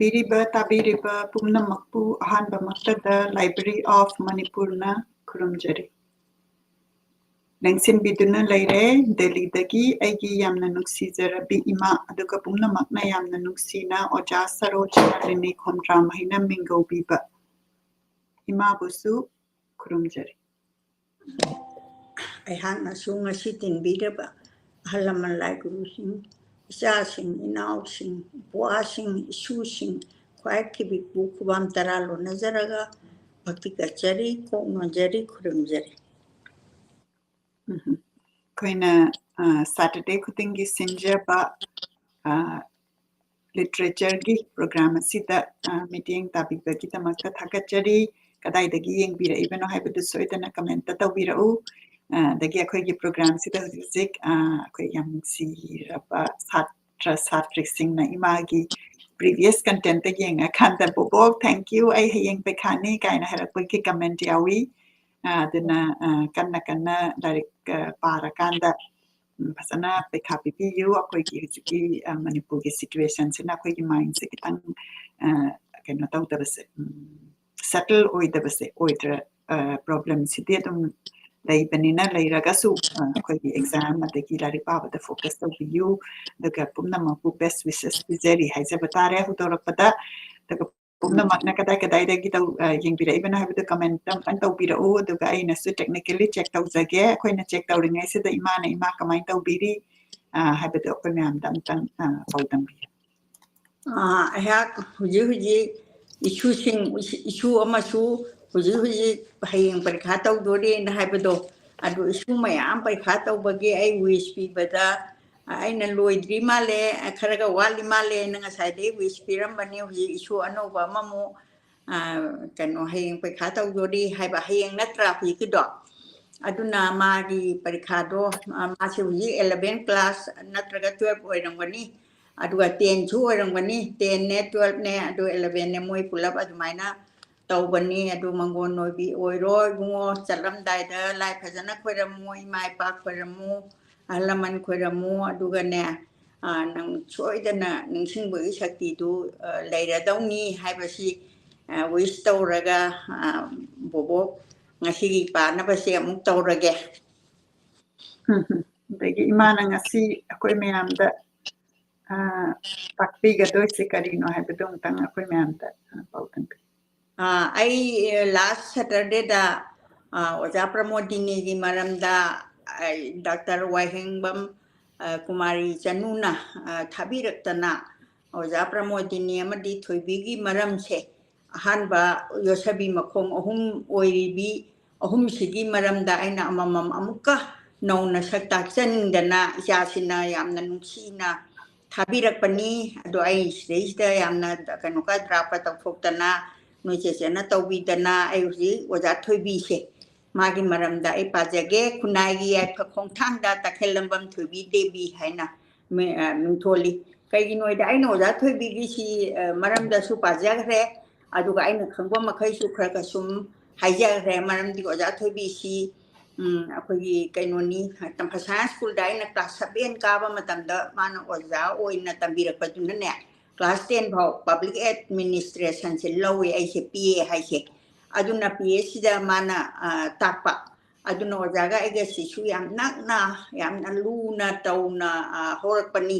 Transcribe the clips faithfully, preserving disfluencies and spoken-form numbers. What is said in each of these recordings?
ꯄꯤꯔꯤꯕ, ꯇꯥꯕꯤꯔꯤꯕ ꯄꯨꯝꯅꯃꯛꯄꯨ ꯑꯍꯥꯟꯕꯃꯛꯇꯗ Library of Manipurꯅ ꯈꯨꯔꯨꯝꯖꯔꯤ꯫ ꯂꯦꯡꯁꯤꯟꯕꯤꯗꯨꯅ ꯂꯩꯔꯦ ꯗꯦꯜꯂꯤꯗꯒꯤ ꯑꯩꯒꯤ ꯌꯥꯝꯅ ꯅꯨꯡꯁꯤꯖꯔꯕꯤ ꯏꯃꯥ, ꯑꯗꯨꯒ ꯄꯨꯝꯅꯃꯛꯅ ꯌꯥꯝꯅ ꯅꯨꯡꯁꯤꯅ ꯑꯣꯖꯥ ꯁꯔꯣꯖꯅꯥꯂꯤꯅꯤ ꯈꯣꯝꯗ꯭ꯔꯥꯝ ꯍꯥꯏꯅ ꯃꯤꯡꯒꯧꯕꯤꯕ ꯏꯃꯥꯕꯨꯁꯨ ꯈꯨꯔꯨꯝꯖꯔꯤ꯫ ꯑꯩꯍꯥꯛꯅꯁꯨ ꯉꯁꯤ ꯇꯤꯟꯕꯤꯔꯕ ꯑꯍꯜ ꯂꯃꯟ ꯂꯥꯏ ꯒꯨꯔꯨꯁꯤꯡ, ꯏꯆꯥꯁꯤꯡ, ꯏꯅꯥꯎꯁꯤꯡ, ꯏꯄ꯭ꯋꯥꯁꯤꯡ, ꯏꯁꯨꯁꯤꯡ, ꯈ꯭ꯋꯥꯏ ꯈꯤꯕꯤꯛꯄꯨ ꯈꯨꯕꯥꯝ ꯇꯔꯥ ꯂꯣꯟꯅꯖꯔꯒ ꯚꯛꯇꯤ ꯀꯠꯆꯔꯤ, ꯀꯣꯛ ꯅꯣꯟꯖꯔꯤ, ꯈꯨꯔꯨꯝꯖꯔꯤ꯫ ꯎꯝ꯫ ꯑꯩꯈꯣꯏꯅ, ꯑ, Saturday ꯈꯨꯗꯤꯡꯒꯤ ꯁꯤꯟꯖꯕ, ꯑ, literature ꯒꯤ program ꯑꯁꯤꯗ, ꯑ, ꯃꯤꯠꯌꯦꯡ ꯇꯥꯕꯤꯕꯒꯤꯗꯃꯛꯇ ꯊꯥꯒꯠꯆꯔꯤ꯫ ꯀꯗꯥꯏꯗꯒꯤ ꯌꯦꯡꯕꯤꯔꯛꯏꯕꯅꯣ ꯍꯥꯏꯕꯗꯨ ꯁꯣꯏꯗꯅ comment ꯇ ꯇꯧꯕꯤꯔꯛꯎ꯫ ꯑ, ꯑꯗꯒꯤ ꯑꯩꯈꯣꯏꯒꯤ program ꯁꯤꯗ ꯍꯧꯖꯤꯛ ꯍꯧꯖꯤꯛ, ꯑ, ꯑꯩꯈꯣꯏ ꯌꯥꯝ ꯅꯨꯡꯁꯤꯔꯕ ꯁꯥꯇ꯭ꯔ ꯁꯥꯇ꯭ꯔꯤꯁꯤꯡꯅ ꯏꯃꯥꯒꯤ previous content ꯇ ꯌꯦꯡꯉꯀꯥꯟꯗ, "ꯕꯣꯕꯣꯛ, thank you, ꯑꯩ ꯍꯌꯦꯡ ꯄꯩꯈꯥꯅꯤ" ꯀꯥꯏꯅ ꯍꯥꯏꯔꯛꯄꯒꯤ comment ꯌꯥꯎꯏ꯫ ꯑ, ꯑꯗꯨꯅ, ꯑ, ꯀꯟꯅ ꯀꯟꯅ ꯂꯥꯏꯔꯤꯛ, ꯑ, ꯄꯥꯔꯀꯥꯟꯗ, ꯎꯝ, ꯐꯖꯅ ꯄꯩꯈꯥ ꯄꯤꯕꯤꯌꯨ꯫ ꯑꯩꯈꯣꯏꯒꯤ ꯍꯧꯖꯤꯛꯀꯤ, ꯑ, ꯃꯅꯤꯄꯨꯔꯒꯤ situation ꯁꯤꯅ ꯑꯩꯈꯣꯏꯒꯤ mind ꯁꯦ ꯈꯤꯇꯪ, ꯑ, ꯀꯩꯅꯣ ꯇꯧꯗꯕꯁꯦ, ꯎꯝ, settle ꯑꯣꯏꯗꯕꯁꯦ, ꯑꯣꯏꯗ꯭ꯔ-, ꯑ, problem ꯁꯤꯗꯤ ꯑꯗꯨꯝ ꯂꯩꯕꯅꯤꯅ, ꯂꯩꯔꯒꯁꯨ, ꯑ, ꯑꯩꯈꯣꯏꯒꯤ exam ꯑꯗꯒꯤ ꯂꯥꯏꯔꯤꯛ ꯄꯥꯕꯗ focus ꯇꯧꯕꯤꯌꯨ꯫ ꯑꯗꯨꯒ ꯄꯨꯝꯅꯃꯛꯄꯨ best wishes ꯄꯤꯖꯔꯤ ꯍꯥꯏꯖꯕ ꯇꯥꯔꯦ ꯍꯧꯗꯣꯔꯛꯄꯗ꯫ ꯑꯗꯨꯒ ꯄꯨꯝꯅꯃꯛꯅ ꯀꯗꯥꯏ ꯀꯗꯥꯏꯗꯒꯤ ꯇꯧ-, ꯑ, ꯌꯦꯡꯕꯤꯔꯛꯏꯕꯅꯣ ꯍꯥꯏꯕꯗꯨ comment ꯑꯝꯇꯪ ꯇꯧꯕꯤꯔꯛꯎ, ꯑꯗꯨꯒ ꯑꯩꯅꯁꯨ technically check ꯇꯧꯖꯒꯦ꯫ ꯑꯩꯈꯣꯏꯅ check ꯇꯧꯔꯤꯉꯩꯁꯤꯗ ꯏꯃꯥꯅ ꯏꯃꯥ ꯀꯃꯥꯏꯅ ꯇꯧꯕꯤꯔꯤ, ꯑ, ꯍꯥꯏꯕꯗꯨ ꯑꯩꯈꯣꯏ ꯃꯌꯥꯝꯗ ꯑꯝꯇꯪ, ꯑ, ꯄꯥꯎꯗꯝꯕꯤꯌꯨ꯫ ꯑ, ꯑꯩꯍꯥꯛ ꯍꯧꯖꯤꯛ ꯍꯧꯖꯤꯛ ꯏꯁꯨꯁꯤꯡ, ꯏꯁꯨ ꯑꯃꯁꯨ ꯍꯧꯖꯤꯛ ꯍꯧꯖꯤꯛ ꯍꯌꯦꯡ ꯄꯔꯤꯈꯥ ꯇꯧꯗꯣꯔꯦꯅ ꯍꯥꯏꯕꯗꯣ, ꯑꯗꯨ ꯏꯁꯨ ꯃꯌꯥꯝ ꯄꯔꯤꯈꯥ ꯇꯧꯕꯒꯤ ꯑꯩ wish ꯄꯤꯕꯗ, ꯑꯩꯅ ꯂꯣꯏꯗ꯭ꯔꯤ ꯃꯥꯜꯂꯦ, ꯈꯔꯒ ꯋꯥꯠꯂꯤ ꯃꯥꯜꯂꯦꯅ ꯉꯁꯥꯏꯗꯩ wish ꯄꯤꯔꯝꯕꯅꯤ꯫ ꯍꯧꯖꯤꯛ ꯏꯁꯨ ꯑꯅꯧꯕ ꯑꯃꯃꯨꯛ, ꯑ, ꯀꯩꯅꯣ, ꯍꯌꯦꯡ ꯄꯩꯈꯥ ꯇꯧꯗꯣꯔꯤ ꯍꯥꯏꯕ, ꯍꯌꯦꯡ ꯅꯠꯇ꯭ꯔꯥ ꯍꯧꯖꯤꯛꯀꯤꯗꯣ? ꯑꯗꯨꯅ ꯃꯥꯒꯤ ꯄꯔꯤꯈꯥꯗꯣ, ꯑ, ꯃꯥꯁꯦ ꯍꯧꯖꯤꯛ eleven class ꯅꯠꯇ꯭ꯔꯒ twelve ꯑꯣꯏꯔꯝꯒꯅꯤ, ꯑꯗꯨꯒ ten ꯁꯨ ꯑꯣꯏꯔꯝꯒꯅꯤ, ten ꯅꯦ, twelve ꯅꯦ, ꯑꯗꯨ eleven ꯅꯦ, ꯃꯣꯏ ꯄꯨꯂꯞ ꯑꯗꯨꯃꯥꯏꯅ ꯇꯧꯕꯅꯤ꯫ ꯑꯗꯨ ꯃꯪꯒꯣꯟ ꯑꯣꯏꯕꯤ ꯑꯣꯏꯔꯣ ꯏꯕꯨꯡꯉꯣ, ꯆꯠꯂꯝꯗꯥꯏꯗ ꯂꯥꯏ ꯐꯖꯅ ꯈꯣꯏꯔꯝꯃꯨ, ꯏꯃꯥ ꯏꯄꯥ ꯈꯣꯏꯔꯝꯃꯨ, ꯑꯍꯜ ꯂꯃꯟ ꯈꯣꯏꯔꯝꯃꯨ, ꯑꯗꯨꯒꯅꯦ, ꯑ, ꯅꯪ ꯁꯣꯏꯗꯅ ꯅꯤꯡꯁꯤꯡꯕꯒꯤ ꯁꯛꯇꯤꯗꯨ, ꯑ, ꯂꯩꯔꯗꯧꯅꯤ ꯍꯥꯏꯕꯁꯤ, ꯑ, wish ꯇꯧꯔꯒ, ꯑ, ꯕꯣꯕꯣꯛ ꯉꯁꯤꯒꯤ ꯄꯥꯅꯕꯁꯦ ꯑꯃꯨꯛ ꯇꯧꯔꯒꯦ꯫ ꯑꯗꯒꯤ ꯏꯃꯥꯅ ꯉꯁꯤ ꯑꯩꯈꯣꯏ ꯃꯌꯥꯝꯗ, ꯑ, ꯇꯥꯛꯄꯤꯒꯗꯣꯏꯁꯦ ꯀꯔꯤꯅꯣ ꯍꯥꯏꯕꯗꯣ ꯑꯃꯨꯛꯇꯪ ꯑꯩꯈꯣꯏ ꯃꯌꯥꯝꯗ, ꯑ, ꯄꯥꯎꯗꯝꯕꯤꯌꯨ꯫ ꯑ, ꯑꯩ, ꯑ, last Saturdayꯗ, ꯑ, ꯑꯣꯖꯥ ꯄ꯭ꯔꯃꯣꯗꯤꯅꯤꯒꯤ ꯃꯔꯝꯗ, ꯑ, ꯗꯥꯛꯇꯔ ꯋꯥꯏꯍꯦꯡꯕꯝ, ꯑ, ꯀꯨꯃꯥꯔꯤ ꯆꯅꯨꯅ, ꯑ, ꯊꯥꯕꯤꯔꯛꯇꯅ ꯑꯣꯖꯥ ꯄ꯭ꯔꯃꯣꯗꯤꯅꯤ ꯑꯃꯗꯤ ꯊꯣꯏꯕꯤꯒꯤ ꯃꯔꯝꯁꯦ ꯑꯍꯥꯟꯕ ꯌꯣꯠꯁꯕꯤ ꯃꯈꯣꯡ ꯑꯍꯨꯝ ꯑꯣꯏꯔꯤꯕꯤ ꯑꯍꯨꯝꯁꯤꯒꯤ ꯃꯔꯝꯗ ꯑꯩꯅ ꯑꯃꯃꯝ ꯑꯃꯨꯛꯀ ꯅꯧꯅ ꯁꯛ ꯇꯥꯛꯆꯅꯤꯡꯗꯅ ꯏꯆꯥꯁꯤꯅ ꯌꯥꯝꯅ ꯅꯨꯡꯁꯤꯅ ꯊꯥꯕꯤꯔꯛꯄꯅꯤ꯫ ꯑꯗꯣ ꯑꯩ ꯁꯤꯗꯩꯁꯤꯗ ꯌꯥꯝꯅ ꯀꯩꯅꯣ ꯈꯔ ꯗ꯭ꯔꯥꯞꯀ ꯇꯧꯊꯣꯛꯇꯅ ꯅꯣꯏ ꯆꯦꯆꯦꯅ ꯇꯧꯕꯤꯗꯅ ꯑꯩ ꯍꯧꯖꯤꯛ ꯑꯣꯖꯥ ꯊꯣꯏꯕꯤꯁꯦ ꯃꯥꯒꯤ ꯃꯔꯝꯗ ꯑꯩ ꯄꯥꯖꯒꯦ꯫ ꯈꯨꯟꯅꯥꯏꯒꯤ ꯌꯥꯏꯐ ꯈꯣꯡꯊꯥꯡꯗ ꯇꯈꯦꯜꯂꯝꯕꯝ ꯊꯣꯏꯕꯤ ꯗꯦꯕꯤ ꯍꯥꯏꯅ ꯃꯤ-, ꯑ, ꯃꯤꯡꯊꯣꯜꯂꯤ꯫ ꯀꯩꯒꯤꯅꯣ ꯍꯥꯏꯗ ꯑꯩꯅ ꯑꯣꯖꯥ ꯊꯣꯏꯕꯤꯒꯤꯁꯤ, ꯑ, ꯃꯔꯝꯗꯁꯨ ꯄꯥꯖꯈ꯭ꯔꯦ, ꯑꯗꯨꯒ ꯑꯩꯅ ꯈꯪꯕ ꯃꯈꯩꯁꯨ ꯈꯔ ꯈꯔ ꯁꯨꯝ ꯍꯥꯏꯖꯈ꯭ꯔꯦ꯫ ꯃꯔꯝꯗꯤ ꯑꯣꯖꯥ ꯊꯣꯏꯕꯤꯁꯤ, ꯎꯝ, ꯑꯩꯈꯣꯏꯒꯤ ꯀꯩꯅꯣꯅꯤ, ꯇꯝꯐꯁꯥꯏꯟ ꯁ꯭ꯀꯨꯜꯗ ꯑꯩꯅ class seven ꯀꯥꯕ ꯃꯇꯝꯗ ꯃꯥꯅ ꯑꯣꯖꯥ ꯑꯣꯏꯅ ꯇꯝꯕꯤꯔꯛꯄꯗꯨꯅꯅꯦ, class ten ꯐꯥꯎ public administrationꯁꯦ ꯂꯧꯋꯦ ꯑꯩꯁꯦ, ꯄꯤ ꯑꯦ ꯍꯥꯏꯁꯦ꯫ ꯑꯗꯨꯅ ꯄꯤ ꯑꯦꯁꯤꯗ ꯃꯥꯅ, ꯑ, ꯇꯥꯛꯄ꯫ ꯑꯗꯨꯅ ꯑꯣꯖꯥꯒ ꯑꯩꯒꯁꯤꯁꯨ ꯌꯥꯝ ꯅꯛꯅ, ꯌꯥꯝꯅ ꯂꯨꯅ ꯇꯧꯅ, ꯑ, ꯍꯧꯔꯛꯄꯅꯤ꯫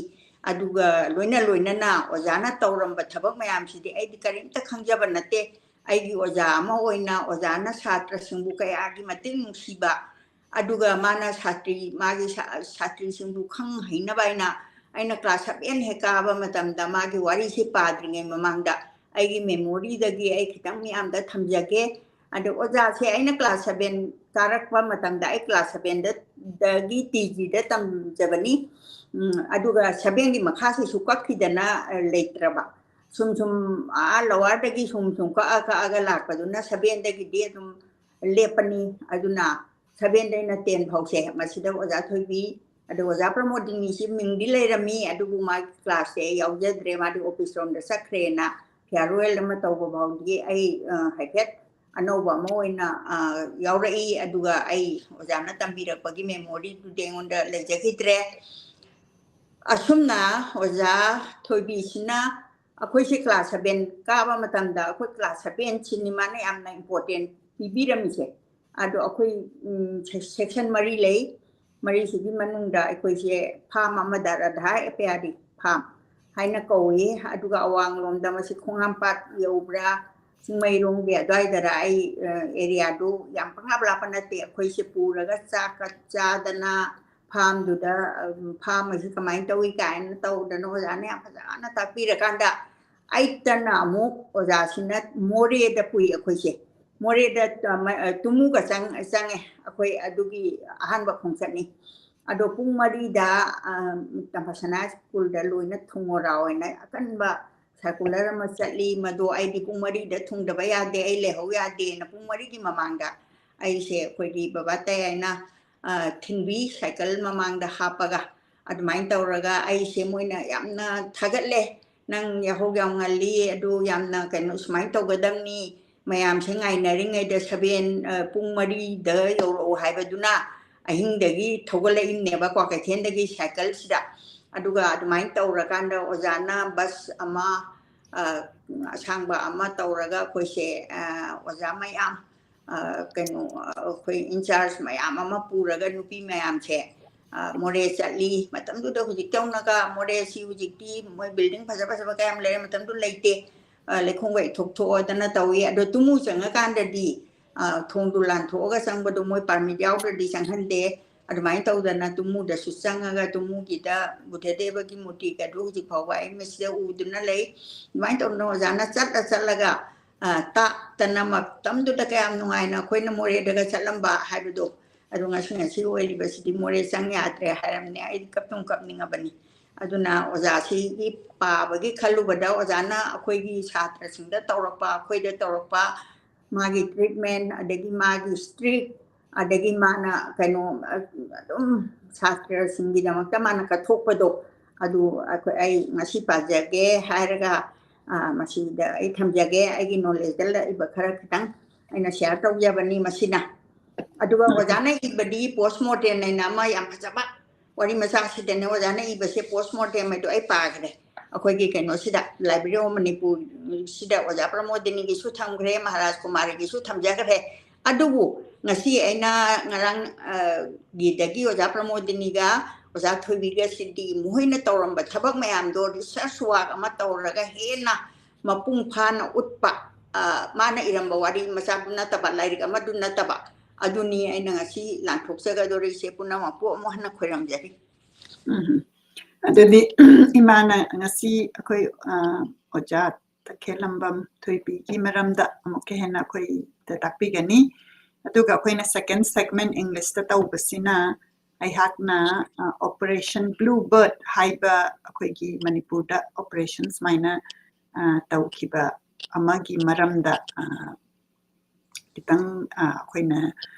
ꯑꯗꯨꯒ ꯂꯣꯏꯅ ꯂꯣꯏꯅꯅ ꯑꯣꯖꯥꯅ ꯇꯧꯔꯝꯕ ꯊꯕꯛ ꯃꯌꯥꯝꯁꯤꯗꯤ ꯑꯩꯗꯤ ꯀꯔꯤꯝꯇ ꯈꯪꯖꯕ ꯅꯠꯇꯦ꯫ ꯑꯩꯒꯤ ꯑꯣꯖꯥ ꯑꯃ ꯑꯣꯏꯅ ꯑꯣꯖꯥꯅ ꯁꯥꯇ꯭ꯔꯁꯤꯡꯕꯨ ꯀꯌꯥꯒꯤ ꯃꯇꯤꯛ ꯅꯨꯡꯁꯤꯕ, ꯑꯗꯨꯒ ꯃꯥꯅ ꯁꯥꯇ꯭ꯔꯤ, ꯃꯥꯒꯤ ꯁꯥ-, ꯁꯥꯇ꯭ꯔꯤꯁꯤꯡꯕꯨ ꯈꯪ ꯍꯩꯅꯕ ꯍꯥꯏꯅ ꯑꯩꯅ class seven ꯍꯦꯛ ꯀꯥꯕ ꯃꯇꯝꯗ ꯃꯥꯒꯤ ꯋꯥꯔꯤꯁꯤ ꯄꯥꯗ꯭ꯔꯤꯉꯩ ꯃꯃꯥꯡꯗ ꯑꯩꯒꯤ memoryꯗꯒꯤ ꯑꯩ ꯈꯤꯇꯪ ꯃꯤꯌꯥꯝꯗ ꯊꯝꯖꯒꯦ꯫ ꯑꯗꯣ ꯑꯣꯖꯥꯁꯦ ꯑꯩꯅ class seven ꯀꯥꯔꯛꯄ ꯃꯇꯝꯗ ꯑꯩ class sevenꯗ, ꯗꯒꯤ ꯇꯤ ꯖꯤꯗ ꯇꯝꯖꯕꯅꯤ꯫ ꯎꯝ, ꯑꯗꯨꯒ sevenꯒꯤ ꯃꯈꯥꯁꯤꯁꯨ ꯀꯛꯈꯤꯗꯅ, ꯑ, ꯂꯩꯇ꯭ꯔꯕ꯫ ꯁꯨꯝ ꯁꯨꯝ ꯑꯥ lowerꯗꯒꯤ ꯁꯨꯝ ꯁꯨꯝ ꯀꯛꯑ ꯀꯛꯑꯒ ꯂꯥꯛꯄꯗꯨꯅ sevenꯗꯒꯤꯗꯤ ꯑꯗꯨꯝ ꯂꯦꯞꯄꯅꯤ꯫ ꯑꯗꯨꯅ sevenꯗꯩꯅ ten ꯐꯥꯎꯁꯦ ꯃꯁꯤꯗ ꯑꯣꯖꯥ ꯊꯣꯏꯕꯤ, ꯑꯗꯣ ꯑꯣꯖꯥ ꯄ꯭ꯔꯃꯣꯗꯤꯅꯤꯁꯤ ꯃꯤꯡꯗꯤ ꯂꯩꯔꯝꯃꯤ, ꯑꯗꯨꯕꯨ ꯃꯥꯒꯤ classꯁꯦ ꯑꯩ ꯌꯥꯎꯖꯗ꯭ꯔꯦ, ꯃꯥꯗꯤ office ꯔꯣꯝꯗ ꯆꯠꯈ꯭ꯔꯦꯅ farewell ꯑꯃ ꯇꯧꯕ ꯐꯥꯎꯗꯤ ꯑꯩ, ꯑ, ꯍꯥꯏꯐꯦꯠ ꯑꯅꯧꯕ ꯑꯃ ꯑꯣꯏꯅ, ꯑ, ꯌꯥꯎꯔꯛꯏ꯫ ꯑꯗꯨꯒ ꯑꯩ ꯑꯣꯖꯥꯅ ꯇꯝꯕꯤꯔꯛꯄꯒꯤ memoryꯗꯨꯗꯤ ꯑꯩꯉꯣꯟꯗ ꯂꯩꯖꯈꯤꯗ꯭ꯔꯦ꯫ ꯑꯁꯨꯝꯅ ꯑꯣꯖꯥ ꯊꯣꯏꯕꯤꯁꯤꯅ ꯑꯩꯈꯣꯏꯁꯦ class seven ꯀꯥꯕ ꯃꯇꯝꯗ ꯑꯩꯈꯣꯏ class seven ꯁꯤꯅꯤ ꯃꯥꯅ ꯌꯥꯝꯅ important ꯄꯤꯕꯤꯔꯝꯃꯤꯁꯦ꯫ ꯑꯗꯣ ꯑꯩꯈꯣꯏ, ꯎꯝ, section ꯃꯔꯤ ꯂꯩ꯫ ꯃꯔꯤꯁꯤꯒꯤ ꯃꯅꯨꯡꯗ ꯑꯩꯈꯣꯏꯁꯦ farm ꯑꯃꯗ ꯔꯥꯙꯥ ꯑꯦꯄꯤꯌꯥꯔꯤ farm ꯍꯥꯏꯅ ꯀꯧꯏ꯫ ꯑꯗꯨꯒ ꯑꯋꯥꯡꯂꯣꯝꯗ ꯃꯁꯤ ꯈꯣꯡꯍꯥꯝꯄꯥꯠ ꯌꯧꯕ꯭ꯔꯥ, ꯆꯤꯡꯃꯩꯔꯣꯡꯒꯤ ꯑꯗꯨꯋꯥꯏꯗꯔ, ꯑꯩ, ꯑ, areaꯗꯨ ꯌꯥꯝ ꯄꯪꯂꯥꯞ ꯂꯥꯞꯄ ꯅꯠꯇꯦ꯫ ꯑꯩꯈꯣꯏꯁꯦ ꯄꯨꯔꯒ ꯆꯥꯛꯀ ꯆꯥꯗꯅ farmꯗꯨꯗ, ꯑ, farm ꯑꯁꯤ ꯀꯃꯥꯏꯅ ꯇꯧꯏ ꯀꯥꯏꯅ ꯇꯧꯗꯅ ꯑꯣꯖꯥꯅ ꯌꯥꯝ ꯐꯖꯅ ꯇꯥꯛꯄꯤꯔꯀꯥꯟꯗ, ꯑꯩꯇꯅ ꯑꯃꯨꯛ ꯑꯣꯖꯥꯁꯤꯅ ꯃꯣꯔꯦꯗ ꯄꯨꯏ ꯑꯩꯈꯣꯏꯁꯦ꯫ ꯃꯣꯔꯦꯗ, ꯑ, ꯃ-, ꯑ, ꯇꯨꯃꯨꯒ ꯆꯪ-, ꯆꯪꯉꯦ ꯑꯩꯈꯣꯏ ꯑꯗꯨꯒꯤ ꯑꯍꯥꯟꯕ ꯈꯣꯡꯆꯠꯅꯤ꯫ ꯑꯗꯣ ꯄꯨꯡ ꯃꯔꯤꯗ, ꯑ, ꯇꯝꯐꯥꯁꯅꯥ ꯁ꯭ꯀꯨꯜꯗ ꯂꯣꯏꯅ ꯊꯨꯡꯉꯣꯔꯥ ꯑꯣꯏꯅ ꯑꯀꯟꯕ circular ꯑꯃ ꯆꯠꯂꯤ꯫ ꯃꯗꯣ ꯑꯩꯗꯤ ꯄꯨꯡ ꯃꯔꯤꯗ ꯊꯨꯡꯗꯕ ꯌꯥꯗꯦ, ꯑꯩ ꯂꯩꯍꯧ ꯌꯥꯗꯦꯅ ꯄꯨꯡ ꯃꯔꯤꯒꯤ ꯃꯃꯥꯡꯗ ꯑꯩꯁꯦ ꯑꯩꯈꯣꯏꯒꯤ ꯕꯕꯥ ꯇꯌꯥꯏꯅ, ꯑ, ꯊꯤꯟꯕꯤ cycle ꯃꯃꯥꯡꯗ ꯍꯥꯞꯄꯒ꯫ ꯑꯗꯨꯃꯥꯏꯅ ꯇꯧꯔꯒ ꯑꯩꯁꯦ ꯃꯣꯏꯅ ꯌꯥꯝꯅ ꯊꯥꯒꯠꯂꯦ, "ꯅꯪ ꯌꯥꯍꯧ ꯌꯥꯝ ꯉꯜꯂꯤ, ꯑꯗꯨ ꯌꯥꯝꯅ ꯀꯩꯅꯣ ꯁꯨꯃꯥꯏꯅ ꯇꯧꯒꯗꯕꯅꯤ, ꯃꯌꯥꯝꯁꯦ ꯉꯥꯏꯅꯔꯤꯉꯩꯗ seven, ꯑ, ꯄꯨꯡ ꯃꯔꯤꯗ ꯌꯧꯔꯛꯎ" ꯍꯥꯏꯕꯗꯨꯅ ꯑꯍꯤꯡꯗꯒꯤ ꯊꯧꯒꯠꯂꯛꯏꯕꯅꯦꯕ ꯀ꯭ꯋꯥꯀꯩꯊꯦꯜꯗꯒꯤ cycleꯁꯤꯗ꯫ ꯑꯗꯨꯒ ꯑꯗꯨꯃꯥꯏꯅ ꯇꯧꯔꯀꯥꯟꯗ ꯑꯣꯖꯥꯅ bus ꯑꯃ, ꯑ, ꯑꯁꯥꯡꯕ ꯑꯃ ꯇꯧꯔꯒ ꯑꯩꯈꯣꯏꯁꯦ, ꯑ, ꯑꯣꯖꯥ ꯃꯌꯥꯝ, ꯑ, ꯀꯩꯅꯣ, ꯑ, ꯑꯩꯈꯣꯏ in charge ꯃꯌꯥꯝ ꯑꯃ ꯄꯨꯔꯒ ꯅꯨꯄꯤ ꯃꯌꯥꯝꯁꯦ, ꯑ, ꯃꯣꯔꯦ ꯆꯠꯂꯤ꯫ ꯃꯇꯝꯗꯨꯗ ꯍꯧꯖꯤꯛꯇꯧꯅꯒ ꯃꯣꯔꯦꯁꯤ ꯍꯧꯖꯤꯛꯇꯤ ꯃꯣꯏ building ꯐꯖ ꯐꯖꯕ ꯀꯌꯥꯝ ꯂꯩꯔꯦ, ꯃꯇꯝꯗꯨ ꯂꯩꯇꯦ꯫ ꯑ, ꯂꯩꯈꯣꯝꯒ ꯏꯊꯣꯛ ꯊꯣꯛꯑꯗꯅ ꯇꯧꯏ꯫ ꯑꯗꯣ ꯇꯨꯃꯨ ꯆꯪꯉꯀꯥꯟꯗꯗꯤ, ꯑ, ꯊꯣꯡꯗꯨ ꯂꯥꯟꯊꯣꯛꯑꯒ ꯆꯪꯕꯗꯣ ꯃꯣꯏ permit ꯌꯥꯎꯗ꯭ꯔꯗꯤ ꯆꯪꯍꯟꯗꯦ꯫ ꯑꯗꯨꯃꯥꯏꯅ ꯇꯧꯗꯅ ꯇꯨꯃꯨꯗꯁꯨ ꯆꯪꯉꯒ ꯇꯨꯃꯨꯒꯤꯗ ꯕꯨꯙꯗꯦꯕꯒꯤ ꯃꯨꯔꯇꯤꯒꯗꯨ ꯍꯧꯖꯤꯛ ꯐꯥꯎꯕ ꯑꯩ ꯃꯁꯤꯗ ꯎꯗꯨꯅ ꯂꯩ꯫ ꯑꯗꯨꯃꯥꯏꯅ ꯇꯧꯗꯅ ꯑꯣꯖꯥꯅ ꯆꯠꯂ ꯆꯠꯂꯒ, ꯑ, ꯇꯥꯛꯇꯅ ꯃꯇꯝꯗꯨꯗ ꯀꯌꯥꯝ ꯅꯨꯡꯉꯥꯏꯅ ꯑꯩꯈꯣꯏꯅ ꯃꯣꯔꯦꯗꯒ ꯆꯠꯂꯝꯕ ꯍꯥꯏꯕꯗꯣ, ꯑꯗꯨ ꯉꯁꯤ ꯉꯁꯤ ꯑꯣꯏꯔꯤꯕꯁꯤꯗꯤ ꯃꯣꯔꯦ ꯆꯪ ꯌꯥꯗ꯭ꯔꯦ ꯍꯥꯏꯔꯝꯅꯦ꯫ ꯑꯩꯗꯤ ꯀꯞꯇꯨꯝ ꯀꯞꯅꯤꯡꯉꯕꯅꯤ꯫ ꯑꯗꯨꯅ ꯑꯣꯖꯥꯁꯤꯒꯤ ꯄꯥꯕꯒꯤ ꯈꯜꯂꯨꯕꯗ ꯑꯣꯖꯥꯅ ꯑꯩꯈꯣꯏꯒꯤ ꯁꯥꯇ꯭ꯔꯁꯤꯡꯗ ꯇꯧꯔꯛꯄ, ꯑꯩꯈꯣꯏꯗ ꯇꯧꯔꯛꯄ, ꯃꯥꯒꯤ treatment, ꯑꯗꯒꯤ ꯃꯥꯒꯤ strict, ꯑꯗꯒꯤ ꯃꯥꯅ ꯀꯩꯅꯣ, ꯑꯗꯨꯝ ꯁꯥꯇ꯭ꯔꯁꯤꯡꯒꯤꯗꯃꯛꯇ ꯃꯥꯅ ꯀꯠꯊꯣꯛꯄꯗꯣ, ꯑꯗꯨ ꯑꯩꯈꯣꯏ, ꯑꯩ ꯉꯁꯤ ꯄꯥꯖꯒꯦ ꯍꯥꯏꯔꯒ, ꯑ, ꯃꯁꯤꯗ ꯑꯩ ꯊꯝꯖꯒꯦ꯫ ꯑꯩꯒꯤ knowledgeꯇ ꯂꯩꯕ ꯈꯔ ꯈꯤꯇꯪ ꯑꯩꯅ share ꯇꯧꯖꯕꯅꯤ ꯃꯁꯤꯅ꯫ ꯑꯗꯨꯒ ꯑꯣꯖꯥꯅ ꯏꯕꯗꯤ post mortem ꯍꯥꯏꯅ ꯑꯃ ꯌꯥꯝ ꯐꯖꯕ ꯋꯥꯔꯤ ꯃꯆꯥꯁꯤꯗꯅꯦ ꯑꯣꯖꯥꯅ ꯏꯕꯁꯦ, post mortem ꯍꯥꯏꯗꯣ ꯑꯩ ꯄꯥꯈ꯭ꯔꯦ꯫ ꯑꯩꯈꯣꯏꯒꯤ ꯀꯩꯅꯣꯁꯤꯗ, Library of Manipur ꯁꯤꯗ ꯑꯣꯖꯥ ꯄ꯭ꯔꯃꯣꯗꯤꯅꯤꯒꯤꯁꯨ ꯊꯝꯈ꯭ꯔꯦ, ꯃꯍꯥꯔꯥꯖ ꯀꯨꯃꯥꯔꯒꯤꯁꯨ ꯊꯝꯖꯈ꯭ꯔꯦ꯫ ꯑꯗꯨꯕꯨ ꯉꯁꯤ ꯑꯩꯅ ꯉꯔꯥꯡ, ꯑ, ꯒꯤꯗꯒꯤ ꯑꯣꯖꯥ ꯄ꯭ꯔꯃꯣꯗꯤꯅꯤꯒ ꯑꯣꯖꯥ ꯊꯣꯏꯕꯤꯒ ꯁꯤꯗꯤ ꯃꯈꯣꯏꯅ ꯇꯧꯔꯝꯕ ꯊꯕꯛ ꯃꯌꯥꯝꯗꯣ research work ꯑꯃ ꯇꯧꯔꯒ ꯍꯦꯟꯅ ꯃꯄꯨꯡ ꯐꯥꯅ ꯎꯠꯄ, ꯑ, ꯃꯥꯅ ꯏꯔꯝꯕ ꯋꯥꯔꯤ ꯃꯆꯥꯗꯨ ꯅꯠꯇꯕ, ꯂꯥꯏꯔꯤꯛ ꯑꯃꯗꯨ ꯅꯠꯇꯕ, ꯑꯗꯨꯅꯤ ꯑꯩꯅ ꯉꯁꯤ ꯂꯥꯟꯊꯣꯛꯆꯒꯗꯧꯔꯤꯁꯦ꯫ ꯄꯨꯝꯅꯃꯛꯄꯨ ꯑꯃꯨꯛ ꯍꯟꯅ ꯈꯣꯏꯔꯝꯖꯔꯤ꯫ ꯎꯝ꯫ ꯑꯗꯨꯗꯤ ꯏꯃꯥꯅ ꯉꯁꯤ ꯑꯩꯈꯣꯏ, ꯑ, ꯑꯣꯖꯥ ꯇꯈꯦꯜꯂꯝꯕꯝ ꯊꯣꯏꯕꯤꯒꯤ ꯃꯔꯝꯗ ꯑꯃꯨꯛꯀ ꯍꯦꯟꯅ ꯑꯩꯈꯣꯏꯗ ꯇꯥꯛꯄꯤꯒꯅꯤ꯫ ꯑꯗꯨꯒ ꯑꯩꯈꯣꯏꯅ second segment English ꯇ ꯇꯧꯕꯁꯤꯅ ꯑꯩꯍꯥꯛꯅ, ꯑ, Operation Blue Bird ꯍꯥꯏꯕ ꯑꯩꯈꯣꯏꯒꯤ ꯃꯅꯤꯄꯨꯔꯗ operation ꯁꯨꯃꯥꯏꯅ, ꯑ, ꯇꯧꯈꯤꯕ ꯑꯃꯒꯤ ꯃꯔꯝꯗ, ꯑ, ꯈꯤꯇꯪ, ꯑ, ꯑꯩꯈꯣꯏꯅ,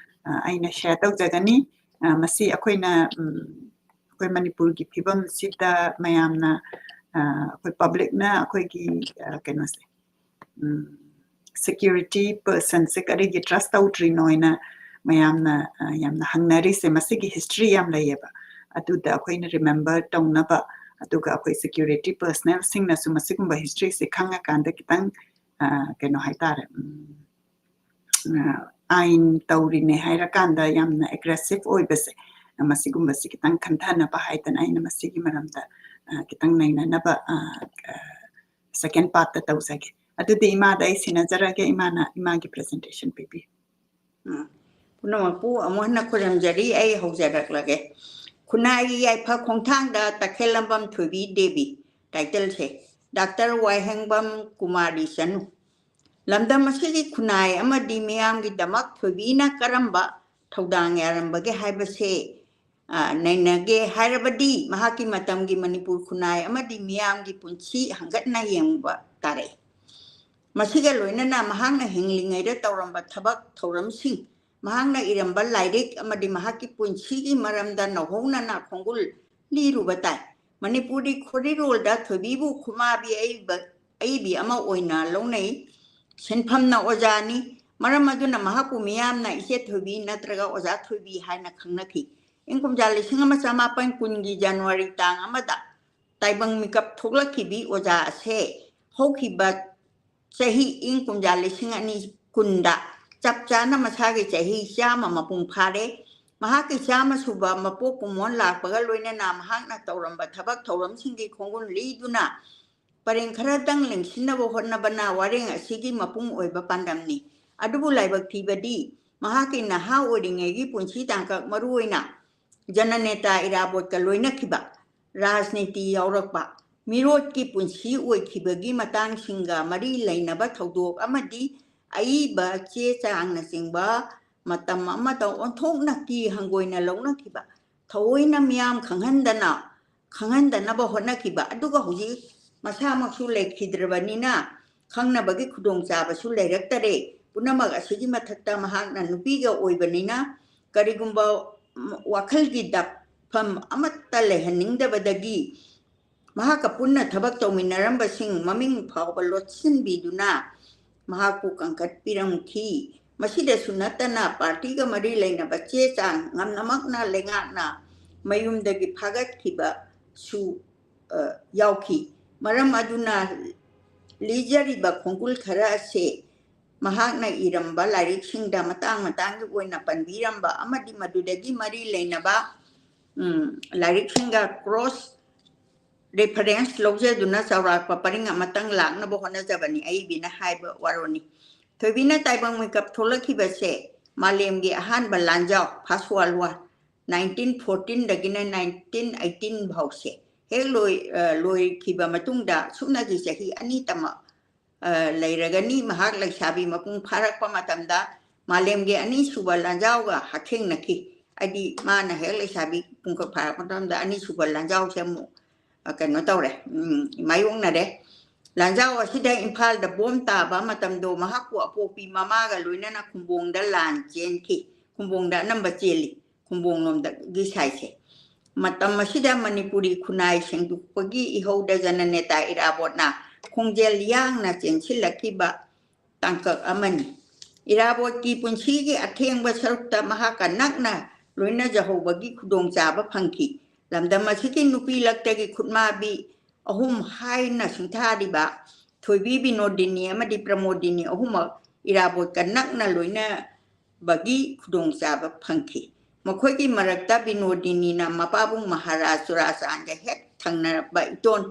ꯑ, ꯑꯩꯅ share ꯇꯧꯖꯒꯅꯤ꯫ ꯑ, ꯃꯁꯤ ꯑꯩꯈꯣꯏꯅ, ꯎꯝ, ꯑꯩꯈꯣꯏ ꯃꯅꯤꯄꯨꯔꯒꯤ ꯐꯤꯕꯝꯁꯤꯗ ꯃꯌꯥꯝꯅ, ꯑ, ꯑꯩꯈꯣꯏ public ꯅ ꯑꯩꯈꯣꯏꯒꯤ, ꯑ, ꯀꯩꯅꯣꯁꯦ, ꯎꯝ, security person ꯁꯦ ꯀꯔꯤꯒꯤ trust ꯇꯧꯗ꯭ꯔꯤꯅꯣ ꯍꯥꯏꯅ ꯃꯌꯥꯝꯅ, ꯑ, ꯌꯥꯝꯅ ꯍꯪꯅꯔꯤꯁꯦ, ꯃꯁꯤꯒꯤ history ꯌꯥꯝ ꯂꯩꯌꯦꯕ꯫ ꯑꯗꯨꯗ ꯑꯩꯈꯣꯏꯅ remember ꯇꯧꯅꯕ, ꯑꯗꯨꯒ ꯑꯩꯈꯣꯏ security personnel ꯁꯤꯡꯅꯁꯨ ꯃꯁꯤꯒꯨꯝꯕ history ꯁꯦ ꯈꯪꯉꯀꯥꯟꯗ ꯈꯤꯇꯪ, ꯑ, ꯀꯩꯅꯣ ꯍꯥꯏꯇꯥꯔꯦ, ꯎꯝ, ꯑ, ꯑꯥꯏꯟ ꯇꯧꯔꯤꯅꯦ ꯍꯥꯏꯔꯀꯥꯟꯗ ꯌꯥꯝꯅ aggressive ꯑꯣꯏꯕꯁꯦ, ꯃꯁꯤꯒꯨꯝꯕꯁꯤ ꯈꯤꯇꯪ ꯈꯟꯊꯅꯕ ꯍꯥꯏꯗꯅ ꯑꯩꯅ ꯃꯁꯤꯒꯤ ꯃꯔꯝꯗ, ꯑ, ꯈꯤꯇꯪ ꯅꯩꯅꯅꯕ, ꯑ, ꯑ, second part ꯇ ꯇꯧꯖꯒꯦ꯫ ꯑꯗꯨꯗꯤ ꯏꯃꯥꯗ ꯑꯩ ꯁꯤꯟꯅꯖꯔꯒꯦ, ꯏꯃꯥꯅ ꯏꯃꯥꯒꯤ presentation ꯄꯤꯕꯤꯌꯨ꯫ ꯎꯝ꯫ ꯄꯨꯝꯅꯃꯛꯄꯨ ꯑꯃꯨꯛ ꯍꯟꯅ ꯈꯨꯔꯨꯝꯖꯔꯤ꯫ ꯑꯩ ꯍꯧꯖꯔꯛꯂꯒꯦ꯫ ꯈꯨꯟꯅꯥꯏꯒꯤ ꯌꯥꯏꯐ ꯈꯣꯡꯊꯥꯡꯗ ꯇꯈꯦꯜꯂꯝꯕꯝ ꯊꯣꯏꯕꯤ ꯗꯦꯕꯤ, title ꯁꯦ, ꯗꯥꯛꯇꯔ ꯋꯥꯏꯍꯦꯡꯕꯝ ꯀꯨꯃꯥꯔꯤ ꯆꯅꯨ꯫ ꯂꯝꯗꯝ ꯑꯁꯤꯒꯤ ꯈꯨꯟꯅꯥꯏ ꯑꯃꯗꯤ ꯃꯤꯌꯥꯝꯒꯤꯗꯃꯛ ꯊꯣꯏꯕꯤꯅ ꯀꯔꯝꯕ ꯊꯧꯗꯥꯡ ꯌꯥꯔꯝꯕꯒꯦ ꯍꯥꯏꯕꯁꯦ, ꯑ, ꯅꯩꯅꯒꯦ ꯍꯥꯏꯔꯕꯗꯤ ꯃꯍꯥꯛꯀꯤ ꯃꯇꯝꯒꯤ ꯃꯅꯤꯄꯨꯔ ꯈꯨꯟꯅꯥꯏ ꯑꯃꯗꯤ ꯃꯤꯌꯥꯝꯒꯤ ꯄꯨꯟꯁꯤ ꯍꯪꯒꯠꯅ ꯌꯦꯡꯕ ꯇꯥꯔꯛꯏ꯫ ꯃꯁꯤꯒ ꯂꯣꯏꯅꯅ ꯃꯍꯥꯛꯅ ꯍꯤꯡꯂꯤꯉꯩꯗ ꯇꯧꯔꯝꯕ ꯊꯕꯛ ꯊꯧꯔꯝꯁꯤꯡ, ꯃꯍꯥꯛꯅ ꯏꯔꯝꯕ ꯂꯥꯏꯔꯤꯛ ꯑꯃꯗꯤ ꯃꯍꯥꯛꯀꯤ ꯄꯨꯟꯁꯤꯒꯤ ꯃꯔꯝꯗ ꯅꯧꯍꯧꯅꯅ ꯈꯣꯡꯒꯨꯜ ꯂꯤꯔꯨꯕ ꯇꯥꯏ꯫ ꯃꯅꯤꯄꯨꯔꯤ ꯈꯣꯔꯤꯔꯣꯜꯗ ꯊꯣꯏꯕꯤꯕꯨ ꯈꯨꯃꯥꯕꯤ ꯑꯏꯕ, ꯑꯏꯕꯤ ꯑꯃ ꯑꯣꯏꯅ ꯂꯧꯅꯩ꯫ ꯁꯤꯟꯐꯝꯅ ꯑꯣꯖꯥꯅꯤ꯫ ꯃꯔꯝ ꯑꯗꯨꯅ ꯃꯍꯥꯛꯄꯨ ꯃꯤꯌꯥꯝꯅ ꯏꯆꯦ ꯊꯣꯏꯕꯤ ꯅꯠꯇ꯭ꯔꯒ ꯑꯣꯖꯥ ꯊꯣꯏꯕꯤ ꯍꯥꯏꯅ ꯈꯪꯅꯈꯤ꯫ ꯏꯪ ꯀꯨꯝꯖꯥ ꯂꯤꯁꯤꯡ ꯑꯃ ꯆꯃꯥꯄꯟ ꯀꯨꯟꯒꯤ ꯖꯅꯋꯥꯔꯤ ꯇꯥꯡ ꯑꯃꯗ ꯇꯥꯏꯕꯪ ꯃꯤꯀꯞ ꯊꯣꯛꯂꯛꯈꯤꯕꯤ ꯑꯣꯖꯥ ꯑꯁꯦ ꯍꯧꯈꯤꯕ ꯆꯍꯤ ꯏꯪ ꯀꯨꯝꯖꯥ ꯂꯤꯁꯤꯡ ꯑꯅꯤ ꯀꯨꯟꯗ ꯆꯞ ꯆꯥꯅ ꯃꯁꯥꯒꯤ ꯆꯍꯤ ꯆꯥꯝꯃ ꯃꯄꯨꯡ ꯐꯥꯔꯦ꯫ ꯃꯍꯥꯛꯀꯤ ꯆꯥꯝꯃ ꯁꯨꯕ ꯃꯄꯣꯛ ꯀꯨꯝꯑꯣꯟ ꯂꯥꯛꯄꯒ ꯂꯣꯏꯅꯅ ꯃꯍꯥꯛꯅ ꯇꯧꯔꯝꯕ ꯊꯕꯛ ꯊꯧꯔꯝꯁꯤꯡꯒꯤ ꯈꯣꯡꯒꯨꯟ ꯂꯤꯗꯨꯅ ꯄꯔꯦꯡ ꯈꯔꯗꯪ ꯂꯦꯡꯁꯤꯟꯅꯕ ꯍꯣꯠꯅꯕꯅ ꯋꯥꯔꯦꯡ ꯑꯁꯤꯒꯤ ꯃꯄꯨꯡ ꯑꯣꯏꯕ ꯄꯥꯟꯗꯝꯅꯤ꯫ ꯑꯗꯨꯕꯨ ꯂꯥꯏꯕꯛ ꯊꯤꯕꯗꯤ ꯃꯍꯥꯛꯀꯤ ꯅꯍꯥ ꯑꯣꯏꯔꯤꯉꯩꯒꯤ ꯄꯨꯟꯁꯤ ꯇꯥꯡꯀꯛ, ꯃꯔꯨꯑꯣꯏꯅ ꯖꯅꯅꯦꯇꯥ ꯏꯔꯥꯕꯣꯠꯀ ꯂꯣꯏꯅꯈꯤꯕ, ꯔꯥꯖꯅꯤꯇꯤ ꯌꯥꯎꯔꯛꯄ, ꯃꯤꯔꯣꯠꯀꯤ ꯄꯨꯟꯁꯤ ꯑꯣꯏꯈꯤꯕꯒꯤ ꯃꯇꯥꯡꯁꯤꯡꯒ ꯃꯔꯤ ꯂꯩꯅꯕ ꯊꯧꯗꯣꯛ ꯑꯃꯗꯤ ꯑꯏꯕ ꯆꯦ ꯆꯥꯡꯅꯆꯤꯡꯕ ꯃꯇꯝ ꯑꯃꯗ ꯑꯣꯟꯊꯣꯛꯅ ꯀꯤ ꯍꯪꯒꯣꯏꯅ ꯂꯧꯅꯈꯤꯕ, ꯊꯑꯣꯏꯅ ꯃꯤꯌꯥꯝ ꯈꯪꯍꯟꯗꯅ, ꯈꯪꯍꯟꯗꯅꯕ ꯍꯣꯠꯅꯈꯤꯕ, ꯑꯗꯨꯒ ꯍꯧꯖꯤꯛ ꯃꯁꯥꯃꯛꯁꯨ ꯂꯩꯈꯤꯗ꯭ꯔꯕꯅꯤꯅ ꯈꯪꯅꯕꯒꯤ ꯈꯨꯗꯣꯡꯆꯥꯕꯁꯨ ꯂꯩꯔꯛꯇꯔꯦ꯫ ꯄꯨꯝꯅꯃꯛ ꯑꯁꯤꯒꯤ ꯃꯊꯛꯇ ꯃꯍꯥꯛꯅ ꯅꯨꯄꯤꯒ ꯑꯣꯏꯕꯅꯤꯅ ꯀꯔꯤꯒꯨꯝꯕ ꯋꯥꯈꯜꯒꯤ ꯗꯥꯛꯐꯝ ꯑꯃꯠꯇ ꯂꯩꯍꯟꯅꯤꯡꯗꯕꯗꯒꯤ ꯃꯍꯥꯛꯀ ꯄꯨꯟꯅ ꯊꯕꯛ ꯇꯧꯃꯤꯟꯅꯔꯝꯕꯁꯤꯡ ꯃꯃꯤꯡ ꯐꯥꯎꯕ ꯂꯣꯠꯁꯤꯟꯕꯤꯗꯨꯅ ꯃꯍꯥꯛꯄꯨ ꯀꯟꯈꯠꯄꯤꯔꯝꯈꯤ꯫ ꯃꯁꯤꯗꯁꯨ ꯅꯠꯇꯅ ꯄꯥꯔꯇꯤꯒ ꯃꯔꯤ ꯂꯩꯅꯕ ꯆꯦ ꯆꯥꯡ ꯉꯝꯅꯃꯛꯅ ꯂꯩꯉꯥꯛꯅ ꯃꯌꯨꯝꯗꯒꯤ ꯐꯥꯒꯠꯈꯤꯕꯁꯨ, ꯑ, ꯌꯥꯎꯈꯤ꯫ ꯃꯔꯝ ꯑꯗꯨꯅ ꯂꯤꯖꯔꯤꯕ ꯈꯣꯡꯒꯨꯜ ꯈꯔ ꯑꯁꯤ ꯃꯍꯥꯛꯅ ꯏꯔꯝꯕ ꯂꯥꯏꯔꯤꯛꯁꯤꯡꯗ ꯃꯇꯥꯡ ꯃꯇꯥꯡꯒꯤ ꯑꯣꯏꯅ ꯄꯟꯕꯤꯔꯝꯕ ꯑꯃꯗꯤ ꯃꯗꯨꯗꯒꯤ ꯃꯔꯤ ꯂꯩꯅꯕ, ꯎꯝ, ꯂꯥꯏꯔꯤꯛꯁꯤꯡꯒ cross reference ꯂꯧꯖꯗꯨꯅ ꯆꯥꯎꯔꯥꯛꯄ ꯄꯔꯤꯡ ꯑꯃꯇꯪ ꯂꯥꯛꯅꯕ ꯍꯣꯠꯅꯖꯕꯅꯤ ꯑꯏꯕꯤꯅ ꯍꯥꯏꯕ ꯋꯥꯔꯣꯜꯅꯤ꯫ ꯊꯣꯏꯕꯤꯅ ꯇꯥꯏꯕꯪ ꯃꯤꯀꯞ ꯊꯣꯛꯂꯛꯈꯤꯕꯁꯦ ꯃꯥꯂꯦꯝꯒꯤ ꯑꯍꯥꯟꯕ ꯂꯥꯟꯖꯥꯎ, First World War, nineteen fourteen ꯗꯒꯤꯅ nineteen eighteen ꯐꯥꯎꯁꯦ ꯍꯦꯛ ꯂꯣꯏ-, ꯑ, ꯂꯣꯏꯈꯤꯕ ꯃꯇꯨꯡꯗ ꯁꯨꯞꯅꯒꯤ ꯆꯍꯤ ꯑꯅꯤꯇꯃꯛ, ꯑ, ꯂꯩꯔꯒꯅꯤ꯫ ꯃꯍꯥꯛ ꯂꯩꯁꯥꯕꯤ ꯃꯄꯨꯡ ꯐꯥꯔꯛꯄ ꯃꯇꯝꯗ ꯃꯥꯂꯦꯝꯒꯤ ꯑꯅꯤꯁꯨꯕ ꯂꯥꯟꯖꯥꯎꯒ ꯍꯛꯊꯦꯡꯅꯈꯤ꯫ ꯍꯥꯏꯗꯤ ꯃꯥꯅ ꯍꯦꯛ ꯂꯩꯁꯥꯕꯤ ꯄꯨꯡꯀꯛ ꯐꯥꯔꯛꯄ ꯃꯇꯝꯗ ꯑꯅꯤꯁꯨꯕ ꯂꯥꯟꯖꯥꯎꯁꯦ ꯑꯃꯨꯛ, ꯑ, ꯀꯩꯅꯣ ꯇꯧꯔꯦ, ꯎꯝ, ꯃꯥꯌꯣꯛꯅꯔꯦ꯫ ꯂꯥꯟꯖꯥꯎ ꯑꯁꯤꯗ ꯏꯝꯐꯥꯜꯗ ꯕꯣꯝ ꯇꯥꯕ ꯃꯇꯝꯗꯣ ꯃꯍꯥꯛꯄꯨ ꯑꯄꯣꯛꯄꯤ ꯃꯃꯥꯒ ꯂꯣꯏꯅꯅ ꯈꯨꯝꯕꯣꯡꯗ ꯂꯥꯟ ꯆꯦꯟꯈꯤ꯫ ꯈꯨꯝꯕꯣꯡꯗ ꯑꯅꯝꯕ ꯆꯦꯜꯂꯤ, ꯈꯨꯝꯕꯣꯡꯂꯣꯝꯗꯒꯤ ꯁꯥꯏꯁꯦ꯫ ꯃꯇꯝ ꯑꯁꯤꯗ ꯃꯅꯤꯄꯨꯔꯤ ꯈꯨꯟꯅꯥꯏ ꯁꯦꯡꯗꯣꯛꯄꯒꯤ ꯏꯍꯧꯗ ꯖꯅꯅꯦꯇꯥ ꯏꯔꯥꯕꯣꯠꯅ ꯈꯣꯡꯖꯦꯜ ꯌꯥꯡꯅ ꯆꯦꯟꯁꯤꯜꯂꯛꯈꯤꯕ ꯇꯥꯡꯀꯛ ꯑꯃꯅꯤ꯫ ꯏꯔꯥꯕꯣꯠꯀꯤ ꯄꯨꯟꯁꯤꯒꯤ ꯑꯊꯦꯡꯕ ꯁꯔꯨꯛꯇ ꯃꯍꯥꯛꯀ ꯅꯛꯅ ꯂꯣꯏꯅꯖꯍꯧꯕꯒꯤ ꯈꯨꯗꯣꯡꯆꯥꯕ ꯐꯪꯈꯤ꯫ ꯂꯝꯗꯝ ꯑꯁꯤꯒꯤ ꯅꯨꯄꯤ ꯂꯛꯇꯒꯤ ꯈꯨꯠꯃꯥꯕꯤ ꯑꯍꯨꯝ ꯍꯥꯏꯅ ꯁꯤꯡꯊꯥꯔꯤꯕ ꯊꯣꯏꯕꯤ, ꯕꯤꯅꯣꯗꯤꯅꯤ ꯑꯃꯗꯤ ꯄ꯭ꯔꯃꯣꯗꯤꯅꯤ ꯑꯍꯨꯝꯃꯛ ꯏꯔꯥꯕꯣꯠꯀ ꯅꯛꯅ ꯂꯣꯏꯅꯕꯒꯤ ꯈꯨꯗꯣꯡꯆꯥꯕ ꯐꯪꯈꯤ꯫ ꯃꯈꯣꯏꯒꯤ ꯃꯔꯛꯇ ꯕꯤꯅꯣꯗꯤꯅꯤꯅ ꯃꯄꯥꯕꯨꯡ ꯃꯍꯥꯔꯥꯖ ꯆꯨꯔꯥꯆꯥꯟꯒ ꯍꯦꯛ ꯊꯪꯅꯔꯛꯄ ꯏꯇꯣꯟ,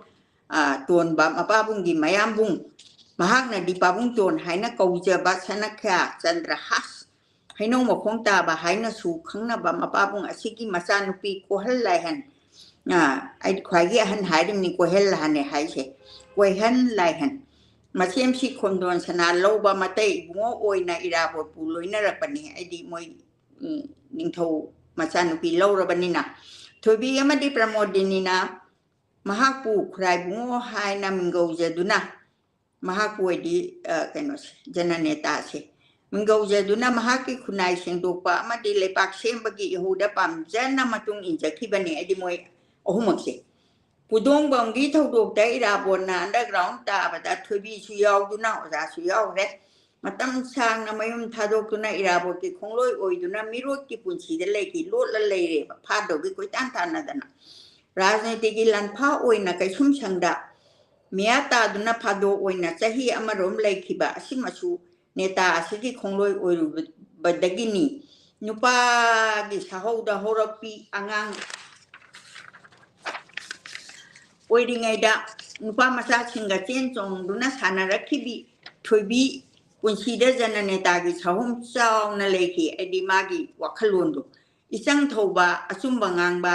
ꯑ, ꯇꯣꯟꯕ ꯃꯄꯥꯕꯨꯡꯒꯤ ꯃꯌꯥꯝꯕꯨꯡ, ꯃꯍꯥꯛꯅꯗꯤ ꯄꯥꯕꯨꯡꯇꯣꯟ ꯍꯥꯏꯅ ꯀꯧꯖꯕ ꯁꯅꯈ꯭ꯌꯥ ꯆꯟꯗ꯭ꯔꯍꯥꯁ, ꯍꯩꯅꯧ ꯃꯈꯣꯡ ꯇꯥꯕ ꯍꯥꯏꯅꯁꯨ ꯈꯪꯅꯕ ꯃꯄꯥꯕꯨꯡ ꯑꯁꯤꯒꯤ ꯃꯆꯥꯅꯨꯄꯤ ꯀꯣꯍꯜ ꯂꯥꯏꯍꯟ, ꯑ, ꯑꯩ ꯈ꯭ꯋꯥꯏꯒꯤ ꯑꯍꯟ ꯍꯥꯏꯔꯤꯕꯅꯤ ꯀꯣꯍꯜ ꯂꯥꯏꯍꯟꯅꯦ ꯍꯥꯏꯁꯦ, ꯀꯣꯏꯍꯟ ꯂꯥꯏꯍꯟ, ꯃꯁꯦꯝꯁꯤ ꯈꯣꯟꯗꯣꯟ ꯁꯅꯥ ꯂꯧꯕ ꯃꯇꯩ ꯏꯕꯨꯡꯉꯣ ꯑꯣꯏꯅ ꯏꯔꯥꯕꯣꯠꯄꯨ ꯂꯣꯏꯅꯔꯛꯄꯅꯤ꯫ ꯑꯩꯗꯤ ꯃꯣꯏ, ꯎꯝ, ꯅꯤꯡꯊꯧ ꯃꯆꯥꯅꯨꯄꯤ ꯂꯧꯔꯕꯅꯤꯅ꯫ ꯊꯣꯏꯕꯤ ꯑꯃꯗꯤ ꯄ꯭ꯔꯃꯣꯗꯤꯅꯤꯅ ꯃꯍꯥꯛꯄꯨ ꯈꯨꯔꯥꯏꯕꯨꯡꯉꯣ ꯍꯥꯏꯅ ꯃꯤꯡꯒꯧꯖꯗꯨꯅ, ꯃꯍꯥꯛꯄꯨ ꯑꯣꯏꯗꯤ, ꯑ, ꯀꯩꯅꯣꯁꯦ, ꯖꯅꯅꯦꯇꯥꯁꯦ ꯃꯤꯡꯒꯧꯖꯗꯨꯅ ꯃꯍꯥꯛꯀꯤ ꯈꯨꯟꯅꯥꯏ ꯁꯦꯡꯗꯣꯛꯄ ꯑꯃꯗꯤ ꯂꯩꯄꯥꯛ ꯁꯦꯝꯕꯒꯤ ꯏꯍꯧꯗ ꯄꯥꯝꯖꯅ ꯃꯇꯨꯡ ꯏꯟꯖꯈꯤꯕꯅꯤ꯫ ꯍꯥꯏꯗꯤ ꯃꯣꯏ ꯑꯍꯨꯝꯃꯛꯁꯦ꯫ ꯄꯨꯗꯣꯡꯕꯝꯒꯤ ꯊꯧꯗꯣꯛꯇ ꯏꯔꯥꯕꯣꯠꯅ underground ꯇꯥꯕꯗ ꯊꯣꯏꯕꯤꯁꯨ ꯌꯥꯎꯗꯨꯅ ꯑꯣꯖꯥꯁꯨ ꯌꯥꯎꯈ꯭ꯔꯦ꯫ ꯃꯇꯝ ꯁꯥꯡꯅ ꯃꯌꯨꯝ ꯊꯥꯗꯣꯛꯇꯨꯅ ꯏꯔꯥꯕꯣꯠꯀꯤ ꯈꯣꯡꯂꯣꯏ ꯑꯣꯏꯗꯨꯅ ꯃꯤꯔꯣꯠꯀꯤ ꯄꯨꯟꯁꯤꯗ ꯂꯩꯈꯤ꯫ ꯂꯣꯠꯂ ꯂꯩꯔꯦꯕ, ꯐꯥꯗꯧꯒꯤ ꯀꯣꯏꯇꯥꯟ ꯇꯥꯟꯅꯗꯅ꯫ ꯔꯥꯖꯅꯤꯇꯤꯒꯤ ꯂꯥꯟꯐꯥ ꯑꯣꯏꯅ ꯀꯩꯁꯨꯝꯁꯪꯗ ꯃꯤꯌꯥ ꯇꯥꯗꯨꯅ ꯐꯥꯗꯣꯛ ꯑꯣꯏꯅ ꯆꯍꯤ ꯑꯃꯔꯣꯝ ꯂꯩꯈꯤꯕ ꯑꯁꯤꯃꯁꯨ ꯅꯦꯇꯥ ꯑꯁꯤꯒꯤ ꯈꯣꯡꯂꯣꯏ ꯑꯣꯏꯔꯨꯕꯗꯒꯤꯅꯤ꯫ ꯅꯨꯄꯥꯒꯤ ꯁꯥꯍꯧꯗ ꯍꯧꯔꯛꯄꯤ ꯑꯉꯥꯡ ꯑꯣꯏꯔꯤꯉꯩꯗ ꯅꯨꯄꯥ ꯃꯆꯥꯁꯤꯡꯒ ꯆꯦꯟ ꯆꯣꯡꯗꯨꯅ ꯁꯥꯟꯅꯔꯛꯈꯤꯕꯤ ꯊꯣꯏꯕꯤ ꯄꯨꯟꯁꯤꯗ ꯖꯅꯅꯦꯇꯥꯒꯤ ꯁꯥꯍꯨꯝ ꯆꯥꯎꯅ ꯂꯩꯈꯤ꯫ ꯍꯥꯏꯗꯤ ꯃꯥꯒꯤ ꯋꯥꯈꯜꯂꯣꯟꯗꯣ ꯏꯆꯪ ꯊꯧꯕ, ꯑꯆꯨꯝꯕ ꯉꯥꯡꯕ,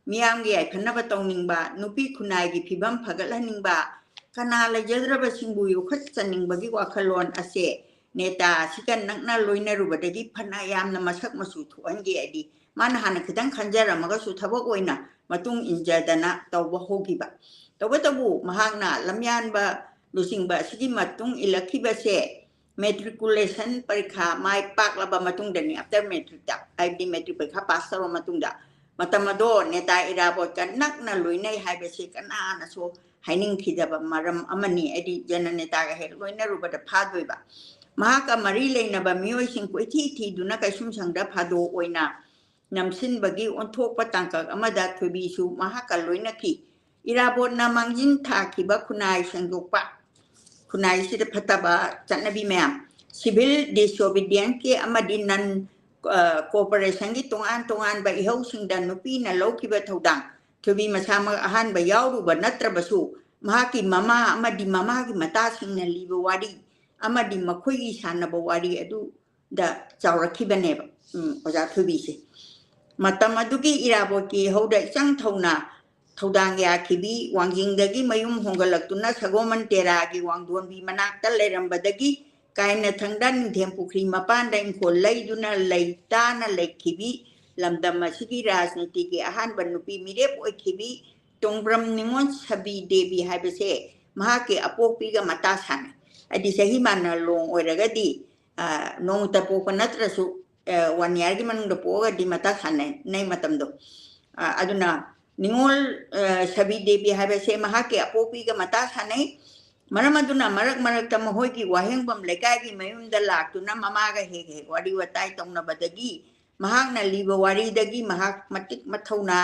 ꯃꯤꯌꯥꯝꯒꯤ ꯌꯥꯏꯐꯅꯕ ꯇꯧꯅꯤꯡꯕ, ꯅꯨꯄꯤ ꯈꯨꯟꯅꯥꯏꯒꯤ ꯐꯤꯕꯝ ꯐꯒꯠꯍꯟꯅꯤꯡꯕ, ꯀꯅꯥ ꯂꯩꯖꯗ꯭ꯔꯕꯁꯤꯡꯕꯨ ꯌꯣꯛꯈꯠꯆꯅꯤꯡꯕꯒꯤ ꯋꯥꯈꯜꯂꯣꯟ ꯑꯁꯦ ꯅꯦꯇꯥ ꯑꯁꯤꯒ ꯅꯛꯅ ꯂꯣꯏꯅꯔꯨꯕꯗꯒꯤ ꯐꯅ ꯌꯥꯝꯅ ꯃꯁꯛ ꯃꯆꯨ ꯊꯣꯛꯍꯟꯈꯤ꯫ ꯍꯥꯏꯗꯤ ꯃꯥꯅ ꯍꯥꯟꯅ ꯈꯤꯇꯪ ꯈꯟꯖꯔꯝꯃꯒꯁꯨ ꯊꯕꯛ ꯑꯣꯏꯅ ꯃꯇꯨꯡ ꯏꯟꯖꯗꯅ ꯇꯧꯕ ꯍꯧꯈꯤꯕ꯫ ꯇꯧꯕꯇꯕꯨ ꯃꯍꯥꯛꯅ ꯂꯝꯌꯥꯟꯕ ꯂꯨꯆꯤꯡꯕ ꯑꯁꯤꯒꯤ ꯃꯇꯨꯡ ꯏꯜꯂꯛꯈꯤꯕꯁꯦ matriculation ꯄꯔꯤꯈꯥ ꯃꯥꯏ ꯄꯥꯛꯂꯕ ꯃꯇꯨꯡꯗꯅꯤ, after matricꯇ, ꯍꯥꯏꯕꯗꯤ matric ꯄꯔꯤꯈꯥ ꯄꯥꯁ ꯇꯧꯔꯕ ꯃꯇꯨꯡꯗ꯫ ꯃꯇꯝ ꯑꯗꯣ ꯅꯦꯇꯥ ꯏꯔꯥꯕꯣꯠꯀ ꯅꯛꯅ ꯂꯣꯏꯅꯩ ꯍꯥꯏꯕꯁꯤ ꯀꯅꯥꯅꯁꯨ ꯍꯥꯏꯅꯤꯡꯈꯤꯗꯕ ꯃꯔꯝ ꯑꯃꯅꯤ꯫ ꯍꯥꯏꯗꯤ ꯖꯅꯅꯦꯇꯥꯒ ꯍꯦꯛ ꯂꯣꯏꯅꯔꯨꯕꯗ ꯐꯥꯗꯣꯏꯕ꯫ ꯃꯍꯥꯛꯀ ꯃꯔꯤ ꯂꯩꯅꯕ ꯃꯤꯑꯣꯏꯁꯤꯡ ꯀꯣꯏꯊꯤ ꯊꯤꯗꯨꯅ ꯀꯩꯁꯨꯝꯁꯪꯗ ꯐꯥꯗꯣꯛ ꯑꯣꯏꯅ ꯅꯝꯁꯤꯟꯕꯒꯤ ꯑꯣꯟꯊꯣꯛꯄ ꯇꯥꯡꯀꯛ ꯑꯃꯗ ꯊꯣꯏꯕꯤꯁꯨ ꯃꯍꯥꯛꯀ ꯂꯣꯏꯅꯈꯤ꯫ ꯏꯔꯥꯕꯣꯠꯅ ꯃꯥꯡꯖꯤꯟ ꯊꯥꯈꯤꯕ ꯈꯨꯟꯅꯥꯏ ꯁꯦꯡꯗꯣꯛꯄ, ꯈꯨꯟꯅꯥꯏꯁꯤꯗ ꯐꯠꯇꯕ ꯆꯠꯅꯕꯤ ꯃꯌꯥꯝ, civil disobedience ꯀꯤ ꯑꯃꯗꯤ non cooperation ꯒꯤ ꯇꯣꯉꯥꯟ ꯇꯣꯉꯥꯟꯕ ꯏꯍꯧꯁꯤꯡꯗ ꯅꯨꯄꯤꯅ ꯂꯧꯈꯤꯕ ꯊꯧꯗꯥꯡ, ꯊꯣꯏꯕꯤ ꯃꯁꯥꯃꯛ ꯑꯍꯥꯟꯕ ꯌꯥꯎꯔꯨꯕ ꯅꯠꯇ꯭ꯔꯕꯁꯨ, ꯃꯍꯥꯛꯀꯤ ꯃꯃꯥ ꯑꯃꯗꯤ ꯃꯃꯥꯒꯤ ꯃꯇꯥꯁꯤꯡꯅ ꯂꯤꯕ ꯋꯥꯔꯤ ꯑꯃꯗꯤ ꯃꯈꯣꯏꯒꯤ ꯁꯥꯟꯅꯕ ꯋꯥꯔꯤ ꯑꯗꯨꯗ ꯆꯥꯎꯔꯛꯈꯤꯕꯅꯦꯕ, ꯎꯝ, ꯑꯣꯖꯥ ꯊꯣꯏꯕꯤꯁꯦ꯫ ꯃꯇꯝ ꯑꯗꯨꯒꯤ ꯏꯔꯥꯕꯣꯠꯀꯤ ꯍꯧꯗ ꯏꯆꯪ ꯊꯧꯅ ꯊꯧꯗꯥꯡ ꯌꯥꯈꯤꯕꯤ, ꯋꯥꯡꯖꯤꯡꯗꯒꯤ ꯃꯌꯨꯝ ꯍꯣꯡꯒꯠꯂꯛꯇꯨꯅ ꯁꯒꯣꯃꯟ ꯇꯦꯔꯥꯒꯤ ꯋꯥꯡꯗꯣꯟꯕꯤ ꯃꯅꯥꯛꯇ ꯂꯩꯔꯝꯕꯗꯒꯤ ꯀꯥꯏꯅꯊꯪꯗ ꯅꯤꯡꯊꯦꯝ ꯄꯨꯈ꯭ꯔꯤ ꯃꯄꯥꯟꯗ ꯏꯪꯈꯣꯜ ꯂꯩꯗꯨꯅ ꯂꯩ ꯇꯥꯅ ꯂꯩꯈꯤꯕꯤ, ꯂꯝꯗꯝ ꯑꯁꯤꯒꯤ ꯔꯥꯖꯅꯤꯇꯤꯒꯤ ꯑꯍꯥꯟꯕ ꯅꯨꯄꯤ ꯃꯤꯔꯦꯞ ꯑꯣꯏꯈꯤꯕꯤ ꯇꯣꯡꯕ꯭ꯔꯝ ꯅꯤꯉꯣꯜ ꯁꯕꯤ ꯗꯦꯕꯤ ꯍꯥꯏꯕꯁꯦ ꯃꯍꯥꯛꯀꯤ ꯑꯄꯣꯛꯄꯤꯒ ꯃꯇꯥ ꯁꯥꯟꯅꯩ꯫ ꯍꯥꯏꯗꯤ ꯆꯍꯤ ꯃꯥꯟꯅ ꯂꯣꯡ ꯑꯣꯏꯔꯒꯗꯤ, ꯑ, ꯅꯣꯡꯃꯇ ꯄꯣꯛꯄ ꯅꯠꯇ꯭ꯔꯁꯨ, ꯑ, one year ꯒꯤ ꯃꯅꯨꯡꯗ ꯄꯣꯛꯑꯒꯗꯤ ꯃꯇꯥ ꯁꯥꯟꯅꯩ ꯃꯇꯝꯗꯣ꯫ ꯑ, ꯑꯗꯨꯅ ꯅꯤꯉꯣꯜ, ꯑ, ꯁꯕꯤ ꯗꯦꯕꯤ ꯍꯥꯏꯕꯁꯦ ꯃꯍꯥꯛꯀꯤ ꯑꯄꯣꯛꯄꯤꯒ ꯃꯇꯥ ꯁꯥꯟꯅꯩ꯫ ꯃꯔꯝ ꯑꯗꯨꯅ ꯃꯔꯛ ꯃꯔꯛꯇ ꯃꯈꯣꯏꯒꯤ ꯋꯥꯍꯦꯡꯕꯝ ꯂꯩꯀꯥꯏꯒꯤ ꯃꯌꯨꯝꯗ ꯂꯥꯛꯇꯨꯅ ꯃꯃꯥꯒ ꯍꯦꯛ ꯍꯦꯛ ꯋꯥꯔꯤ ꯋꯥꯇꯥꯏ ꯇꯧꯅꯕꯗꯒꯤ ꯃꯍꯥꯛꯅ ꯂꯤꯕ ꯋꯥꯔꯤꯗꯒꯤ ꯃꯍꯥꯛ ꯃꯇꯤꯛ ꯃꯊꯧꯅꯥ,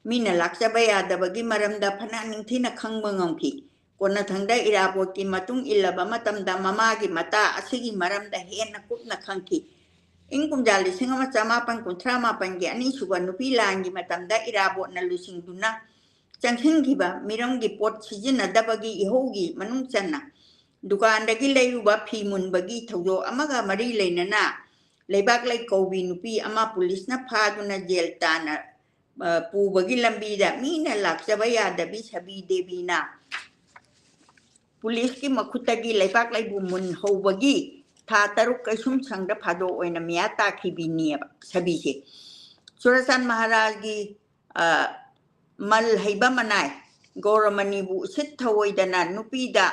ꯃꯤꯅ ꯂꯥꯛꯆꯕ ꯌꯥꯗꯕꯒꯤ ꯃꯔꯝꯗ ꯐꯅ ꯅꯤꯡꯊꯤꯅ ꯈꯪꯕ ꯉꯝꯈꯤ꯫ ꯀꯣꯟꯅꯊꯪꯗ ꯏꯔꯥꯕꯣꯠꯀꯤ ꯃꯇꯨꯡ ꯏꯜꯂꯕ ꯃꯇꯝꯗ ꯃꯃꯥꯒꯤ ꯃꯇꯥ ꯑꯁꯤꯒꯤ ꯃꯔꯝꯗ ꯍꯦꯟꯅ ꯀꯨꯞꯅ ꯈꯪꯈꯤ꯫ ꯏꯪ ꯀꯨꯝꯖꯥ ꯂꯤꯁꯤꯡ ꯑꯃ ꯆꯃꯥꯄꯟ ꯀꯨꯟꯊ꯭ꯔꯥ ꯃꯥꯄꯟꯒꯤ ꯑꯅꯤꯁꯨꯕ ꯅꯨꯄꯤ ꯂꯥꯟꯒꯤ ꯃꯇꯝꯗ ꯏꯔꯥꯕꯣꯠꯅ ꯂꯨꯆꯤꯡꯗꯨꯅ ꯆꯪꯁꯤꯟꯈꯤꯕ ꯃꯤꯔꯝꯒꯤ ꯄꯣꯠ ꯁꯤꯖꯤꯟꯅꯗꯕꯒꯤ ꯏꯍꯧꯒꯤ ꯃꯅꯨꯡ ꯆꯟꯅ ꯗꯨꯀꯥꯟꯗꯒꯤ ꯂꯩꯔꯨꯕ ꯐꯤ ꯃꯨꯟꯕꯒꯤ ꯊꯧꯗꯣꯛ ꯑꯃꯒ ꯃꯔꯤ ꯂꯩꯅꯅ ꯂꯩꯕꯥꯛ ꯂꯩꯀꯧꯕꯤ ꯅꯨꯄꯤ ꯑꯃ ꯄꯨꯂꯤꯁꯅ ꯐꯥꯗꯨꯅ ꯖꯦꯜ ꯇꯥꯟꯅ, ꯑ, ꯄꯨꯕꯒꯤ ꯂꯝꯕꯤꯗ ꯃꯤꯅ ꯂꯥꯛꯆꯕ ꯌꯥꯗꯕꯤ ꯁꯕꯤ ꯗꯦꯕꯤꯅ ꯄꯨꯂꯤꯁꯀꯤ ꯃꯈꯨꯠꯇꯒꯤ ꯂꯩꯕꯥꯛ ꯂꯩꯕꯨ ꯃꯨꯟ ꯍꯧꯕꯒꯤ ꯊꯥ ꯇꯔꯨꯛ ꯀꯩꯁꯨꯝꯁꯪꯗ ꯐꯥꯗꯣꯛ ꯑꯣꯏꯅ ꯃꯤꯌꯥ ꯇꯥꯈꯤꯕꯤꯅꯦꯕ ꯁꯕꯤꯁꯦ꯫ ꯆꯨꯔꯥꯆꯥꯟ ꯃꯍꯥꯔꯥꯖꯒꯤ, ꯑ, ꯃꯜ ꯍꯩꯕ ꯃꯅꯥꯏ ꯒꯧꯔꯃꯅꯤꯕꯨ ꯎꯁꯤꯠ ꯊꯧꯑꯣꯏꯗꯅ ꯅꯨꯄꯤꯗ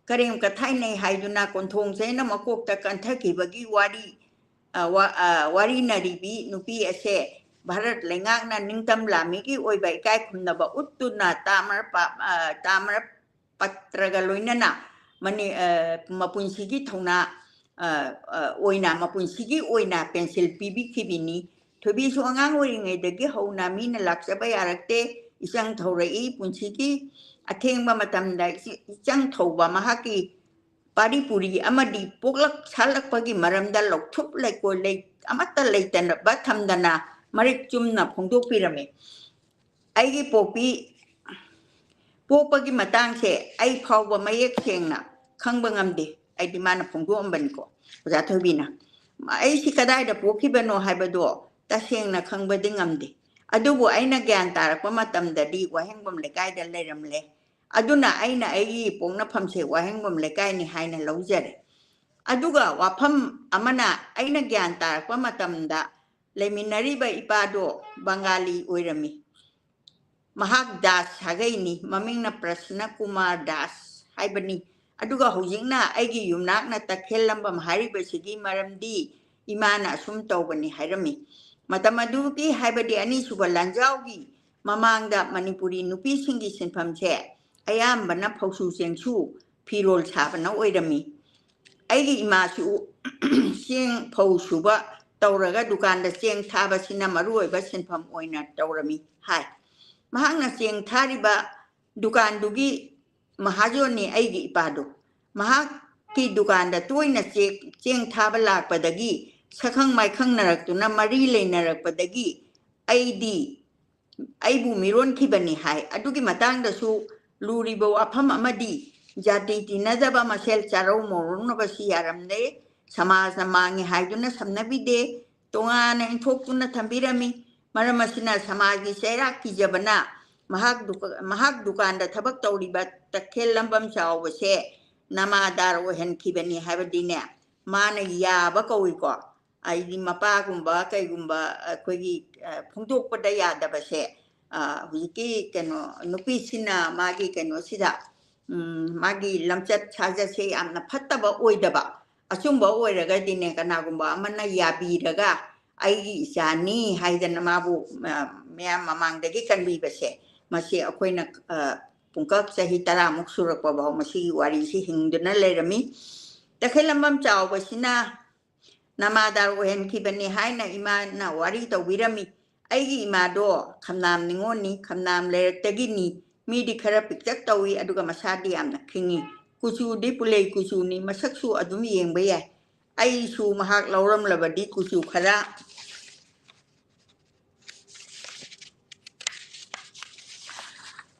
ꯀꯔꯦꯝ ꯀꯊꯥꯏꯅꯩ ꯍꯥꯏꯗꯨꯅ ꯀꯣꯟꯊꯣꯡ ꯆꯩꯅ ꯃꯀꯣꯛꯇ ꯀꯟꯊꯈꯤꯕꯒꯤ ꯋꯥꯔꯤ, ꯑ, ꯋꯥ-, ꯑ, ꯋꯥꯔꯤꯅꯔꯤꯕꯤ ꯅꯨꯄꯤ ꯑꯁꯦ ꯚꯥꯔꯠ ꯂꯩꯉꯥꯛꯅ ꯅꯤꯡꯇꯝ ꯂꯥꯟꯃꯤꯒꯤ ꯑꯣꯏꯕ ꯏꯀꯥꯏ ꯈꯨꯝꯅꯕ ꯎꯠꯇꯨꯅ ꯇꯥꯃꯔ ꯄꯥ-, ꯑ, ꯇꯥꯃꯔ ꯄꯇ꯭ꯔꯒ ꯂꯣꯏꯅꯅ ꯃꯅꯤ-, ꯑ, ꯃꯄꯨꯟꯁꯤꯒꯤ ꯊꯧꯅꯥ, ꯑ, ꯑ, ꯑꯣꯏꯅ, ꯃꯄꯨꯟꯁꯤꯒꯤ ꯑꯣꯏꯅ ꯄꯦꯟꯁꯤꯜ ꯄꯤꯕꯤꯈꯤꯕꯅꯤ꯫ ꯊꯣꯏꯕꯤꯁꯨ ꯑꯉꯥꯡ ꯑꯣꯏꯔꯤꯉꯩꯗꯒꯤ ꯍꯧꯅ ꯃꯤꯅ ꯂꯥꯛꯆꯕ ꯌꯥꯔꯛꯇꯦ꯫ ꯏꯆꯪ ꯊꯧꯔꯛꯏ꯫ ꯄꯨꯟꯁꯤꯒꯤ ꯑꯊꯦꯡꯕ ꯃꯇꯝꯗ ꯏꯆ-, ꯏꯆꯪ ꯊꯧꯕ ꯃꯍꯥꯛꯀꯤ ꯄꯥꯔꯤ ꯄꯨꯔꯤ ꯑꯃꯗꯤ ꯄꯣꯛꯂꯛ ꯁꯥꯠꯂꯛꯄꯒꯤ ꯃꯔꯝꯗ ꯂꯧꯊꯨꯞ ꯂꯩꯀꯣꯜ ꯂꯩ-, ꯑꯃꯠꯇ ꯂꯩꯇꯅꯕ ꯊꯝꯗꯅ ꯃꯔꯤꯛ ꯆꯨꯝꯅ ꯐꯣꯡꯗꯣꯛꯄꯤꯔꯝꯃꯤ꯫ ꯑꯩꯒꯤ ꯄꯣꯛꯄꯤ, ꯄꯣꯛꯄꯒꯤ ꯃꯇꯥꯡꯁꯦ ꯑꯩ ꯐꯥꯎꯕ ꯃꯌꯦꯛ ꯁꯦꯡꯅ ꯈꯪꯕ ꯉꯝꯗꯦ꯫ ꯑꯩꯗꯤ ꯃꯥꯅ ꯐꯣꯡꯗꯣꯛꯑꯝꯕꯅꯤꯀꯣ, ꯑꯣꯖꯥ ꯊꯣꯏꯕꯤꯅ꯫ ꯑꯩꯁꯤ ꯀꯗꯥꯏꯗ ꯄꯣꯛꯈꯤꯕꯅꯣ ꯍꯥꯏꯕꯗꯣ ꯇꯁꯦꯡꯅ ꯈꯪꯕꯗꯤ ꯉꯝꯗꯦ꯫ ꯑꯗꯨꯕꯨ ꯑꯩꯅ ꯒ꯭ꯌꯥꯟ ꯇꯥꯔꯛꯄ ꯃꯇꯝꯗꯗꯤ ꯋꯥꯍꯦꯡꯕꯝ ꯂꯩꯀꯥꯏꯗ ꯂꯩꯔꯝꯂꯦ꯫ ꯑꯗꯨꯅ ꯑꯩꯅ ꯑꯩꯒꯤ ꯄꯣꯛꯅꯐꯝꯁꯦ ꯋꯥꯍꯦꯡꯕꯝ ꯂꯩꯀꯥꯏꯅꯤ ꯍꯥꯏꯅ ꯂꯧꯖꯔꯦ꯫ ꯑꯗꯨꯒ ꯋꯥꯐꯝ ꯑꯃꯅ, ꯑꯩꯅ ꯒ꯭ꯌꯥꯟ ꯇꯥꯔꯛꯄ ꯃꯇꯝꯗ ꯂꯩꯃꯤꯟꯅꯔꯤꯕ ꯏꯄꯥꯗꯣ ꯕꯪꯒꯥꯂꯤ ꯑꯣꯏꯔꯝꯃꯤ꯫ ꯃꯍꯥꯛ ꯗꯥꯁ ꯁꯥꯒꯩꯅꯤ, ꯃꯃꯤꯡꯅ ꯄ꯭ꯔꯁꯅ ꯀꯨꯃꯥꯔ ꯗꯥꯁ ꯍꯥꯏꯕꯅꯤ꯫ ꯑꯗꯨꯒ ꯍꯧꯖꯤꯛꯅ ꯑꯩꯒꯤ ꯌꯨꯝꯅꯥꯛꯅ ꯇꯈꯦꯜꯂꯝꯕꯝ ꯍꯥꯏꯔꯤꯕꯁꯤꯒꯤ ꯃꯔꯝꯗꯤ ꯏꯃꯥꯅ ꯑꯁꯨꯝ ꯇꯧꯕꯅꯤ ꯍꯥꯏꯔꯝꯃꯤ꯫ ꯃꯇꯝ ꯑꯗꯨꯒꯤ, ꯍꯥꯏꯕꯗꯤ ꯑꯅꯤꯁꯨꯕ ꯂꯥꯟꯖꯥꯎꯒꯤ ꯃꯃꯥꯡꯗ ꯃꯅꯤꯄꯨꯔꯤ ꯅꯨꯄꯤꯁꯤꯡꯒꯤ ꯁꯤꯟꯐꯝꯁꯦ ꯑꯌꯥꯝꯕꯅ ꯐꯧꯁꯨ ꯆꯦꯡꯁꯨ ꯐꯤꯔꯣꯜ ꯁꯥꯕꯅ ꯑꯣꯏꯔꯝꯃꯤ꯫ ꯑꯩꯒꯤ ꯏꯃꯥꯁꯨ ꯆꯦꯡ ꯐꯧ ꯁꯨꯕ ꯇꯧꯔꯒ ꯗꯨꯀꯥꯟꯗ ꯆꯦꯡ ꯊꯥꯕꯁꯤꯅ ꯃꯔꯨꯑꯣꯏꯕ ꯁꯤꯟꯐꯝ ꯑꯣꯏꯅ ꯇꯧꯔꯝꯃꯤ ꯍꯥꯏ꯫ ꯃꯍꯥꯛꯅ ꯆꯦꯡ ꯊꯥꯔꯤꯕ ꯗꯨꯀꯥꯟꯗꯨꯒꯤ ꯃꯍꯥꯖꯣꯟꯅꯤ ꯑꯩꯒꯤ ꯏꯄꯥꯗꯨ꯫ ꯃꯍꯥꯛꯀꯤ ꯗꯨꯀꯥꯟꯗ ꯇꯣꯏꯅ ꯆꯦꯛ-, ꯆꯦꯡ ꯊꯥꯕ ꯂꯥꯛꯄꯗꯒꯤ ꯁꯛꯈꯪ ꯃꯥꯏꯈꯪꯅꯔꯛꯇꯨꯅ ꯃꯔꯤ ꯂꯩꯅꯔꯛꯄꯗꯒꯤ ꯑꯩꯗꯤ, ꯑꯩꯕꯨ ꯃꯤꯔꯣꯟꯈꯤꯕꯅꯤ ꯍꯥꯏ꯫ ꯑꯗꯨꯒꯤ ꯃꯇꯥꯡꯗꯁꯨ ꯂꯨꯔꯤꯕ ꯋꯥꯐꯝ ꯑꯃꯗꯤ ꯖꯥꯇꯤ ꯇꯤꯟꯅꯗꯕ ꯃꯁꯦꯜ ꯆꯥꯔꯧ ꯃꯧꯔꯧꯅꯕꯁꯤ ꯌꯥꯔꯝꯗꯦ꯫ ꯁꯃꯥꯖꯅ ꯃꯥꯡꯉꯤ ꯍꯥꯏꯗꯨꯅ ꯁꯝꯅꯕꯤꯗꯦ, ꯇꯣꯉꯥꯟꯅ ꯏꯟꯊꯣꯛꯇꯨꯅ ꯊꯝꯕꯤꯔꯝꯃꯤ꯫ ꯃꯔꯝ ꯑꯁꯤꯅ ꯁꯃꯥꯖꯒꯤ ꯆꯩꯔꯥꯛ ꯀꯤꯖꯕꯅ ꯃꯍꯥꯛ ꯗꯨꯀ-, ꯃꯍꯥꯛ ꯗꯨꯀꯥꯟꯗ ꯊꯕꯛ ꯇꯧꯔꯤꯕ ꯇꯈꯦꯜ ꯂꯝꯕꯝ ꯆꯥꯎꯕꯁꯦ ꯅꯃꯥꯗꯥꯔ ꯑꯣꯏꯍꯟꯈꯤꯕꯅꯤ ꯍꯥꯏꯕꯗꯤꯅꯦ, ꯃꯥꯅ ꯌꯥꯕ ꯀꯧꯏꯀꯣ꯫ ꯍꯥꯏꯗꯤ ꯃꯄꯥꯒꯨꯝꯕ ꯀꯩꯒꯨꯝꯕ ꯑꯩꯈꯣꯏꯒꯤ, ꯑ, ꯐꯣꯡꯗꯣꯛꯄꯗ ꯌꯥꯗꯕꯁꯦ, ꯑ, ꯍꯧꯖꯤꯛꯀꯤ ꯀꯩꯅꯣ ꯅꯨꯄꯤꯁꯤꯅ ꯃꯥꯒꯤ ꯀꯩꯅꯣꯁꯤꯗ, ꯎꯝ, ꯃꯥꯒꯤ ꯂꯝꯆꯠ ꯁꯥꯖꯠꯁꯦ ꯌꯥꯝꯅ ꯐꯠꯇꯕ ꯑꯣꯏꯗꯕ, ꯑꯆꯨꯝꯕ ꯑꯣꯏꯔꯒꯗꯤꯅꯦ, ꯀꯅꯥꯒꯨꯝꯕ ꯑꯃꯅ ꯌꯥꯕꯤꯔꯒ ꯑꯩꯒꯤ ꯏꯆꯥꯅꯤ ꯍꯥꯏꯗꯅ ꯃꯥꯕꯨ, ꯑ, ꯃꯌꯥꯝ ꯃꯃꯥꯡꯗꯒꯤ ꯀꯟꯕꯤꯕꯁꯦ, ꯃꯁꯤ ꯑꯩꯈꯣꯏꯅ, ꯑ, ꯄꯨꯡꯀꯛ ꯆꯍꯤ ꯇꯔꯥꯃꯨꯛ ꯁꯨꯔꯛꯄ ꯐꯥꯎ ꯃꯁꯤꯒꯤ ꯋꯥꯔꯤꯁꯤ ꯍꯤꯡꯗꯨꯅ ꯂꯩꯔꯝꯃꯤ꯫ ꯇꯈꯦꯜꯂꯝꯕꯝ ꯆꯥꯎꯕꯁꯤꯅ ꯅꯃꯥꯗꯥꯔ ꯑꯣꯏꯍꯟꯈꯤꯕꯅꯤ ꯍꯥꯏꯅ ꯏꯃꯥꯅ ꯋꯥꯔꯤ ꯇꯧꯕꯤꯔꯝꯃꯤ꯫ ꯑꯩꯒꯤ ꯏꯃꯥꯗꯣ ꯈꯝꯅꯥꯝ ꯅꯤꯉꯣꯜꯅꯤ, ꯈꯝꯅꯥꯝ ꯂꯩꯔꯛꯇꯒꯤꯅꯤ꯫ ꯃꯤꯗꯤ ꯈꯔ ꯄꯤꯛꯇꯛ ꯇꯧꯏ, ꯑꯗꯨꯒ ꯃꯁꯥꯗꯤ ꯌꯥꯝꯅ ꯈꯤꯡꯉꯤ꯫ ꯀꯨꯆꯨꯗꯤ ꯄꯨꯂꯩ ꯀꯨꯆꯨꯅꯤ, ꯃꯁꯛꯁꯨ ꯑꯗꯨꯝ ꯌꯦꯡꯕ ꯌꯥꯏ꯫ ꯑꯩꯁꯨ ꯃꯍꯥꯛ ꯂꯧꯔꯝꯂꯕꯗꯤ ꯀꯨꯆꯨ ꯈꯔ,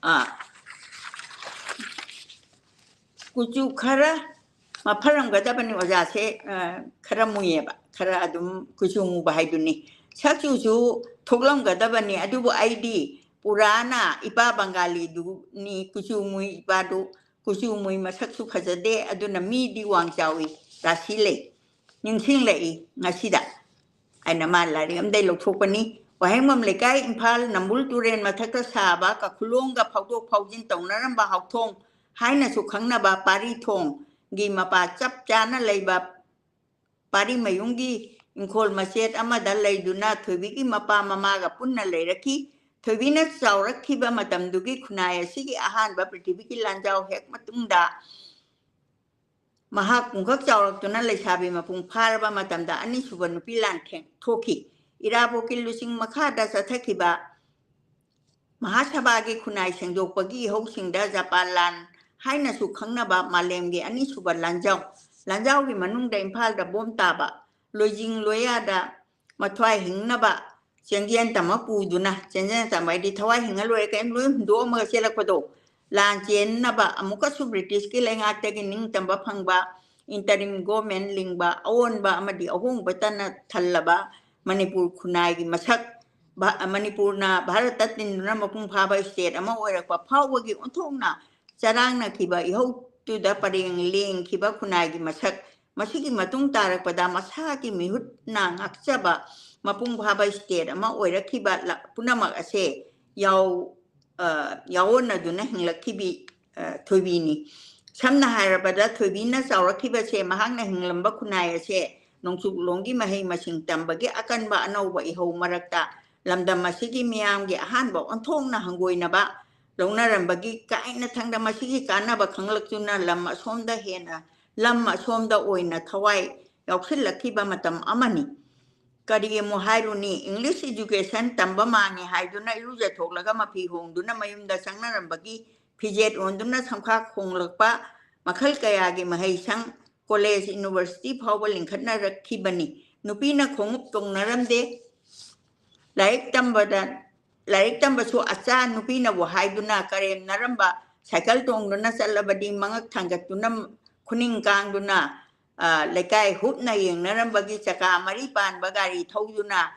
ꯑꯥ, ꯀꯨꯆꯨ ꯈꯔ ꯃꯐꯔꯝꯒꯗꯕꯅꯤ ꯑꯣꯖꯥꯁꯦ, ꯑ, ꯈꯔ ꯃꯨꯏꯌꯦꯕ, ꯈꯔ ꯑꯗꯨꯝ ꯀꯨꯆꯨ ꯃꯨꯕ ꯍꯥꯏꯗꯨꯅꯤ꯫ ꯁꯛꯆꯨꯁꯨ ꯊꯣꯛꯂꯝꯒꯗꯕꯅꯤ, ꯑꯗꯨꯕꯨ ꯑꯩꯗꯤ ꯄꯨꯔꯥꯅ ꯏꯄꯥ ꯕꯪꯒꯥꯂꯤꯗꯨꯅꯤ, ꯀꯨꯆꯨ ꯃꯨꯏ ꯏꯄꯥꯗꯨ, ꯀꯨꯆꯨ ꯃꯨꯏ, ꯃꯁꯛꯁꯨ ꯐꯖꯗꯦ, ꯑꯗꯨꯅ ꯃꯤꯗꯤ ꯋꯥꯡ ꯆꯥꯎꯏ, ꯔꯥꯁꯤ ꯂꯩ꯫ ꯅꯤꯡꯁꯤꯡꯂꯛꯏ ꯉꯁꯤꯗ꯫ ꯑꯩꯅ ꯃꯥ ꯂꯥꯏꯔꯤꯛ ꯑꯃꯗꯩ ꯂꯧꯊꯣꯛꯄꯅꯤ꯫ ꯋꯥꯍꯦꯡꯕꯝ ꯂꯩꯀꯥꯏ, ꯏꯝꯐꯥꯜ ꯅꯝꯕꯨꯜ ꯇꯨꯔꯦꯜ ꯃꯊꯛꯇ ꯁꯥꯕ ꯀꯈꯨꯂꯣꯡꯒ ꯐꯥꯎꯗꯣꯛ ꯐꯥꯎꯖꯤꯟ ꯇꯧꯅꯔꯝꯕ ꯍꯥꯎꯊꯣꯡ ꯍꯥꯏꯅꯁꯨ ꯈꯪꯅꯕ ꯄꯥꯔꯤ ꯊꯣꯡꯒꯤ ꯃꯄꯥ ꯆꯞ ꯆꯥꯅ ꯂꯩꯕ ꯄꯥꯔꯤꯃꯌꯨꯝꯒꯤ ꯏꯪꯈꯣꯜ ꯃꯆꯦꯠ ꯑꯃꯗ ꯂꯩꯗꯨꯅ ꯊꯣꯏꯕꯤꯒꯤ ꯃꯄꯥ ꯃꯃꯥꯒ ꯄꯨꯟꯅ ꯂꯩꯔꯛꯈꯤ꯫ ꯊꯣꯏꯕꯤꯅ ꯆꯥꯎꯔꯛꯈꯤꯕ ꯃꯇꯝꯗꯨꯒꯤ ꯈꯨꯟꯅꯥꯏ ꯑꯁꯤꯒꯤ ꯑꯍꯥꯟꯕ ꯄ꯭ꯔꯤꯊꯤꯕꯤꯒꯤ ꯂꯥꯟꯖꯥꯎ ꯍꯦꯛ ꯃꯇꯨꯡꯗ ꯃꯍꯥꯛ ꯄꯨꯡꯈꯛ ꯆꯥꯎꯔꯛꯇꯨꯅ ꯂꯩꯁꯥꯕꯤ ꯃꯄꯨꯡ ꯐꯥꯔꯕ ꯃꯇꯝꯗ ꯑꯅꯤꯁꯨꯕ ꯅꯨꯄꯤ ꯂꯥꯟ ꯊꯦꯡ-, ꯊꯣꯛꯈꯤ꯫ ꯏꯔꯥꯕꯣꯠꯀꯤ ꯂꯨꯆꯤꯡ ꯃꯈꯥꯗ ꯆꯠꯊꯈꯤꯕ ꯃꯍꯥꯁꯚꯥꯒꯤ ꯈꯨꯟꯅꯥꯏ ꯁꯦꯡꯗꯣꯛꯄꯒꯤ ꯏꯍꯧꯁꯤꯡꯗ ꯖꯄꯥꯟ ꯂꯥꯟ ꯍꯥꯏꯅꯁꯨ ꯈꯪꯅꯕ ꯃꯥꯂꯦꯝꯒꯤ ꯑꯅꯤꯁꯨꯕ ꯂꯥꯟꯖꯥꯎ, ꯂꯥꯟꯖꯥꯎꯒꯤ ꯃꯅꯨꯡꯗ ꯏꯝꯐꯥꯜꯗ ꯕꯣꯝ ꯇꯥꯕ, ꯂꯣꯏꯖꯤꯡ ꯂꯣꯌꯥꯗ ꯃꯊ꯭ꯋꯥꯏ ꯍꯤꯡꯅꯕ ꯆꯦꯡꯖꯦꯜ ꯇꯝꯃ ꯄꯨꯗꯨꯅ, ꯆꯦꯡꯖꯦꯜ ꯇꯝꯕ ꯍꯥꯏꯗꯤ ꯊꯋꯥꯏ ꯍꯤꯡꯉ ꯂꯣꯏꯔꯦ ꯀꯔꯤꯝ ꯂꯣꯏ ꯍꯨꯟꯗꯣꯛꯑꯝꯃꯒ ꯆꯦꯜꯂꯛꯄꯗꯣ, ꯂꯥꯟ ꯆꯦꯟꯅꯕ ꯑꯃꯨꯛꯀꯁꯨ ꯕ꯭ꯔꯤꯇꯤꯁꯀꯤ ꯂꯩꯉꯥꯛꯇꯒꯤ ꯅꯤꯡꯇꯝꯕ ꯐꯪꯕ, interim government ꯂꯤꯡꯕ, ꯑꯑꯣꯟꯕ ꯑꯃꯗꯤ ꯑꯍꯣꯡꯕꯇꯅ ꯊꯜꯂꯕ ꯃꯅꯤꯄꯨꯔ ꯈꯨꯟꯅꯥꯏꯒꯤ ꯃꯁꯛ, ꯚꯥ-, ꯃꯅꯤꯄꯨꯔꯅ ꯚꯥꯔꯠꯇ ꯇꯤꯟꯗꯨꯅ ꯃꯄꯨꯡ ꯐꯥꯕ state ꯑꯃ ꯑꯣꯏꯔꯛꯄ ꯐꯥꯎꯕꯒꯤ ꯑꯣꯟꯊꯣꯛꯅ ꯆꯔꯥꯡꯅꯈꯤꯕ ꯏꯍꯧꯗꯨꯗ ꯄꯔꯦꯡ ꯂꯦꯡꯈꯤꯕ ꯈꯨꯟꯅꯥꯏꯒꯤ ꯃꯁꯛ, ꯃꯁꯤꯒꯤ ꯃꯇꯨꯡ ꯇꯥꯔꯛꯄꯗ ꯃꯁꯥꯒꯤ ꯃꯤꯍꯨꯠꯅ ꯉꯥꯛꯆꯕ ꯃꯄꯨꯡ ꯐꯥꯕ state ꯑꯃ ꯑꯣꯏꯔꯛꯈꯤꯕ ꯂ-, ꯄꯨꯝꯅꯃꯛ ꯑꯁꯦ ꯌꯥꯎ-, ꯑ, ꯌꯥꯑꯣꯟꯅꯗꯨꯅ ꯍꯤꯡꯂꯛꯈꯤꯕꯤ, ꯑ, ꯊꯣꯏꯕꯤꯅꯤ꯫ ꯁꯝꯅ ꯍꯥꯏꯔꯕꯗ, ꯊꯣꯏꯕꯤꯅ ꯆꯥꯎꯔꯛꯈꯤꯕꯁꯦ, ꯃꯍꯥꯛꯅ ꯍꯤꯡꯂꯝꯕ ꯈꯨꯟꯅꯥꯏ ꯑꯁꯦ ꯅꯣꯡꯆꯨꯞꯂꯣꯝꯒꯤ ꯃꯍꯩ ꯃꯁꯤꯡ ꯇꯝꯕꯒꯤ ꯑꯀꯟꯕ ꯑꯅꯧꯕ ꯏꯍꯧ ꯃꯔꯛꯇ ꯂꯝꯗꯝ ꯑꯁꯤꯒꯤ ꯃꯤꯌꯥꯝꯒꯤ ꯑꯍꯥꯟꯕ ꯑꯣꯟꯊꯣꯛꯅ ꯍꯪꯒꯣꯏꯅꯕ ꯂꯧꯅꯔꯝꯕꯒꯤ ꯀꯥꯏꯅ ꯊꯪꯗ ꯃꯁꯤꯒꯤ ꯀꯥꯟꯅꯕ ꯈꯪꯂꯛꯇꯨꯅ ꯂꯝ ꯑꯁꯣꯝꯗ ꯍꯦꯟꯅ, ꯂꯝ ꯑꯁꯣꯝꯗ ꯑꯣꯏꯅ ꯊꯋꯥꯏ ꯌꯥꯎꯁꯤꯜꯂꯛꯈꯤꯕ ꯃꯇꯝ ꯑꯃꯅꯤ꯫ ꯀꯔꯤ ꯑꯃꯨꯛ ꯍꯥꯏꯔꯨꯅꯤ, English education ꯇꯝꯕ ꯃꯥꯡꯉꯦ ꯍꯥꯏꯗꯨꯅ ꯏꯔꯨꯖꯊꯣꯛꯂꯒ ꯃꯐꯤ ꯍꯣꯡꯗꯨꯅ ꯃꯌꯨꯝꯗ ꯆꯪꯅꯔꯝꯕꯒꯤ ꯐꯤꯖꯦꯠ ꯑꯣꯟꯗꯨꯅ ꯁꯝꯈꯥ ꯈꯣꯡꯂꯛꯄ ꯃꯈꯜ ꯀꯌꯥꯒꯤ ꯃꯍꯩꯁꯪ, college, university ꯐꯥꯎꯕ ꯂꯤꯡꯈꯠꯅꯔꯛꯈꯤꯕꯅꯤ꯫ ꯅꯨꯄꯤꯅ ꯈꯣꯡꯎꯞ ꯇꯣꯡꯅꯔꯝꯗꯦ꯫ ꯂꯥꯏꯔꯤꯛ ꯇꯝꯕꯗ, ꯂꯥꯏꯔꯤꯛ ꯇꯝꯕꯁꯨ ꯑꯆꯥ ꯅꯨꯄꯤꯅꯕꯨ ꯍꯥꯏꯗꯨꯅ ꯀꯔꯦꯝꯅꯔꯝꯕ, ꯁꯥꯏꯀꯜ ꯇꯣꯡꯗꯨꯅ ꯆꯠꯂꯕꯗꯤ ꯃꯉꯛ ꯊꯥꯡꯒꯠꯇꯨꯅ, ꯈꯨꯅꯤꯡ ꯀꯥꯡꯗꯨꯅ, ꯑ, ꯂꯩꯀꯥꯏ ꯍꯨꯞꯅ ꯌꯦꯡꯅꯔꯝꯕꯒꯤ ꯆꯀꯥ ꯃꯔꯤ ꯄꯥꯟꯕ ꯒꯥꯔꯤ ꯊꯧꯗꯨꯅ,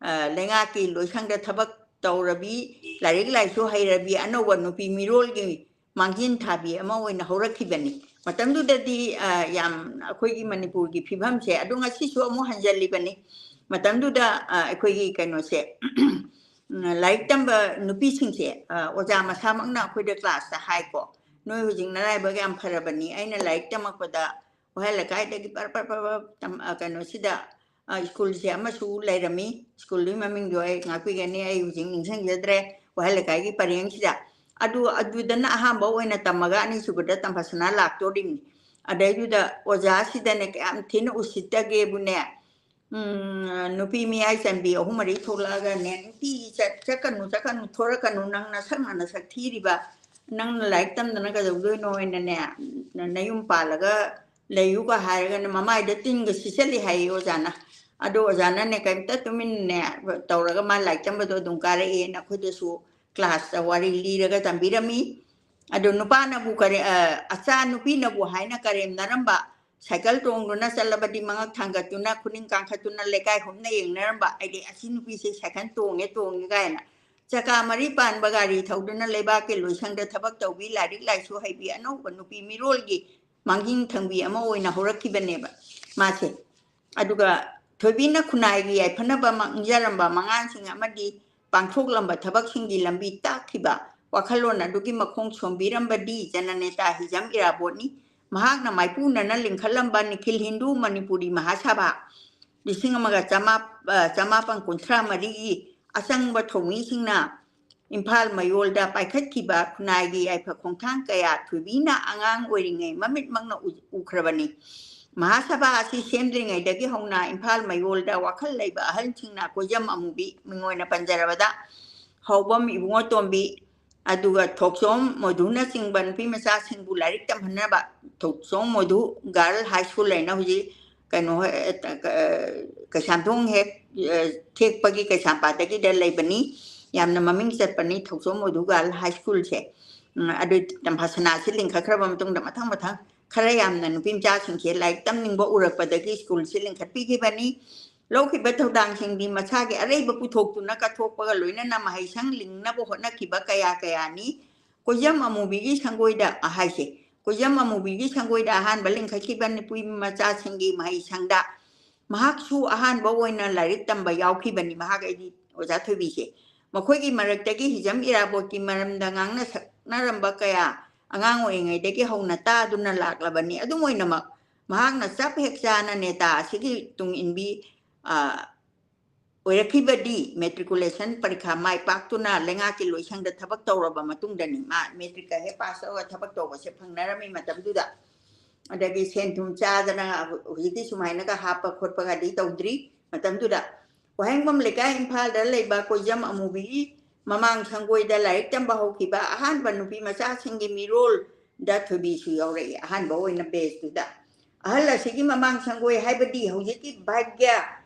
ꯑ, ꯂꯩꯉꯥꯛꯀꯤ ꯂꯣꯏꯁꯪꯗ ꯊꯕꯛ ꯇꯧꯔꯕꯤ, ꯂꯥꯏꯔꯤꯛ ꯂꯥꯏꯁꯨ ꯍꯩꯔꯕꯤ ꯑꯅꯧꯕ ꯅꯨꯄꯤ ꯃꯤꯔꯣꯜꯒꯤ ꯃꯥꯡꯖꯤꯟ ꯊꯥꯕꯤ ꯑꯃ ꯑꯣꯏꯅ ꯍꯧꯔꯛꯈꯤꯕꯅꯤ꯫ ꯃꯇꯝꯗꯨꯗꯗꯤ, ꯑ, ꯌꯥꯝ ꯑꯩꯈꯣꯏꯒꯤ ꯃꯅꯤꯄꯨꯔꯒꯤ ꯐꯤꯕꯝꯁꯦ ꯑꯗꯨ ꯉꯁꯤꯁꯨ ꯑꯃꯨꯛ ꯍꯟꯖꯜꯂꯤꯕꯅꯤ꯫ ꯃꯇꯝꯗꯨꯗ, ꯑ, ꯑꯩꯈꯣꯏꯒꯤ ꯀꯩꯅꯣꯁꯦ, ꯎꯝ, ꯂꯥꯏꯔꯤꯛ ꯇꯝꯕ ꯅꯨꯄꯤꯁꯤꯡꯁꯦ, ꯑ, ꯑꯣꯖꯥ ꯃꯁꯥꯃꯛꯅ ꯑꯩꯈꯣꯏꯗ classꯇ ꯍꯥꯏꯀꯣ, "ꯅꯣꯏ ꯍꯧꯖꯤꯛ ꯅꯔꯥꯏꯕꯛ ꯌꯥꯝ ꯐꯔꯕꯅꯤ, ꯑꯩꯅ ꯂꯥꯏꯔꯤꯛ ꯇꯝꯃꯛꯄꯗ ꯋꯥꯍꯦꯡ ꯂꯩꯀꯥꯏꯗꯒꯤ ꯄꯔ ꯄꯔ ꯄꯔ ꯄꯔ ꯇꯝ-, ꯑ, ꯀꯩꯅꯣꯁꯤꯗ, ꯑ, ꯁ꯭ꯀꯨꯜꯁꯦ ꯑꯃꯁꯨ ꯂꯩꯔꯝꯃꯤ, ꯁ꯭ꯀꯨꯜꯗꯨꯒꯤ ꯃꯃꯤꯡꯗꯣ ꯑꯩ ꯉꯥꯛꯄꯤꯒꯅꯤ, ꯑꯩ ꯍꯧꯖꯤꯛ ꯅꯤꯡꯁꯤꯡꯖꯗ꯭ꯔꯦ, ꯋꯥꯍꯦꯡ ꯂꯩꯀꯥꯏꯒꯤ ꯄꯔꯦꯡꯁꯤꯗ꯫ ꯑꯗꯨ, ꯑꯗꯨꯗꯅ ꯑꯍꯥꯟꯕ ꯑꯣꯏꯅ ꯇꯝꯃꯒ ꯑꯅꯤꯁꯨꯕꯗ ꯇꯝꯐꯁꯅꯥ ꯂꯥꯛꯇꯣꯔꯤꯕꯅꯤ꯫ ꯑꯗꯩꯗꯨꯗ ꯑꯣꯖꯥꯁꯤꯗꯅꯦ ꯀꯌꯥꯝ ꯊꯤꯅ ꯎꯁꯤꯠꯇꯒꯦꯕꯨꯅꯦ, ꯎꯝ, ꯅꯨꯄꯤ ꯃꯌꯥꯏ ꯆꯟꯕꯤ ꯑꯍꯨꯝ ꯃꯔꯤ ꯊꯣꯛꯂꯛꯑꯒꯅꯦ, "ꯅꯨꯡꯇꯤꯒꯤ ꯆꯠ-, ꯆꯠꯀꯅꯨ, ꯆꯠꯀꯅꯨ, ꯊꯣꯔꯛꯀꯅꯨ, ꯅꯪ ꯅꯁꯛꯅ ꯅꯁꯛ ꯊꯤꯔꯤꯕ, ꯅꯪꯅ ꯂꯥꯏꯔꯤꯛ ꯇꯝꯗꯅ ꯀꯩꯗꯧꯗꯣꯏꯅꯣ?" ꯍꯥꯏꯅꯅꯦ, ꯅ-, ꯅꯌꯨꯝ ꯄꯥꯜꯂꯒ ꯂꯩꯌꯨꯒ ꯍꯥꯏꯔꯒꯅꯦ, ꯃꯃꯥꯏꯗ ꯇꯤꯟꯒ ꯁꯤꯠꯆꯜꯂꯤ ꯍꯥꯏꯌꯦ ꯑꯣꯖꯥꯅ꯫ ꯑꯗꯣ ꯑꯣꯖꯥꯅꯅꯦ, ꯀꯔꯤꯝꯇ ꯇꯨꯃꯤꯟꯅꯅꯦ ꯇꯧꯔꯒ ꯃꯥ ꯂꯥꯏꯔꯤꯛ ꯇꯝꯕꯗꯣ ꯑꯗꯨꯝ ꯀꯥꯔꯛꯑꯦꯅ ꯑꯩꯈꯣꯏꯗꯁꯨ classꯇ ꯋꯥꯔꯤ ꯂꯤꯔꯒ ꯇꯝꯕꯤꯔꯝꯃꯤ꯫ ꯑꯗꯣ ꯅꯨꯄꯥꯅꯕꯨ ꯀꯔꯦ-, ꯑ, ꯑꯆꯥ ꯅꯨꯄꯤꯅꯕꯨ ꯍꯥꯏꯅ ꯀꯔꯦꯝꯅꯔꯝꯕ, ꯁꯥꯏꯀꯜ ꯇꯣꯡꯗꯨꯅ ꯆꯠꯂꯕꯗꯤ ꯃꯉꯛ ꯊꯥꯡꯒꯠꯇꯨꯅ, ꯈꯨꯅꯤꯡ ꯀꯥꯡꯈꯠꯇꯨꯅ ꯂꯩꯀꯥꯏ ꯍꯨꯞꯅ ꯌꯦꯡꯅꯔꯝꯕ, ꯑꯩꯗꯤ ꯑꯁꯤ ꯅꯨꯄꯤꯁꯦ ꯁꯥꯏꯀꯜ ꯇꯣꯡꯉꯦ, ꯇꯣꯡꯉꯦ ꯀꯥꯏꯅ꯫ ꯆꯀꯥ ꯃꯔꯤ ꯄꯥꯟꯕ ꯒꯥꯔꯤ ꯊꯧꯗꯨꯅ ꯂꯩꯕꯥꯛꯀꯤ ꯂꯣꯏꯁꯪꯗ ꯊꯕꯛ ꯇꯧꯕꯤ, ꯂꯥꯏꯔꯤꯛ ꯂꯥꯏꯁꯨ ꯍꯩꯕꯤ, ꯑꯅꯧꯕ ꯅꯨꯄꯤ ꯃꯤꯔꯣꯜꯒꯤ ꯃꯥꯡꯖꯤꯟ ꯊꯪꯕꯤ ꯑꯃ ꯑꯣꯏꯅ ꯍꯧꯔꯛꯈꯤꯕꯅꯦꯕ ꯃꯥꯁꯦ꯫ ꯑꯗꯨꯒ ꯊꯣꯏꯕꯤꯅ ꯈꯨꯟꯅꯥꯏꯒꯤ ꯌꯥꯏꯐꯅꯕ ꯃꯥꯡꯖꯔꯝꯕ ꯃꯉꯥꯜꯁꯤꯡ ꯑꯃꯗꯤ ꯄꯥꯡꯊꯣꯛꯂꯝꯕ ꯊꯕꯛꯁꯤꯡꯒꯤ ꯂꯝꯕꯤ ꯇꯥꯛꯈꯤꯕ ꯋꯥꯈꯜꯂꯣꯟ ꯑꯗꯨꯒꯤ ꯃꯈꯣꯡ ꯁꯣꯝꯕꯤꯔꯝꯕꯗꯤ ꯖꯅꯅꯦꯇꯥ ꯍꯤꯖꯝ ꯏꯔꯥꯕꯣꯠꯅꯤ꯫ ꯃꯍꯥꯛꯅ ꯃꯥꯏꯄꯨꯅꯅ ꯂꯤꯡꯈꯠꯂꯝꯕ ꯅꯤꯈꯤꯜ ꯍꯤꯟꯗꯨ ꯃꯅꯤꯄꯨꯔꯤ ꯃꯍꯥꯁꯥꯚꯥ ꯂꯤꯁꯤꯡ ꯑꯃꯒ ꯆꯃꯥꯞ-, ꯑ, ꯆꯃꯥꯄꯟ ꯀꯨꯟꯊ꯭ꯔꯥ ꯃꯔꯤꯒꯤ ꯑꯆꯪꯕ ꯊꯧꯃꯤꯁꯤꯡꯅ ꯏꯝꯐꯥꯜ ꯃꯌꯣꯜꯗ ꯄꯥꯏꯈꯠꯈꯤꯕ ꯈꯨꯟꯅꯥꯏꯒꯤ ꯌꯥꯏꯐ ꯈꯣꯡꯊꯥꯡ ꯀꯌꯥ ꯊꯣꯏꯕꯤꯅ ꯑꯉꯥꯡ ꯑꯣꯏꯔꯤꯉꯩ ꯃꯃꯤꯠꯃꯛꯅ ꯎ-, ꯎꯈ꯭ꯔꯕꯅꯤ꯫ ꯃꯍꯥꯁꯚꯥ ꯑꯁꯤ ꯁꯦꯝꯗ꯭ꯔꯤꯉꯩꯗꯒꯤ ꯍꯧꯅ ꯏꯝꯐꯥꯜ ꯃꯌꯣꯜꯗ ꯋꯥꯈꯜ ꯂꯩꯕ ꯑꯍꯜꯁꯤꯡꯅ ꯀꯣꯏꯖꯝ ꯑꯃꯨꯕꯤ, ꯃꯤꯡ ꯑꯣꯏꯅ ꯄꯟꯖꯔꯕꯗ ꯍꯥꯎꯕꯝ ꯏꯕꯨꯡꯉꯣ ꯇꯣꯝꯕꯤ, ꯑꯗꯨꯒ ꯊꯣꯛꯆꯣꯝ ꯃꯣꯙꯨꯅꯆꯤꯡꯕ ꯅꯨꯄꯤ ꯃꯆꯥꯁꯤꯡꯕꯨ ꯂꯥꯏꯔꯤꯛ ꯇꯝꯍꯟꯅꯕ ꯊꯣꯛꯆꯣꯝ ꯃꯣꯙꯨ ꯒꯥꯔꯜ ꯍꯥꯏ ꯁ꯭ꯀꯨꯜ ꯍꯥꯏꯅ ꯍꯧꯖꯤꯛ ꯀꯩꯅꯣ, ꯑ, ꯀ-, ꯀꯩꯁꯥꯝꯊꯣꯡ ꯍꯦꯛ, ꯑ, ꯊꯦꯛꯄꯒꯤ ꯀꯩꯁꯥꯝꯄꯥꯠꯇꯒꯤꯗ ꯂꯩꯕꯅꯤ꯫ ꯌꯥꯝꯅ ꯃꯃꯤꯡ ꯆꯠꯄꯅꯤ ꯊꯣꯛꯆꯣꯝ ꯃꯣꯙꯨ ꯒꯥꯔꯜ ꯍꯥꯏ ꯁ꯭ꯀꯨꯜꯁꯦ꯫ ꯎꯝ, ꯑꯗꯨ ꯇꯝꯐꯥꯁꯅꯥꯁꯤ ꯂꯤꯡꯈꯠꯈ꯭ꯔꯕ ꯃꯇꯨꯡꯗ ꯃꯊꯪ ꯃꯊꯪ ꯈꯔ ꯌꯥꯝꯅ ꯅꯨꯄꯤ ꯃꯆꯥꯁꯤꯡꯁꯦ ꯂꯥꯏꯔꯤꯛ ꯇꯝꯅꯤꯡꯕ ꯎꯔꯛꯄꯗꯒꯤ ꯁ꯭ꯀꯨꯜꯁꯤ ꯂꯤꯡꯈꯠꯄꯤꯈꯤꯕꯅꯤ꯫ ꯂꯧꯈꯤꯕ ꯊꯧꯗꯥꯡꯁꯤꯡꯗꯤ ꯃꯁꯥꯒꯤ ꯑꯔꯩꯕ ꯄꯨꯊꯣꯛꯇꯨꯅ ꯀꯠꯊꯣꯛꯄꯒ ꯂꯣꯏꯅꯅ ꯃꯍꯩꯁꯪ ꯂꯤꯡꯅꯕ ꯍꯣꯠꯅꯈꯤꯕ ꯀꯌꯥ ꯀꯌꯥꯅꯤ꯫ ꯀꯣꯏꯖꯝ ꯑꯃꯨꯕꯤꯒꯤ ꯁꯪꯒꯣꯏꯗ ꯍꯥꯏꯁꯦ, ꯀꯣꯏꯖꯝ ꯑꯃꯨꯕꯤꯒꯤ ꯁꯪꯒꯣꯏꯗ ꯑꯍꯥꯟꯕ ꯂꯤꯡꯈꯠꯈꯤꯕ ꯅꯨꯄꯤ ꯃꯆꯥꯁꯤꯡꯒꯤ ꯃꯍꯩꯁꯪꯗ ꯃꯍꯥꯛꯁꯨ ꯑꯍꯥꯟꯕ ꯑꯣꯏꯅ ꯂꯥꯏꯔꯤꯛ ꯇꯝꯕ ꯌꯥꯎꯈꯤꯕꯅꯤ꯫ ꯃꯍꯥꯛ ꯍꯥꯏꯗꯤ ꯑꯣꯖꯥ ꯊꯣꯏꯕꯤꯁꯦ꯫ ꯃꯈꯣꯏꯒꯤ ꯃꯔꯛꯇꯒꯤ ꯍꯤꯖꯝ ꯏꯔꯥꯕꯣꯠꯀꯤ ꯃꯔꯝꯗ ꯉꯥꯡꯅ ꯁꯛꯅꯔꯝꯕ ꯀꯌꯥ ꯑꯉꯥꯡ ꯑꯣꯏꯔꯤꯉꯩꯗꯒꯤ ꯍꯧꯅ ꯇꯥꯗꯨꯅ ꯂꯥꯛꯂꯕꯅꯤ꯫ ꯑꯗꯨꯝ ꯑꯣꯏꯅꯃꯛ, ꯃꯍꯥꯛꯅ ꯆꯞ ꯍꯦꯛ ꯆꯥꯅ ꯅꯦꯇꯥ ꯑꯁꯤꯒꯤ ꯇꯨꯡ ꯏꯟꯕꯤ, ꯑ, ꯑꯣꯏꯔꯛꯈꯤꯕꯗꯤ ꯃꯦꯇ꯭ꯔꯤꯀꯨꯂꯦꯁꯟ ꯄꯔꯤꯈꯥ ꯃꯥꯏ ꯄꯥꯛꯇꯨꯅ ꯂꯩꯉꯥꯛꯀꯤ ꯂꯣꯏꯁꯪꯗ ꯊꯕꯛ ꯇꯧꯔꯕ ꯃꯇꯨꯡꯗꯅꯤ꯫ ꯃꯥ ꯃꯦꯇ꯭ꯔꯤꯛꯀ ꯍꯦꯛ ꯄꯥꯁ ꯇꯧꯔꯒ ꯊꯕꯛ ꯇꯧꯕꯁꯦ ꯐꯪꯅꯔꯝꯃꯤ ꯃꯇꯝꯗꯨꯗ꯫ ꯑꯗꯒꯤ ꯁꯦꯟ ꯊꯨꯝ ꯆꯥꯗꯅ ꯍꯧꯖꯤꯛꯇꯤ ꯁꯨꯃꯥꯏꯅꯒ ꯍꯥꯞꯄ ꯈꯣꯠꯄꯒꯗꯤ ꯇꯧꯗ꯭ꯔꯤ ꯃꯇꯝꯗꯨꯗ꯫ ꯋꯥꯍꯦꯡꯕꯝ ꯂꯩꯀꯥꯏ, ꯏꯝꯐꯥꯜꯗ ꯂꯩꯕ ꯀꯣꯏꯖꯝ ꯑꯃꯨꯕꯤꯒꯤ ꯃꯃꯥꯡ ꯁꯪꯒꯣꯏꯗ ꯂꯥꯏꯔꯤꯛ ꯇꯝꯕ ꯍꯧꯈꯤꯕ ꯑꯍꯥꯟꯕ ꯅꯨꯄꯤ ꯃꯆꯥꯁꯤꯡꯒꯤ ꯃꯤꯔꯣꯜꯗ ꯊꯣꯏꯕꯤꯁꯨ ꯌꯥꯎꯔꯛꯏ꯫ ꯑꯍꯥꯟꯕ ꯑꯣꯏꯅ ꯕꯦꯁꯇꯨꯗ꯫ ꯑꯍꯜ ꯑꯁꯤꯒꯤ ꯃꯃꯥꯡ ꯁꯪꯒꯣꯏ ꯍꯥꯏꯕꯗꯤ ꯍꯧꯖꯤꯛꯀꯤ ꯚꯥꯒ꯭ꯌ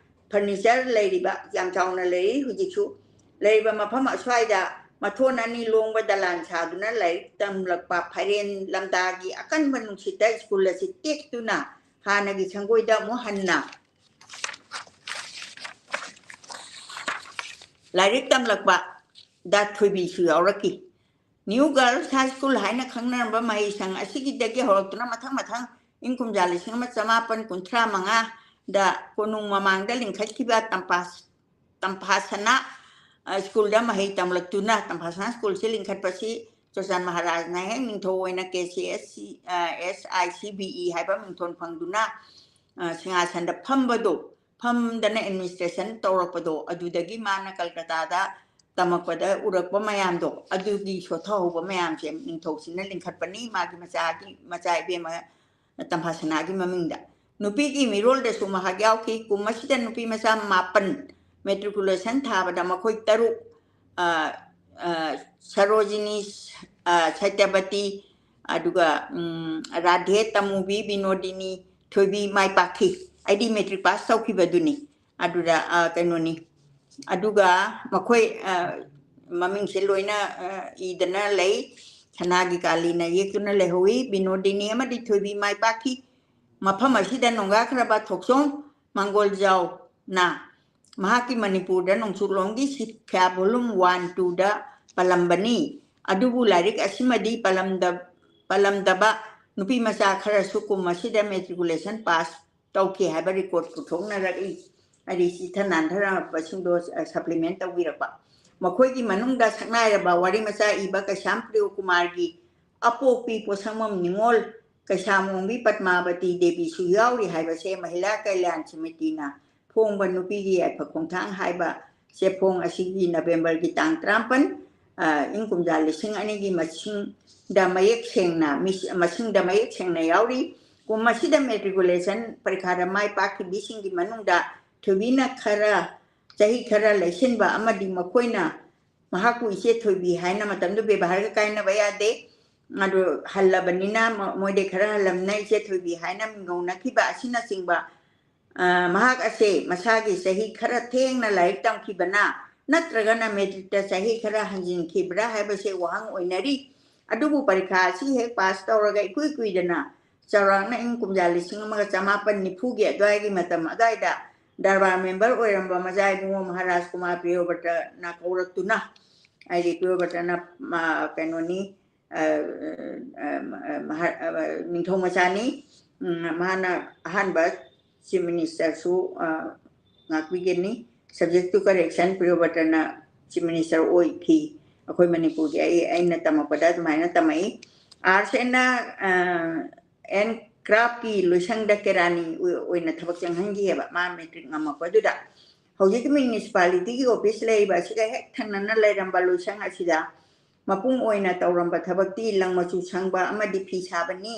ꯐꯔꯅꯤꯆꯔ ꯂꯩꯔꯤꯕ, ꯌꯥꯝ ꯆꯥꯎꯅ ꯂꯩꯔꯤ ꯍꯧꯖꯤꯛꯁꯨ, ꯂꯩꯔꯤꯕ ꯃꯐꯝ ꯑꯁ꯭ꯋꯥꯏꯗ ꯃꯊꯣꯟ ꯑꯅꯤ ꯂꯣꯡꯕ ꯗꯂꯥꯟ ꯁꯥꯗꯨꯅ ꯂꯥꯏꯔꯤꯛ ꯇꯝꯂꯛꯄ ꯐꯥꯏꯔꯦꯟ ꯂꯝꯇꯥꯒꯤ ꯑꯀꯟꯕ ꯅꯨꯡꯁꯤꯠꯇ ꯁ꯭ꯀꯨꯜ ꯑꯁꯤ ꯇꯦꯛꯇꯨꯅ ꯍꯥꯟꯅꯒꯤ ꯁꯪꯒꯣꯏꯗ ꯑꯃꯨꯛ ꯍꯟꯅ ꯂꯥꯏꯔꯤꯛ ꯇꯝꯂꯛꯄ ꯗꯥ ꯊꯣꯏꯕꯤꯁꯨ ꯌꯥꯎꯔꯛꯈꯤ꯫ ꯅ꯭ꯌꯨ ꯒꯥꯔꯜꯁ ꯍꯥꯏ ꯁ꯭ꯀꯨꯜ ꯍꯥꯏꯅ ꯈꯪꯅꯔꯝꯕ ꯃꯍꯩꯁꯪ ꯑꯁꯤꯒꯤꯗꯒꯤ ꯍꯧꯔꯛꯇꯨꯅ ꯃꯊꯪ ꯃꯊꯪ ꯏꯪ ꯀꯨꯝꯖꯥ ꯂꯤꯁꯤꯡ ꯑꯃ ꯆꯃꯥꯄꯟ ꯀꯨꯟꯊ꯭ꯔꯥ ꯃꯉꯥꯗ ꯀꯣꯅꯨꯡ ꯃꯃꯥꯡꯗ ꯂꯤꯡꯈꯠꯈꯤꯕ ꯇꯝꯄꯥ-, ꯇꯝꯐꯥꯁꯅꯥ, ꯑ, ꯁ꯭ꯀꯨꯜꯗ ꯃꯍꯩ ꯇꯝꯂꯛꯇꯨꯅ, ꯇꯝꯐꯥꯁꯅꯥ ꯁ꯭ꯀꯨꯜꯁꯤ ꯂꯤꯡꯈꯠꯄꯁꯤ ꯆꯨꯔꯆꯥꯟ ꯃꯍꯥꯔꯥꯖꯅ ꯍꯦꯛ ꯅꯤꯡꯊꯧ ꯑꯣꯏꯅ ꯀꯦ ꯁꯤ ꯑꯦꯁ ꯁꯤ, ꯑ, ꯑꯦꯁ ꯑꯥꯏ ꯁꯤ ꯕꯤ ꯏ ꯍꯥꯏꯕ ꯃꯤꯡꯊꯣꯟ ꯐꯪꯗꯨꯅ, ꯑ, ꯁꯤꯡꯍꯥꯁꯟꯗ ꯐꯝꯕꯗꯣ, ꯐꯝꯗꯅ ꯑꯦꯗꯃꯤꯅꯤꯁꯇ꯭ꯔꯦꯁꯟ ꯇꯧꯔꯛꯄꯗꯣ, ꯑꯗꯨꯗꯒꯤ ꯃꯥꯅ ꯀꯜꯀꯇꯥꯗ ꯇꯝꯃꯛꯄꯗ ꯎꯔꯛꯄ ꯃꯌꯥꯝꯗꯣ, ꯑꯗꯨꯒꯤ ꯁꯣꯠꯊꯍꯧꯕ ꯃꯌꯥꯝꯁꯦ ꯅꯤꯡꯊꯧꯁꯤꯅ ꯂꯤꯡꯈꯠꯄꯅꯤ, ꯃꯥꯒꯤ ꯃꯆꯥꯒꯤ, ꯃꯆꯥ ꯏꯕꯦꯝꯃ ꯇꯝꯐꯥꯁꯅꯥꯒꯤ ꯃꯃꯤꯡꯗ꯫ ꯅꯨꯄꯤꯒꯤ ꯃꯤꯔꯣꯜꯗꯁꯨ ꯃꯍꯥꯛ ꯌꯥꯎꯈꯤ꯫ ꯀꯨꯝ ꯑꯁꯤꯗ ꯅꯨꯄꯤ ꯃꯆꯥ ꯃꯥꯄꯟ matriculation ꯊꯥꯕꯗ ꯃꯈꯣꯏ ꯇꯔꯨꯛ, ꯑ, ꯑ, ꯁꯔꯣꯖꯤꯅꯤ, ꯑ, ꯁꯇ꯭ꯌꯕꯇꯤ, ꯑꯗꯨꯒ, ꯎꯝ, ꯔꯥꯙꯦ, ꯇꯃꯨꯕꯤ, ꯕꯤꯅꯣꯗꯤꯅꯤ, ꯊꯣꯏꯕꯤ ꯃꯥꯏ ꯄꯥꯛꯈꯤ꯫ ꯑꯩꯗꯤ matric pass ꯇꯧꯈꯤꯕꯗꯨꯅꯤ꯫ ꯑꯗꯨꯗ, ꯑ, ꯀꯩꯅꯣꯅꯤ꯫ ꯑꯗꯨꯒ ꯃꯈꯣꯏ, ꯑ, ꯃꯃꯤꯡꯁꯦ ꯂꯣꯏꯅ, ꯑ, ꯏꯗꯅ ꯂꯩ꯫ ꯁꯅꯥꯒꯤ ꯀꯥꯂꯤꯅ ꯌꯦꯛꯇꯨꯅ ꯂꯩꯍꯧꯋꯤ꯫ ꯕꯤꯅꯣꯗꯤꯅꯤ ꯑꯃꯗꯤ ꯊꯣꯏꯕꯤ ꯃꯥꯏ ꯄꯥꯛꯈꯤ꯫ ꯃꯐꯝ ꯑꯁꯤꯗ ꯅꯣꯡꯒꯥꯈ꯭ꯔꯕ ꯊꯣꯛꯆꯣꯝ ꯃꯪꯒꯣꯜꯖꯥꯎꯅ ꯃꯍꯥꯛꯀꯤ ꯃꯅꯤꯄꯨꯔꯗ ꯅꯣꯡꯆꯨꯞꯂꯣꯝꯒꯤ ꯁꯤꯈ꯭ꯌꯥ volume one, two ꯗ ꯄꯜꯂꯝꯕꯅꯤ꯫ ꯑꯗꯨꯕꯨ ꯂꯥꯏꯔꯤꯛ ꯑꯁꯤꯃꯗꯤ ꯄꯜꯂꯝꯗ-, ꯄꯜꯂꯝꯗꯕ ꯅꯨꯄꯤ ꯃꯆꯥ ꯈꯔꯁꯨ ꯀꯨꯝ ꯑꯁꯤꯗ matriculation pass ꯇꯧꯈꯤ ꯍꯥꯏꯕ record ꯄꯨꯊꯣꯛꯅꯔꯛꯏ꯫ ꯑꯩ ꯆꯤꯊ ꯅꯥꯟꯊꯔꯛꯄꯁꯤꯡꯗꯣ, ꯑ, supplement ꯇꯧꯕꯤꯔꯛꯄ꯫ ꯃꯈꯣꯏꯒꯤ ꯃꯅꯨꯡꯗ ꯁꯛꯅꯥꯏꯔꯕ ꯋꯥꯔꯤ ꯃꯆꯥ ꯏꯕ ꯀꯩꯁꯥꯝ ꯄ꯭ꯔꯤꯌꯣ ꯀꯨꯃꯥꯔꯒꯤ ꯑꯄꯣꯛꯄꯤ ꯄꯣꯠꯁꯪꯕꯝ ꯅꯤꯉꯣꯜ, ꯀꯩꯁꯥꯃꯣꯡꯕꯤ ꯄꯗꯃꯥꯕꯇꯤ ꯗꯦꯕꯤꯁꯨ ꯌꯥꯎꯔꯤ ꯍꯥꯏꯕꯁꯦ ꯃꯍꯤꯂꯥ ꯀꯜꯌꯥꯟ ꯁꯃꯤꯇꯤꯅ ꯐꯣꯡꯕ ꯅꯨꯄꯤꯒꯤ ꯌꯥꯏꯐ ꯈꯣꯡꯊꯥꯡ ꯍꯥꯏꯕ ꯆꯦꯐꯣꯡ ꯑꯁꯤꯒꯤ ꯅꯕꯦꯝꯕꯔꯒꯤ ꯇꯥꯡ ꯇꯔꯥꯃꯥꯄꯟ, ꯑ, ꯏꯪ ꯀꯨꯝꯖꯥ ꯂꯤꯁꯤꯡ ꯑꯅꯤꯒꯤ ꯃꯁꯤꯡꯗ ꯃꯌꯦꯛ ꯁꯦꯡꯅ, ꯃꯤꯁ-, ꯃꯁꯤꯡꯗ ꯃꯌꯦꯛ ꯁꯦꯡꯅ ꯌꯥꯎꯔꯤ꯫ ꯀꯨꯝ ꯑꯁꯤꯗ matriculation ꯄꯔꯤꯈꯥꯗ ꯃꯥꯏ ꯄꯥꯛꯈꯤꯕꯤꯁꯤꯡꯒꯤ ꯃꯅꯨꯡꯗ ꯊꯣꯏꯕꯤꯅ ꯈꯔ, ꯆꯍꯤ ꯈꯔ ꯂꯩꯁꯤꯟꯕ ꯑꯃꯗꯤ ꯃꯈꯣꯏꯅ ꯃꯍꯥꯛꯄꯨ ꯏꯆꯦ ꯊꯣꯏꯕꯤ ꯍꯥꯏꯅ, ꯃꯇꯝꯗꯨ ꯕꯦꯕꯥꯔꯒ ꯀꯥꯏꯅꯕ ꯌꯥꯗꯦ, ꯑꯗꯨ ꯍꯜꯂꯕꯅꯤꯅ ꯃ-, ꯃꯣꯏꯗꯩ ꯈꯔ ꯍꯜꯂꯝꯅ ꯏꯆꯦ ꯊꯣꯏꯕꯤ ꯍꯥꯏꯅ ꯃꯤꯡꯒꯧꯅꯈꯤꯕ ꯑꯁꯤꯅꯆꯤꯡꯕ, ꯑ, ꯃꯍꯥꯛ ꯑꯁꯦ ꯃꯁꯥꯒꯤ ꯆꯍꯤ ꯈꯔ ꯊꯦꯡꯅ ꯂꯥꯏꯔꯤꯛ ꯇꯝꯈꯤꯕꯅ ꯅꯠꯇ꯭ꯔꯒꯅ matric ꯇ ꯆꯍꯤ ꯈꯔ ꯍꯟꯖꯤꯟꯈꯤꯕ꯭ꯔꯥ ꯍꯥꯏꯕꯁꯦ ꯋꯥꯍꯪ ꯑꯣꯏꯅꯔꯤ꯫ ꯑꯗꯨꯕꯨ ꯄꯔꯤꯈꯥ ꯑꯁꯤ ꯍꯦꯛ pass ꯇꯧꯔꯒ ꯏꯀꯨꯏ ꯀꯨꯏꯗꯅ ꯆꯥꯎꯔꯥꯛꯅ ꯏꯪ ꯀꯨꯝꯖꯥ ꯂꯤꯁꯤꯡ ꯑꯃꯒ ꯆꯃꯥꯄꯟ ꯅꯤꯐꯨꯒꯤ ꯑꯗꯨꯋꯥꯏꯒꯤ ꯃꯇꯝ ꯑꯗꯨꯋꯥꯏꯗ ꯗꯔꯕꯥꯔ member ꯑꯣꯏꯔꯝꯕ ꯃꯖꯥ ꯏꯕꯨꯡꯉꯣ ꯃꯍꯥꯔꯥꯖ ꯀꯨꯃꯥꯔ ꯄ꯭ꯔꯤꯌꯣꯕ꯭ꯔꯇꯅ ꯀꯧꯔꯛꯇꯨꯅ, ꯍꯥꯏꯗꯤ ꯄ꯭ꯔꯤꯌꯣꯕ꯭ꯔꯇꯅ, ꯃꯥ, ꯀꯩꯅꯣꯅꯤ, ꯑ, ꯑ, ꯑ, ꯃꯍꯥ-, ꯑ, ꯅꯤꯡꯊꯧ ꯃꯆꯥꯅꯤ꯫ ꯎꯝ, ꯃꯍꯥꯛꯅ ꯑꯍꯥꯟꯕ chief minister ꯁꯨ, ꯑ, ꯉꯥꯛꯄꯤꯒꯅꯤ꯫ Subject to correction, ꯄ꯭ꯔꯤꯌꯣꯕ꯭ꯔꯇꯅ chief minister ꯑꯣꯏꯈꯤ꯫ ꯑꯩꯈꯣꯏ ꯃꯅꯤꯄꯨꯔꯒꯤ ꯑꯩ, ꯑꯩꯅ ꯇꯝꯃꯛꯄꯗ ꯑꯗꯨꯃꯥꯏꯅ ꯇꯝꯃꯛꯏ꯫ Arts and, ꯑ, and Craft ꯀꯤ ꯂꯣꯏꯁꯪꯗ ꯀꯦꯔꯥꯅꯤ ꯑꯣꯏ-, ꯑꯣꯏꯅ ꯊꯕꯛ ꯆꯪꯍꯟꯈꯤꯑꯕ ꯃꯥ matric ꯉꯝꯃꯛꯄꯗꯨꯗ꯫ ꯍꯧꯖꯤꯛꯀꯤ municipality ꯒꯤ office ꯂꯩꯔꯤꯕ ꯑꯁꯤꯒ ꯍꯦꯛ ꯊꯪꯅꯅ ꯂꯩꯔꯝꯕ ꯂꯣꯏꯁꯪ ꯑꯁꯤꯗ ꯃꯄꯨꯡ ꯑꯣꯏꯅ ꯇꯧꯔꯝꯕ ꯊꯕꯛꯇꯤ ꯂꯪ ꯃꯆꯨ ꯁꯪꯕ ꯑꯃꯗꯤ ꯐꯤ ꯁꯥꯕꯅꯤ꯫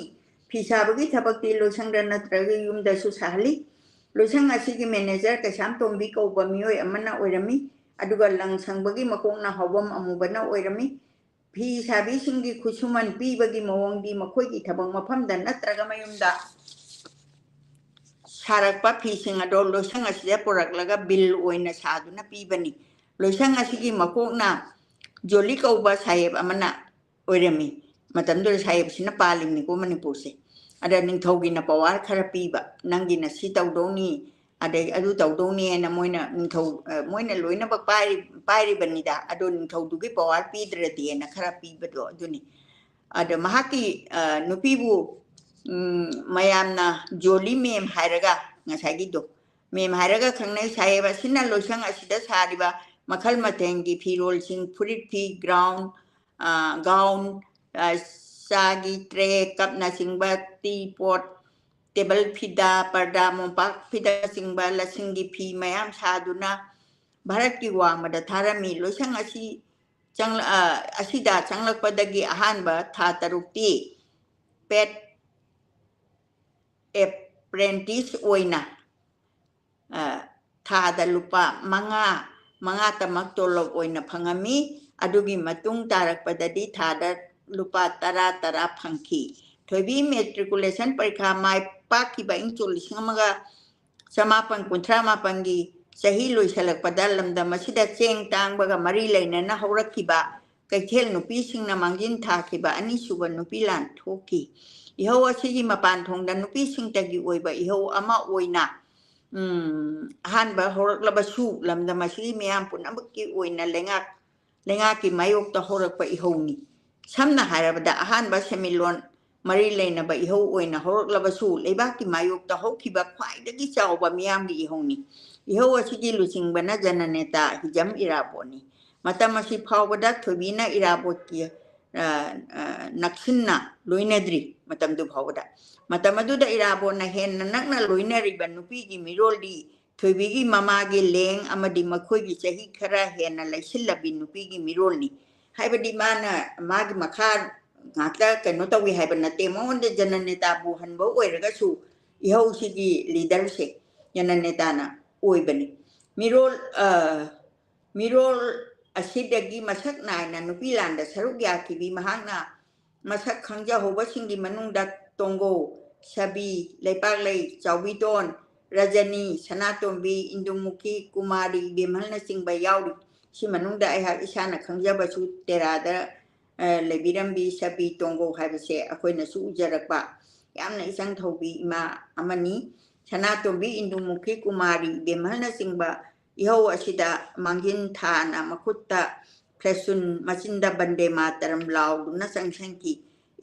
ꯐꯤ ꯁꯥꯕꯒꯤ ꯊꯕꯛꯇꯤ ꯂꯣꯏꯁꯪꯗ ꯅꯠꯇ꯭ꯔꯒ ꯌꯨꯝꯗꯁꯨ ꯁꯥꯍꯜꯂꯤ꯫ ꯂꯣꯏꯁꯪ ꯑꯁꯤꯒꯤ manager ꯀꯩꯁꯥꯝꯇꯣꯝꯕꯤ ꯀꯧꯕ ꯃꯤꯑꯣꯏ ꯑꯃꯅ ꯑꯣꯏꯔꯝꯃꯤ꯫ ꯑꯗꯨꯒ ꯂꯪ ꯁꯪꯕꯒꯤ ꯃꯀꯣꯛꯅ ꯍꯥꯎꯕꯝ ꯑꯃꯨꯕꯅ ꯑꯣꯏꯔꯝꯃꯤ꯫ ꯐꯤ ꯁꯥꯕꯤꯁꯤꯡꯒꯤ ꯈꯨꯠꯁꯨꯃꯟ ꯄꯤꯕꯒꯤ ꯃꯑꯣꯡꯗꯤ ꯃꯈꯣꯏꯒꯤ ꯊꯕꯛ ꯃꯐꯝꯗ ꯅꯠꯇ꯭ꯔꯒ ꯃꯌꯨꯝꯗ ꯁꯥꯔꯛꯄ ꯐꯤꯁꯤꯡ ꯑꯗꯣ ꯂꯣꯏꯁꯪ ꯑꯁꯤꯗ ꯄꯨꯔꯛꯂꯒ bill ꯑꯣꯏꯅ ꯁꯥꯗꯨꯅ ꯄꯤꯕꯅꯤ꯫ ꯂꯣꯏꯁꯪ ꯑꯁꯤꯒꯤ ꯃꯀꯣꯛꯅ ꯖꯣꯂꯤ ꯀꯧꯕ ꯁꯥꯍꯦꯕ ꯑꯃꯅ ꯑꯣꯏꯔꯝꯃꯤ꯫ ꯃꯇꯝꯗꯨꯗ ꯁꯥꯍꯦꯕꯁꯤꯅ ꯄꯥꯜꯂꯤꯕꯅꯤꯀꯣ ꯃꯅꯤꯄꯨꯔꯁꯦ꯫ ꯑꯗ ꯅꯤꯡꯊꯧꯒꯤꯅ power ꯈꯔ ꯄꯤꯕ, ꯅꯪꯒꯤꯅ ꯁꯤ ꯇꯧꯗꯧꯅꯤ, ꯑꯗꯩ ꯑꯗꯨ ꯇꯧꯗꯧꯅꯤ ꯍꯥꯏꯅ ꯃꯣꯏꯅ ꯅꯤꯡꯊꯧ, ꯑ, ꯃꯣꯏꯅ ꯂꯣꯏꯅꯃꯛ ꯄꯥꯏꯔꯤ-, ꯄꯥꯏꯔꯤꯕꯅꯤꯗ꯫ ꯑꯗꯣ ꯅꯤꯡꯊꯧꯗꯨꯒꯤ power ꯄꯤꯗ꯭ꯔꯗꯤꯅ ꯈꯔ ꯄꯤꯕꯗꯣ ꯑꯗꯨꯅꯤ꯫ ꯑꯗ ꯃꯍꯥꯛꯀꯤ, ꯑ, ꯅꯨꯄꯤꯕꯨ, ꯎꯝ, ꯃꯌꯥꯝꯅ ꯖꯣꯂꯤ ma'am ꯍꯥꯏꯔꯒ, ꯉꯁꯥꯏꯒꯤꯗꯣ ma'am ꯍꯥꯏꯔꯒ ꯈꯪꯅꯩ꯫ ꯁꯥꯍꯦꯕ ꯑꯁꯤꯅ ꯂꯣꯏꯁꯪ ꯑꯁꯤꯗ ꯁꯥꯔꯤꯕ ꯃꯈꯜ ꯃꯊꯦꯜꯒꯤ ꯐꯤꯔꯣꯜꯁꯤꯡ, ꯐꯨꯔꯤꯠ ꯐꯤ, ground, ꯑ, gown, ꯑ, ꯆꯥꯒꯤ tray, cupꯅꯆꯤꯡꯕ, teapot, table ꯐꯤꯗꯥ, ꯄꯔꯗꯥ, ꯃꯣꯝꯄꯥꯛ ꯐꯤꯗꯥꯆꯤꯡꯕ, ꯂꯁꯤꯡꯒꯤ ꯐꯤ ꯃꯌꯥꯝ ꯁꯥꯗꯨꯅ ꯚꯥꯔꯠꯀꯤ ꯋꯥꯡꯃꯗ ꯊꯥꯔꯝꯃꯤ꯫ ꯂꯣꯏꯁꯪ ꯑꯁꯤ ꯆꯪꯂ-, ꯑ, ꯑꯁꯤꯗ ꯆꯪꯂꯛꯄꯗꯒꯤ ꯑꯍꯥꯟꯕ ꯊꯥ ꯇꯔꯨꯛꯇꯤ paid apprentice ꯑꯣꯏꯅ, ꯑ, ꯊꯥꯗ ꯂꯨꯄꯥ ꯃꯉꯥ, ꯃꯉꯥꯇꯃꯛ ꯇꯣꯂꯣꯞ ꯑꯣꯏꯅ ꯐꯪꯉꯝꯃꯤ꯫ ꯑꯗꯨꯒꯤ ꯃꯇꯨꯡ ꯇꯥꯔꯛꯄꯗꯗꯤ ꯊꯥꯗ ꯂꯨꯄꯥ ꯇꯔꯥ ꯇꯔꯥ ꯐꯪꯈꯤ꯫ ꯊꯣꯏꯕꯤ matriculation ꯄꯔꯤꯈꯥ ꯃꯥꯏ ꯄꯥꯛꯈꯤꯕ ꯏꯪ ꯁꯣꯛ ꯂꯤꯁꯤꯡ ꯑꯃꯒ ꯆꯃꯥꯄꯟ ꯀꯨꯟꯊ꯭ꯔꯥ ꯃꯥꯄꯟꯒꯤ ꯆꯍꯤ ꯂꯣꯏꯁꯤꯜꯂꯛꯄꯗ ꯂꯝꯗꯝ ꯑꯁꯤꯗ ꯆꯦꯡ ꯇꯥꯡꯕꯒ ꯃꯔꯤ ꯂꯩꯅꯅ ꯍꯧꯔꯛꯈꯤꯕ ꯀꯩꯊꯦꯜ ꯅꯨꯄꯤꯁꯤꯡꯅ ꯃꯥꯡꯖꯤꯟ ꯊꯥꯈꯤꯕ ꯑꯅꯤꯁꯨꯕ ꯅꯨꯄꯤ ꯂꯥꯟ ꯊꯣꯛꯈꯤ꯫ ꯏꯍꯧ ꯑꯁꯤꯒꯤ ꯃꯄꯥꯟ ꯊꯣꯡꯗ ꯅꯨꯄꯤꯁꯤꯡꯇꯒꯤ ꯑꯣꯏꯕ ꯏꯍꯧ ꯑꯃ ꯑꯣꯏꯅ, ꯎꯝ, ꯑꯍꯥꯟꯕ ꯍꯧꯔꯛꯂꯕꯁꯨ, ꯂꯝꯗꯝ ꯑꯁꯤꯒꯤ ꯃꯤꯌꯥꯝ ꯄꯨꯝꯅꯃꯛꯀꯤ ꯑꯣꯏꯅ ꯂꯩꯉꯥꯛ, ꯂꯩꯉꯥꯛꯀꯤ ꯃꯥꯌꯣꯛꯇ ꯍꯧꯔꯛꯄ ꯏꯍꯧꯅꯤ꯫ ꯁꯝꯅ ꯍꯥꯏꯔꯕꯗ, ꯑꯍꯥꯟꯕ ꯁꯦꯟꯃꯤꯠꯂꯣꯟ ꯃꯔꯤ ꯂꯩꯅꯕ ꯏꯍꯧ ꯑꯣꯏꯅ ꯍꯧꯔꯛꯂꯕꯁꯨ, ꯂꯩꯕꯥꯛꯀꯤ ꯃꯥꯌꯣꯛꯇ ꯍꯧꯈꯤꯕ ꯈ꯭ꯋꯥꯏꯗꯒꯤ ꯆꯥꯎꯕ ꯃꯤꯌꯥꯝꯒꯤ ꯏꯍꯧꯅꯤ꯫ ꯏꯍꯧ ꯑꯁꯤꯒꯤ ꯂꯨꯆꯤꯡꯕꯅ ꯖꯅꯅꯦꯇꯥ ꯍꯤꯖꯝ ꯏꯔꯥꯕꯣꯠꯅꯤ꯫ ꯃꯇꯝ ꯑꯁꯤ ꯐꯥꯎꯕꯗ ꯊꯣꯏꯕꯤꯅ ꯏꯔꯥꯕꯣꯠꯀꯤ, ꯑ, ꯑ, ꯅꯛꯁꯤꯟꯅ ꯂꯣꯏꯅꯗ꯭ꯔꯤ꯫ ꯃꯇꯝꯗꯨ ꯐꯥꯎꯕꯗ, ꯃꯇꯝ ꯑꯗꯨꯗ ꯏꯔꯥꯕꯣꯠꯅ ꯍꯦꯟꯅ ꯅꯛꯅ ꯂꯣꯏꯅꯔꯤꯕ ꯅꯨꯄꯤꯒꯤ ꯃꯤꯔꯣꯜꯗꯤ ꯊꯣꯏꯕꯤꯒꯤ ꯃꯃꯥꯒꯤ ꯂꯦꯡ ꯑꯃꯗꯤ ꯃꯈꯣꯏꯒꯤ ꯆꯍꯤ ꯈꯔ ꯍꯦꯟꯅ ꯂꯩꯁꯤꯜꯂꯕꯤ ꯅꯨꯄꯤꯒꯤ ꯃꯤꯔꯣꯜꯅꯤ꯫ ꯍꯥꯏꯕꯗꯤ ꯃꯥꯅ, ꯃꯥꯒꯤ ꯃꯈꯥ, ꯉꯥꯛꯇ ꯀꯩꯅꯣ ꯇꯧꯏ ꯍꯥꯏꯕ ꯅꯠꯇꯦ꯫ ꯃꯉꯣꯟꯗ ꯖꯅꯅꯦꯇꯥꯕꯨ ꯍꯟꯕ ꯑꯣꯏꯔꯒꯁꯨ ꯏꯍꯧꯁꯤꯒꯤ ꯂꯤꯗꯔꯁꯦ ꯖꯅꯅꯦꯇꯥꯅ ꯑꯣꯏꯕꯅꯤ꯫ ꯃꯤꯔꯣꯜ ꯑ, ꯃꯤꯔꯣꯜ ꯑꯁꯤꯗꯒꯤ ꯃꯁꯛ ꯅꯥꯏꯅ ꯅꯨꯄꯤ ꯂꯥꯟꯗ ꯁꯔꯨꯛ ꯌꯥꯈꯤꯕꯤ ꯃꯍꯥꯛꯅ ꯃꯁꯛ ꯈꯪꯖꯍꯧꯕꯁꯤꯡꯒꯤ ꯃꯅꯨꯡꯗ ꯇꯣꯡꯒꯣ, ꯁꯕꯤ, ꯂꯩꯄꯥꯛꯂꯩ, ꯆꯥꯎꯕꯤꯇꯣꯟ, ꯔꯖꯅꯤ, ꯁꯅꯥꯇꯣꯝꯕꯤ, ꯏꯟꯗꯨꯃꯨꯈꯤ, ꯀꯨꯃꯥꯔꯤ, ꯕꯦꯝꯍꯜꯅꯆꯤꯡꯕ ꯌꯥꯎꯔꯤ꯫ ꯁꯤ ꯃꯅꯨꯡꯗ ꯑꯩꯍꯥꯛ ꯏꯁꯥꯅ ꯈꯪꯖꯕꯁꯨ ꯇꯦꯔꯥꯗ ꯑ, ꯂꯩꯕꯤꯔꯝꯕꯤ ꯁꯕꯤ ꯇꯣꯡꯒꯣ ꯍꯥꯏꯕꯁꯦ ꯑꯩꯈꯣꯏꯅꯁꯨ ꯎꯖꯔꯛꯄ ꯌꯥꯝꯅ ꯏꯆꯪ ꯊꯧꯕꯤ ꯏꯃꯥ ꯑꯃꯅꯤ꯫ ꯁꯅꯥꯇꯣꯝꯕꯤ, ꯏꯟꯗꯨꯃꯨꯈꯤ, ꯀꯨꯃꯥꯔꯤ, ꯕꯦꯝꯍꯜꯅꯆꯤꯡꯕ ꯏꯍꯧ ꯑꯁꯤꯗ ꯃꯥꯡꯖꯤꯟ ꯊꯥꯅ ꯃꯈꯨꯠꯇ ꯐꯦꯁꯨꯟ, ꯃꯆꯤꯟꯗ ꯕꯟꯗꯦ ꯃꯥꯇꯔꯝ ꯂꯥꯎꯗꯨꯅ ꯆꯪꯁꯤꯟꯈꯤ꯫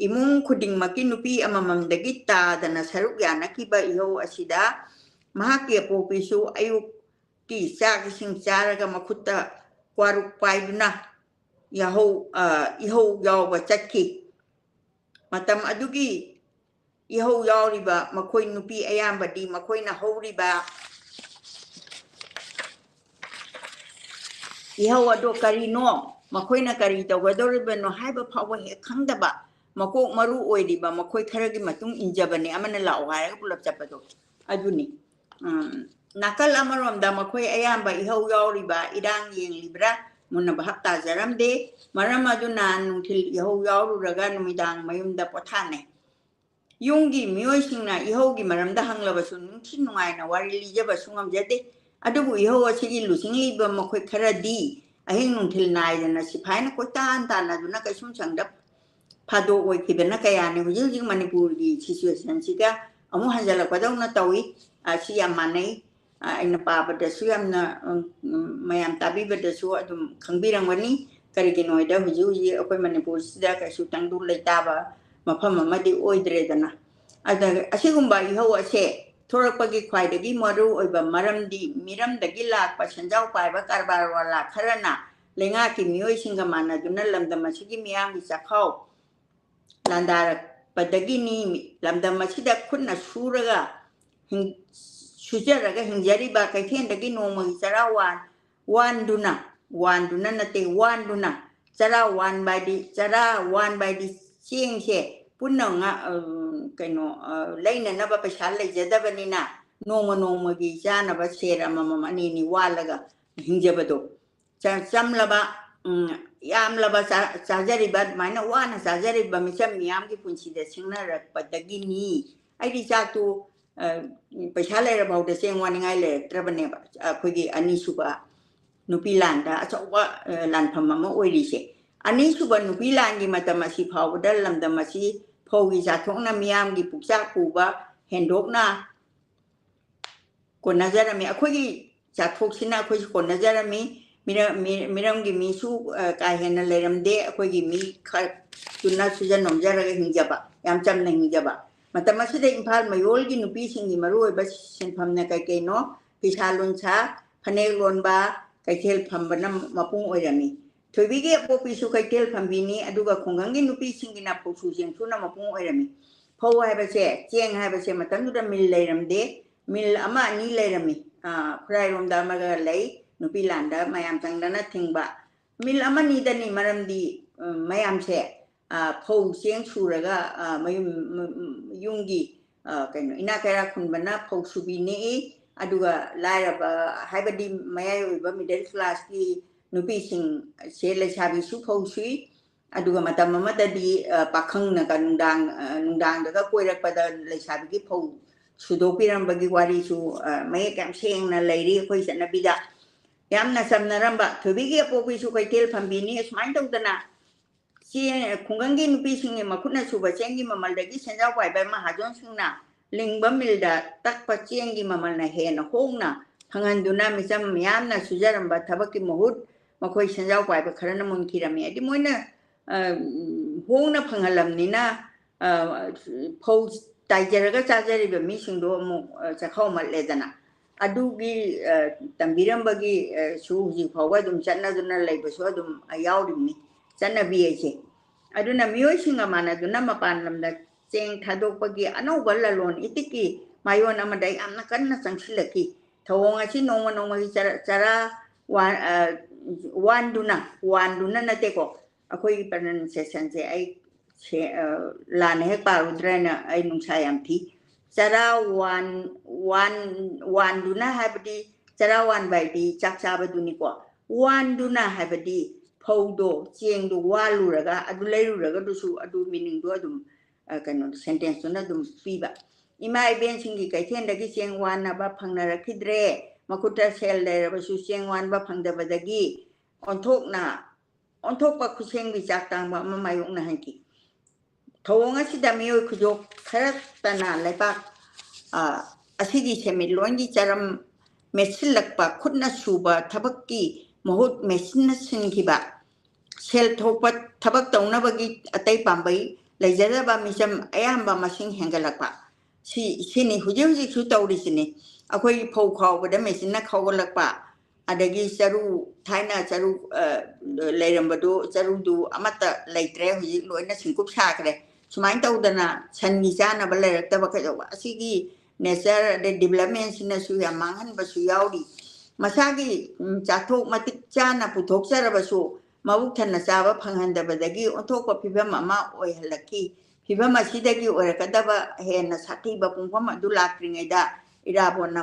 ꯏꯃꯨꯡ ꯈꯨꯗꯤꯡꯃꯛꯀꯤ ꯅꯨꯄꯤ ꯑꯃꯃꯝꯗꯒꯤ ꯇꯥꯗꯅ ꯁꯔꯨꯛ ꯌꯥꯅꯈꯤꯕ ꯏꯍꯧ ꯑꯁꯤꯗ ꯃꯍꯥꯛꯀꯤ ꯑꯄꯣꯛꯄꯤꯁꯨ ꯑꯌꯨꯛꯀꯤ ꯆꯥꯛ ꯏꯁꯤꯡ ꯆꯥꯔꯒ ꯃꯈꯨꯠꯇ ꯀ꯭ꯋꯥꯔꯨꯛ ꯄꯥꯏꯗꯨꯅ ꯌꯥꯍꯧ, ꯑ, ꯏꯍꯧ ꯌꯥꯎꯕ ꯆꯠꯈꯤ꯫ ꯃꯇꯝ ꯑꯗꯨꯒꯤ ꯏꯍꯧ ꯌꯥꯎꯔꯤꯕ ꯃꯈꯣꯏ ꯅꯨꯄꯤ ꯑꯌꯥꯝꯕꯗꯤ ꯃꯈꯣꯏꯅ ꯍꯧꯔꯤꯕ ꯏꯍꯧ ꯑꯗꯣ ꯀꯔꯤꯅꯣ, ꯃꯈꯣꯏꯅ ꯀꯔꯤ ꯇꯧꯒꯗꯧꯔꯤꯕꯅꯣ ꯍꯥꯏꯕ ꯐꯥꯎꯕ ꯍꯦꯛ ꯈꯪꯗꯕ, ꯃꯀꯣꯛ ꯃꯔꯨ ꯑꯣꯏꯔꯤꯕ ꯃꯈꯣꯏ ꯈꯔꯒꯤ ꯃꯇꯨꯡ ꯏꯟꯖꯕꯅꯤ, ꯑꯃꯅ ꯂꯥꯛꯑꯣ ꯍꯥꯏꯔꯒ ꯄꯨꯂꯞ ꯆꯠꯄꯗꯣ ꯑꯗꯨꯅꯤ꯫ ꯎꯝ, ꯅꯥꯀꯜ ꯑꯃꯔꯣꯝꯗ ꯃꯈꯣꯏ ꯑꯌꯥꯝꯕ ꯏꯍꯧ ꯌꯥꯎꯔꯤꯕ ꯏꯔꯥꯡ ꯌꯦꯡꯂꯤꯕ꯭ꯔꯥ ꯃꯨꯟꯅ ꯚꯥꯞ ꯇꯥꯖꯔꯝꯗꯦ꯫ ꯃꯔꯝ ꯑꯗꯨꯅ ꯅꯨꯡꯊꯤꯜ ꯏꯍꯧ ꯌꯥꯎꯔꯨꯔꯒ ꯅꯨꯃꯤꯗꯥꯡ ꯃꯌꯨꯝꯗ ꯄꯣꯊꯥꯅꯩ꯫ ꯌꯨꯝꯒꯤ ꯃꯤꯑꯣꯏꯁꯤꯡꯅ ꯏꯍꯧꯒꯤ ꯃꯔꯝꯗ ꯍꯪꯂꯕꯁꯨ ꯅꯨꯡꯊꯤ ꯅꯨꯡꯉꯥꯏꯅ ꯋꯥꯔꯤ ꯂꯤꯖꯕꯁꯨ ꯉꯝꯖꯗꯦ꯫ ꯑꯗꯨꯕꯨ ꯏꯍꯧ ꯑꯁꯤꯒꯤ ꯂꯨꯆꯤꯡꯂꯤꯕ ꯃꯈꯣꯏ ꯈꯔꯗꯤ ꯑꯍꯤꯡ ꯅꯨꯡꯊꯤꯜ ꯅꯥꯏꯗꯅ ꯁꯤꯐꯥꯏꯅ ꯀꯣꯏꯇꯥꯟ ꯇꯥꯟꯅꯗꯨꯅ ꯀꯩꯁꯨꯝꯁꯪꯗ ꯐꯥꯗꯣꯛ ꯑꯣꯏꯈꯤꯗꯅ ꯀꯌꯥꯅꯤ꯫ ꯍꯧꯖꯤꯛ ꯍꯧꯖꯤꯛ ꯃꯅꯤꯄꯨꯔꯒꯤ ꯁꯤꯆꯨꯋꯦꯁꯟꯁꯤꯒ ꯑꯃꯨꯛ ꯍꯟꯖꯜꯂꯛꯄꯗꯧꯅ ꯇꯧꯏ꯫ ꯑ, ꯁꯤ ꯌꯥꯝ ꯃꯥꯟꯅꯩ꯫ ꯑ, ꯑꯩꯅ ꯄꯥꯕꯗꯁꯨ ꯌꯥꯝꯅ, ꯎꯝ, ꯎꯝ, ꯃꯌꯥꯝ ꯇꯥꯕꯤꯕꯗꯁꯨ ꯑꯗꯨꯝ ꯈꯪꯕꯤꯔꯝꯒꯅꯤ꯫ ꯀꯔꯤꯒꯤꯅꯣ ꯍꯥꯏꯗ ꯍꯧꯖꯤꯛ ꯍꯧꯖꯤꯛ ꯑꯩꯈꯣꯏ ꯃꯅꯤꯄꯨꯔꯁꯤꯗ ꯀꯩꯁꯨ ꯇꯪꯗꯨ ꯂꯩꯇꯥꯕ ꯃꯐꯝ ꯑꯃꯗꯤ ꯑꯣꯏꯗ꯭ꯔꯦꯗꯅ꯫ ꯑꯗ ꯑꯁꯤꯒꯨꯝꯕ ꯏꯍꯧ ꯑꯁꯦ ꯊꯣꯔꯛꯄꯒꯤ ꯈ꯭ꯋꯥꯏꯗꯒꯤ ꯃꯔꯨ ꯑꯣꯏꯕ ꯃꯔꯝꯗꯤ ꯃꯤꯔꯝꯗꯒꯤ ꯂꯥꯛꯄ ꯁꯦꯟꯖꯥꯎ ꯄꯥꯏꯕ ꯀꯔꯕꯥꯔ ꯋꯥꯂꯥ ꯈꯔꯅ ꯂꯩꯉꯥꯛꯀꯤ ꯃꯤꯑꯣꯏꯁꯤꯡꯒ ꯃꯥꯟꯅꯗꯨꯅ ꯂꯝꯗꯝ ꯑꯁꯤꯒꯤ ꯃꯤꯌꯥꯝꯒꯤ ꯆꯥꯛꯈꯥꯎ ꯂꯥꯟꯗꯥꯔꯛꯄꯗꯒꯤꯅꯤ꯫ ꯂꯝꯗꯝ ꯑꯁꯤꯗ ꯈꯨꯠꯅ ꯁꯨꯔꯒ ꯍꯤꯡ-, ꯁꯨꯖꯔꯒ ꯍꯤꯡꯖꯔꯤꯕ ꯀꯩꯊꯦꯜꯗꯒꯤ ꯅꯣꯡꯃꯒꯤ ꯆꯔꯥ ꯋꯥꯟ-, ꯋꯥꯟꯗꯨꯅ, ꯋꯥꯟꯗꯨꯅ ꯅꯠꯇꯦ, ꯋꯥꯟꯗꯨꯅ ꯆꯔꯥ ꯋꯥꯟꯕ ꯍꯥꯏꯗꯤ, ꯆꯔꯥ ꯋꯥꯟꯕ ꯍꯥꯏꯗꯤ ꯆꯦꯡꯁꯦ ꯄꯨꯟꯅ ꯉꯥ-, ꯑ, ꯀꯩꯅꯣ, ꯑ, ꯂꯩꯅꯅꯕ ꯄꯩꯁꯥ ꯂꯩꯖꯗꯕꯅꯤꯅ, ꯅꯣꯡꯃ ꯅꯣꯡꯃꯒꯤ ꯆꯥꯅꯕ ꯁꯦꯔ ꯑꯃꯃꯝ, ꯑꯅꯤ ꯑꯅꯤ ꯋꯥꯜꯂꯒ ꯍꯤꯡꯖꯕꯗꯣ꯫ ꯆ-, ꯆꯝꯂꯕ, ꯎꯝ, ꯌꯥꯝꯂꯕ ꯆꯥ-, ꯆꯥꯖꯔꯤꯕ, ꯑꯗꯨꯃꯥꯏꯅ ꯋꯥꯅ ꯆꯥꯖꯔꯤꯕ ꯃꯤꯆꯝ ꯃꯤꯌꯥꯝꯒꯤ ꯄꯨꯟꯁꯤꯗ ꯁꯤꯡꯅꯔꯛꯄꯗꯒꯤꯅꯤ꯫ ꯑꯩꯗꯤ ꯆꯥꯛꯇꯨ, ꯑ, ꯄꯩꯁꯥ ꯂꯩꯔꯐꯥꯎꯗ ꯆꯦꯡ ꯋꯥꯅꯤꯡꯉꯥꯏ ꯂꯩꯔꯛꯇ꯭ꯔꯕꯅꯦꯕ꯫ ꯑꯩꯈꯣꯏꯒꯤ ꯑꯅꯤꯁꯨꯕ ꯅꯨꯄꯤ ꯂꯥꯟꯗ ꯑꯆꯧꯕ, ꯑ, ꯂꯥꯟꯐꯝ ꯑꯃ ꯑꯣꯏꯔꯤꯁꯦ꯫ ꯑꯅꯤꯁꯨꯕ ꯅꯨꯄꯤ ꯂꯥꯟꯒꯤ ꯃꯇꯝ ꯑꯁꯤ ꯐꯥꯎꯕꯗ ꯂꯝꯗꯝ ꯑꯁꯤ ꯐꯧꯒꯤ ꯆꯥꯊꯣꯛꯅ ꯃꯤꯌꯥꯝꯒꯤ ꯄꯨꯛꯆꯥꯛ ꯄꯨꯕ ꯍꯦꯟꯗꯣꯛꯅ ꯀꯣꯟꯅꯖꯔꯝꯃꯤ꯫ ꯑꯩꯈꯣꯏꯒꯤ ꯆꯥꯊꯣꯛꯁꯤꯅ ꯑꯩꯈꯣꯏꯁꯨ ꯀꯣꯟꯅꯖꯔꯝꯃꯤ꯫ ꯃꯤꯔ-, ꯃꯤ-, ꯃꯤꯔꯝꯒꯤ ꯃꯤꯁꯨ, ꯑ, ꯀꯥ ꯍꯦꯟꯅ ꯂꯩꯔꯝꯗꯦ꯫ ꯑꯩꯈꯣꯏꯒꯤ ꯃꯤ ꯈꯔꯗꯨꯅ ꯁꯨꯖ ꯅꯣꯝꯖꯔꯒ ꯍꯤꯡꯖꯕ, ꯌꯥꯝ ꯆꯝꯅ ꯍꯤꯡꯖꯕ꯫ ꯃꯇꯝ ꯑꯁꯤꯗ ꯏꯝꯐꯥꯜ ꯃꯌꯣꯜꯒꯤ ꯅꯨꯄꯤꯁꯤꯡꯒꯤ ꯃꯔꯨꯑꯣꯏꯕ ꯁꯤꯟꯐꯝꯅ ꯀꯩ ꯀꯩꯅꯣ? ꯐꯤꯁꯥ ꯂꯣꯟꯁꯥ, ꯐꯅꯦꯛ ꯂꯣꯟꯕ, ꯀꯩꯊꯦꯜ ꯐꯝꯕꯅ ꯃꯄꯨꯡ ꯑꯣꯏꯔꯝꯃꯤ꯫ ꯊꯣꯏꯕꯤꯒꯤ ꯑꯄꯣꯛꯄꯤꯁꯨ ꯀꯩꯊꯦꯜ ꯐꯝꯕꯤꯅꯤ, ꯑꯗꯨꯒ ꯈꯨꯡꯒꯪꯒꯤ ꯅꯨꯄꯤꯁꯤꯡꯒꯤꯅ ꯐꯧꯁꯨ ꯆꯦꯡꯁꯨꯅ ꯃꯄꯨꯡ ꯑꯣꯏꯔꯝꯃꯤ꯫ ꯐꯧ ꯍꯥꯏꯕꯁꯦ, ꯆꯦꯡ ꯍꯥꯏꯕꯁꯦ ꯃꯇꯝꯗꯨꯗ ꯃꯤꯜ ꯂꯩꯔꯝꯗꯦ, ꯃꯤꯜ ꯑꯃ ꯑꯅꯤ ꯂꯩꯔꯝꯃꯤ꯫ ꯑ, ꯈꯨꯔꯥꯏꯔꯣꯝꯗ ꯑꯃꯒ ꯂꯩ, ꯅꯨꯄꯤ ꯂꯥꯟꯗ ꯃꯌꯥꯝ ꯆꯪꯗꯅ ꯊꯤꯡꯕ꯫ ꯃꯤꯜ ꯑꯃꯅꯤꯗꯅꯤ, ꯃꯔꯝꯗꯤ, ꯑ, ꯃꯌꯥꯝꯁꯦ, ꯑ, ꯐꯧ ꯆꯦꯡ ꯁꯨꯔꯒ, ꯑ, ꯃꯌꯨꯝ, ꯃ-, ꯃ-, ꯌꯨꯝꯒꯤ, ꯑ, ꯀꯩꯅꯣ, ꯏꯅꯥꯛ ꯀꯩꯔꯥꯛ ꯈꯨꯟꯕꯅ ꯐꯧ ꯁꯨꯕꯤ ꯅꯦꯛꯏ, ꯑꯗꯨꯒ ꯂꯥꯏꯔꯕ, ꯍꯥꯏꯕꯗꯤ ꯃꯌꯥꯏ ꯑꯣꯏꯕ middle classꯀꯤ ꯅꯨꯄꯤꯁꯤꯡꯁꯦ, ꯂꯩꯁꯥꯕꯤꯁꯨ ꯐꯧ ꯁꯨꯏ, ꯑꯗꯨꯒ ꯃꯇꯝ ꯑꯃꯗꯗꯤ, ꯑ, ꯄꯥꯈꯪꯅꯒ ꯅꯨꯡꯗꯥꯡ, ꯑ, ꯅꯨꯡꯗꯥꯡꯗꯒ ꯀꯣꯏꯔꯛꯄꯗ ꯂꯩꯁꯥꯕꯤꯒꯤ ꯐꯧ ꯁꯨꯗꯣꯛꯄꯤꯔꯝꯕꯒꯤ ꯋꯥꯔꯤꯁꯨ, ꯑ, ꯃꯌꯦꯛ ꯌꯥꯝ ꯁꯦꯡꯅ ꯂꯩꯔꯤ ꯑꯩꯈꯣꯏ ꯆꯠꯅꯕꯤꯗ꯫ ꯌꯥꯝꯅ ꯆꯝꯅꯔꯝꯕ ꯊꯣꯏꯕꯤꯒꯤ ꯑꯄꯣꯛꯄꯤꯁꯨ ꯀꯩꯊꯦꯜ ꯐꯝꯕꯤꯅꯤ꯫ ꯑꯁꯨꯃꯥꯏꯅ ꯇꯧꯗꯅ ꯆꯦ-, ꯈꯨꯡꯒꯪꯒꯤ ꯅꯨꯄꯤꯁꯤꯡꯒꯤ ꯃꯈꯨꯠꯅ ꯁꯨꯕ ꯆꯦꯡꯒꯤ ꯃꯃꯜꯗꯒꯤ ꯁꯦꯟꯖꯥꯎ ꯄꯥꯏꯕ ꯃꯍꯥꯖꯣꯟꯁꯤꯡꯅ ꯂꯤꯡꯕ ꯃꯤꯜꯗ ꯇꯛꯄ ꯆꯦꯡꯒꯤ ꯃꯃꯜꯅ ꯍꯦꯟꯅ ꯍꯣꯡꯅ ꯐꯪꯍꯟꯗꯨꯅ ꯃꯤꯆꯝ ꯃꯤꯌꯥꯝꯅ ꯁꯨꯖꯔꯝꯕ ꯊꯕꯛꯀꯤ ꯃꯍꯨꯠ ꯃꯈꯣꯏ ꯁꯦꯟꯖꯥꯎ ꯄꯥꯏꯕ ꯈꯔꯅ ꯃꯨꯟꯈꯤꯔꯝꯃꯤ꯫ ꯍꯥꯏꯗꯤ ꯃꯣꯏꯅ, ꯑ, ꯍꯣꯡꯅ ꯐꯪꯍꯜꯂꯝꯅꯤꯅ, ꯑ, ꯐꯧ ꯇꯥꯏꯖꯔꯒ ꯆꯥꯖꯔꯤꯕ ꯃꯤꯁꯤꯡꯗꯣ ꯑꯃꯨꯛ, ꯑ, ꯆꯥꯛꯈꯥꯎ ꯃꯠꯂꯦꯗꯅ꯫ ꯑꯗꯨꯒꯤ, ꯑ, ꯇꯝꯕꯤꯔꯝꯕꯒꯤ, ꯑ, ꯁꯨ ꯍꯧꯖꯤꯛ ꯐꯥꯎꯕ ꯑꯗꯨꯝ ꯆꯠꯅꯗꯨꯅ ꯂꯩꯕꯁꯨ ꯑꯗꯨꯝ ꯌꯥꯎꯔꯤꯕꯅꯤ, ꯆꯠꯅꯕꯤ ꯍꯥꯏꯁꯦ꯫ ꯑꯗꯨꯅ ꯃꯤꯑꯣꯏꯁꯤꯡꯒ ꯃꯥꯟꯅꯗꯨꯅ ꯃꯄꯥꯟ ꯂꯝꯗ ꯆꯦꯡ ꯊꯥꯗꯣꯛꯄꯒꯤ ꯑꯅꯧꯕ ꯂꯂꯣꯟ ꯏꯇꯤꯛꯀꯤ ꯃꯥꯏꯑꯣꯟ ꯑꯃꯗ ꯌꯥꯝꯅ ꯀꯟꯅ ꯆꯪꯁꯤꯜꯂꯛꯈꯤ꯫ ꯊꯧꯑꯣꯡ ꯑꯁꯤ ꯅꯣꯡꯃ ꯅꯣꯡꯃꯒꯤ ꯆꯔꯥ, ꯆꯔꯥ ꯋꯥꯟ-, ꯑ, ꯋꯥꯟꯗꯨꯅ, ꯋꯥꯟꯗꯨꯅ ꯅꯠꯇꯦꯀꯣ, ꯑꯩꯈꯣꯏꯒꯤ pronunciationꯁꯦ ꯑꯩ ꯁꯦ-, ꯑ, ꯂꯥꯟꯅ ꯍꯦꯛ ꯄꯥꯔꯨꯗ꯭ꯔꯅ ꯑꯩ ꯅꯨꯡꯁꯥ ꯌꯥꯝ ꯊꯤ꯫ ꯆꯔꯥ ꯋꯥꯟ, ꯋꯥꯟ, ꯋꯥꯟꯗꯨꯅ ꯍꯥꯏꯕꯗꯤ, ꯆꯔꯥ ꯋꯥꯟꯕ ꯍꯥꯏꯗꯤ ꯆꯥꯛ ꯆꯥꯕꯗꯨꯅꯤꯀꯣ꯫ ꯋꯥꯟꯗꯨꯅ ꯍꯥꯏꯕꯗꯤ ꯐꯧꯗꯣ, ꯆꯦꯡꯗꯣ ꯋꯥꯜꯂꯨꯔꯒ, ꯑꯗꯨ ꯂꯩꯔꯨꯔꯒꯗꯨꯁꯨ ꯑꯗꯨ meaningꯗꯣ ꯑꯗꯨꯝ, ꯑ, ꯀꯩꯅꯣ, sentenceꯇꯨꯅ ꯑꯗꯨꯝ ꯄꯤꯕ꯫ ꯏꯃꯥ ꯏꯕꯦꯟꯁꯤꯡꯒꯤ ꯀꯩꯊꯦꯜꯗꯒꯤ ꯆꯦꯡ ꯋꯥꯟꯅꯕ ꯐꯪꯅꯔꯛꯈꯤꯗ꯭ꯔꯦ꯫ ꯃꯈꯨꯠꯇ ꯁꯦꯜ ꯂꯩꯔꯕꯁꯨ ꯆꯦꯡ ꯋꯥꯟꯕ ꯐꯪꯗꯕꯗꯒꯤ ꯑꯣꯟꯊꯣꯛꯅ, ꯑꯣꯟꯊꯣꯛꯄ ꯈꯨꯠꯁꯦꯝꯒꯤ ꯆꯥꯛ ꯇꯥꯡꯕ ꯑꯃ ꯃꯥꯌꯣꯛꯅꯍꯟꯈꯤ꯫ ꯊꯧꯑꯣꯡ ꯑꯁꯤꯗ ꯃꯤꯑꯣꯏ ꯈꯨꯗꯣꯞ ꯈꯔꯇꯅ ꯂꯩꯕꯥꯛ, ꯑ, ꯑꯁꯤꯒꯤ ꯁꯦꯟꯃꯤꯠꯂꯣꯟꯒꯤ ꯆꯔꯝ ꯃꯦꯠꯁꯤꯜꯂꯛꯄ, ꯈꯨꯠꯅ ꯁꯨꯕ ꯊꯕꯛꯀꯤ ꯃꯍꯨꯠ ꯃꯦꯆꯤꯟꯅ ꯁꯤꯟꯈꯤꯕ, ꯁꯦꯜ ꯊꯣꯛꯄ ꯊꯕꯛ ꯇꯧꯅꯕꯒꯤ ꯑꯇꯩ ꯄꯥꯝꯕꯩ ꯂꯩꯖꯗꯕ ꯃꯤꯆꯝ ꯑꯌꯥꯝꯕ ꯃꯁꯤꯡ ꯍꯦꯟꯒꯠꯂꯛꯄ꯫ ꯁꯤ, ꯁꯤꯅꯤ ꯍꯧꯖꯤꯛ ꯍꯧꯖꯤꯛꯁꯨ ꯇꯧꯔꯤꯁꯤꯅꯤ꯫ ꯑꯩꯈꯣꯏꯒꯤ ꯐꯧ ꯈꯥꯎꯕꯗ ꯃꯦꯆꯤꯟꯅ ꯈꯥꯎꯒꯠꯂꯛꯄ, ꯑꯗꯒꯤ ꯆꯔꯨ, ꯊꯥꯏꯅ ꯆꯔꯨ, ꯑ, ꯂꯩꯔꯝꯕꯗꯨ, ꯆꯔꯨꯗꯨ ꯑꯃꯠꯇ ꯂꯩꯇ꯭ꯔꯦ, ꯍꯧꯖꯤꯛ ꯂꯣꯏꯅ ꯁꯤꯡꯀꯨꯞ ꯁꯥꯈ꯭ꯔꯦ꯫ ꯁꯨꯃꯥꯏꯅ ꯇꯧꯗꯅ ꯁꯟꯒꯤ ꯆꯥꯅꯕ ꯂꯩꯔꯛꯇꯕ ꯀꯩꯗꯧꯕ, ꯑꯁꯤꯒꯤ nature ꯑꯗꯩ developmentꯁꯤꯅꯁꯨ ꯌꯥꯝ ꯃꯥꯡꯍꯟꯕꯁꯨ ꯌꯥꯎꯔꯤ꯫ ꯃꯁꯥꯒꯤ, ꯎꯝ, ꯆꯥꯊꯣꯛ ꯃꯇꯤꯛ ꯆꯥꯅ ꯄꯨꯊꯣꯛꯆꯔꯕꯁꯨ ꯃꯕꯨꯛ ꯊꯟꯅ ꯆꯥꯕ ꯐꯪꯍꯟꯗꯕꯗꯒꯤ ꯑꯣꯟꯊꯣꯛꯄ ꯐꯤꯕꯝ ꯑꯃ ꯑꯣꯏꯍꯜꯂꯛꯈꯤ꯫ ꯐꯤꯕꯝ ꯑꯁꯤꯗꯒꯤ ꯑꯣꯏꯔꯛꯀꯗꯕ ꯍꯦꯟꯅ ꯁꯥꯊꯤꯕ ꯄꯨꯡꯐꯝ ꯑꯗꯨ ꯂꯥꯛꯇ꯭ꯔꯤꯉꯩꯗ ꯏꯔꯥꯕꯣꯠꯅ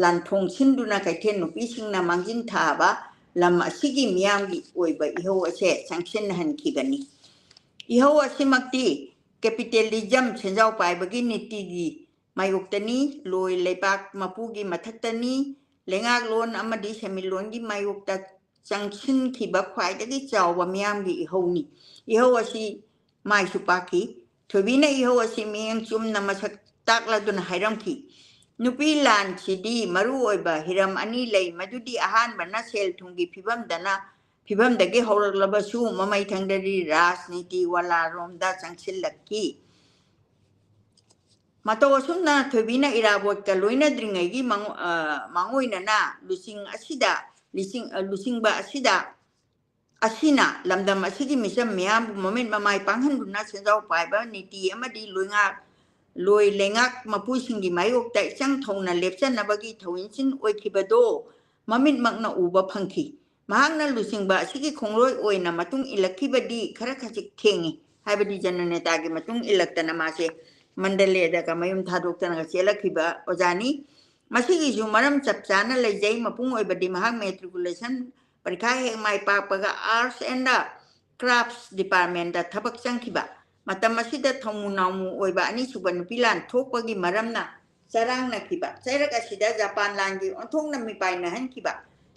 ꯂꯥꯟꯊꯣꯡ ꯁꯤꯟꯗꯨꯅ ꯀꯩꯊꯦꯜ ꯅꯨꯄꯤꯁꯤꯡꯅ ꯃꯥꯡꯖꯤꯟ ꯊꯥꯕ ꯂꯝ ꯑꯁꯤꯒꯤ ꯃꯤꯌꯥꯝꯒꯤ ꯑꯣꯏꯕ ꯏꯍꯧ ꯑꯁꯦ ꯆꯪꯁꯤꯟꯍꯟꯈꯤꯕꯅꯤ꯫ ꯏꯍꯧ ꯑꯁꯤꯃꯛꯇꯤ capitalism, ꯁꯦꯟꯖꯥꯎ ꯄꯥꯏꯕꯒꯤ ꯅꯤꯇꯤꯒꯤ ꯃꯥꯌꯣꯛꯇꯅꯤ, ꯂꯣꯏ ꯂꯩꯕꯥꯛ ꯃꯄꯨꯒꯤ ꯃꯊꯛꯇꯅꯤ, ꯂꯩꯉꯥꯛꯂꯣꯟ ꯑꯃꯗꯤ ꯁꯦꯟꯃꯤꯠꯂꯣꯟꯒꯤ ꯃꯥꯌꯣꯛꯇ ꯆꯪꯁꯤꯟꯈꯤꯕ ꯈ꯭ꯋꯥꯏꯗꯒꯤ ꯆꯥꯎꯕ ꯃꯤꯌꯥꯝꯒꯤ ꯏꯍꯧꯅꯤ꯫ ꯏꯍꯧ ꯑꯁꯤ ꯃꯥꯏꯁꯨ ꯄꯥꯛꯈꯤ꯫ ꯊꯣꯏꯕꯤꯅ ꯏꯍꯧ ꯑꯁꯤ ꯃꯤꯠꯌꯦꯡ ꯆꯨꯝꯅ ꯃꯁꯛ ꯇꯥꯛꯂꯗꯨꯅ ꯍꯥꯏꯔꯝꯈꯤ, "ꯅꯨꯄꯤ ꯂꯥꯟꯁꯤꯗꯤ ꯃꯔꯨ ꯑꯣꯏꯕ ꯍꯤꯔꯝ ꯑꯅꯤ ꯂꯩ, ꯃꯗꯨꯗꯤ ꯑꯍꯥꯟꯕꯅ ꯁꯦꯜ ꯊꯨꯝꯒꯤ ꯐꯤꯕꯝꯗꯅ, ꯐꯤꯕꯝꯗꯒꯤ ꯍꯧꯔꯛꯂꯕꯁꯨ ꯃꯃꯩ ꯊꯪꯗꯗꯤ ꯔꯥꯖꯅꯤꯇꯤ ꯋꯥꯂꯥꯔꯣꯝꯗ ꯆꯪꯁꯤꯜꯂꯛꯈꯤ"꯫ ꯃꯇꯧ ꯑꯁꯨꯝꯅ ꯊꯣꯏꯕꯤꯅ ꯏꯔꯥꯕꯣꯠꯀ ꯂꯣꯏꯅꯗ꯭ꯔꯤꯉꯩꯒꯤ ꯃꯥꯡ-, ꯑ, ꯃꯥꯡꯑꯣꯏꯅꯅ ꯂꯨꯆꯤꯡ ꯑꯁꯤꯗ, ꯂꯤꯁꯤꯡ-, ꯑ, ꯂꯨꯆꯤꯡꯕ ꯑꯁꯤꯗ, ꯑꯁꯤꯅ ꯂꯝꯗꯝ ꯑꯁꯤꯒꯤ ꯃꯤꯆꯝ ꯃꯤꯌꯥꯝꯕꯨ ꯃꯃꯤꯠ ꯃꯃꯥꯏ ꯄꯥꯡꯍꯟꯗꯨꯅ ꯁꯦꯟꯖꯥꯎ ꯄꯥꯏꯕ ꯅꯤꯇꯤ ꯑꯃꯗꯤ ꯂꯣꯏꯉꯥꯛ-, ꯂꯣꯏ ꯂꯩꯉꯥꯛ ꯃꯄꯨꯁꯤꯡꯒꯤ ꯃꯥꯌꯣꯛꯇ ꯏꯆꯪ ꯊꯧꯅ ꯂꯦꯞꯆꯅꯕꯒꯤ ꯊꯧꯏꯟꯁꯤꯟ ꯑꯣꯏꯈꯤꯕꯗꯣ ꯃꯃꯤꯠꯃꯛꯅ ꯎꯕ ꯐꯪꯈꯤ꯫ ꯃꯍꯥꯛꯅ ꯂꯨꯆꯤꯡꯕ ꯑꯁꯤꯒꯤ ꯈꯣꯡꯂꯣꯏ ꯑꯣꯏꯅ ꯃꯇꯨꯡ ꯏꯜꯂꯛꯈꯤꯕꯗꯤ ꯈꯔ ꯈꯖꯤꯛ ꯊꯦꯡꯉꯤ꯫ ꯍꯥꯏꯕꯗꯤ ꯖꯅꯅꯦꯇꯥꯒꯤ ꯃꯇꯨꯡ ꯏꯜꯂꯛꯇꯅ ꯃꯥꯁꯦ ꯃꯟꯗꯂꯦꯗꯒ ꯃꯌꯨꯝ ꯊꯥꯗꯣꯛꯇꯅꯒ ꯆꯦꯜꯂꯛꯈꯤꯕ ꯑꯣꯖꯥꯅꯤ꯫ ꯃꯁꯤꯒꯤꯁꯨ ꯃꯔꯝ ꯆꯞ ꯆꯥꯅ ꯂꯩꯖꯩ꯫ ꯃꯄꯨꯡ ꯑꯣꯏꯕꯗꯤ ꯃꯍꯥꯛ ꯃꯦꯇ꯭ꯔꯤꯀꯨꯂꯦꯁꯟ ꯄꯔꯤꯈꯥ ꯍꯦꯛ ꯃꯥꯏ ꯄꯥꯛꯄꯒ Arts and Crafts Departmentꯇ ꯊꯕꯛ ꯆꯪꯈꯤꯕ꯫ ꯃꯇꯝ ꯑꯁꯤꯗ ꯊꯧꯃꯨ ꯅꯥꯎꯃꯨ ꯑꯣꯏꯕ ꯑꯅꯤꯁꯨꯕ ꯅꯨꯄꯤ ꯂꯥꯟ ꯊꯣꯛꯄꯒꯤ ꯃꯔꯝꯅ ꯆꯔꯥꯡꯅꯈꯤꯕ꯫ ꯆꯩꯔꯛ ꯑꯁꯤꯗ ꯖꯄꯥꯟ ꯂꯥꯟꯒꯤ ꯑꯣꯟꯊꯣꯛꯅ ꯃꯤꯄꯥꯏꯅꯍꯟꯈꯤꯕ꯫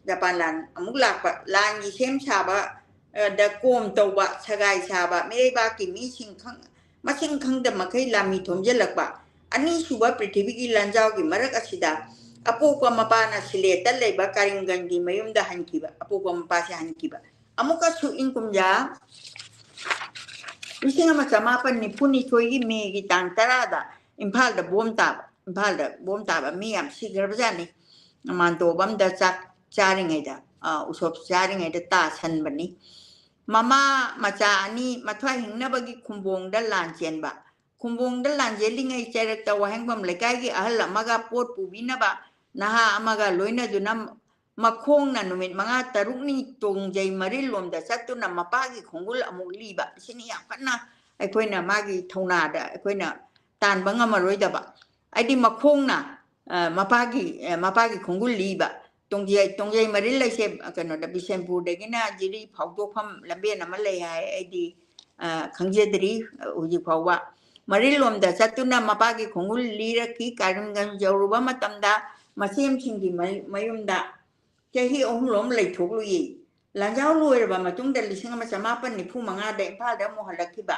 ꯖꯄꯥꯟ ꯂꯥꯟ ꯑꯃꯨꯛ ꯂꯥꯛꯄ꯫ ꯂꯥꯟꯒꯤ ꯁꯦꯝ ꯁꯥꯕ, ꯑ, ꯗ ꯀꯣꯝ ꯇꯧꯕ, ꯁꯒꯥꯏ ꯁꯥꯕ, ꯃꯤꯔꯩꯕꯥꯛꯀꯤ ꯃꯤꯁꯤꯡ ꯈꯪ-, ꯃꯁꯤꯡ ꯈꯪꯗ ꯃꯈꯩ ꯂꯥꯟꯃꯤ ꯊꯣꯝꯖꯤꯜꯂꯛꯄ꯫ ꯑꯅꯤꯁꯨꯕ ꯄ꯭ꯔꯤꯊꯤꯕꯤꯒꯤ ꯂꯥꯟꯖꯥꯎꯒꯤ ꯃꯔꯛ ꯑꯁꯤꯗ ꯑꯄꯣꯛꯄ ꯃꯄꯥꯅ ꯁꯤꯂꯦꯠꯇ ꯂꯩꯕ ꯀꯥꯔꯤꯝꯒꯟꯒꯤ ꯃꯌꯨꯝꯗ ꯍꯟꯈꯤꯕ, ꯑꯄꯣꯛꯄ ꯃꯄꯥꯁꯦ ꯍꯟꯈꯤꯕ꯫ ꯑꯃꯨꯛꯀꯁꯨ ꯏꯪ ꯀꯨꯝꯖꯥ ꯂꯤꯁꯤꯡ ꯑꯃ ꯆꯃꯥꯄꯟ ꯅꯤꯐꯨ ꯅꯤꯊꯣꯏꯒꯤ ꯃꯦꯒꯤ ꯇꯥꯡ ꯇꯔꯥꯗ ꯏꯝꯐꯥꯜꯗ ꯕꯣꯝ ꯇꯥꯕ, ꯏꯝꯐꯥꯜꯗ ꯕꯣꯝ ꯇꯥꯕ, ꯃꯤ ꯌꯥꯝ ꯁꯤꯈ꯭ꯔꯕꯖꯥꯠꯅꯤ꯫ ꯃꯥꯟꯗꯣꯞ ꯑꯝꯗ ꯆꯥꯛ ꯆꯥꯔꯤꯉꯩꯗ, ꯑ, ꯎꯁꯣꯞ ꯆꯥꯔꯤꯉꯩꯗ ꯇꯥꯁꯟꯕꯅꯤ꯫ ꯃꯃꯥ ꯃꯆꯥ ꯑꯅꯤ ꯃꯊ꯭ꯋꯥꯏ ꯍꯤꯡꯅꯕꯒꯤ ꯈꯨꯝꯕꯣꯡꯗ ꯂꯥꯟ ꯆꯦꯟꯕ꯫ ꯈꯨꯝꯕꯣꯡꯗ ꯂꯥꯟ ꯆꯦꯜꯂꯤꯉꯩ ꯆꯩꯔꯛꯇ ꯋꯥꯍꯦꯡꯕꯝ ꯂꯩꯀꯥꯏꯒꯤ ꯑꯍꯜ ꯑꯃꯒ ꯄꯣꯠ ꯄꯨꯕꯤꯅꯕ ꯅꯍꯥ ꯑꯃꯒ ꯂꯣꯏꯅꯗꯨꯅ ꯃꯈꯣꯡꯅ ꯅꯨꯃꯤꯠ ꯃꯉꯥ ꯇꯔꯨꯛꯅꯤ ꯇꯣꯡꯖꯩ ꯃꯔꯤꯜ ꯂꯣꯝꯗ ꯆꯠꯇꯨꯅ ꯃꯄꯥꯒꯤ ꯈꯣꯡꯒꯨꯜ ꯑꯃꯨꯛ ꯂꯤꯕ꯫ ꯁꯤꯅꯤ ꯌꯥꯝ ꯀꯟꯅ ꯑꯩꯈꯣꯏꯅ ꯃꯥꯒꯤ ꯊꯧꯅꯥꯗ ꯑꯩꯈꯣꯏꯅ ꯇꯥꯟꯕ ꯉꯝꯃꯔꯣꯏꯗꯕ꯫ ꯍꯥꯏꯗꯤ ꯃꯈꯣꯡꯅ, ꯑ, ꯃꯄꯥꯒꯤ, ꯑ, ꯃꯄꯥꯒꯤ ꯈꯣꯡꯒꯨꯜ ꯂꯤꯕ꯫ ꯇꯣꯡꯖꯩ, ꯇꯣꯡꯖꯩ ꯃꯔꯤꯜ ꯍꯥꯏꯁꯦ, ꯑ, ꯀꯩꯅꯣꯗ, ꯕꯤꯁꯦꯝꯄꯨꯔꯗꯒꯤꯅ ꯖꯤꯔꯤ ꯐꯥꯎꯗꯣꯛꯐꯝ ꯂꯝꯕꯦꯟ ꯑꯃ ꯂꯩ ꯍꯥꯏ꯫ ꯑꯩꯗꯤ, ꯑ, ꯈꯪꯖꯗ꯭ꯔꯤ, ꯑ, ꯍꯧꯖꯤꯛ ꯐꯥꯎꯕ꯫ ꯃꯔꯤꯜ ꯂꯣꯝꯗ ꯆꯠꯇꯨꯅ ꯃꯄꯥꯒꯤ ꯈꯣꯡꯒꯨꯜ ꯂꯤꯔꯛꯈꯤ꯫ ꯀꯥꯔꯤꯝꯒꯟꯖ ꯌꯧꯔꯨꯕ ꯃꯇꯝꯗ ꯃꯆꯦꯝꯁꯤꯡꯒꯤ ꯃꯌꯨ-, ꯃꯌꯨꯝꯗ ꯆꯍꯤ ꯑꯍꯨꯝ ꯂꯣꯝ ꯂꯩꯊꯣꯛꯂꯨꯏ꯫ ꯂꯥꯟꯖꯥꯎ ꯂꯣꯏꯔꯕ ꯃꯇꯨꯡꯗ ꯂꯤꯁꯤꯡ ꯑꯃ ꯆꯃꯥꯄꯟ ꯅꯤꯐꯨ ꯃꯉꯥꯗ ꯏꯝꯐꯥꯜꯗ ꯑꯃꯨꯛ ꯍꯜꯂꯛꯈꯤꯕ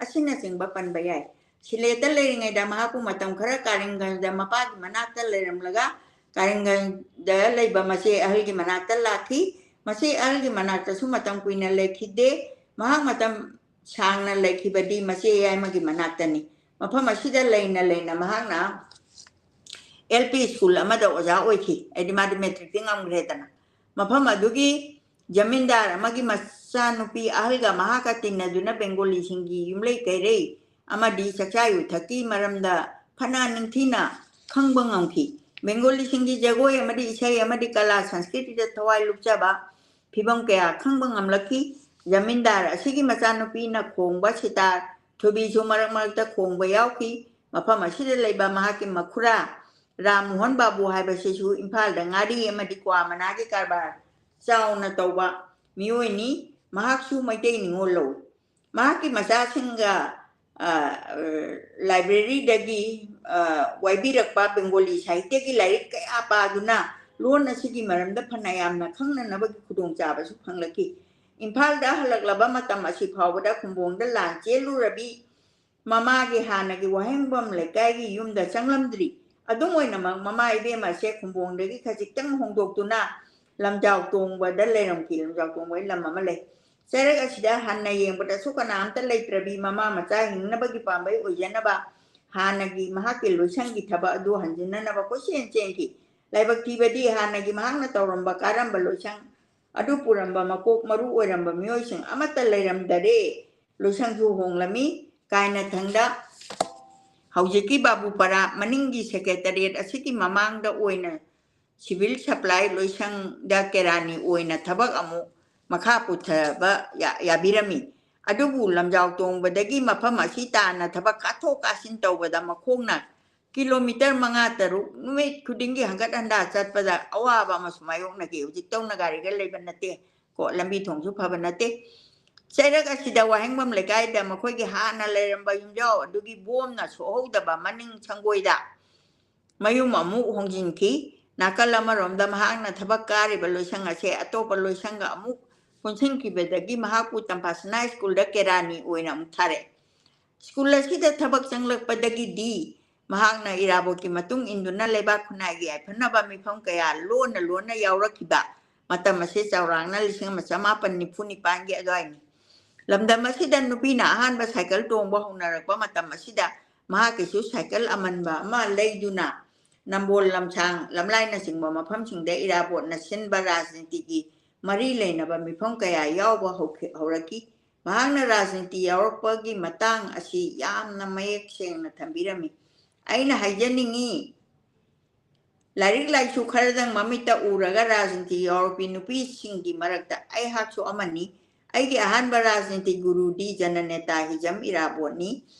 ꯑꯁꯤꯅꯆꯤꯡꯕ ꯄꯟꯕ ꯌꯥꯏ꯫ ꯁꯤꯂꯦꯠꯇ ꯂꯩꯔꯤꯉꯩꯗ ꯃꯍꯥꯛꯄꯨ ꯃꯇꯝ ꯈꯔ ꯀꯥꯔꯤꯝꯒꯟꯖꯗ ꯃꯄꯥꯒꯤ ꯃꯅꯥꯛꯇ ꯂꯩꯔꯝꯂꯒ ꯀꯥꯔꯤꯝꯒꯟꯖꯗ ꯂꯩꯕ ꯃꯆꯦ ꯑꯍꯜꯒꯤ ꯃꯅꯥꯛꯇ ꯂꯥꯛꯈꯤ꯫ ꯃꯆꯦ ꯑꯍꯜꯒꯤ ꯃꯅꯥꯛꯇꯁꯨ ꯃꯇꯝ ꯀꯨꯏꯅ ꯂꯩꯈꯤꯗꯦ꯫ ꯃꯍꯥꯛ ꯃꯇꯝ ꯁꯥꯡꯅ ꯂꯩꯈꯤꯕꯗꯤ ꯃꯆꯦ ꯌꯥꯏꯃꯒꯤ ꯃꯅꯥꯛꯇꯅꯤ꯫ ꯃꯐꯝ ꯑꯁꯤꯗ ꯂꯩꯅ ꯂꯩꯅ ꯃꯍꯥꯛꯅ L P school ꯑꯃꯗ ꯑꯣꯖꯥ ꯑꯣꯏꯈꯤ꯫ ꯍꯥꯏꯗꯤ ꯃꯥꯗꯤ matricꯇꯤ ꯉꯝꯈ꯭ꯔꯦꯗꯅ꯫ ꯃꯐꯝ ꯑꯗꯨꯒꯤ ꯖꯃꯤꯟꯗꯥꯔ ꯑꯃꯒꯤ ꯃꯆꯥꯅꯨꯄꯤ ꯑꯍꯜꯒ ꯃꯍꯥꯛꯀ ꯇꯤꯟꯅꯗꯨꯅ ꯕꯦꯡꯒꯣꯂꯤꯁꯤꯡꯒꯤ ꯌꯨꯝꯂꯩ ꯀꯩꯔꯩ ꯑꯃꯗꯤ ꯆꯥꯛꯆꯥ ꯌꯨꯊꯛꯀꯤ ꯃꯔꯝꯗ ꯐꯅ ꯅꯤꯡꯊꯤꯅ ꯈꯪꯕ ꯉꯝꯈꯤ꯫ ꯕꯦꯡꯒꯣꯂꯤꯁꯤꯡꯒꯤ ꯖꯒꯣꯏ ꯑꯃꯗꯤ ꯏꯁꯩ ꯑꯃꯗꯤ ꯀꯂꯥ ꯁꯪꯁꯀ꯭ꯔꯤꯇꯤꯗ ꯊꯋꯥꯏ ꯂꯨꯞꯆꯕ ꯐꯤꯚꯝ ꯀꯌꯥ ꯈꯪꯕ ꯉꯝꯂꯛꯈꯤ꯫ ꯖꯃꯤꯟꯗꯥꯔ ꯑꯁꯤꯒꯤ ꯃꯆꯥꯅꯨꯄꯤꯅ ꯈꯣꯡꯕ ꯁꯤꯇꯥꯔ ꯊꯣꯏꯕꯤꯁꯨ ꯃꯔꯛ ꯃꯔꯛꯇ ꯈꯣꯡꯕ ꯌꯥꯎꯈꯤ꯫ ꯃꯐꯝ ꯑꯁꯤꯗ ꯂꯩꯕ ꯃꯍꯥꯛꯀꯤ ꯃꯈꯨꯔꯥ ꯔꯥꯝ ꯃꯣꯍꯟ ꯕꯥꯕꯨ ꯍꯥꯏꯕꯁꯤꯁꯨ ꯏꯝꯐꯥꯜꯗ ꯉꯥꯔꯤ ꯑꯃꯗꯤ ꯀ꯭ꯋꯥ ꯃꯅꯥꯒꯤ ꯀꯔꯕꯥꯔ ꯆꯥꯎꯅ ꯇꯧꯕ ꯃꯤꯑꯣꯏꯅꯤ꯫ ꯃꯍꯥꯛꯁꯨ ꯃꯩꯇꯩ ꯅꯤꯉꯣꯜ ꯂꯧꯏ꯫ ꯃꯍꯥꯛꯀꯤ ꯃꯆꯥꯁꯤꯡꯒ, ꯑ, ꯂꯥꯏꯕ꯭ꯔꯦꯔꯤꯗꯒꯤ, ꯑ, ꯋꯥꯏꯕꯤꯔꯛꯄ ꯕꯦꯡꯒꯣꯂꯤ ꯁꯥꯍꯤꯇ꯭ꯌꯒꯤ ꯂꯥꯏꯔꯤꯛ ꯀꯌꯥ ꯄꯥꯗꯨꯅ ꯂꯣꯟ ꯑꯁꯤꯒꯤ ꯃꯔꯝꯗ ꯐꯅ ꯌꯥꯝꯅ ꯈꯪꯅꯅꯕꯒꯤ ꯈꯨꯗꯣꯡꯆꯥꯕꯁꯨ ꯐꯪꯂꯛꯈꯤ꯫ ꯏꯝꯐꯥꯜꯗ ꯍꯜꯂꯛꯂꯕ ꯃꯇꯝ ꯑꯁꯤ ꯐꯥꯎꯕꯗ ꯈꯨꯝꯕꯣꯡꯗ ꯂꯥꯟ ꯆꯦꯜꯂꯨꯔꯕꯤ ꯃꯃꯥꯒꯤ ꯍꯥꯟꯅꯒꯤ ꯋꯥꯍꯦꯡꯕꯝ ꯂꯩꯀꯥꯏꯒꯤ ꯌꯨꯝꯗ ꯆꯪꯂꯝꯗ꯭ꯔꯤ꯫ ꯑꯗꯨꯝ ꯑꯣꯏꯅꯃꯛ, ꯃꯃꯥ ꯏꯕꯦꯝꯃꯁꯦ ꯈꯨꯝꯕꯣꯡꯗꯒꯤ ꯈꯖꯤꯛꯇꯪ ꯍꯣꯡꯗꯣꯛꯇꯨꯅ ꯂꯝꯖꯥꯎ ꯇꯣꯡꯕꯗ ꯂꯩꯔꯝꯈꯤ꯫ ꯂꯝꯖꯥꯎ ꯇꯣꯡꯕꯒꯤ ꯂꯝ ꯑꯃ ꯂꯩ꯫ ꯆꯩꯔꯛ ꯑꯁꯤꯗ ꯍꯟꯅ ꯌꯦꯡꯕꯗꯁꯨ ꯀꯅꯥꯝꯇ ꯂꯩꯇ꯭ꯔꯕꯤ ꯃꯃꯥ ꯃꯆꯥ ꯍꯤꯡꯅꯕꯒꯤ ꯄꯥꯝꯕꯩ ꯑꯣꯏꯖꯅꯕ ꯍꯥꯟꯅꯒꯤ ꯃꯍꯥꯛꯀꯤ ꯂꯣꯏꯁꯪꯒꯤ ꯊꯕꯛ ꯑꯗꯨ ꯍꯟꯖꯤꯟꯅꯅꯕ ꯀꯣꯏꯆꯦꯟ ꯆꯦꯟꯈꯤ꯫ ꯂꯥꯏꯕꯛ ꯊꯤꯕꯗꯤ ꯍꯥꯟꯅꯒꯤ ꯃꯍꯥꯛꯅ ꯇꯧꯔꯝꯕ ꯀꯥꯔꯝꯕ ꯂꯣꯏꯁꯪ ꯑꯗꯨ ꯄꯨꯔꯝꯕ ꯃꯀꯣꯛ ꯃꯔꯨ ꯑꯣꯏꯔꯝꯕ ꯃꯤꯑꯣꯏꯁꯤꯡ ꯑꯃꯠꯇ ꯂꯩꯔꯝꯗꯔꯦ꯫ ꯂꯣꯏꯁꯪꯁꯨ ꯍꯣꯡꯂꯝꯃꯤ꯫ ꯀꯥꯏꯅꯊꯪꯗ ꯍꯧꯖꯤꯛꯀꯤ ꯕꯥꯕꯨꯄꯥꯔꯥ ꯃꯅꯤꯡꯒꯤ ꯁꯦꯀ꯭ꯔꯦꯇꯔꯤꯌꯦꯠ ꯑꯁꯤꯒꯤ ꯃꯃꯥꯡꯗ ꯑꯣꯏꯅ ꯁꯤꯚꯤꯜ ꯁꯄ꯭ꯂꯥꯏ ꯂꯣꯏꯁꯪꯗ ꯀꯦꯔꯥꯅꯤ ꯑꯣꯏꯅ ꯊꯕꯛ ꯑꯃꯨꯛ ꯃꯈꯥ ꯄꯨꯊꯕ ꯌꯥ-, ꯌꯥꯕꯤꯔꯝꯃꯤ꯫ ꯑꯗꯨꯕꯨ ꯂꯝꯖꯥꯎ ꯇꯣꯡꯕꯗꯒꯤ ꯃꯐꯝ ꯑꯁꯤ ꯇꯥꯟꯅ ꯊꯕꯛ ꯀꯥꯊꯣꯛ ꯀꯥꯁꯤꯟ ꯇꯧꯕꯗ ꯃꯈꯣꯡꯅ ꯀꯤꯂꯣꯃꯤꯇꯔ ꯃꯉꯥ ꯇꯔꯨꯛ ꯅꯨꯃꯤꯠ ꯈꯨꯗꯤꯡꯒꯤ ꯍꯪꯒꯠ ꯍꯟꯗꯥ ꯆꯠꯄꯗ ꯑꯋꯥꯕ ꯑꯃꯁꯨ ꯃꯥꯌꯣꯛꯅꯈꯤ꯫ ꯍꯧꯖꯤꯛꯇꯧꯅ ꯒꯥꯔꯤꯒ ꯂꯩꯕ ꯅꯠꯇꯦ ꯀꯣ, ꯂꯝꯕꯤ ꯊꯣꯡꯁꯨ ꯐꯕ ꯅꯠꯇꯦ꯫ ꯆꯩꯔꯛ ꯑꯁꯤꯗ ꯋꯥꯍꯦꯡꯕꯝ ꯂꯩꯀꯥꯏꯗ ꯃꯈꯣꯏꯒꯤ ꯍꯥꯟꯅ ꯂꯩꯔꯝꯕ ꯌꯨꯝꯖꯥꯎ ꯑꯗꯨꯒꯤ ꯕꯣꯝꯅ ꯁꯣꯛꯍꯧꯗꯕ ꯃꯅꯤꯡ ꯁꯪꯒꯣꯏꯗ ꯃꯌꯨꯝ ꯑꯃꯨꯛ ꯍꯣꯡꯖꯤꯟꯈꯤ꯫ ꯅꯥꯀꯜ ꯑꯃꯔꯣꯝꯗ ꯃꯍꯥꯛꯅ ꯊꯕꯛ ꯀꯥꯔꯤꯕ ꯂꯣꯏꯁꯪ ꯑꯁꯦ ꯑꯇꯣꯞꯄ ꯂꯣꯏꯁꯪꯒ ꯑꯃꯨꯛ ꯄꯨꯟꯁꯤꯟꯈꯤꯕꯗꯒꯤ ꯃꯍꯥꯛꯄꯨ ꯇꯝꯐꯥꯁꯅꯥ ꯁ꯭ꯀꯨꯜꯗ ꯀꯦꯔꯥꯅꯤ ꯑꯣꯏꯅ ꯑꯃꯨꯛ ꯊꯥꯔꯛꯑꯦ꯫ ꯁ꯭ꯀꯨꯜ ꯑꯁꯤꯗ ꯊꯕꯛ ꯆꯪꯂꯛꯄꯗꯒꯤꯗꯤ ꯃꯍꯥꯛꯅ ꯏꯔꯥꯕꯣꯠꯀꯤ ꯃꯇꯨꯡ ꯏꯟꯗꯨꯅ ꯂꯩꯕꯥꯛ ꯈꯨꯟꯅꯥꯏꯒꯤ ꯌꯥꯏꯐꯅꯕ ꯃꯤꯐꯝ ꯀꯌꯥ ꯂꯣꯟꯅ ꯂꯣꯟꯅ ꯌꯥꯎꯔꯛꯈꯤꯕ꯫ ꯃꯇꯝ ꯑꯁꯤ ꯆꯥꯎꯔꯥꯛꯅ ꯂꯤꯁꯤꯡ ꯑꯃ ꯆꯃꯥꯄꯟ ꯅꯤꯐꯨ ꯅꯤꯄꯥꯟꯒꯤ ꯑꯗꯨꯋꯥꯏꯅꯤ꯫ ꯂꯝꯗꯝ ꯑꯁꯤꯗ ꯅꯨꯄꯤꯅ ꯑꯍꯥꯟꯕ ꯁꯥꯏꯀꯜ ꯇꯣꯡꯕ ꯍꯧꯅꯔꯛꯄ ꯃꯇꯝ ꯑꯁꯤꯗ ꯃꯍꯥꯛꯀꯤꯁꯨ ꯁꯥꯏꯀꯜ ꯑꯃꯟꯕ ꯑꯃ ꯂꯩꯗꯨꯅ ꯅꯝꯕꯣꯜ, ꯂꯝꯁꯥꯡ, ꯂꯝꯂꯥꯏꯅꯆꯤꯡꯕ ꯃꯐꯝꯁꯤꯡꯗ ꯏꯔꯥꯕꯣꯠꯅ ꯁꯤꯟꯕ ꯔꯥꯖꯅꯤꯇꯤꯒꯤ ꯃꯔꯤ ꯂꯩꯅꯕ ꯃꯤꯐꯝ ꯀꯌꯥ ꯌꯥꯎꯕ ꯍꯧꯈꯤ-, ꯍꯧꯔꯛꯈꯤ꯫ ꯃꯍꯥꯛꯅ ꯔꯥꯖꯅꯤꯇꯤ ꯌꯥꯎꯔꯛꯄꯒꯤ ꯃꯇꯥꯡ ꯑꯁꯤ ꯌꯥꯝꯅ ꯃꯌꯦꯛ ꯁꯦꯡꯅ ꯊꯝꯕꯤꯔꯝꯃꯤ꯫ ꯑꯩꯅ ꯍꯥꯏꯖꯅꯤꯡꯉꯤ, ꯂꯥꯏꯔꯤꯛ ꯂꯥꯏꯁꯨ ꯈꯔꯗꯪ ꯃꯃꯤꯠꯇ ꯎꯔꯒ ꯔꯥꯖꯅꯤꯇꯤ ꯌꯥꯎꯔꯛꯄꯤ ꯅꯨꯄꯤꯁꯤꯡꯒꯤ ꯃꯔꯛꯇ ꯑꯩꯍꯥꯛꯁꯨ ꯑꯃꯅꯤ꯫ ꯑꯩꯒꯤ ꯑꯍꯥꯟꯕ ꯔꯥꯖꯅꯤꯇꯤ ꯒꯨꯔꯨꯗꯤ ꯖꯅꯅꯦꯇꯥ ꯍꯤꯖꯝ ꯏꯔꯥꯕꯣꯠꯅꯤ꯫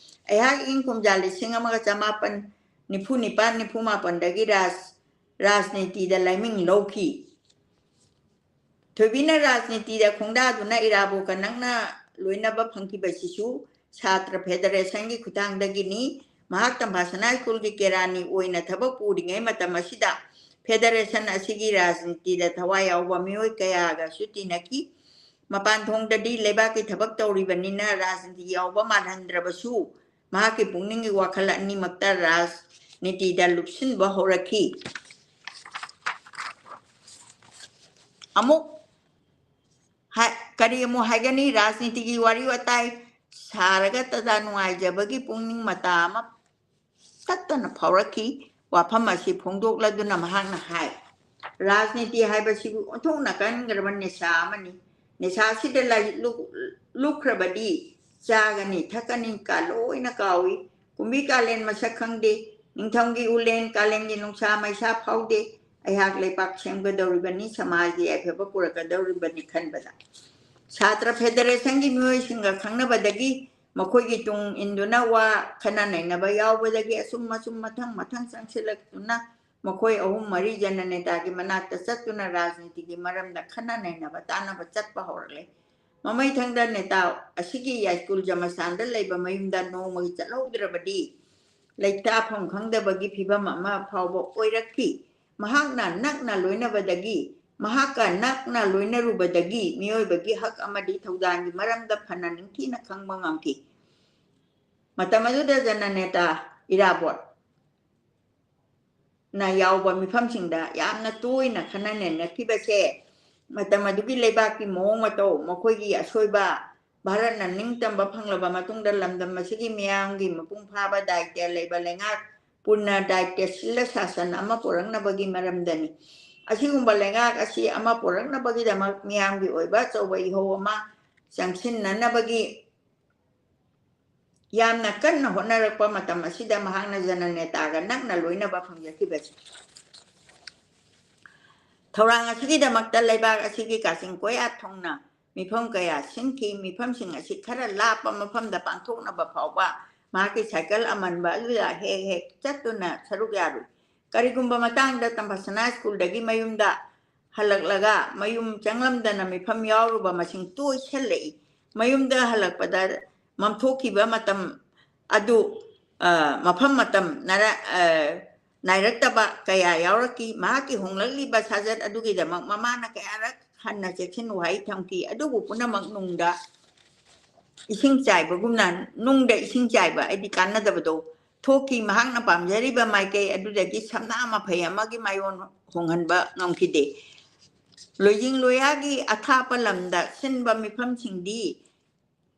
ꯑꯩꯍꯥꯛ ꯏꯪ ꯀꯨꯝꯖꯥ ꯂꯤꯁꯤꯡ ꯑꯃꯒ ꯆꯃꯥꯄꯟ ꯅꯤꯐꯨ ꯅꯤꯄꯥꯟ ꯅꯤꯐꯨ ꯃꯥꯄꯟꯗꯒꯤ ꯔꯥꯖ-, ꯔꯥꯖꯅꯤꯇꯤꯗ ꯂꯥꯏꯃꯤꯡ ꯂꯧꯈꯤ꯫ ꯊꯣꯏꯕꯤꯅ ꯔꯥꯖꯅꯤꯇꯤꯗ ꯈꯣꯡꯗꯥꯗꯨꯅ ꯏꯔꯥꯕꯣꯠꯀ ꯅꯛꯅ ꯂꯣꯏꯅꯕ ꯐꯪꯈꯤꯕꯁꯤꯁꯨ ꯁꯥꯇ꯭ꯔ ꯐꯦꯗꯔꯦꯁꯟꯒꯤ ꯈꯨꯠꯊꯥꯡꯗꯒꯤꯅꯤ꯫ ꯃꯍꯥꯛ ꯇꯝꯐꯥꯁꯅꯥ ꯁ꯭ꯀꯨꯜꯒꯤ ꯀꯦꯔꯥꯅꯤ ꯑꯣꯏꯅ ꯊꯕꯛ ꯄꯨꯔꯤꯉꯩ ꯃꯇꯝ ꯑꯁꯤꯗ ꯐꯦꯗꯔꯦꯁꯟ ꯑꯁꯤꯒꯤ ꯔꯥꯖꯅꯤꯇꯤꯗ ꯊꯋꯥꯏ ꯌꯥꯎꯕ ꯃꯤꯑꯣꯏ ꯀꯌꯥꯒꯁꯨ ꯇꯤꯟꯅꯈꯤ꯫ ꯃꯄꯥꯟ ꯊꯣꯡꯗꯗꯤ ꯂꯩꯕꯥꯛꯀꯤ ꯊꯕꯛ ꯇꯧꯔꯤꯕꯅꯤꯅ ꯔꯥꯖꯅꯤꯇꯤ ꯌꯥꯎꯕ ꯃꯥꯜꯍꯟꯗ꯭ꯔꯕꯁꯨ, ꯃꯍꯥꯛꯀꯤ ꯄꯨꯛꯅꯤꯡꯒꯤ ꯋꯥꯈꯜ ꯑꯅꯤꯃꯛꯇ ꯔꯥꯖꯅꯤꯇꯤꯗ ꯂꯨꯞꯁꯤꯟꯕ ꯍꯧꯔꯛꯈꯤ꯫ ꯑꯃꯨꯛ ꯍꯥꯏ-, ꯀꯔꯤ ꯑꯃꯨꯛ ꯍꯥꯏꯒꯅꯤ? ꯔꯥꯖꯅꯤꯇꯤꯒꯤ ꯋꯥꯔꯤ ꯋꯥꯇꯥꯏ ꯁꯥꯔꯒꯇꯗ ꯅꯨꯡꯉꯥꯏꯖꯕꯒꯤ ꯄꯨꯛꯅꯤꯡ ꯃꯇꯥ ꯑꯃ ꯇꯠꯇꯅ ꯐꯥꯎꯔꯛꯈꯤ꯫ ꯋꯥꯐꯝ ꯑꯁꯤ ꯐꯣꯡꯗꯣꯛꯂꯗꯨꯅ ꯃꯍꯥꯛꯅ ꯍꯥꯏ, ꯔꯥꯖꯅꯤꯇꯤ ꯍꯥꯏꯕꯁꯤꯕꯨ ꯑꯣꯟꯊꯣꯛꯅ ꯀꯟꯈ꯭ꯔꯕ ꯅꯤꯁꯥ ꯑꯃꯅꯤ꯫ ꯅꯤꯁꯥ ꯑꯁꯤꯗ ꯂꯥꯏ-, ꯂꯨꯞ-, ꯂꯨꯞꯈ꯭ꯔꯕꯗꯤ ꯆꯥꯒꯅꯤ, ꯊꯛꯀꯅꯤ, ꯀꯥ ꯂꯣꯏꯅ ꯀꯥꯎꯏ꯫ ꯀꯨꯝꯕꯤ ꯀꯥꯂꯦꯟ ꯃꯁꯛ ꯈꯪꯗꯦ꯫ ꯅꯤꯡꯊꯝꯒꯤ ꯎꯂꯦꯟ, ꯀꯥꯂꯦꯟꯒꯤ ꯅꯨꯡꯁꯥ ꯃꯩꯁꯥ ꯐꯥꯎꯗꯦ꯫ ꯑꯩꯍꯥꯛ ꯂꯩꯕꯥꯛ ꯁꯦꯝꯒꯗꯧꯔꯤꯕꯅꯤ, ꯁꯃꯥꯖꯒꯤ ꯌꯥꯏꯐꯕ ꯄꯨꯔꯛꯀꯗꯧꯔꯤꯕꯅꯤ ꯈꯟꯕꯗ꯫ ꯁꯥꯇ꯭ꯔ ꯐꯦꯗꯔꯦꯁꯟꯒꯤ ꯃꯤꯑꯣꯏꯁꯤꯡꯒ ꯈꯪꯅꯕꯗꯒꯤ ꯃꯈꯣꯏꯒꯤ ꯇꯨꯡ ꯏꯟꯗꯨꯅ ꯋꯥ ꯈꯟꯅ ꯅꯩꯅꯕ ꯌꯥꯎꯕꯗꯒꯤ ꯑꯁꯨꯝ ꯑꯁꯨꯝ ꯃꯊꯪ ꯃꯊꯪ ꯆꯪꯁꯤꯜꯂꯛꯇꯨꯅ ꯃꯈꯣꯏ ꯑꯍꯨꯝ ꯃꯔꯤ ꯖꯅꯅꯦꯇꯥꯒꯤ ꯃꯅꯥꯛꯇ ꯆꯠꯇꯨꯅ ꯔꯥꯖꯅꯤꯇꯤꯒꯤ ꯃꯔꯝꯗ ꯈꯟꯅ ꯅꯩꯅꯕ ꯇꯥꯅꯕ ꯆꯠꯄ ꯍꯧꯔꯛꯂꯦ꯫ ꯃꯃꯩꯊꯪꯗ ꯅꯦꯇꯥ ꯑꯁꯤꯒꯤ ꯌꯥꯏꯁ꯭ꯀꯨꯜ ꯖꯃꯁꯥꯟꯗ ꯂꯩꯕ ꯃꯌꯨꯝꯗ ꯅꯣꯡꯃꯒꯤ ꯆꯠꯍꯧꯗ꯭ꯔꯕꯗꯤ ꯂꯩꯇꯥꯐꯝ ꯈꯪꯗꯕꯒꯤ ꯐꯤꯚꯝ ꯑꯃ ꯐꯥꯎꯕ ꯑꯣꯏꯔꯛꯈꯤ꯫ ꯃꯍꯥꯛꯅ ꯅꯛꯅ ꯂꯣꯏꯅꯕꯗꯒꯤ, ꯃꯍꯥꯛꯀ ꯅꯛꯅ ꯂꯣꯏꯅꯔꯨꯕꯗꯒꯤ ꯃꯤꯑꯣꯏꯕꯒꯤ ꯍꯛ ꯑꯃꯗꯤ ꯊꯧꯗꯥꯡꯒꯤ ꯃꯔꯝꯗ ꯐꯅ ꯅꯤꯡꯊꯤꯅ ꯈꯪꯕ ꯉꯝꯈꯤ꯫ ꯃꯇꯝ ꯑꯗꯨꯗ ꯖꯅꯅꯦꯇꯥ ꯏꯔꯥꯕꯣꯠ ꯅ ꯌꯥꯎꯕ ꯃꯤꯐꯝꯁꯤꯡꯗ ꯌꯥꯝꯅ ꯇꯣꯏꯅ ꯈꯟꯅ ꯅꯩꯅꯈꯤꯕꯁꯦ ꯃꯇꯝ ꯑꯗꯨꯒꯤ ꯂꯩꯕꯥꯛꯀꯤ ꯃꯑꯣꯡ ꯃꯇꯧ, ꯃꯈꯣꯏꯒꯤ ꯑꯁꯣꯏꯕ, ꯚꯥꯔꯠꯅ ꯅꯤꯡꯇꯝꯕ ꯐꯪꯂꯕ ꯃꯇꯨꯡꯗ ꯂꯝꯗꯝ ꯑꯁꯤꯒꯤ ꯃꯤꯌꯥꯝꯒꯤ ꯃꯄꯨꯡ ꯐꯥꯕ ꯗꯥꯏꯇ꯭ꯌ ꯂꯩꯕ ꯂꯩꯉꯥꯛ, ꯄꯨꯔꯅ ꯗꯥꯏꯇ꯭ꯌ ꯁꯤꯜꯂ ꯁꯥꯁꯟ ꯑꯃ ꯄꯨꯔꯛꯅꯕꯒꯤ ꯃꯔꯝꯗꯅꯤ꯫ ꯑꯁꯤꯒꯨꯝꯕ ꯂꯩꯉꯥꯛ ꯑꯁꯤ ꯑꯃ ꯄꯨꯔꯛꯅꯕꯒꯤꯗꯃꯛ ꯃꯤꯌꯥꯝꯒꯤ ꯑꯣꯏꯕ ꯑꯆꯧꯕ ꯏꯍꯧ ꯑꯃ ꯆꯪꯁꯤꯟꯅꯅꯕꯒꯤ ꯌꯥꯝꯅ ꯀꯟꯅ ꯍꯣꯠꯅꯔꯛꯄ ꯃꯇꯝ ꯑꯁꯤꯗ ꯃꯍꯥꯛꯅ ꯖꯅꯅꯦꯇꯥꯒ ꯅꯛꯅ ꯂꯣꯏꯅꯕ ꯐꯪꯖꯈꯤꯕꯁꯤ꯫ ꯊꯧꯔꯥꯡ ꯑꯁꯤꯒꯤꯗꯃꯛꯇ ꯂꯩꯕꯥꯛ ꯑꯁꯤꯒꯤ ꯀꯥꯆꯤꯟ ꯀꯣꯌꯥ ꯊꯨꯡꯅ ꯃꯤꯐꯝ ꯀꯌꯥ ꯁꯤꯟꯈꯤ꯫ ꯃꯤꯐꯝꯁꯤꯡ ꯑꯁꯤ ꯈꯔ ꯂꯥꯞꯄ ꯃꯐꯝꯗ ꯄꯥꯡꯊꯣꯛꯅꯕ ꯐꯥꯎꯕ ꯃꯍꯥꯛꯀꯤ ꯁꯥꯏꯀꯜ ꯑꯃꯟꯕ ꯑꯗꯨꯗ ꯍꯦꯛ ꯍꯦꯛ ꯆꯠꯇꯨꯅ ꯁꯔꯨꯛ ꯌꯥꯔꯨꯏ꯫ ꯀꯔꯤꯒꯨꯝꯕ ꯃꯇꯥꯡꯗ ꯇꯝꯐꯥꯁꯅꯥ ꯁ꯭ꯀꯨꯜꯗꯒꯤ ꯃꯌꯨꯝꯗ ꯍꯜꯂꯛꯂꯒ ꯃꯌꯨꯝ ꯆꯪꯂꯝꯗꯅ ꯃꯤꯐꯝ ꯌꯥꯎꯔꯨꯕ ꯃꯁꯤꯡ ꯇꯣꯏꯁꯜꯂꯛꯏ꯫ ꯃꯌꯨꯝꯗ ꯍꯜꯂꯛꯄꯗ ꯃꯝꯊꯣꯛꯈꯤꯕ ꯃꯇꯝ ꯑꯗꯨ, ꯑ, ꯃꯐꯝ ꯃꯇꯝ ꯅꯔ-, ꯑ, ꯅꯥꯏꯔꯛꯇꯕ ꯀꯌꯥ ꯌꯥꯎꯔꯛꯈꯤ꯫ ꯃꯍꯥꯛꯀꯤ ꯍꯣꯡꯂꯛꯂꯤꯕ ꯁꯥꯖꯠ ꯑꯗꯨꯒꯤꯗꯃꯛ ꯃꯃꯥꯅ ꯀꯌꯥꯔꯛ ꯍꯟꯅ ꯆꯦꯛꯁꯤꯟ ꯋꯥꯍꯩ ꯊꯝꯈꯤ꯫ ꯑꯗꯨꯕꯨ ꯄꯨꯝꯅꯃꯛ ꯅꯨꯡꯗ ꯏꯁꯤꯡ ꯆꯥꯏꯕꯒꯨꯝꯅ, ꯅꯨꯡꯗ ꯏꯁꯤꯡ ꯆꯥꯏꯕ ꯍꯥꯏꯗꯤ ꯀꯥꯟꯅꯗꯕꯗꯣ ꯊꯣꯛꯈꯤ꯫ ꯃꯍꯥꯛꯅ ꯄꯥꯝꯖꯔꯤꯕ ꯃꯥꯏꯀꯩ ꯑꯗꯨꯗꯒꯤ ꯁꯝꯅꯥ ꯃꯐꯩ ꯑꯃꯒꯤ ꯃꯥꯏꯑꯣꯟ ꯍꯣꯡꯍꯟꯕ ꯉꯝꯈꯤꯗꯦ꯫ ꯂꯣꯏꯖꯤꯡ ꯂꯣꯌꯥꯒꯤ ꯑꯊꯥꯞꯄ ꯂꯝꯗ ꯁꯤꯟꯕ ꯃꯤꯐꯝꯁꯤꯡꯗꯤ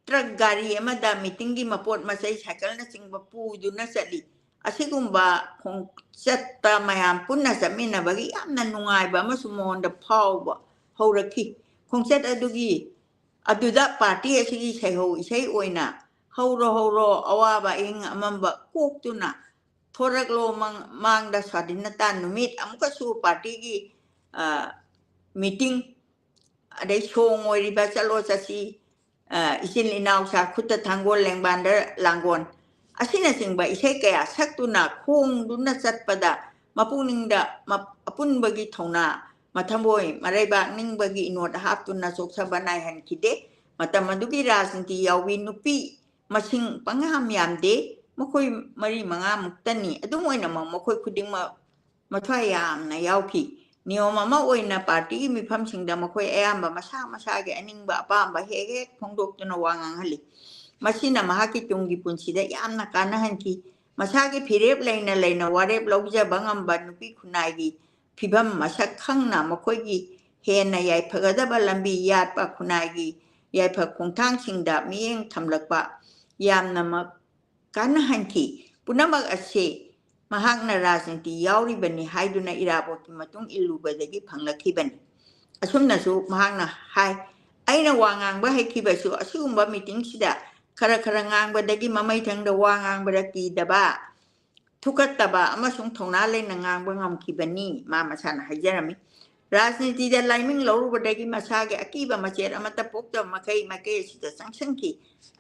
ꯇ꯭ꯔꯛ ꯒꯥꯔꯤ ꯑꯃꯗ ꯃꯤꯇꯤꯡꯒꯤ ꯃꯄꯣꯠ ꯃꯆꯩ, ꯁꯥꯏꯀꯜꯅꯆꯤꯡꯕ ꯄꯨꯗꯨꯅ ꯆꯠꯂꯤ꯫ ꯑꯁꯤꯒꯨꯝꯕ ꯈꯣꯡꯆꯠꯇ ꯃꯌꯥꯝ ꯄꯨꯟꯅ ꯆꯠꯃꯤꯟꯅꯕꯒꯤ ꯌꯥꯝꯅ ꯅꯨꯡꯉꯥꯏꯕ ꯑꯃꯁꯨ ꯃꯉꯣꯟꯗ ꯐꯥꯎꯕ ꯍꯧꯔꯛꯈꯤ꯫ ꯈꯣꯡꯆꯠ ꯑꯗꯨꯒꯤ, ꯑꯗꯨꯗ ꯄꯥꯔꯇꯤ ꯑꯁꯤꯒꯤ ꯁꯩꯍꯧ ꯏꯁꯩ ꯑꯣꯏꯅ "ꯍꯧꯔꯣ ꯍꯧꯔꯣ ꯑꯋꯥꯕ ꯑꯍꯤꯡ ꯑꯃꯝꯕ ꯀꯣꯛꯇꯨꯅ ꯊꯣꯔꯛꯂꯣ ꯃꯪ-, ꯃꯥꯡꯗ ꯁ꯭ꯋꯥꯙꯤꯟꯅꯇꯥ ꯅꯨꯃꯤꯠ", ꯑꯃꯨꯛꯀꯁꯨ ꯄꯥꯔꯇꯤꯒꯤ, ꯑ, ꯃꯤꯇꯤꯡ, ꯑꯗꯩ ꯁꯣꯡ ꯑꯣꯏꯔꯤꯕ "ꯆꯠꯂꯣ ꯆꯠꯁꯤ", ꯑ, "ꯏꯆꯤꯜ ꯏꯅꯥꯎ ꯁꯥ ꯈꯨꯠꯇ ꯊꯥꯡꯒꯣꯜ ꯂꯦꯡꯕꯥꯟꯗ ꯂꯥꯡꯒꯣꯜ", ꯑꯁꯤꯅꯆꯤꯡꯕ ꯏꯁꯩ ꯀꯌꯥ ꯁꯛꯇꯨꯅ ꯈꯣꯡꯗꯨꯅ ꯆꯠꯄꯗ ꯃꯄꯨꯛꯅꯤꯡꯗ ꯃꯞ-, ꯑꯄꯨꯟꯕꯒꯤ ꯊꯧꯅꯥ, ꯃꯊꯃꯣꯏ ꯃꯔꯩꯕꯥꯛ ꯅꯤꯡꯕꯒꯤ ꯏꯅꯣꯠ ꯍꯥꯞꯇꯨꯅ ꯆꯣꯛꯊꯕ ꯅꯥꯏꯍꯟꯈꯤꯗꯦ꯫ ꯃꯇꯝ ꯑꯗꯨꯒꯤ ꯔꯥꯖꯅꯤꯇꯤ ꯌꯥꯎꯕꯤ ꯅꯨꯄꯤ ꯃꯁꯤꯡ ꯄꯪꯌꯥꯝ ꯌꯥꯝꯗꯦ, ꯃꯈꯣꯏ ꯃꯔꯤ ꯃꯉꯥꯃꯨꯛꯇꯅꯤ꯫ ꯑꯗꯨꯝ ꯑꯣꯏꯅꯃꯛ ꯃꯈꯣꯏ ꯈꯨꯗꯤꯡꯃꯛ ꯃꯊ꯭ꯋꯥꯏ ꯌꯥꯝꯅ ꯌꯥꯎꯈꯤ꯫ ꯅꯤꯌꯣꯝ ꯑꯃ ꯑꯣꯏꯅ ꯄꯥꯔꯇꯤꯒꯤ ꯃꯤꯐꯝꯁꯤꯡꯗ ꯃꯈꯣꯏ ꯑꯌꯥꯝꯕ ꯃꯁꯥ ꯃꯁꯥꯒꯤ ꯑꯅꯤꯡꯕ ꯑꯄꯥꯝꯕ ꯍꯦꯛ ꯍꯦꯛ ꯐꯣꯡꯗꯣꯛꯇꯨꯅ ꯋꯥ ꯉꯥꯡꯍꯜꯂꯤ꯫ ꯃꯁꯤꯅ ꯃꯍꯥꯛꯀꯤ ꯇꯨꯡꯒꯤ ꯄꯨꯟꯁꯤꯗ ꯌꯥꯝꯅ ꯀꯥꯟꯅꯍꯟꯈꯤ꯫ ꯃꯁꯥꯒꯤ ꯐꯤꯔꯦꯞ ꯂꯩꯅ ꯂꯩꯅ ꯋꯥꯔꯦꯞ ꯂꯧꯖꯕ ꯉꯝꯕ ꯅꯨꯄꯤ ꯈꯨꯟꯅꯥꯏꯒꯤ ꯐꯤꯕꯝ ꯃꯁꯛ ꯈꯪꯅ ꯃꯈꯣꯏꯒꯤ ꯍꯦꯟꯅ ꯌꯥꯏꯐꯒꯗꯕ ꯂꯝꯕꯤ ꯌꯥꯠꯄ ꯈꯨꯟꯅꯥꯏꯒꯤ ꯌꯥꯏꯐ ꯈꯣꯡꯊꯥꯡꯁꯤꯡꯗ ꯃꯤꯠꯌꯦꯡ ꯊꯝꯂꯛꯄ ꯌꯥꯝꯅꯃꯛ ꯀꯥꯟꯅꯍꯟꯈꯤ꯫ ꯄꯨꯝꯅꯃꯛ ꯑꯁꯤ ꯃꯍꯥꯛꯅ ꯔꯥꯖꯅꯤꯇꯤ ꯌꯥꯎꯔꯤꯕꯅꯤ ꯍꯥꯏꯗꯨꯅ ꯏꯔꯥꯕꯣꯠꯀꯤ ꯃꯇꯨꯡ ꯏꯜꯂꯨꯕꯗꯒꯤ ꯐꯪꯂꯛꯈꯤꯕꯅꯤ꯫ ꯑꯁꯨꯝꯅꯁꯨ ꯃꯍꯥꯛꯅ ꯍꯥꯏ, "ꯑꯩꯅ ꯋꯥ ꯉꯥꯡꯕ ꯍꯩꯈꯤꯕꯁꯨ ꯑꯁꯤꯒꯨꯝꯕ ꯃꯤꯇꯤꯡꯁꯤꯗ ꯈꯔ ꯈꯔ ꯉꯥꯡꯕꯗꯒꯤ ꯃꯃꯩꯊꯪꯗ ꯋꯥ ꯉꯥꯡꯕꯗ ꯀꯤꯗꯕ, ꯊꯨꯀꯠꯇꯕ ꯑꯃꯁꯨꯡ ꯊꯧꯅꯥ ꯂꯩꯅ ꯉꯥꯡꯕ ꯉꯝꯈꯤꯕꯅꯤ", ꯃꯥ ꯃꯁꯥꯅ ꯍꯥꯏꯖꯔꯝꯃꯤ꯫ ꯔꯥꯖꯅꯤꯇꯤꯗ ꯂꯥꯏꯃꯤꯡ ꯂꯧꯔꯨꯕꯗꯒꯤ ꯃꯁꯥꯒꯤ ꯑꯀꯤꯕ ꯃꯆꯦꯠ ꯑꯃꯠꯇ ꯄꯣꯛꯇꯕ ꯃꯈꯩ ꯃꯥꯏꯀꯩ ꯑꯁꯤꯗ ꯆꯪꯁꯤꯟꯈꯤ꯫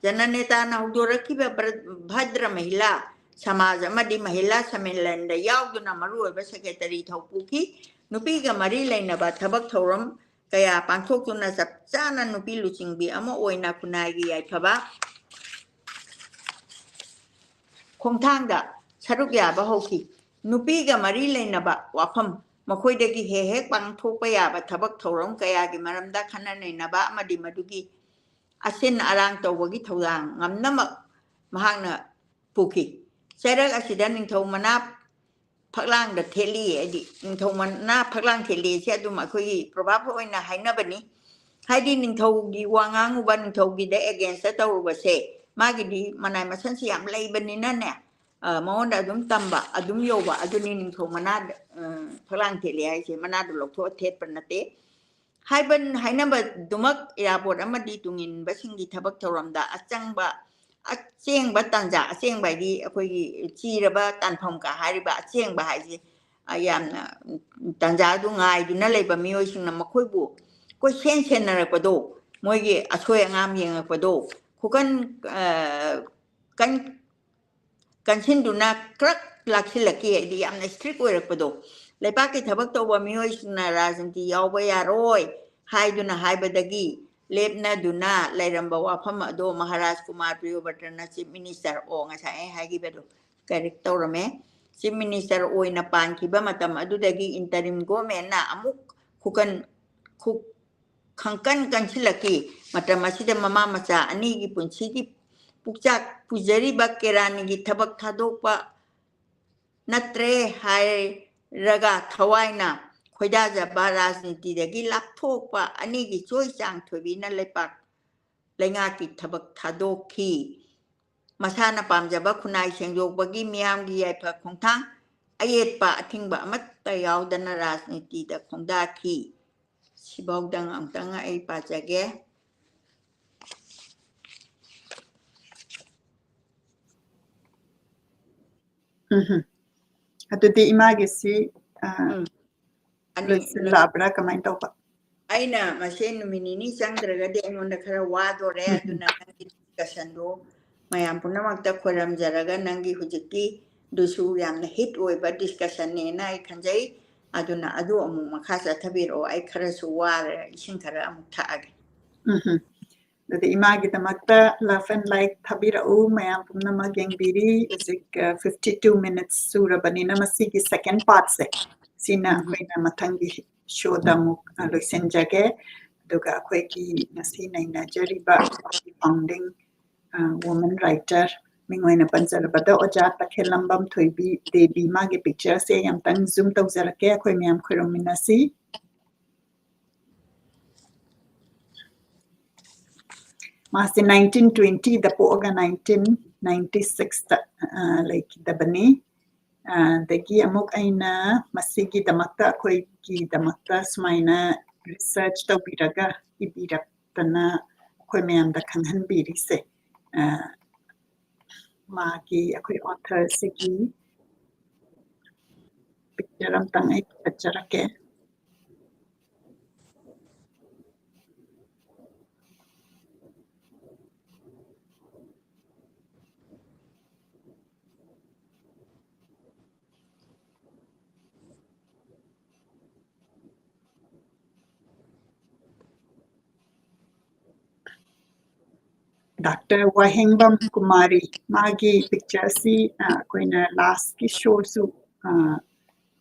ꯖꯅꯅꯦꯇꯥꯅ ꯍꯧꯗꯣꯔꯛꯈꯤꯕ ꯚ꯭ꯔ-, ꯚꯗ꯭ꯔ ꯃꯍꯤꯂꯥ ꯁꯃꯥꯖ ꯑꯃꯗꯤ ꯃꯍꯤꯂꯥ ꯁꯝꯃꯦꯂꯟꯗ ꯌꯥꯎꯗꯨꯅ ꯃꯔꯨꯑꯣꯏꯕ ꯁꯦꯀ꯭ꯔꯦꯇꯔꯤ ꯊꯧꯄꯨꯈꯤ꯫ ꯅꯨꯄꯤꯒ ꯃꯔꯤ ꯂꯩꯅꯕ ꯊꯕꯛ ꯊꯧꯔꯝ ꯀꯌꯥ ꯄꯥꯡꯊꯣꯛꯇꯨꯅ ꯆꯞ ꯆꯥꯅ ꯅꯨꯄꯤ ꯂꯨꯆꯤꯡꯕꯤ ꯑꯃ ꯑꯣꯏꯅ ꯈꯨꯟꯅꯥꯏꯒꯤ ꯌꯥꯏꯐꯕ ꯈꯣꯡꯊꯥꯡꯗ ꯁꯔꯨꯛ ꯌꯥꯕ ꯍꯧꯈꯤ꯫ ꯅꯨꯄꯤꯒ ꯃꯔꯤ ꯂꯩꯅꯕ ꯋꯥꯐꯝ, ꯃꯈꯣꯏꯗꯒꯤ ꯍꯦꯛ ꯍꯦꯛ ꯄꯥꯡꯊꯣꯛꯄ ꯌꯥꯕ ꯊꯕꯛ ꯊꯧꯔꯝ ꯀꯌꯥꯒꯤ ꯃꯔꯝꯗ ꯈꯟꯅ ꯅꯩꯅꯕ ꯑꯃꯗꯤ ꯃꯗꯨꯒꯤ ꯑꯁꯤꯟ ꯑꯔꯥꯡ ꯇꯧꯕꯒꯤ ꯊꯧꯗꯥꯡ ꯉꯝꯅꯃꯛ ꯃꯍꯥꯛꯅ ꯄꯨꯈꯤ꯫ ꯆꯩꯔꯛ ꯑꯁꯤꯗ ꯅꯤꯡꯊꯧ ꯃꯅꯥ ꯐꯛꯂꯥꯡꯗ ꯊꯦꯠꯂꯤ, ꯍꯥꯏꯗꯤ ꯅꯤꯡꯊꯧ ꯃꯅꯥ ꯐꯛꯂꯥꯡ ꯊꯦꯠꯂꯤ ꯁꯤ ꯑꯗꯨꯝ ꯑꯩꯈꯣꯏꯒꯤ proverb ꯑꯣꯏꯅ ꯍꯥꯏꯅꯕꯅꯤ꯫ ꯍꯥꯏꯗꯤ ꯅꯤꯡꯊꯧꯒꯤ ꯋꯥ ꯉꯥꯡꯉꯨꯕ, ꯅꯤꯡꯊꯧꯒꯤꯗ against ꯇꯧꯔꯨꯕꯁꯦ, ꯃꯥꯒꯤꯗꯤ ꯃꯅꯥꯏ ꯃꯁꯟꯁꯤ ꯌꯥꯝ ꯂꯩꯕꯅꯤꯅꯅꯦ, ꯑ, ꯃꯉꯣꯟꯗ ꯑꯗꯨꯝ ꯇꯝꯕ, ꯑꯗꯨꯝ ꯌꯧꯕ, ꯑꯗꯨꯅꯤ ꯅꯤꯡꯊꯧ ꯃꯅꯥꯗ, ꯑ, ꯐꯛꯂꯥꯡ ꯊꯦꯠꯂꯤ ꯍꯥꯏꯁꯦ, ꯃꯅꯥꯗꯣ ꯂꯧꯊꯣꯛꯑ ꯊꯦꯠꯄ ꯅꯠꯇꯦ꯫ ꯍꯥꯏꯕ, ꯍꯥꯏꯅꯕꯗꯨꯃꯛ ꯏꯔꯥꯕꯣꯠ ꯑꯃꯗꯤ ꯇꯨꯡꯏꯟꯕꯁꯤꯡꯒꯤ ꯊꯕꯛ ꯊꯧꯔꯝꯗ ꯑꯆꯪꯕ, ꯑꯆꯦꯡꯕ ꯇꯥꯟꯖꯥ, ꯑꯆꯦꯡꯕ ꯍꯥꯏꯗꯤ ꯑꯩꯈꯣꯏꯒꯤ ꯆꯤꯔꯕ ꯇꯥꯟꯐꯝꯒ ꯍꯥꯏꯔꯤꯕ ꯑꯆꯦꯡꯕ ꯍꯥꯏꯁꯦ, ꯑ, ꯌꯥꯝꯅ, ꯎꯝ, ꯇꯥꯟꯖꯥꯗꯨ ꯉꯥꯏꯗꯨꯅ ꯂꯩꯕ ꯃꯤꯑꯣꯏꯁꯤꯡꯅ ꯃꯈꯣꯏꯕꯨ ꯀꯣꯏꯁꯦꯟ ꯁꯦꯟꯅꯔꯛꯄꯗꯣ, ꯃꯣꯏꯒꯤ ꯑꯁꯣꯏ ꯑꯉꯥꯝ ꯌꯦꯡꯉꯛꯄꯗꯣ, ꯈꯨꯀꯟ, ꯑ, ꯀꯟ-, ꯀꯟꯁꯤꯟꯗꯨꯅ ꯀ꯭ꯔꯛ ꯂꯥꯛꯁꯤꯜꯂꯛꯈꯤ, ꯍꯥꯏꯗꯤ ꯌꯥꯝꯅ strict ꯑꯣꯏꯔꯛꯄꯗꯣ꯫ ꯂꯩꯄꯥꯛꯀꯤ ꯊꯕꯛ ꯇꯧꯕ ꯃꯤꯑꯣꯏꯁꯤꯡꯅ ꯔꯥꯖꯅꯤꯇꯤ ꯌꯥꯎꯕ ꯌꯥꯔꯣꯏ ꯍꯥꯏꯗꯨꯅ ꯍꯥꯏꯕꯗꯒꯤ ꯂꯦꯞꯅꯗꯨꯅ ꯂꯩꯔꯝꯕ ꯋꯥꯐꯝ ꯑꯗꯣ ꯃꯍꯥꯔꯥꯖ ꯀꯨꯃꯥꯔ ꯄ꯭ꯔꯤꯌꯣꯕ꯭ꯔꯇꯅ Chief Minister, ꯑꯣ, ꯉꯁꯥꯏ ꯑꯩ ꯍꯥꯏꯈꯤꯕꯗꯣ, correct ꯇꯧꯔꯝꯃꯦ꯫ Chief Minister ꯑꯣꯏꯅ ꯄꯥꯟꯈꯤꯕ ꯃꯇꯝ ꯑꯗꯨꯗꯒꯤ interim governmentꯅ ꯑꯃꯨꯛ ꯈꯨꯀꯟ, ꯈꯨ-, ꯈꯪꯀꯟ ꯀꯟꯁꯤꯜꯂꯛꯈꯤ꯫ ꯃꯇꯝ ꯑꯁꯤꯗ ꯃꯃꯥ ꯃꯆꯥ ꯑꯅꯤꯒꯤ ꯄꯨꯟꯁꯤꯒꯤ ꯄꯨꯛꯆꯥꯛ ꯄꯨꯖꯔꯤꯕ ꯀꯦꯔꯥꯅꯤꯒꯤ ꯊꯕꯛ ꯊꯥꯗꯣꯛꯄ ꯅꯠꯇ꯭ꯔꯦ ꯍꯥꯏꯔꯒ ꯊꯋꯥꯏꯅ ꯈꯣꯏꯗꯥꯖꯕ ꯔꯥꯖꯅꯤꯇꯤꯗꯒꯤ ꯂꯥꯞꯊꯣꯛꯄ ꯑꯅꯤꯒꯤ ꯆꯣꯏ ꯆꯥꯡ ꯊꯣꯏꯕꯤꯅ ꯂꯩꯄꯥꯛ ꯂꯩꯉꯥꯛꯀꯤ ꯊꯕꯛ ꯊꯥꯗꯣꯛꯈꯤ꯫ ꯃꯁꯥꯅ ꯄꯥꯝꯖꯕ ꯈꯨꯟꯅꯥꯏ ꯁꯦꯡꯗꯣꯛꯄꯒꯤ ꯃꯤꯌꯥꯝꯒꯤ ꯌꯥꯏꯐ ꯈꯣꯡꯊꯥꯡ ꯑꯌꯦꯠꯄ ꯑꯊꯤꯡꯕ ꯑꯃꯠꯇ ꯌꯥꯎꯗꯅ ꯔꯥꯖꯅꯤꯇꯤꯗ ꯈꯣꯡꯗꯥꯈꯤ꯫ ꯁꯤꯐꯥꯎꯗꯪ ꯑꯃꯨꯛꯇꯪ ꯑꯩ ꯄꯥꯖꯒꯦ꯫ ꯎꯝ꯫ ꯑꯗꯨꯗꯤ ꯏꯃꯥꯒꯤꯁꯤ, ꯑ, ꯎꯝ꯫ ꯑꯅꯤ ꯂꯣꯏꯁꯤꯜꯂꯛꯑꯕ꯭ꯔꯥ? ꯀꯃꯥꯏꯅ ꯇꯧꯕ? ꯑꯩꯅ ꯃꯁꯦ ꯅꯨꯃꯤꯠ ꯅꯤꯅꯤ ꯆꯪꯗ꯭ꯔꯒꯗꯤ ꯑꯩꯉꯣꯟꯗ ꯈꯔ ꯋꯥꯗꯣꯔꯦ꯫ ꯎꯝ꯫ ꯑꯗꯨꯅ ꯅꯪꯒꯤ discussionꯗꯣ ꯃꯌꯥꯝ ꯄꯨꯝꯅꯃꯛꯇ ꯈꯣꯏꯔꯝꯖꯔꯒ ꯅꯪꯒꯤ ꯍꯧꯖꯤꯛꯀꯤꯗꯨꯁꯨ ꯌꯥꯝꯅ heat ꯑꯣꯏꯕ discussionꯅꯦꯅ ꯑꯩ ꯈꯟꯖꯩ꯫ ꯑꯗꯨꯅ ꯑꯗꯨ ꯑꯃꯨꯛ ꯃꯈꯥ ꯆꯠꯊꯕꯤꯔꯛꯑꯣ꯫ ꯑꯩ ꯈꯔꯁꯨ ꯋꯥꯔꯦ, ꯏꯁꯤꯡ ꯈꯔ ꯑꯃꯨꯛ ꯊꯛꯑꯒꯦ꯫ ꯎꯝ꯫ ꯑꯗꯨꯗꯤ ꯏꯃꯥꯒꯤꯗꯃꯛꯇ love and light ꯊꯥꯕꯤꯔꯛꯎ꯫ ꯃꯌꯥꯝ ꯄꯨꯝꯅꯃꯛ ꯌꯦꯡꯕꯤꯔꯤ꯫ ꯍꯧꯖꯤꯛ, ꯑ, fifty two minutes ꯁꯨꯔꯕꯅꯤꯅ ꯃꯁꯤꯒꯤ second partꯁꯦ ꯁꯤꯅ ꯎꯝ꯫ ꯑꯩꯈꯣꯏꯅ ꯃꯊꯪꯒꯤ showꯗ ꯑꯃꯨꯛ, ꯑ, ꯂꯣꯏꯁꯤꯟꯖꯒꯦ꯫ ꯑꯗꯨꯒ ꯑꯩꯈꯣꯏꯒꯤ ꯉꯁꯤ ꯅꯩꯅꯖꯔꯤꯕ founding, ꯑ, woman writer ꯃꯤꯡ ꯑꯣꯏꯅ ꯄꯟꯖꯔꯕꯗ ꯑꯣꯖꯥ ꯇꯈꯦꯜꯂꯝꯕꯝ ꯊꯣꯏꯕꯤ ꯗꯦꯕꯤ, ꯃꯥꯒꯤ pictureꯁꯦ ꯑꯩ ꯑꯝꯇꯪ zoom ꯇꯧꯖꯔꯛꯀꯦ꯫ ꯑꯩꯈꯣꯏ ꯃꯌꯥꯝ ꯈꯨꯔꯨꯝꯃꯤꯟꯅꯁꯤ꯫ ꯃꯥꯁꯦ nineteen twentyꯗ ꯄꯣꯛꯑꯒ nineteen ninety sixꯇ, ꯑ, ꯂꯩꯈꯤꯗꯕꯅꯤ꯫ ꯑ, ꯑꯗꯒꯤ ꯑꯃꯨꯛ ꯑꯩꯅ ꯃꯁꯤꯒꯤꯗꯃꯛꯇ, ꯑꯩꯈꯣꯏꯒꯤꯗꯃꯛꯇ ꯁꯨꯃꯥꯏꯅ research ꯇꯧꯕꯤꯔꯒ ꯏꯕꯤꯔꯛꯇꯅ ꯑꯩꯈꯣꯏ ꯃꯌꯥꯝꯗ ꯈꯪꯍꯟꯕꯤꯔꯤꯁꯦ, ꯑ, ꯃꯥꯒꯤ, ꯑꯩꯈꯣꯏ authorꯁꯤꯒꯤ picture ꯑꯝꯇꯪ ꯑꯩ ꯄꯨꯈꯠꯆꯔꯛꯀꯦ꯫ Doctor ꯋꯥꯍꯦꯡꯕꯝ ꯀꯨꯃꯥꯔꯤ, ꯃꯥꯒꯤ pictureꯁꯤ, ꯑ, ꯑꯩꯈꯣꯏꯅ lastꯀꯤ showꯁꯨ, ꯑ,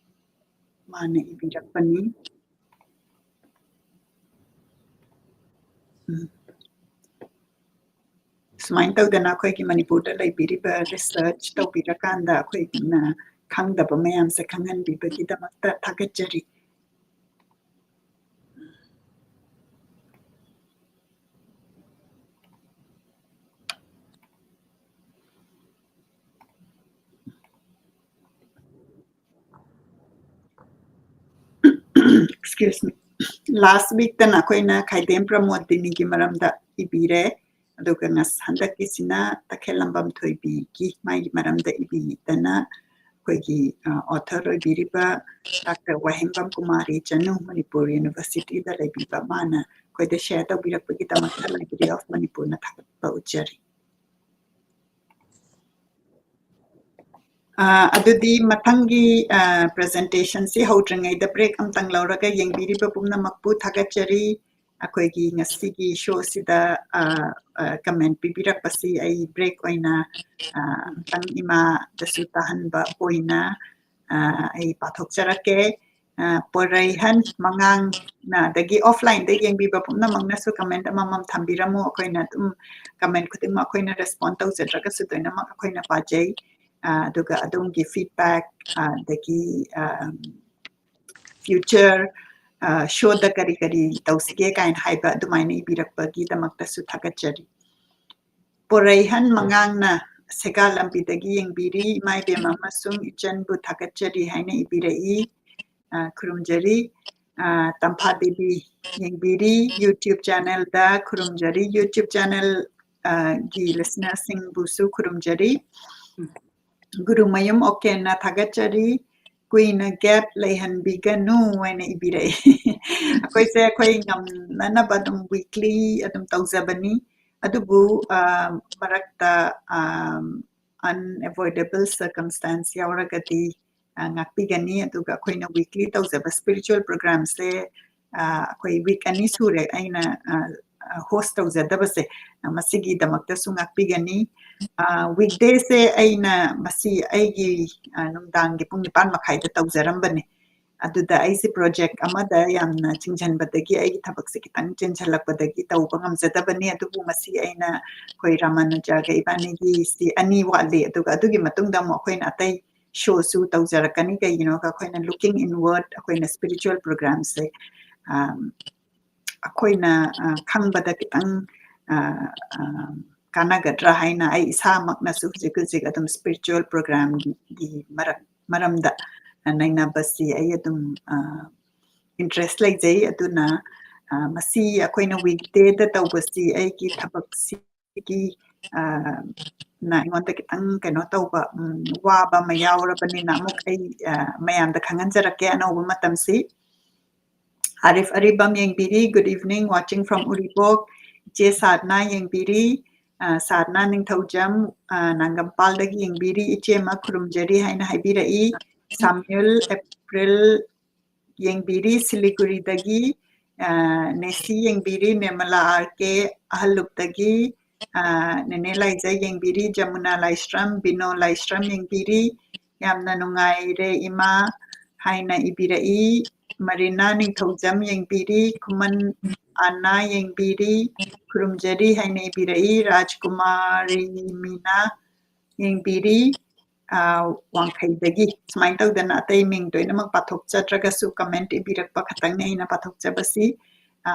ꯃꯥꯅ ꯏꯕꯤꯔꯛꯄꯅꯤ꯫ ꯎꯝ꯫ ꯁꯨꯃꯥꯏꯅ ꯇꯧꯗꯅ ꯑꯩꯈꯣꯏꯒꯤ ꯃꯅꯤꯄꯨꯔꯗ ꯂꯩꯕꯤꯔꯤꯕ research ꯇꯧꯕꯤꯔꯀꯥꯟꯗ ꯑꯩꯈꯣꯏꯅ ꯈꯪꯗꯕ ꯃꯌꯥꯝꯁꯦ ꯈꯪꯍꯟꯕꯤꯕꯒꯤꯗꯃꯛꯇ ꯊꯥꯒꯠꯆꯔꯤ꯫ Excuse me. Last weekꯇꯅ ꯑꯩꯈꯣꯏꯅ ꯈꯥꯏꯗꯦꯝ ꯄ꯭ꯔꯃꯣꯗꯤꯅꯤꯒꯤ ꯃꯔꯝꯗ ꯏꯕꯤꯔꯦ, ꯑꯗꯨꯒ ꯉꯁ-, ꯍꯟꯗꯛꯀꯤꯁꯤꯅ ꯇꯈꯦꯜꯂꯝꯕꯝ ꯊꯣꯏꯕꯤꯒꯤ, ꯃꯥꯒꯤ ꯃꯔꯝꯗ ꯏꯕꯤꯗꯅ ꯑꯩꯈꯣꯏꯒꯤ ꯑꯣꯊꯔ ꯑꯣꯏꯕꯤꯔꯤꯕ ꯗꯥꯛꯇꯔ ꯋꯥꯍꯦꯡꯕꯝ ꯀꯨꯃꯥꯔꯤ ꯆꯅꯨ, ꯃꯅꯤꯄꯨꯔ ꯌꯨꯅꯤꯚꯔꯁꯤꯇꯤꯗ ꯂꯩꯕꯤꯕ, ꯃꯥꯅ ꯑꯩꯈꯣꯏꯗ ꯁꯦꯌꯔ ꯇꯧꯕꯤꯔꯛꯄꯒꯤꯗꯃꯛꯇ Library of ꯃꯅꯤꯄꯨꯔꯅ ꯊꯥꯒꯠꯄ ꯎꯠꯆꯔꯤ꯫ ꯑ, ꯑꯗꯨꯗꯤ ꯃꯊꯪꯒꯤ ꯄ꯭ꯔꯖꯦꯟꯇꯦꯁꯟꯁꯤ ꯍꯧꯗ꯭ꯔꯤꯉꯩꯗ ꯕ꯭ꯔꯦꯛ ꯑꯃꯇꯪ ꯂꯧꯔꯒ ꯌꯦꯡꯕꯤꯔꯤꯕ ꯄꯨꯝꯅꯃꯛꯄꯨ ꯊꯥꯒꯠꯆꯔꯤ꯫ ꯑꯩꯈꯣꯏꯒꯤ ꯉꯁꯤꯒꯤ ꯁꯣꯁꯤꯗ ꯀꯃꯦꯟ ꯄꯤꯕꯤꯔꯛꯄꯁꯤ ꯑꯩ ꯕ꯭ꯔꯦꯛ ꯑꯣꯏꯅ ꯑ, ꯑꯃꯇꯪ ꯏꯃꯥꯗꯁꯨ ꯇꯥꯍꯟꯕ ꯑꯣꯏꯅ ꯑ, ꯑꯩ ꯄꯥꯊꯣꯛꯆꯔꯛꯀꯦ꯫ ꯑ, ꯄꯣꯔꯩꯍꯟ ꯃꯉꯥꯡꯅ, ꯑꯗꯒꯤ ꯑꯣꯐꯂꯥꯏꯟꯗ ꯌꯦꯡꯕꯤꯕ ꯄꯨꯝꯅꯃꯛꯅꯁꯨ ꯀꯃꯦꯟ ꯑꯃꯃꯝ ꯊꯝꯕꯤꯔꯝꯃꯨ꯫ ꯑꯩꯈꯣꯏꯅ ꯑꯗꯨꯝ ꯀꯃꯦꯟ ꯈꯨꯗꯤꯡꯃꯛ ꯑꯩꯈꯣꯏꯅ ꯔꯦꯁꯄꯣꯟ ꯇꯧꯖꯗ꯭ꯔꯒꯁꯨ ꯂꯣꯏꯅꯃꯛ ꯑꯩꯈꯣꯏꯅ ꯄꯥꯖꯩ꯫ ꯑ, ꯑꯗꯨꯒ ꯑꯗꯣꯝꯒꯤ ꯐꯤꯗꯕꯦꯛ, ꯑ, ꯑꯗꯒꯤ ꯑ, ꯐ꯭ꯌꯨꯆꯔ ꯁꯣꯗ ꯀꯔꯤ ꯀꯔꯤ ꯇꯧꯁꯤꯒꯦ ꯀꯥꯏꯅ ꯍꯥꯏꯕ ꯑꯗꯨꯃꯥꯏꯅ ꯏꯕꯤꯔꯛꯄꯒꯤꯗꯃꯛꯇꯁꯨ ꯊꯥꯒꯠꯆꯔꯤ꯫ ꯄꯣꯔꯩꯍꯟ ꯃꯉꯥꯡꯅ ꯁꯦꯒꯥ ꯂꯝꯕꯤꯗꯒꯤ ꯌꯦꯡꯕꯤꯔꯤ꯫ "ꯏꯃꯥ ꯏꯕꯦꯝꯃ ꯑꯃꯁꯨꯡ ꯏꯆꯟꯕꯨ ꯊꯥꯒꯠꯆꯔꯤ" ꯍꯥꯏꯅ ꯏꯕꯤꯔꯛꯏ꯫ ꯑ, ꯈꯨꯔꯨꯝꯖꯔꯤ꯫ ꯑ, ꯇꯝꯐꯥ ꯗꯦꯕꯤ ꯌꯦꯡꯕꯤꯔꯤ꯫ YouTube ꯆꯦꯅꯦꯜꯗ ꯈꯨꯔꯨꯝꯖꯔꯤ꯫ YouTube ꯆꯦꯅꯦꯜ, ꯑ, ꯒꯤ ꯂꯤꯁꯅꯔꯁꯤꯡꯕꯨꯁꯨ ꯈꯨꯔꯨꯝꯖꯔꯤ꯫ ꯒꯨꯔꯨꯃꯌꯨꯝ ꯑꯣꯀꯦꯟꯅ ꯊꯥꯒꯠꯆꯔꯤ꯫ "ꯀꯨꯏꯅ ꯒꯦꯞ ꯂꯩꯍꯟꯕꯤꯒꯅꯨ" ꯍꯥꯏꯅ ꯏꯕꯤꯔꯛꯏ꯫ ꯑꯩꯈꯣꯏꯁꯦ ꯑꯩꯈꯣꯏ ꯉꯝꯅꯅꯕ ꯑꯗꯨꯝ ꯋꯤꯛꯂꯤ ꯑꯗꯨꯝ ꯇꯧꯖꯕꯅꯤ꯫ ꯑꯗꯨꯕꯨ, ꯑ, ꯃꯔꯛꯇ, ꯑ, unavoidable circumstance ꯌꯥꯎꯔꯒꯗꯤ, ꯑ, ꯉꯥꯛꯄꯤꯒꯅꯤ꯫ ꯑꯗꯨꯒ ꯑꯩꯈꯣꯏꯅ ꯋꯤꯛꯂꯤ ꯇꯧꯖꯕ ꯁ꯭ꯄꯤꯔꯤꯆꯨꯋꯦꯜ ꯄ꯭ꯔꯣꯒ꯭ꯔꯥꯝꯁꯦ, ꯑ, ꯑꯩꯈꯣꯏ ꯋꯤꯛ ꯑꯅꯤ ꯁꯨꯔꯦ ꯑꯩꯅ, ꯑ, ꯑ, ꯍꯣꯁ ꯇꯧꯖꯗꯕꯁꯦ꯫ ꯑ, ꯃꯁꯤꯒꯤꯗꯃꯛꯇꯁꯨ ꯉꯥꯛꯄꯤꯒꯅꯤ꯫ ꯑ, ꯋꯤꯛꯗꯦꯁꯦ ꯑꯩꯅ ꯃꯁꯤ ꯑꯩꯒꯤ, ꯑ, ꯅꯨꯡꯗꯥꯡꯒꯤ ꯄꯨꯡ ꯅꯤꯄꯥꯟ ꯃꯈꯥꯏꯗ ꯇꯧꯖꯔꯝꯕꯅꯦ꯫ ꯑꯗꯨꯗ ꯑꯩꯁꯦ ꯄ꯭ꯔꯣꯖꯦꯛ ꯑꯃꯗ ꯌꯥꯝꯅ ꯆꯤꯡꯁꯤꯟꯕꯗꯒꯤ ꯑꯩꯒꯤ ꯊꯕꯛꯁꯦ ꯈꯤꯇꯪ ꯆꯤꯟꯁꯤꯜꯂꯛꯄꯗꯒꯤ ꯇꯧꯕ ꯉꯝꯖꯗꯕꯅꯤ꯫ ꯑꯗꯨꯕꯨ ꯃꯁꯤ ꯑꯩꯅ ꯑꯩꯈꯣꯏ ꯔꯥꯃꯥꯅꯨꯖꯥꯒ ꯏꯕꯥꯅꯤꯒꯤ ꯁꯤ ꯑꯅꯤ ꯋꯥꯠꯂꯤ꯫ ꯑꯗꯨꯒ ꯑꯗꯨꯒꯤ ꯃꯇꯨꯡꯗ ꯑꯃꯨꯛ ꯑꯩꯈꯣꯏꯅ ꯑꯇꯩ ꯁꯣꯁꯨ ꯇꯧꯖꯔꯛꯀꯅꯤ꯫ ꯀꯩꯒꯤꯅꯣꯒ ꯑꯩꯈꯣꯏꯅ looking inward, ꯑꯩꯈꯣꯏꯅ ꯁ꯭ꯄꯤꯔꯤꯆꯨꯋꯦꯜ ꯄ꯭ꯔꯣꯒ꯭ꯔꯥꯝꯁꯦ, ꯑꯝ, ꯑꯩꯈꯣꯏꯅ, ꯑ, ꯈꯪꯕꯗ ꯈꯤꯇꯪ, ꯑ, ꯑ, ꯀꯥꯟꯅꯒꯗ꯭ꯔꯥ ꯍꯥꯏꯅ ꯑꯩ ꯏꯁꯥꯃꯛꯅꯁꯨ ꯍꯧꯖꯤꯛ ꯍꯧꯖꯤꯛ ꯑꯗꯨꯝ ꯁ꯭ꯄꯤꯔꯤꯆꯨꯋꯦꯜ ꯄ꯭ꯔꯣꯒ꯭ꯔꯥꯝꯒꯤ ꯃꯔꯛ-, ꯃꯔꯝꯗ ꯅꯩꯅꯕꯁꯤ ꯑꯩ ꯑꯗꯨꯝ, ꯑ, ꯏꯟꯇꯔꯦꯁ ꯂꯩꯖꯩ꯫ ꯑꯗꯨꯅ, ꯑ, ꯃꯁꯤ ꯑꯩꯈꯣꯏꯅ ꯋꯤꯛꯗꯦꯗ ꯇꯧꯕꯁꯤ ꯑꯩꯒꯤ ꯊꯕꯛꯁꯤꯒꯤ, ꯑ, ꯅ ꯑꯩꯉꯣꯟꯗ ꯈꯤꯇꯪ ꯀꯩꯅꯣ ꯇꯧꯕ, ꯎꯝ, ꯋꯥꯕ ꯑꯃ ꯌꯥꯎꯔꯕꯅꯤꯅ ꯑꯃꯨꯛ ꯑꯩ, ꯑ, ꯃꯌꯥꯝꯗ ꯈꯪꯍꯟꯖꯔꯛꯀꯦ ꯑꯅꯧꯕ ꯃꯇꯝꯁꯤ꯫ ꯑꯥꯔꯤꯐ ꯑꯔꯤꯕꯝ ꯌꯦꯡꯕꯤꯔꯤ, "Good evening, watching from Uripok"꯫ ꯏꯆꯦ ꯁꯥꯗꯅꯥ ꯌꯦꯡꯕꯤꯔꯤ, ꯑ, ꯁꯥꯗꯅꯥ ꯅꯤꯡꯊꯧꯖꯝ, ꯑ, ꯅꯥꯡꯒꯝꯄꯥꯜꯗꯒꯤ ꯌꯦꯡꯕꯤꯔꯤ, "ꯏꯆꯦꯃ ꯈꯨꯔꯨꯝꯖꯔꯤ" ꯍꯥꯏꯅ ꯍꯥꯏꯕꯤꯔꯛꯏ꯫ ꯁꯥꯃ꯭ꯌꯨꯜ ꯑꯦꯄ꯭ꯔꯤꯜ ꯌꯦꯡꯕꯤꯔꯤ, ꯁꯤꯂꯤꯒꯨꯔꯤꯗꯒꯤ, ꯑ, ꯅꯦꯁꯤ ꯌꯦꯡꯕꯤꯔꯤ, ꯅꯤꯔꯃꯂꯥ ꯑꯥꯔ ꯀꯦ ꯑꯍꯜꯂꯨꯞꯇꯒꯤ, ꯑ, ꯅꯦꯅꯦ ꯂꯥꯏꯖ ꯌꯦꯡꯕꯤꯔꯤ, ꯖꯃꯨꯅꯥ ꯂꯥꯏꯁ꯭ꯔꯝ, ꯕꯤꯅꯣ ꯂꯥꯏꯁ꯭ꯔꯝ ꯌꯦꯡꯕꯤꯔꯤ, "ꯌꯥꯝꯅ ꯅꯨꯡꯉꯥꯏꯔꯦ ꯏꯃꯥ" ꯍꯥꯏꯅ ꯏꯕꯤꯔꯛꯏ꯫ ꯃꯔꯤꯅꯥ ꯅꯤꯡꯊꯧꯖꯝ ꯌꯦꯡꯕꯤꯔꯤ, ꯈꯨꯃꯟ ꯑꯅꯥ ꯌꯦꯡꯕꯤꯔꯤ, "ꯈꯨꯔꯨꯝꯖꯔꯤ" ꯍꯥꯏꯅ ꯏꯕꯤꯔꯛꯏ꯫ ꯔꯥꯖꯀꯨꯃꯥꯔꯤ ꯃꯤꯅꯥ ꯌꯦꯡꯕꯤꯔꯤ, ꯑ, ꯋꯥꯡꯈꯩꯗꯒꯤ꯫ ꯁꯨꯃꯥꯏꯅ ꯇꯧꯗꯅ ꯑꯇꯩ ꯃꯤꯡ ꯂꯣꯏꯅꯃꯛ ꯄꯥꯊꯣꯛꯆꯗ꯭ꯔꯒꯁꯨ comment ꯏꯕꯤꯔꯛꯄ ꯈꯛꯇꯪꯅꯤ ꯑꯩꯅ ꯄꯥꯊꯣꯛꯆꯕꯁꯤ꯫ ꯑ,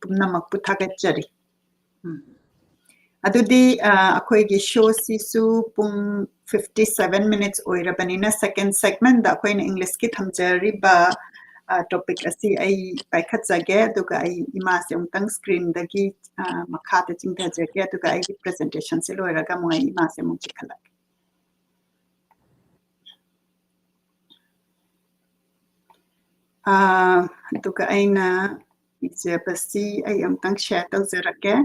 ꯄꯨꯝꯅꯃꯛꯄꯨ ꯊꯥꯒꯠꯆꯔꯤ꯫ ꯎꯝ꯫ ꯑꯗꯨꯗꯤ, ꯑ, ꯑꯩꯈꯣꯏꯒꯤ showꯁꯤꯁꯨ ꯄꯨꯡ fifty seven minutes ꯑꯣꯏꯔꯕꯅꯤꯅ, second segmentꯗ ꯑꯩꯈꯣꯏꯅ Englishꯀꯤ ꯊꯝꯖꯔꯤꯕ, ꯑ, topic ꯑꯁꯤ ꯑꯩ ꯄꯥꯏꯈꯠꯆꯒꯦ, ꯑꯗꯨꯒ ꯑꯩ ꯏꯃꯥꯁꯦ ꯑꯃꯨꯛꯇꯪ screenꯗꯒꯤ, ꯑ, ꯃꯈꯥꯗ ꯆꯤꯡꯊꯖꯒꯦ, ꯑꯗꯨꯒ ꯑꯩꯒꯤ presentationꯁꯦ ꯂꯣꯏꯔꯒ ꯑꯃꯨꯛ ꯑꯩ ꯏꯃꯥꯁꯦ ꯑꯃꯨꯛ ꯆꯤꯡꯈꯠꯂꯛꯀꯦ꯫ ꯑ, ꯑꯗꯨꯒ ꯑꯩꯅ ꯏꯖꯕꯁꯤ ꯑꯩ ꯑꯃꯨꯛꯇꯪ share ꯇꯧꯖꯔꯛꯀꯦ꯫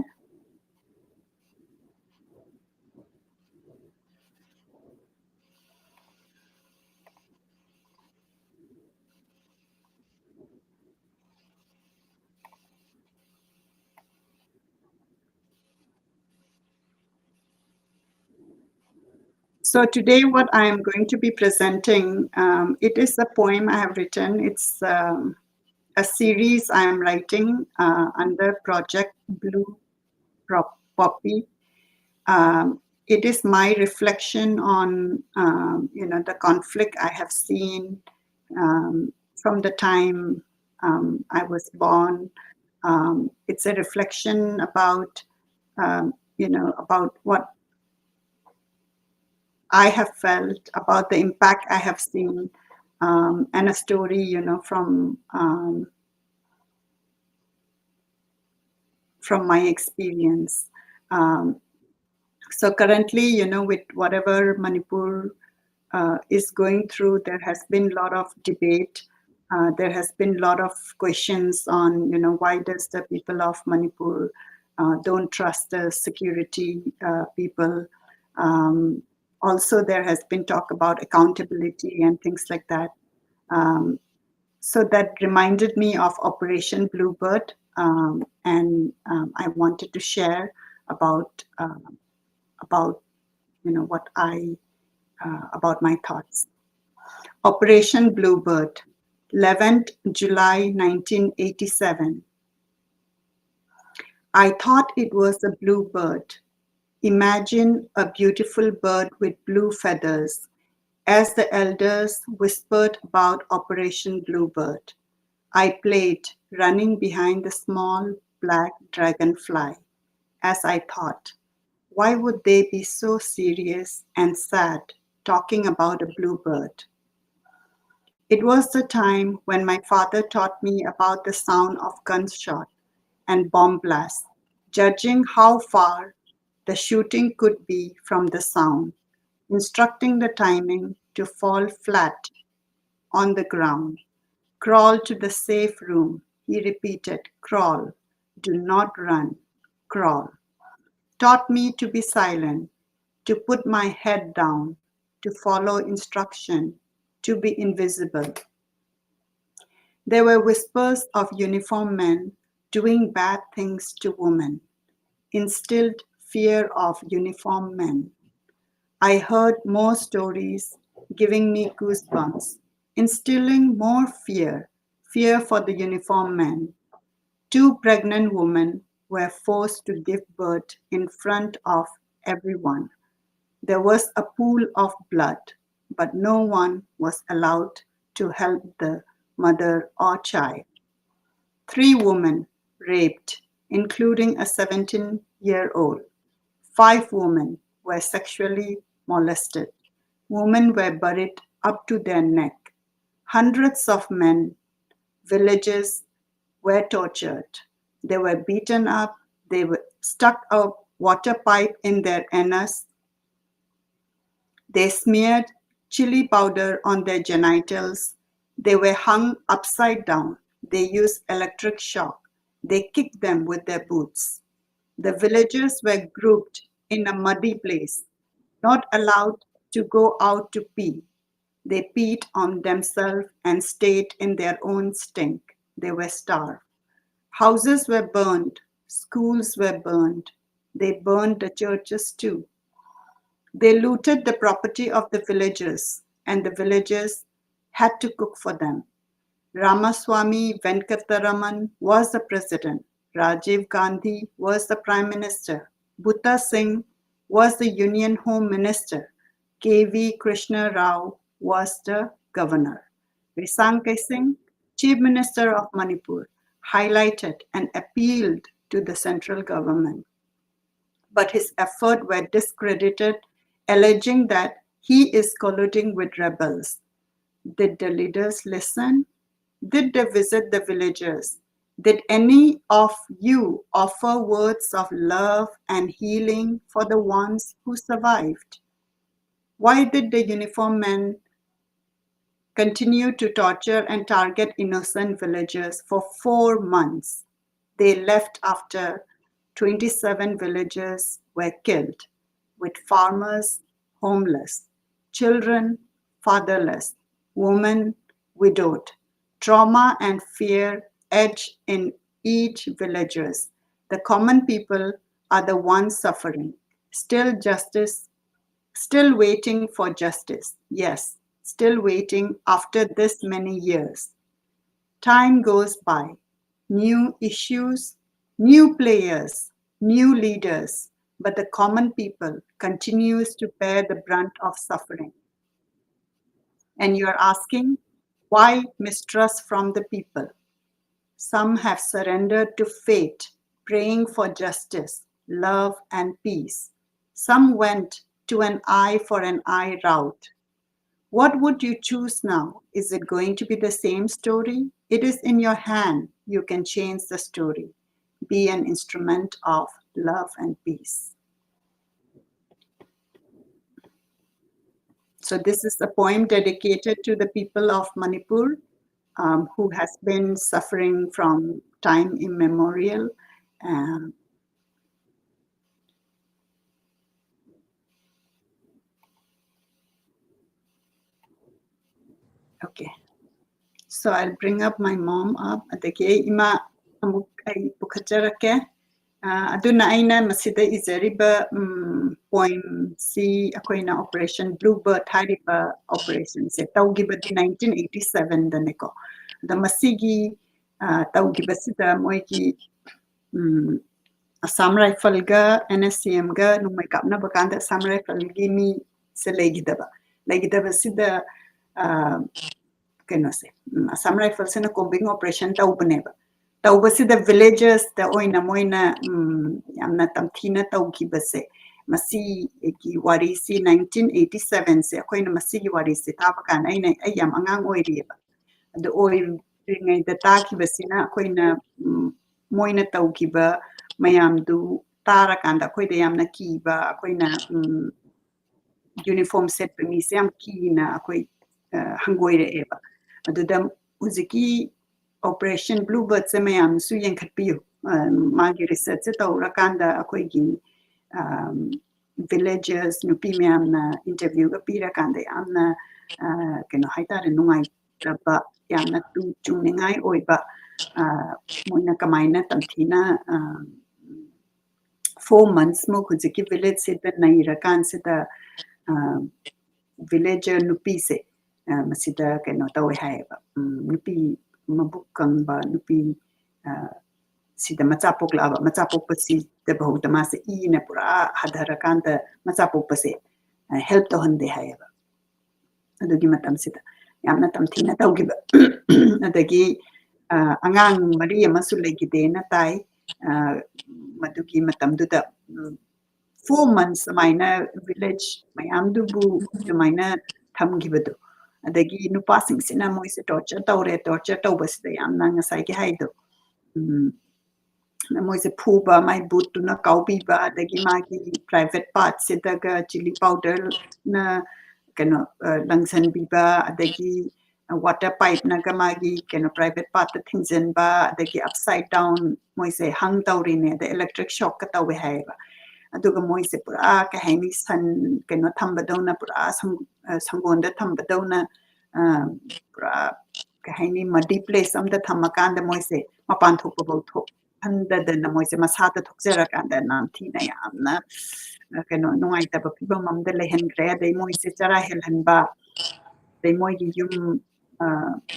So today what I am going to be presenting, um, it is a poem I have written. It's, um, a series I am writing, uh, under Project Blue Prop-, Poppy. Um, it is my reflection on, um, you know, the conflict I have seen, um, from the time, um, I was born. Um, it's a reflection about, um, you know, about what I have felt, about the impact I have seen, um, and a story, you know, from, um, from my experience. Um, So currently, you know, with whatever Manipur uh, is going through, there has been a lot of debate. Uh, there has been a lot of questions on, you know, why does the people of Manipur uh, don't trust the security uh, people. Um, also, there has been talk about accountability and things like that. Um, so that reminded me of Operation Bluebird, um, and um, I wanted to share about uh, about you know what I uh, about my thoughts. Operation Bluebird, eleventh July nineteen eighty-seven. I thought it was a bluebird. Imagine a beautiful bird with blue feathers, as the elders whispered about Operation Bluebird. I played, running behind the small black dragonfly. As I thought, why would they be so serious and sad talking about a bluebird? It was the time when my father taught me about the sound of gunshot and bomb blasts, judging how far the shooting could be from the sound, instructing the timing to fall flat on the ground. Crawl to the safe room, he repeated. Crawl. Do not run. Crawl. Taught me to be silent, to put my head down, to follow instruction, to be invisible. There were whispers of uniformed men doing bad things to women, instilled fear of uniformed men. I heard more stories, giving me goosebumps, instilling more fear, fear for the uniformed men. Two pregnant women were forced to give birth in front of everyone. There was a pool of blood, but no one was allowed to help the mother or child. Three women raped, including a seventeen year old. Five women were sexually molested. Women were buried up to their neck. Hundreds of men, villages were tortured. They were beaten up, they were stuck up water pipe in their anus. They smeared chili powder on their genitals. They were hung upside down. They used electric shock. They kicked them with their boots. The villagers were grouped in a muddy place, not allowed to go out to pee. They peed on themselves and stayed in their own stink. They were starved. Houses were burned. Schools were burned. They burned the churches too. They looted the property of the villagers, and the villagers had to cook for them. Ramaswamy Venkataraman was the president. Rajiv Gandhi was the prime minister. Bhuta Singh was the Union Home Minister. K V Krishna Rao was the governor. Risang Keishing, Chief Minister of Manipur, highlighted and appealed to the central government. But his efforts were discredited, alleging that he is colluding with rebels. Did the leaders listen? Did they visit the villagers? Did any of you offer words of love and healing for the ones who survived? Why did the uniform men continue to torture and target innocent villagers for four months? They left after twenty-seven villagers were killed, with farmers homeless, children fatherless, women widowed. Trauma and fear etched in each villagers. The common people are the ones suffering. Still justice, still waiting for justice. Yes, still waiting after this many years. Time goes by. New issues, new players, new leaders, but the common people continues to bear the brunt of suffering. And you're asking, why mistrust from the people? Some have surrendered to fate, praying for justice, love, and peace. Some went to an eye for an eye route. What would you choose now? Is it going to be the same story? It is in your hand. You can change the story. Be an instrument of love and peace. So this is a poem dedicated to the people of Manipur, um, who has been suffering from time immemorial. Um, okay. So I'll bring up my mom up. ꯑꯗꯒꯤ ꯑꯩ ꯏꯃꯥ ꯑꯃꯨꯛ ꯑꯩ ꯄꯨꯈꯠꯆꯔꯛꯀꯦ꯫ ꯑ, ꯑꯗꯨꯅ ꯑꯩꯅ ꯃꯁꯤꯗ ꯏꯖꯔꯤꯕ, ꯎꯝ, poem ꯁꯤ ꯑꯩꯈꯣꯏꯅ Operation Bluebird ꯍꯥꯏꯔꯤꯕ operation ꯁꯦ ꯇꯧꯈꯤꯕꯗꯤ nineteen eighty seven ꯗꯅꯦꯀꯣ꯫ ꯑꯗ ꯃꯁꯤꯒꯤ, ꯑ, ꯇꯧꯈꯤꯕꯁꯤꯗ ꯃꯣꯏꯒꯤ, ꯎꯝ, Assam Rifle ꯒ N S C N ꯒ ꯅꯣꯡꯃꯩ ꯀꯥꯞꯅꯕ ꯀꯥꯟꯗ Assam Rifle ꯒꯤ ꯃꯤꯁꯦ ꯂꯩꯈꯤꯗꯕ꯫ ꯂꯩꯈꯤꯗꯕꯁꯤꯗ, ꯑ, ꯀꯩꯅꯣꯁꯦ, ꯎꯝ, Assam Rifle ꯁꯤꯅ combing operation ꯇꯧꯕꯅꯦꯕ꯫ ꯇꯧꯕꯁꯤꯗ villagers ꯇ ꯑꯣꯏꯅ ꯃꯣꯏꯅ, ꯎꯝ, ꯌꯥꯝꯅ ꯇꯝꯊꯤꯅ ꯇꯧꯈꯤꯕꯁꯦ, ꯃꯁꯤꯒꯤ ꯋꯥꯔꯤꯁꯤ nineteen eighty seven ꯁꯦ, ꯑꯩꯈꯣꯏꯅ ꯃꯁꯤꯒꯤ ꯋꯥꯔꯤꯁꯦ ꯇꯥꯕ ꯀꯥꯟꯗ, ꯑꯩꯅ, ꯑꯩ ꯌꯥꯝ ꯑꯉꯥꯡ ꯑꯣꯏꯔꯤꯑꯕ꯫ ꯑꯗꯨ ꯑꯣꯏꯔꯤꯉꯩꯗ ꯇꯥꯈꯤꯕꯁꯤꯅ ꯑꯩꯈꯣꯏꯅ, ꯎꯝ, ꯃꯣꯏꯅ ꯇꯧꯈꯤꯕ ꯃꯌꯥꯝꯗꯨ ꯇꯥꯔꯀꯥꯟꯗ ꯑꯩꯈꯣꯏꯗ ꯌꯥꯝꯅ ꯀꯤꯕ, ꯑꯩꯈꯣꯏꯅ, ꯎꯝ, uniform ꯁꯦꯠꯄ ꯃꯤꯁꯦ ꯌꯥꯝ ꯀꯤꯅ ꯑꯩꯈꯣꯏ, ꯑ, ꯍꯪꯒꯣꯏꯔꯛꯑꯦꯕ꯫ ꯑꯗꯨꯗ ꯍꯧꯖꯤꯛꯀꯤ Operation Bluebird ꯁꯦ ꯃꯌꯥꯝꯁꯨ ꯌꯦꯡꯈꯠꯄꯤꯌꯨ꯫ ꯑ, ꯃꯥꯒꯤ research ꯁꯦ ꯇꯧꯔꯀꯥꯟꯗ ꯑꯩꯈꯣꯏꯒꯤ, ꯑꯝ, villagers ꯅꯨꯄꯤ ꯃꯌꯥꯝꯅ interview ꯒ ꯄꯤꯔꯀꯥꯟꯗ ꯌꯥꯝꯅ, ꯑ, ꯀꯩꯅꯣ ꯍꯥꯏꯇꯥꯔꯦ, ꯅꯨꯡꯉꯥꯏꯇꯕ, ꯌꯥꯝꯅ ꯇꯨ ꯆꯨꯡꯅꯤꯡꯉꯥꯏ ꯑꯣꯏꯕ, ꯑ, ꯃꯣꯏꯅ ꯀꯃꯥꯏꯅ ꯇꯝꯊꯤꯅ, ꯑ, four months ꯃꯨꯛ ꯍꯧꯖꯤꯛꯀꯤ village ꯁꯤꯗ ꯅꯩꯔꯀꯥꯟꯁꯤꯗ, ꯑ, villager ꯅꯨꯄꯤꯁꯦ, ꯑ, ꯃꯁꯤꯗ ꯀꯩꯅꯣ ꯇꯧꯋꯦ ꯍꯥꯏꯌꯦꯕ꯫ ꯎꯝ, ꯅꯨꯄꯤ ꯃꯕꯨꯛ ꯀꯪꯕ ꯅꯨꯄꯤ, ꯑ, ꯁꯤꯗ ꯃꯆꯥ ꯄꯣꯛꯂꯛꯑꯕ, ꯃꯆꯥ ꯄꯣꯛꯄꯁꯤꯗꯐꯥꯎꯗ ꯃꯥꯁꯦ ꯏꯅ ꯄꯨꯔꯥ ꯍꯥꯊꯔꯀꯥꯟꯗ ꯃꯆꯥ ꯄꯣꯛꯄꯁꯦ, ꯑ, help ꯇꯧꯍꯟꯗꯦ ꯍꯥꯏꯌꯦꯕ꯫ ꯑꯗꯨꯒꯤ ꯃꯇꯝꯁꯤꯗ ꯌꯥꯝꯅ ꯇꯝꯊꯤꯅ ꯇꯧꯈꯤꯕ꯫ ꯑꯗꯒꯤ, ꯑ, ꯑꯉꯥꯡ ꯃꯔꯤ ꯑꯃꯁꯨ ꯂꯩꯈꯤꯗꯦꯅ ꯇꯥꯏ꯫ ꯑ, ꯃꯗꯨꯒꯤ ꯃꯇꯝꯗꯨꯗ, ꯎꯝ, four months ꯑꯗꯨꯃꯥꯏꯅ village ꯃꯌꯥꯝꯗꯨꯕꯨ ꯑꯗꯨꯃꯥꯏꯅ ꯊꯝꯈꯤꯕꯗꯣ꯫ ꯑꯗꯒꯤ ꯅꯨꯄꯥꯁꯤꯡꯁꯤꯅ ꯃꯣꯏꯁꯦ torture ꯇꯧꯔꯦ, torture ꯇꯧꯕꯁꯤꯗ ꯌꯥꯝꯅ ꯉꯁꯥꯏꯒꯤ ꯍꯥꯏꯗꯣ, ꯎꯝ, ꯃꯣꯏꯁꯦ ꯐꯨꯕ, ꯃꯥꯏ ꯕꯨꯠꯇꯨꯅ ꯀꯥꯎꯕꯤꯕ, ꯑꯗꯒꯤ ꯃꯥꯒꯤ private partꯁꯤꯗꯒ chilli powderꯅ ꯀꯩꯅꯣ, ꯑ, ꯂꯪꯁꯟꯕꯤꯕ, ꯑꯗꯒꯤ water pipeꯅꯒ ꯃꯥꯒꯤ ꯀꯩꯅꯣ private partꯇ ꯊꯤꯡꯖꯤꯟꯕ, ꯑꯗꯒꯤ upside down ꯃꯣꯏꯁꯦ hang ꯇꯧꯔꯤꯅꯦ, ꯑꯗꯩ electric shockꯀ ꯇꯧꯋꯦ ꯍꯥꯏꯌꯦꯕ꯫ ꯑꯗꯨꯒ ꯃꯣꯏꯁꯦ ꯄꯨꯔꯥ ꯀꯩ ꯍꯥꯏꯅꯤ, ꯁꯟ ꯀꯩꯅꯣ ꯊꯝꯕꯗꯧꯅ, ꯄꯨꯔꯥ ꯁꯪ-, ꯑ, ꯁꯪꯒꯣꯟꯗ ꯊꯝꯕꯗꯧꯅ, ꯑ, ꯄꯨꯔꯥ ꯀꯩ ꯍꯥꯏꯅꯤ, muddy place ꯑꯝꯗ ꯊꯝꯃꯀꯥꯟꯗ ꯃꯣꯏꯁꯦ ꯃꯄꯥꯟ ꯊꯣꯛꯄꯐꯧ ꯊꯣꯛꯍꯟꯗꯗꯅ ꯃꯣꯏꯁꯦ ꯃꯁꯥꯗ ꯊꯣꯛꯆꯔꯀꯥꯟꯗ ꯌꯥꯝ ꯊꯤꯅ ꯌꯥꯝꯅ, ꯑ, ꯀꯩꯅꯣ ꯅꯨꯡꯉꯥꯏꯇꯕ ꯐꯤꯕꯝ ꯑꯝꯗ ꯂꯩꯍꯟꯈ꯭ꯔꯦ꯫ ꯑꯗꯩ ꯃꯣꯏꯁꯦ ꯆꯔꯥ ꯍꯦꯜꯍꯟꯕ, ꯑꯗꯩ ꯃꯣꯏꯒꯤ ꯌꯨꯝ, ꯑ,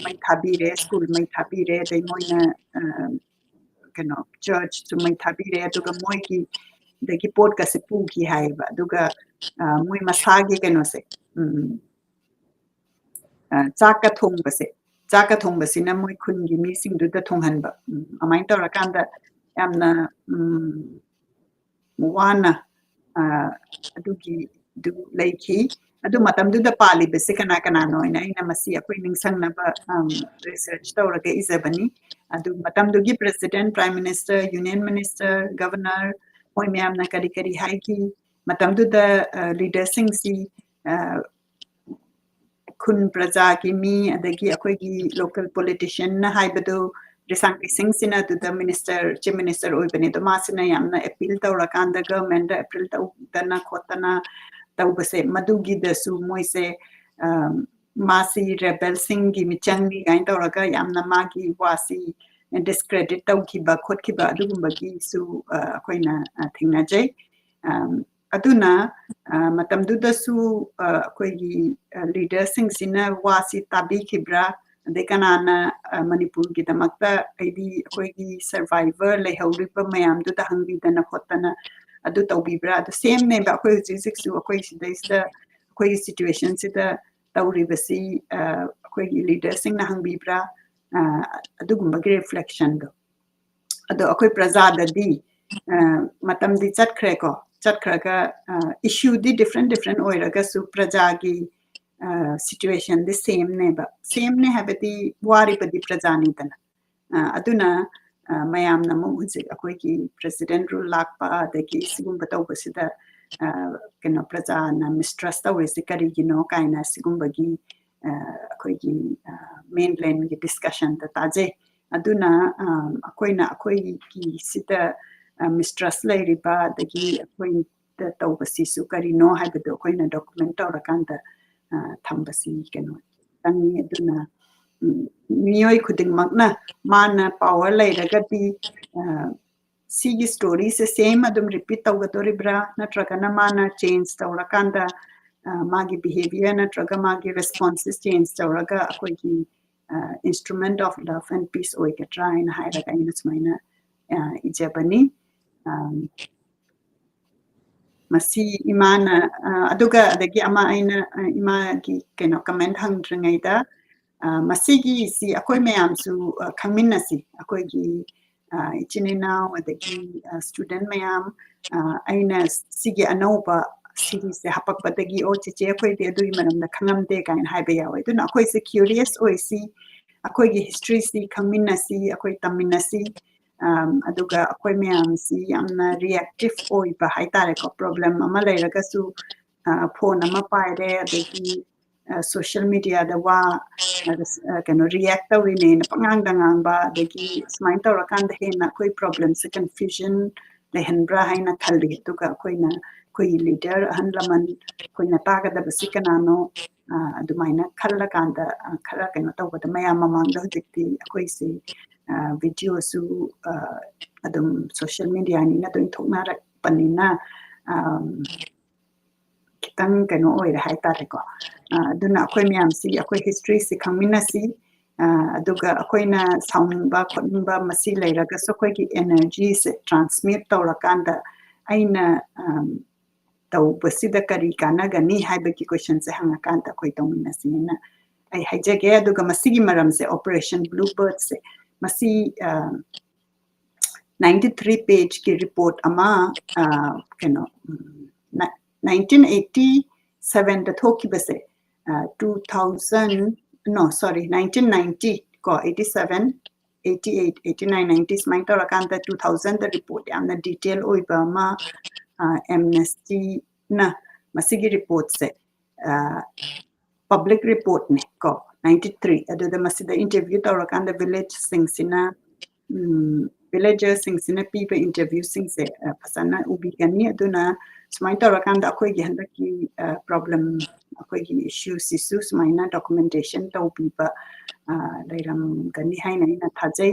ꯃꯩ ꯊꯥꯕꯤꯔꯦ, school ꯃꯩ ꯊꯥꯕꯤꯔꯦ, ꯑꯗꯩ ꯃꯣꯏꯅ, ꯑ, ꯀꯩꯅꯣ churchꯁꯨ ꯃꯩ ꯊꯥꯕꯤꯔꯦ, ꯑꯗꯨꯒ ꯃꯣꯏꯒꯤ ꯑꯗꯒꯤ ꯄꯣꯠꯀꯁꯦ ꯄꯨꯈꯤ ꯍꯥꯏꯌꯦꯕ꯫ ꯑꯗꯨꯒ, ꯑ, ꯃꯣꯏ ꯃꯁꯥꯒꯤ ꯀꯩꯅꯣꯁꯦ, ꯎꯝ, ꯑ, ꯆꯥꯛꯀ ꯊꯣꯡꯕꯁꯦ, ꯆꯥꯛꯀ ꯊꯣꯡꯕꯁꯤꯅ ꯃꯣꯏ ꯈꯨꯟꯒꯤ ꯃꯤꯁꯤꯡꯗꯨꯗ ꯊꯣꯡꯍꯟꯕ꯫ ꯎꯝ, ꯑꯗꯨꯃꯥꯏꯅ ꯇꯧꯔꯀꯥꯟꯗ ꯌꯥꯝꯅ, ꯎꯝ, ꯋꯥꯅ, ꯑ, ꯑꯗꯨꯒꯤꯗꯨ ꯂꯩꯈꯤ꯫ ꯑꯗꯨ ꯃꯇꯝꯗꯨꯗ ꯄꯥꯜꯂꯤꯕꯁꯦ ꯀꯅꯥ ꯀꯅꯥꯅꯣ ꯍꯥꯏꯅ ꯑꯩꯅ ꯃꯁꯤ ꯑꯩꯈꯣꯏ ꯅꯤꯡꯁꯪꯅꯕ, ꯎꯝ, research ꯇꯧꯔꯒ ꯏꯖꯕꯅꯤ꯫ ꯑꯗꯨ ꯃꯇꯝꯗꯨꯒꯤ president, prime minister, union minister, governor, ꯃꯣꯏ ꯃꯌꯥꯝꯅ ꯀꯔꯤ ꯀꯔꯤ ꯍꯥꯏꯈꯤ? ꯃꯇꯝꯗꯨꯗ, ꯑ, leaderꯁꯤꯡꯁꯤ, ꯑ, ꯈꯨꯟ ꯄ꯭ꯔꯖꯥꯒꯤ ꯃꯤ, ꯑꯗꯒꯤ ꯑꯩꯈꯣꯏꯒꯤ local politicianꯅ ꯍꯥꯏꯕꯗꯨ, ꯔꯤꯁꯥꯡ ꯀꯩꯁꯤꯡꯁꯤꯅ ꯑꯗꯨꯗ minister, chief minister ꯑꯣꯏꯕꯅꯦ꯫ ꯑꯗꯣ ꯃꯥꯁꯤꯅ ꯌꯥꯝꯅ appeal ꯇꯧꯔꯀꯥꯟꯗ, governmentꯗ appeal ꯇꯧꯗꯅ ꯈꯣꯠꯇꯅ ꯇꯧꯕꯁꯦ, ꯃꯗꯨꯒꯤꯗꯁꯨ ꯃꯣꯏꯁꯦ, ꯑ, ꯃꯥꯁꯤ rebelꯁꯤꯡꯒꯤ ꯃꯤꯆꯪꯅꯤ ꯀꯥꯏꯅ ꯇꯧꯔꯒ ꯌꯥꯝꯅ ꯃꯥꯒꯤ ꯋꯥꯁꯤ discredit ꯇꯧꯈꯤꯕ ꯈꯣꯠꯈꯤꯕ ꯑꯗꯨꯒꯨꯝꯕꯒꯤꯁꯨ, ꯑ, ꯑꯩꯈꯣꯏꯅ, ꯑ, ꯊꯦꯡꯅꯖꯩ꯫ ꯑꯝ, ꯑꯗꯨꯅ, ꯑ, ꯃꯇꯝꯗꯨꯗꯁꯨ, ꯑ, ꯑꯩꯈꯣꯏꯒꯤ, ꯑ, leaderꯁꯤꯡꯁꯤꯅ ꯋꯥꯁꯤ ꯇꯥꯕꯤꯈꯤꯕ꯭ꯔꯥ? ꯑꯗꯩ ꯀꯅꯥꯅ, ꯑ, ꯃꯅꯤꯄꯨꯔꯒꯤꯗꯃꯛꯇ, ꯍꯥꯏꯗꯤ ꯑꯩꯈꯣꯏꯒꯤ survivor ꯂꯩꯍꯧꯔꯤꯕ ꯃꯌꯥꯝꯗꯨꯗ ꯍꯪꯕꯤꯗꯅ ꯈꯣꯠꯇꯅ ꯑꯗꯨ ꯇꯧꯕꯤꯕ꯭ꯔꯥ? ꯑꯗꯨ sameꯅꯦꯕ ꯑꯩꯈꯣꯏ ꯍꯧꯖꯤꯛ ꯍꯧꯖꯤꯛꯁꯨ ꯑꯩꯈꯣꯏ ꯁꯤꯗꯩꯁꯤꯗ, ꯑꯩꯈꯣꯏꯒꯤ situationꯁꯤꯗ ꯇꯧꯔꯤꯕꯁꯤ, ꯑ, ꯑꯩꯈꯣꯏꯒꯤ leaderꯁꯤꯡꯅ ꯍꯪꯕꯤꯕ꯭ꯔꯥ? ꯑ, ꯑꯗꯨꯒꯨꯝꯕꯒꯤ reflectionꯗꯣ꯫ ꯑꯗꯣ ꯑꯩꯈꯣꯏ ꯄ꯭ꯔꯖꯥꯗꯗꯤ, ꯑ, ꯃꯇꯝꯗꯤ ꯆꯠꯈ꯭ꯔꯦꯀꯣ, ꯆꯠꯈ꯭ꯔꯒ, ꯑ, issueꯗꯤ different different ꯑꯣꯏꯔꯒꯁꯨ ꯄ꯭ꯔꯖꯥꯒꯤ, ꯑ, situationꯗꯤ sameꯅꯦꯕ꯫ Sameꯅꯦ ꯍꯥꯏꯕꯗꯤ ꯋꯥꯔꯤꯕꯗꯤ ꯄ꯭ꯔꯖꯥꯅꯤꯗꯅ꯫ ꯑ, ꯑꯗꯨꯅ, ꯑ, ꯃꯌꯥꯝꯅ ꯑꯃꯨꯛ ꯍꯧꯖꯤꯛ ꯑꯩꯈꯣꯏꯒꯤ president rule ꯂꯥꯛꯄ, ꯑꯗꯒꯤ ꯁꯤꯒꯨꯝꯕ ꯇꯧꯕꯁꯤꯗ, ꯑ, ꯀꯩꯅꯣ, ꯄ꯭ꯔꯖꯥꯅ mistrust ꯇꯧꯔꯤꯁꯤ ꯀꯔꯤꯒꯤꯅꯣ ꯀꯥꯏꯅ ꯁꯤꯒꯨꯝꯕꯒꯤ, ꯑ, ꯑꯩꯈꯣꯏꯒꯤ, ꯑ, mainlandꯒꯤ discussionꯗ ꯇꯥꯖꯩ꯫ ꯑꯗꯨꯅ, ꯑ, ꯑꯩꯈꯣꯏꯅ ꯑꯩꯈꯣꯏꯒꯤ ꯁꯤꯗ, ꯑ, mistrust ꯂꯩꯔꯤꯕ, ꯑꯗꯒꯤ ꯑꯩꯈꯣꯏꯗ ꯇꯧꯕꯁꯤꯁꯨ ꯀꯔꯤꯅꯣ ꯍꯥꯏꯕꯗꯣ ꯑꯩꯈꯣꯏꯅ document ꯇꯧꯔꯀꯥꯟꯗ, ꯑ, ꯊꯝꯕꯁꯤ ꯀꯩꯅꯣ ꯆꯪꯉꯤ꯫ ꯑꯗꯨꯅ, ꯎꯝ, ꯃꯤꯑꯣꯏ ꯈꯨꯗꯤꯡꯃꯛꯅ ꯃꯥꯅ power ꯂꯩꯔꯒꯗꯤ, ꯑ, ꯁꯤꯒꯤ storyꯁꯦ same ꯑꯗꯨꯝ repeat ꯇꯧꯒꯗꯣꯔꯤꯕ꯭ꯔꯥ, ꯅꯠꯇ꯭ꯔꯒꯅ ꯃꯥꯅ change ꯇꯧꯔꯀꯥꯟꯗ, ꯑ, ꯃꯥꯒꯤ behaviour ꯅꯠꯇ꯭ꯔꯒ ꯃꯥꯒꯤ responses change ꯇꯧꯔꯒ ꯑꯩꯈꯣꯏꯒꯤ, ꯑ, instrument of love and peace ꯑꯣꯏꯒꯗ꯭ꯔꯥ ꯍꯥꯏꯅ ꯍꯥꯏꯔꯒ ꯑꯩꯅ ꯁꯨꯃꯥꯏꯅ, ꯑ, ꯏꯖꯕꯅꯤ꯫ ꯑꯝ, ꯃꯁꯤ ꯏꯃꯥꯅ, ꯑ, ꯑꯗꯨꯒ ꯑꯗꯒꯤ ꯑꯃ ꯑꯩꯅ, ꯑ, ꯏꯃꯥꯒꯤ ꯀꯩꯅꯣ comment ꯍꯪꯗ꯭ꯔꯤꯉꯩꯗ, ꯑ, ꯃꯁꯤꯒꯤꯁꯤ ꯑꯩꯈꯣꯏ ꯃꯌꯥꯝꯁꯨ, ꯑ, ꯈꯪꯃꯤꯟꯅꯁꯤ꯫ ꯑꯩꯈꯣꯏꯒꯤ, ꯑ, ꯏꯆꯤꯟ ꯏꯅꯥꯎ ꯑꯗꯒꯤ, ꯑ, student ꯃꯌꯥꯝ, ꯑ, ꯑꯩꯅ ꯁꯤꯒꯤ ꯑꯅꯧꯕ series ꯁꯦ ꯍꯥꯄꯛꯄꯗꯒꯤ, "ꯑꯣ, ꯆꯤꯆꯦ, ꯑꯩꯈꯣꯏꯗꯤ ꯑꯗꯨꯒꯤ ꯃꯔꯝꯗ ꯈꯪꯉꯝꯗꯦ" ꯀꯥꯏꯅ ꯍꯥꯏꯕ ꯌꯥꯎꯋꯦ꯫ ꯑꯗꯨꯅ ꯑꯩꯈꯣꯏꯁꯦ curious ꯑꯣꯏꯁꯤ, ꯑꯩꯈꯣꯏꯒꯤ history ꯁꯤ ꯈꯪꯃꯤꯟꯅꯁꯤ, ꯑꯩꯈꯣꯏ ꯇꯝꯃꯤꯟꯅꯁꯤ꯫ ꯑꯝ, ꯑꯗꯨꯒ ꯑꯩꯈꯣꯏ ꯃꯌꯥꯝꯁꯤ ꯌꯥꯝꯅ reactive ꯑꯣꯏꯕ ꯍꯥꯏꯇꯥꯔꯦꯀꯣ, problem ꯑꯃ ꯂꯩꯔꯒꯁꯨ, ꯑ, phone ꯑꯃ ꯄꯥꯏꯔꯦ, ꯑꯗꯒꯤ, ꯑ, social mediaꯗ ꯋꯥ, ꯑ, ꯑ, ꯀꯩꯅꯣ, react ꯇꯧꯔꯤꯅꯦꯅ ꯄꯉꯥꯡꯗ ꯉꯥꯡꯕ, ꯑꯗꯒꯤ ꯁꯨꯃꯥꯏꯅ ꯇꯧꯔꯀꯥꯟꯗ ꯍꯦꯟꯅ ꯑꯩꯈꯣꯏ problemꯁꯦ confusion ꯂꯩꯍꯟꯕ꯭ꯔꯥ ꯍꯥꯏꯅ ꯈꯜꯂꯤ꯫ ꯑꯗꯨꯒ ꯑꯩꯈꯣꯏꯅ, ꯑꯩꯈꯣꯏꯒꯤ leader, ꯑꯍꯜ ꯂꯃꯟ, ꯑꯩꯈꯣꯏꯅ ꯇꯥꯒꯗꯕꯁꯤ ꯀꯅꯥꯅꯣ, ꯑ, ꯑꯗꯨꯃꯥꯏꯅ ꯈꯜꯂꯀꯥꯟꯗ, ꯑ, ꯈꯔ ꯀꯩꯅꯣ ꯇꯧꯕꯗ ꯃꯌꯥꯝ ꯃꯃꯥꯡꯗ ꯍꯧꯖꯤꯛꯇꯤ ꯑꯩꯈꯣꯏꯁꯤ, ꯑ, videoꯁꯨ, ꯑ, ꯑꯗꯨꯝ social mediaꯅꯤꯅ ꯑꯗꯨꯝ ꯊꯣꯛꯅꯔꯛꯄꯅꯤꯅ, ꯑꯝ, ꯈꯤꯇꯪ ꯀꯩꯅꯣ ꯑꯣꯏꯔꯦ ꯍꯥꯏꯇꯥꯔꯦꯀꯣ꯫ ꯑ, ꯑꯗꯨꯅ ꯑꯩꯈꯣꯏ ꯃꯌꯥꯝꯁꯤ, ꯑꯩꯈꯣꯏ historyꯁꯤ ꯈꯪꯃꯤꯟꯅꯁꯤ꯫ ꯑ, ꯑꯗꯨꯒ ꯑꯩꯈꯣꯏꯅ ꯁꯥꯎꯅꯤꯡꯕ ꯈꯣꯠꯅꯤꯡꯕ ꯃꯁꯤ ꯂꯩꯔꯒꯁꯨ ꯑꯩꯈꯣꯏꯒꯤ energyꯁꯦ transmute ꯇꯧꯔꯀꯥꯟꯗ ꯑꯩꯅ, ꯑꯝ, ꯇꯧꯕꯁꯤꯗ ꯀꯔꯤ ꯀꯥꯟꯅꯒꯅꯤ ꯍꯥꯏꯕꯒꯤ questionꯁꯦ ꯍꯪꯉꯀꯥꯟꯗ ꯑꯩꯈꯣꯏ ꯇꯧꯃꯤꯟꯅꯁꯤꯅ ꯑꯩ ꯍꯥꯏꯖꯒꯦ꯫ ꯑꯗꯨꯒ ꯃꯁꯤꯒꯤ ꯃꯔꯝꯁꯦ, Operation Bluebirdꯁꯦ, ꯃꯁꯤ, ꯑ, ninety three pageꯀꯤ report ꯑꯃ, ꯑ, ꯀꯩꯅꯣ, ꯎꯝ, ꯅ-, nineteen eighty sevenꯗ ꯊꯣꯛꯈꯤꯕꯁꯦ, ꯑ, two thousand, no, sorry, nineteen ninety ꯀꯣ, eighty seven, eighty eight, eighty nine, ninety ꯁꯨꯃꯥꯏꯅ ꯇꯧꯔꯀꯥꯟꯗ two thousand report ꯌꯥꯝꯅ detail ꯑꯣꯏꯕ ꯑꯃ ꯑꯦꯝꯅꯦꯁꯇꯤꯅ ꯃꯁꯤꯒꯤ reportꯁꯦ public reportꯅꯦ ꯀꯣ, ninety three ꯑꯗꯨꯗ ꯃꯁꯤꯗ interview ꯇꯧꯔꯀꯥꯟꯗ villageꯁꯤꯡꯁꯤꯅ villagersꯁꯤꯡꯁꯤꯅ ꯄꯤꯕ interviewꯁꯤꯡꯁꯦ ꯐꯖꯅ ꯎꯕꯤꯒꯅꯤ꯫ ꯑꯗꯨꯅ ꯁꯨꯃꯥꯏꯅ ꯇꯧꯔꯀꯥꯟꯗ ꯑꯩꯈꯣꯏꯒꯤ ꯍꯟꯗꯛꯀꯤ problem, ꯑꯩꯈꯣꯏꯒꯤ issueꯁꯤꯁꯨ ꯁꯨꯃꯥꯏꯅ documentation ꯇꯧꯕꯤꯕ ꯂꯩꯔꯝꯒꯅꯤ ꯍꯥꯏꯅ ꯑꯩꯅ ꯊꯥꯖꯩ꯫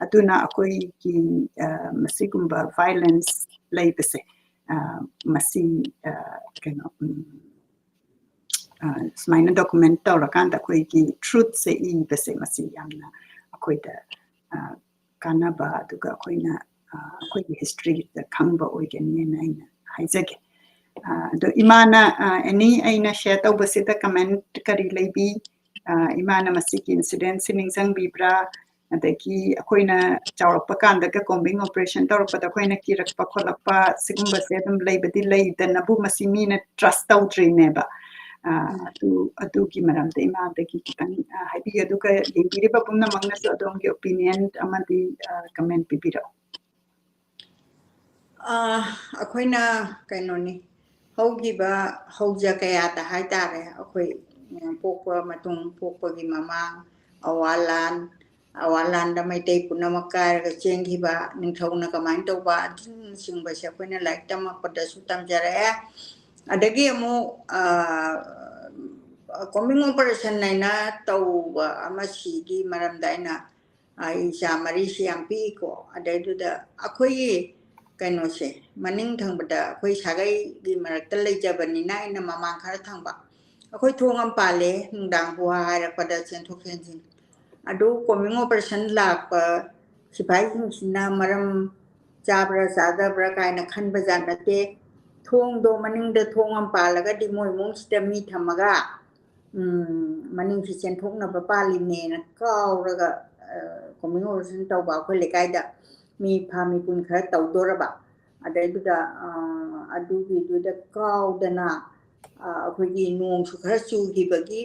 ꯑꯗꯨꯅ ꯑꯩꯈꯣꯏꯒꯤ ꯃꯁꯤꯒꯨꯝꯕ violence ꯂꯩꯕꯁꯦ ꯃꯁꯤ ꯀꯩꯅꯣ ꯁꯨꯃꯥꯏꯅ document ꯇꯧꯔꯀꯥꯟꯗ ꯑꯩꯈꯣꯏꯒꯤ truthꯁꯦ ꯏꯕꯁꯦ ꯃꯁꯤ ꯌꯥꯝꯅ ꯑꯩꯈꯣꯏꯗ ꯀꯥꯟꯅꯕ, ꯑꯗꯨꯒ ꯑꯩꯈꯣꯏꯅ ꯑꯩꯈꯣꯏꯒꯤ historyꯗ ꯈꯪꯕ ꯑꯣꯏꯒꯅꯤꯅ ꯑꯩꯅ ꯍꯥꯏꯖꯒꯦ꯫ ꯑꯗꯣ ꯏꯃꯥꯅ any ꯑꯩꯅ share ꯇꯧꯕꯁꯤꯗ comment ꯀꯔꯤ ꯂꯩꯕꯤ? ꯏꯃꯥꯅ ꯃꯁꯤꯒꯤ incidentꯁꯤ ꯅꯤꯡꯁꯤꯡꯕꯤꯕ꯭ꯔꯥ? ꯑꯗꯒꯤ ꯑꯩꯈꯣꯏꯅ ꯆꯥꯎꯔꯛꯄ ꯀꯥꯟꯗꯒ combing operation ꯇꯧꯔꯛꯄꯗ ꯑꯩꯈꯣꯏꯅ ꯀꯤꯔꯛꯄ ꯈꯣꯠꯂꯛꯄ ꯁꯤꯒꯨꯝꯕꯁꯦ ꯑꯗꯨꯝ ꯂꯩꯕꯗꯤ ꯂꯩꯗꯅꯕꯨ ꯃꯁꯤ ꯃꯤꯅ trust ꯇꯧꯗ꯭ꯔꯤꯅꯦꯕ꯫ ꯑꯗꯨ ꯑꯗꯨꯒꯤ ꯃꯔꯝꯗ ꯏꯃꯥꯗꯒꯤ ꯈꯤꯇꯪ ꯍꯥꯏꯕꯤꯌꯨ, ꯑꯗꯨꯒ ꯌꯦꯡꯕꯤꯔꯤꯕ ꯄꯨꯝꯅꯃꯛꯅꯁꯨ ꯑꯗꯣꯝꯒꯤ opinion ꯑꯃꯗꯤ comment ꯄꯤꯕꯤꯔꯛꯎ꯫ ꯑꯩꯈꯣꯏꯅ ꯀꯩꯅꯣꯅꯤ, ꯍꯧꯈꯤꯕ ꯍꯧꯖ ꯀꯌꯥꯗ ꯍꯥꯏꯇꯥꯔꯦ, ꯑꯩꯈꯣꯏ ꯄꯣꯛꯄ ꯃꯇꯨꯡ, ꯄꯣꯛꯄꯒꯤ ꯃꯃꯥꯡ, ꯑꯋꯥ ꯂꯥꯟ, ꯑꯋꯥ ꯂꯥꯟꯗ ꯃꯩꯇꯩ ꯄꯨꯝꯅꯃꯛ ꯀꯥꯏꯔꯒ ꯆꯦꯟꯈꯤꯕ, ꯅꯤꯡꯊꯧꯅ ꯀꯃꯥꯏꯅ ꯇꯧꯕ, ꯑꯗꯨꯅꯆꯤꯡꯕꯁꯦ ꯑꯩꯈꯣꯏꯅ ꯂꯥꯏꯔꯤꯛ ꯇꯝꯃꯛꯄꯗꯁꯨ ꯇꯝꯖꯔꯛꯑꯦ꯫ ꯑꯗꯒꯤ ꯑꯃꯨꯛ combing operation ꯍꯥꯏꯅ ꯇꯧꯕ ꯑꯃꯁꯤꯒꯤ ꯃꯔꯝꯗ ꯑꯩꯅ, ꯑꯩ ꯏꯆꯥ ꯃꯔꯤꯁꯤ ꯌꯥꯝ ꯄꯤꯛꯏꯀꯣ, ꯑꯗꯩꯗꯨꯗ ꯑꯩꯈꯣꯏꯒꯤ ꯀꯩꯅꯣꯁꯦ, ꯃꯅꯤꯡ ꯊꯪꯕꯗ ꯑꯩꯈꯣꯏ ꯁꯥꯒꯩꯒꯤ ꯃꯔꯛꯇ ꯂꯩꯖꯕꯅꯤꯅ ꯑꯩꯅ ꯃꯃꯥꯡ ꯈꯔ ꯊꯪꯕ, ꯑꯩꯈꯣꯏ ꯊꯣꯡ ꯑꯃ ꯄꯥꯜꯂꯦ, ꯅꯨꯡꯗꯥꯡ ꯍꯨꯍꯥ ꯍꯥꯏꯔꯛꯄꯗ ꯆꯦꯟꯊꯣꯛ ꯆꯦꯟꯁꯤꯟ꯫ ꯑꯗꯨ combing operation ꯂꯥꯛꯄ ꯁꯤꯐꯥꯏꯁꯤꯡꯁꯤꯅ ꯃꯔꯝ ꯆꯥꯕ꯭ꯔꯥ ꯆꯥꯗꯕ꯭ꯔꯥ ꯀꯥꯏꯅ ꯈꯟꯕꯖꯥꯠ ꯅꯠꯇꯦ꯫ ꯊꯣꯡꯗꯣ ꯃꯅꯤꯡꯗ ꯊꯣꯡ ꯑꯃ ꯄꯥꯜꯂꯒꯗꯤ ꯃꯣꯏ ꯏꯃꯨꯡꯁꯤꯗ ꯃꯤ ꯊꯝꯃꯒ ꯃꯅꯤꯡꯁꯤ ꯆꯦꯟꯊꯣꯛꯅꯕ ꯄꯥꯜꯂꯤꯅꯦꯅ ꯀꯥꯎꯔꯒ combing operation ꯇꯧꯕ ꯑꯩꯈꯣꯏ ꯂꯩꯀꯥꯏꯗ ꯃꯤ ꯐꯥ ꯃꯤꯄꯨꯟ ꯈꯔ ꯇꯧꯗꯣꯔꯕ꯫ ꯑꯗꯩꯗꯨꯗ ꯑꯗꯨꯒꯤꯗꯨꯗ ꯀꯥꯎꯗꯅ ꯑꯩꯈꯣꯏꯒꯤ ꯅꯣꯡꯁꯨ ꯈꯔ ꯆꯨꯈꯤꯕꯒꯤ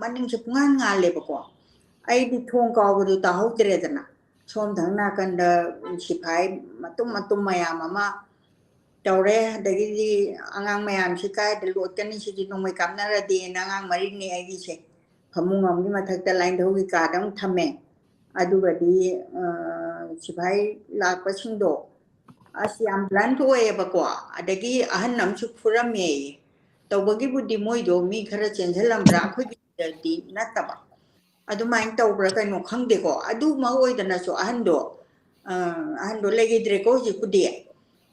ꯃꯅꯤꯡꯁꯦ ꯄꯨꯡꯉꯥꯟ ꯉꯥꯜꯂꯦꯕꯀꯣ꯫ ꯑꯩꯗꯤ ꯊꯣꯡ ꯀꯥꯎꯕꯗꯨ ꯇꯥꯍꯧꯗ꯭ꯔꯦꯗꯅ꯫ ꯁꯣꯝ ꯊꯪ ꯅꯥꯀꯟꯗ ꯁꯤꯐꯥꯏ ꯃꯇꯨꯝ ꯃꯇꯨꯝ ꯃꯌꯥꯝ ꯑꯃ ꯇꯧꯔꯦ꯫ ꯑꯗꯒꯤꯗꯤ ꯑꯉꯥꯡ ꯃꯌꯥꯝꯁꯤ ꯀꯥꯏꯗ ꯂꯣꯠꯀꯅꯤ, ꯁꯤꯗꯤ ꯅꯣꯡꯃꯩ ꯀꯥꯞꯅꯔꯗꯤꯅ ꯑꯉꯥꯡ ꯃꯔꯤꯅꯤ ꯑꯩꯒꯤꯁꯦ ꯐꯃꯨꯡ ꯑꯃꯒꯤ ꯃꯊꯛꯇ ꯂꯥꯏꯟꯙꯧꯒꯤ ꯀꯥꯗ ꯑꯃꯨꯛ ꯊꯝꯃꯦ꯫ ꯑꯗꯨꯒꯗꯤ, ꯑ, ꯁꯤꯐꯥꯏ ꯂꯥꯛꯄꯁꯤꯡꯗꯣ ꯑꯁ ꯌꯥꯝ ꯕ꯭ꯂꯟꯠ ꯑꯣꯏꯌꯦꯕꯀꯣ꯫ ꯑꯗꯒꯤ ꯑꯍꯟ ꯑꯃꯁꯨ ꯐꯨꯔꯝꯃꯦ꯫ ꯇꯧꯕꯒꯤꯕꯨꯗꯤ ꯃꯣꯏꯗꯣ ꯃꯤ ꯈꯔ ꯆꯦꯟꯁꯤꯜꯂꯝꯕ꯭ꯔꯥ, ꯑꯩꯈꯣꯏꯒꯤꯗꯗꯤ ꯅꯠꯇꯕ꯫ ꯑꯗꯨꯃꯥꯏꯅ ꯇꯧꯕ꯭ꯔꯥ ꯀꯩꯅꯣ ꯈꯪꯗꯦꯀꯣ꯫ ꯑꯗꯨꯃꯛ ꯑꯣꯏꯗꯅꯁꯨ ꯑꯍꯟꯗꯣ, ꯑ, ꯑꯍꯟꯗꯣ ꯂꯩꯈꯤꯗ꯭ꯔꯦꯀꯣ ꯍꯧꯖꯤꯛꯄꯨꯗꯤ꯫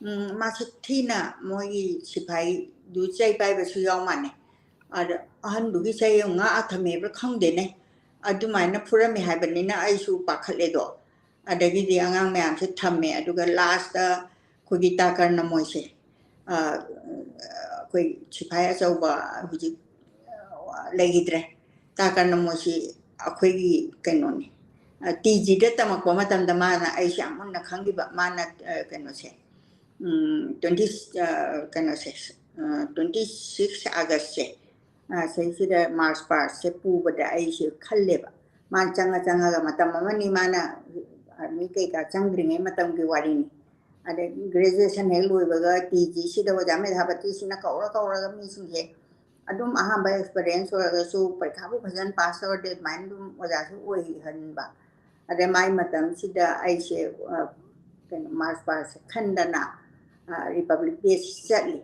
ꯎꯝ, ꯃꯥꯁꯨ ꯊꯤꯅ ꯃꯣꯏꯒꯤ ꯁꯤꯐꯥꯏꯗꯨ ꯆꯩ ꯄꯥꯏꯕꯁꯨ ꯌꯥꯎ ꯃꯥꯜꯂꯦ꯫ ꯑꯗ ꯑꯍꯟꯗꯨꯒꯤ ꯆꯩ ꯑꯃꯨꯛ ꯉꯥꯛꯑ ꯊꯝꯃꯦꯕ꯭ꯔꯥ ꯈꯪꯗꯦꯅꯦ꯫ ꯑꯗꯨꯃꯥꯏꯅ ꯐꯨꯔꯝꯃꯦ ꯍꯥꯏꯕꯅꯤꯅ ꯑꯩꯁꯨ ꯄꯥꯈꯠꯂꯦꯗꯣ꯫ ꯑꯗꯒꯤꯗꯤ ꯑꯉꯥꯡ ꯃꯌꯥꯝꯁꯦ ꯊꯝꯃꯦ꯫ ꯑꯗꯨꯒ ꯂꯥꯁꯇ ꯑꯩꯈꯣꯏꯒꯤ ꯇꯥꯀꯔꯅ ꯃꯣꯏꯁꯦ, ꯑ, ꯑꯩꯈꯣꯏ ꯁꯤꯐꯥꯏ ꯑꯆꯧꯕ ꯍꯧꯖꯤꯛ, ꯑ, ꯂꯩꯈꯤꯗ꯭ꯔꯦ꯫ ꯇꯥꯀꯔꯅ ꯃꯣꯏꯁꯤ ꯑꯩꯈꯣꯏꯒꯤ ꯀꯩꯅꯣꯅꯤ꯫ ꯑ, ꯇꯤ ꯖꯤꯗ ꯇꯝꯃꯛꯄ ꯃꯇꯝꯗ ꯃꯥꯅ ꯑꯩꯁꯦ ꯌꯥꯝ ꯃꯨꯟꯅ ꯈꯪꯈꯤꯕ꯫ ꯃꯥꯅ, ꯑ, ꯀꯩꯅꯣꯁꯦ, ꯎꯝ, twenty, ꯑ, ꯀꯩꯅꯣꯁꯦ, ꯑ, twenty six Augustꯁꯦ, ꯑ, ꯁꯤꯗꯩꯁꯤꯗ March pastꯁꯦ ꯄꯨꯕꯗ ꯑꯩꯁꯦ ꯈꯜꯂꯦꯕ꯫ ꯃꯥꯅ ꯆꯪꯉ ꯆꯪꯉꯒ ꯃꯇꯝ ꯑꯃꯅꯤ ꯃꯥꯅ army ꯀꯩꯀꯥ ꯆꯪꯗ꯭ꯔꯤꯉꯩ ꯃꯇꯝꯒꯤ ꯋꯥꯔꯤꯅꯤ꯫ ꯑꯗꯩ graduation ꯍꯦꯛ ꯂꯣꯏꯕꯒ ꯇꯤ ꯖꯤꯁꯤꯗ ꯑꯣꯖꯥ ꯃꯦꯙꯥꯄꯇꯤꯁꯤꯅ ꯀꯧꯔ ꯀꯧꯔꯒ ꯃꯤꯁꯤꯡꯁꯦ ꯑꯗꯨꯝ ꯑꯍꯥꯟꯕ experience ꯑꯣꯏꯔꯒꯁꯨ ꯄꯔꯤꯈꯥꯕꯨ ꯐꯖꯅ ꯄꯥꯁ ꯇꯧꯔꯗꯤ ꯑꯗꯨꯃꯥꯏꯅ ꯑꯗꯨꯝ ꯑꯣꯖꯥꯁꯨ ꯑꯣꯏꯍꯟꯕ꯫ ꯑꯗꯩ ꯃꯥꯏ ꯃꯇꯝꯁꯤꯗ ꯑꯩꯁꯦ, ꯑ, ꯀꯩꯅꯣ, March pastꯁꯦ ꯈꯟꯗꯅ, ꯑ, Republic Day ꯆꯠꯂꯤ꯫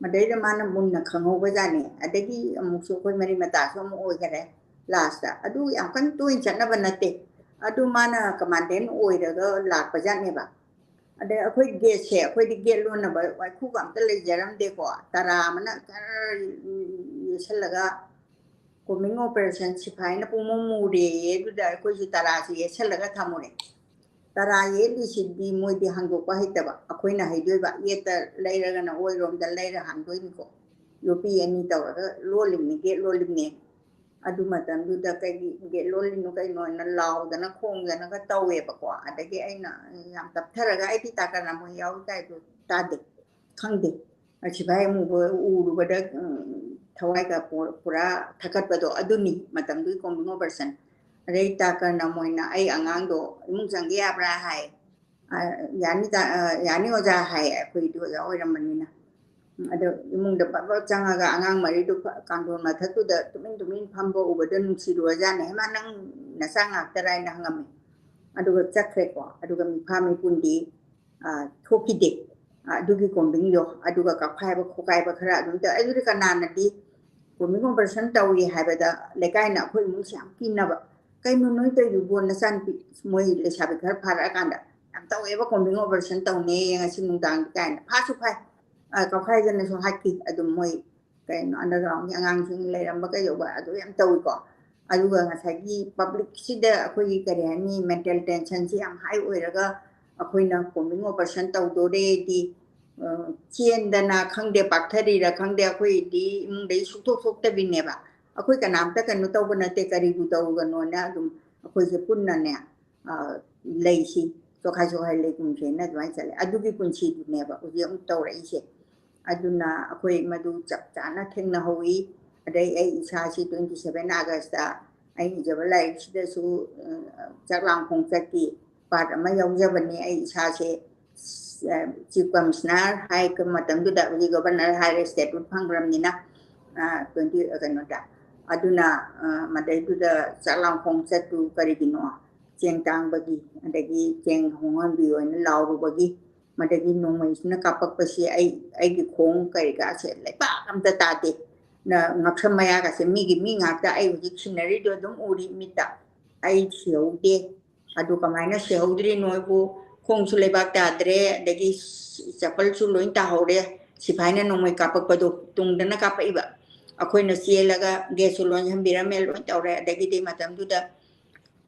ꯃꯗꯩꯗ ꯃꯥꯅ ꯃꯨꯟꯅ ꯈꯪꯍꯧꯕꯖꯥꯠꯅꯤ꯫ ꯑꯗꯒꯤ ꯑꯃꯨꯛꯁꯨ ꯑꯩꯈꯣꯏ ꯃꯔꯤ ꯃꯇꯥꯁꯨ ꯑꯃꯨꯛ ꯑꯣꯏꯈꯔꯦ ꯂꯥꯁꯇ꯫ ꯑꯗꯨ ꯌꯥꯝ ꯀꯟꯅ ꯇꯣꯏꯅ ꯆꯠꯅꯕ ꯅꯠꯇꯦ꯫ ꯑꯗꯨ ꯃꯥꯅ commandant ꯑꯣꯏꯔꯒ ꯂꯥꯛꯄꯖꯥꯠꯅꯦꯕ꯫ ꯑꯗꯩ ꯑꯩꯈꯣꯏ ꯒꯦꯠꯁꯦ, ꯑꯩꯈꯣꯏꯗꯤ ꯒꯦꯠ ꯂꯣꯟꯅꯕ ꯋꯥꯏꯈꯨꯒ ꯑꯝꯇ ꯂꯩꯖꯔꯝꯗꯦꯀꯣ꯫ ꯇꯔꯥ ꯑꯃꯅ ꯈꯔ ꯌꯦꯠꯁꯜꯂꯒ combing operation ꯁꯤꯐꯥꯏꯅ ꯄꯨꯡꯃꯨ ꯃꯨꯔꯦꯌꯦ꯫ ꯑꯗꯨꯗ ꯑꯩꯈꯣꯏꯁꯨ ꯇꯔꯥꯁꯦ ꯌꯦꯠꯁꯜꯂꯒ ꯊꯝꯃꯨꯔꯦ꯫ ꯇꯔꯥ ꯌꯦꯠꯂꯤꯁꯤꯗꯤ ꯃꯣꯏꯗꯤ ꯍꯥꯡꯗꯣꯛꯄ ꯍꯩꯇꯕ, ꯑꯩꯈꯣꯏꯅ ꯍꯩꯗꯣꯏꯕ꯫ ꯌꯦꯠꯇ ꯂꯩꯔꯒꯅ ꯑꯣꯏꯔꯣꯝꯗ ꯂꯩꯔ ꯍꯥꯡꯗꯣꯏꯅꯤꯀꯣ꯫ ꯌꯣꯠꯄꯤ ꯑꯅꯤ ꯇꯧꯔꯒ ꯂꯣꯜꯂꯤꯕꯅꯤ, ꯒꯦꯠ ꯂꯣꯜꯂꯤꯕꯅꯤ꯫ ꯑꯗꯨ ꯃꯇꯝꯗꯨꯗ ꯀꯩꯒꯤ ꯒꯦꯠ ꯂꯣꯜꯂꯤꯅꯣ ꯀꯩꯅꯣꯅ ꯂꯥꯎꯗꯅ ꯈꯣꯡꯗꯅꯒ ꯇꯧꯋꯦꯕꯀꯣ꯫ ꯑꯗꯒꯤ ꯑꯩꯅ ꯌꯥꯝ ꯇꯞꯊꯔꯒ, "ꯑꯩꯗꯤ ꯇꯥꯀꯔꯅ ꯃꯣꯏ ꯌꯥꯎꯏ" ꯀꯥꯏꯗꯣ ꯇꯥꯗꯦ, ꯈꯪꯗꯦ꯫ ꯁꯤꯐꯥꯏ ꯑꯃꯨꯕ ꯎꯔꯨꯕꯗ, ꯎꯝ, ꯊꯋꯥꯏꯒ ꯄꯨ-, ꯄꯨꯔꯥ ꯊꯛꯀꯠꯄꯗꯣ ꯑꯗꯨꯅꯤ ꯃꯇꯝꯗꯨꯒꯤ combing operation꯫ ꯑꯗꯩ ꯇꯥꯀꯔꯅ ꯃꯣꯏꯅ ꯑꯩ ꯑꯉꯥꯡꯗꯣ ꯏꯃꯨꯡ ꯆꯪꯒꯦ ꯌꯥꯕ꯭ꯔꯥ ꯍꯥꯏ꯫ "ꯑ, ꯌꯥꯅꯤ ꯇꯥ-, ꯑ, ꯌꯥꯅꯤ ꯑꯣꯖꯥ" ꯍꯥꯏ, ꯑꯩꯈꯣꯏꯗꯤ ꯑꯣꯖꯥ ꯑꯣꯏꯔꯝꯕꯅꯤꯅ꯫ ꯎꯝ, ꯑꯗꯣ ꯏꯃꯨꯡꯗ ꯄꯠ ꯄꯠ ꯆꯪꯉꯒ ꯑꯉꯥꯡ ꯃꯔꯤꯗꯨ ꯐ-, ꯀꯥꯡꯊꯣꯟ ꯃꯊꯛꯇꯨꯗ ꯇꯨꯃꯤꯟ ꯇꯨꯃꯤꯟ ꯐꯝꯕ ꯎꯕꯗ ꯅꯨꯡꯁꯤꯔꯨꯔꯖꯥꯠꯅꯦ꯫ "ꯍꯩꯃꯥ, ꯅꯪ ꯅꯆꯥ ꯉꯥꯛꯇꯔꯥ?" ꯍꯥꯏꯅ ꯍꯪꯉꯝꯃꯤ꯫ ꯑꯗꯨꯒ ꯆꯠꯈ꯭ꯔꯦꯀꯣ꯫ ꯑꯗꯨꯒ ꯃꯤꯐꯥ ꯃꯤꯄꯨꯟꯗꯤ, ꯑ, ꯊꯣꯛꯈꯤꯗꯦ꯫ ꯑ, ꯑꯗꯨꯒꯤ ꯀꯣꯝꯕꯤꯡꯗꯣ, ꯑꯗꯨꯒ ꯀꯥꯞꯈꯥꯏꯕ ꯈꯣꯀꯥꯏꯕ ꯈꯔ ꯑꯗꯨꯝ ꯇꯧ-, ꯑꯗꯨꯗꯤ ꯀꯅꯥꯅꯗꯤ ꯀꯣꯝꯕꯤꯡ operation ꯇꯧꯏ ꯍꯥꯏꯕꯗ ꯂꯩꯀꯥꯏꯅ ꯑꯩꯈꯣꯏ ꯏꯃꯨꯡꯁꯦ ꯌꯥꯝ ꯀꯤꯅꯕ꯫ "ꯀꯩꯅꯣ ꯅꯣꯏ ꯇꯧꯔꯤꯗꯨꯕꯣ? ꯅꯆꯥꯅꯨꯄꯤ", ꯃꯣꯏ ꯂꯩꯁꯥꯕꯤ ꯈꯔ ꯐꯥꯔꯛꯑꯀꯥꯟꯗ, "ꯌꯥꯝ ꯇꯧꯋꯦꯕ, ꯀꯣꯝꯕꯤꯡ operation ꯇꯧꯅꯦꯌꯦ ꯉꯁꯤ ꯅꯨꯡꯗꯥꯡꯗꯤ" ꯀꯥꯏꯅ꯫ ꯐꯥꯁꯨ ꯐꯥꯏ꯫ ꯑ, ꯀꯥꯞꯈꯥꯏꯗꯅꯁꯨ ꯍꯥꯠꯈꯤ꯫ ꯑꯗꯨꯝ ꯃꯣꯏ ꯀꯩꯅꯣ undergroundꯒꯤ ꯑꯉꯥꯡꯁꯤꯡ ꯂꯩꯔꯝꯕ ꯀꯩꯗꯧꯕ ꯑꯗꯨ ꯌꯥꯝ ꯇꯧꯏꯀꯣ꯫ ꯑꯗꯨꯒ ꯉꯁꯥꯏꯒꯤ publicꯁꯤꯗ ꯑꯩꯈꯣꯏꯒꯤ ꯀꯔꯤ ꯍꯥꯏꯅꯤ, mental tensionꯁꯤ ꯌꯥꯝ high ꯑꯣꯏꯔꯒ ꯑꯩꯈꯣꯏꯅ combing operation ꯇꯧꯗꯣꯔꯦꯗꯤ, ꯑ, ꯆꯦꯟꯗꯅ ꯈꯪꯗꯦ, ꯄꯥꯛꯊꯔꯤꯔ ꯈꯪꯗꯦ, ꯑꯩꯈꯣꯏꯗꯤ ꯏꯃꯨꯡꯗꯒꯤ ꯁꯨꯛꯊꯣꯛ ꯊꯣꯛꯇꯕꯤꯅꯦꯕ꯫ ꯑꯩꯈꯣꯏ ꯀꯅꯥꯝꯇ ꯀꯩꯅꯣ ꯇꯧꯕ ꯅꯠꯇꯦ, ꯀꯔꯤꯕꯨ ꯇꯧꯔꯨꯒꯅꯣꯅ ꯑꯗꯨꯝ ꯑꯩꯈꯣꯏꯁꯦ ꯄꯨꯟꯅꯅꯦ, ꯑ, ꯂꯩꯁꯤ, ꯆꯣꯈꯥꯏ ꯆꯣꯈꯥꯏ ꯂꯩꯒꯨꯝꯁꯦꯅ ꯑꯗꯨꯃꯥꯏꯅ ꯆꯠꯂꯦ꯫ ꯑꯗꯨꯒꯤ ꯄꯨꯟꯁꯤꯗꯨꯅꯦꯕ ꯍꯧꯖꯤꯛ ꯑꯃꯨꯛ ꯇꯧꯔꯛꯏꯁꯦ꯫ ꯑꯗꯨꯅ ꯑꯩꯈꯣꯏ ꯃꯗꯨ ꯆꯞ ꯆꯥꯅ ꯊꯦꯡꯅꯍꯧꯋꯤ꯫ ꯑꯗꯩ ꯑꯩ ꯏꯁꯥꯁꯤ twenty seven Augustꯇ ꯑꯩ ꯏꯖꯕ ꯂꯥꯏꯔꯤꯛꯁꯤꯗꯁꯨ, ꯑ, ꯆꯥꯛꯂꯥꯡ ꯈꯣꯡꯆꯠꯀꯤ part ꯑꯃ ꯌꯥꯎꯖꯕꯅꯤ꯫ ꯑꯩ ꯏꯁꯥꯁꯦ, ꯑ, Chief Commissioner ꯍꯥꯏ ꯃꯇꯝꯗꯨꯗ, ꯍꯧꯖꯤꯛ Governor ꯍꯥꯏꯔꯦ, statehood ꯐꯪꯈ꯭ꯔꯕꯅꯤꯅ, ꯑ, twenty, ꯑ, ꯀꯩꯅꯣꯗ꯫ ꯑꯗꯨꯅ, ꯑ, ꯃꯗꯩꯗꯨꯗ ꯆꯥꯛꯂꯥꯡ ꯈꯣꯡꯆꯠꯇꯨ ꯀꯔꯤꯒꯤꯅꯣ? ꯆꯦꯡ ꯇꯥꯡꯕꯒꯤ, ꯑꯗꯒꯤ ꯆꯦꯡ ꯍꯣꯡꯍꯟꯕꯤꯌꯣꯅ ꯂꯥꯎꯔꯨꯕꯒꯤ, ꯃꯗꯒꯤ ꯅꯣꯡꯃꯩꯁꯤꯅ ꯀꯥꯞꯄꯛꯄꯁꯤ ꯑꯩ, ꯑꯩꯒꯤ ꯈꯣꯡ ꯀꯔꯤ ꯀꯥꯁꯦ ꯂꯩꯕꯥꯛ ꯑꯝꯇ ꯇꯥꯗꯦ꯫ ꯅ-, ꯉꯛꯁꯝ ꯃꯌꯥꯒꯁꯦ ꯃꯤꯒꯤ ꯃꯤ ꯉꯥꯛꯇ, ꯑꯩ ꯍꯧꯖꯤꯛ sceneryꯗꯣ ꯑꯗꯨꯝ ꯎꯔꯤ ꯃꯤꯠꯇ꯫ ꯑꯩ ꯁꯤꯍꯧꯗꯦ꯫ ꯑꯗꯨ ꯀꯃꯥꯏꯅ ꯁꯤꯍꯧꯗ꯭ꯔꯤꯅꯣ ꯍꯥꯏꯕꯨ, ꯈꯣꯡꯁꯨ ꯂꯩꯕꯥꯛ ꯇꯥꯗ꯭ꯔꯦ, ꯑꯗꯒꯤ ꯆꯄꯜꯁꯨ ꯂꯣꯏ ꯇꯥꯍꯧꯔꯦ꯫ ꯁꯤꯐꯥꯏꯅ ꯅꯣꯡꯃꯩ ꯀꯥꯞꯄꯛꯄꯗꯣ ꯇꯨꯡꯗꯅ ꯀꯥꯞꯄꯛꯏꯕ꯫ ꯑꯩꯈꯣꯏꯅ ꯆꯦꯜꯂꯒ ꯒꯦꯠꯁꯨ ꯂꯣꯟꯁꯤꯟꯕꯤꯔꯝꯃꯦ, ꯂꯣꯏ ꯇꯧꯔꯦ꯫ ꯑꯗꯒꯤꯗꯤ ꯃꯇꯝꯗꯨꯗ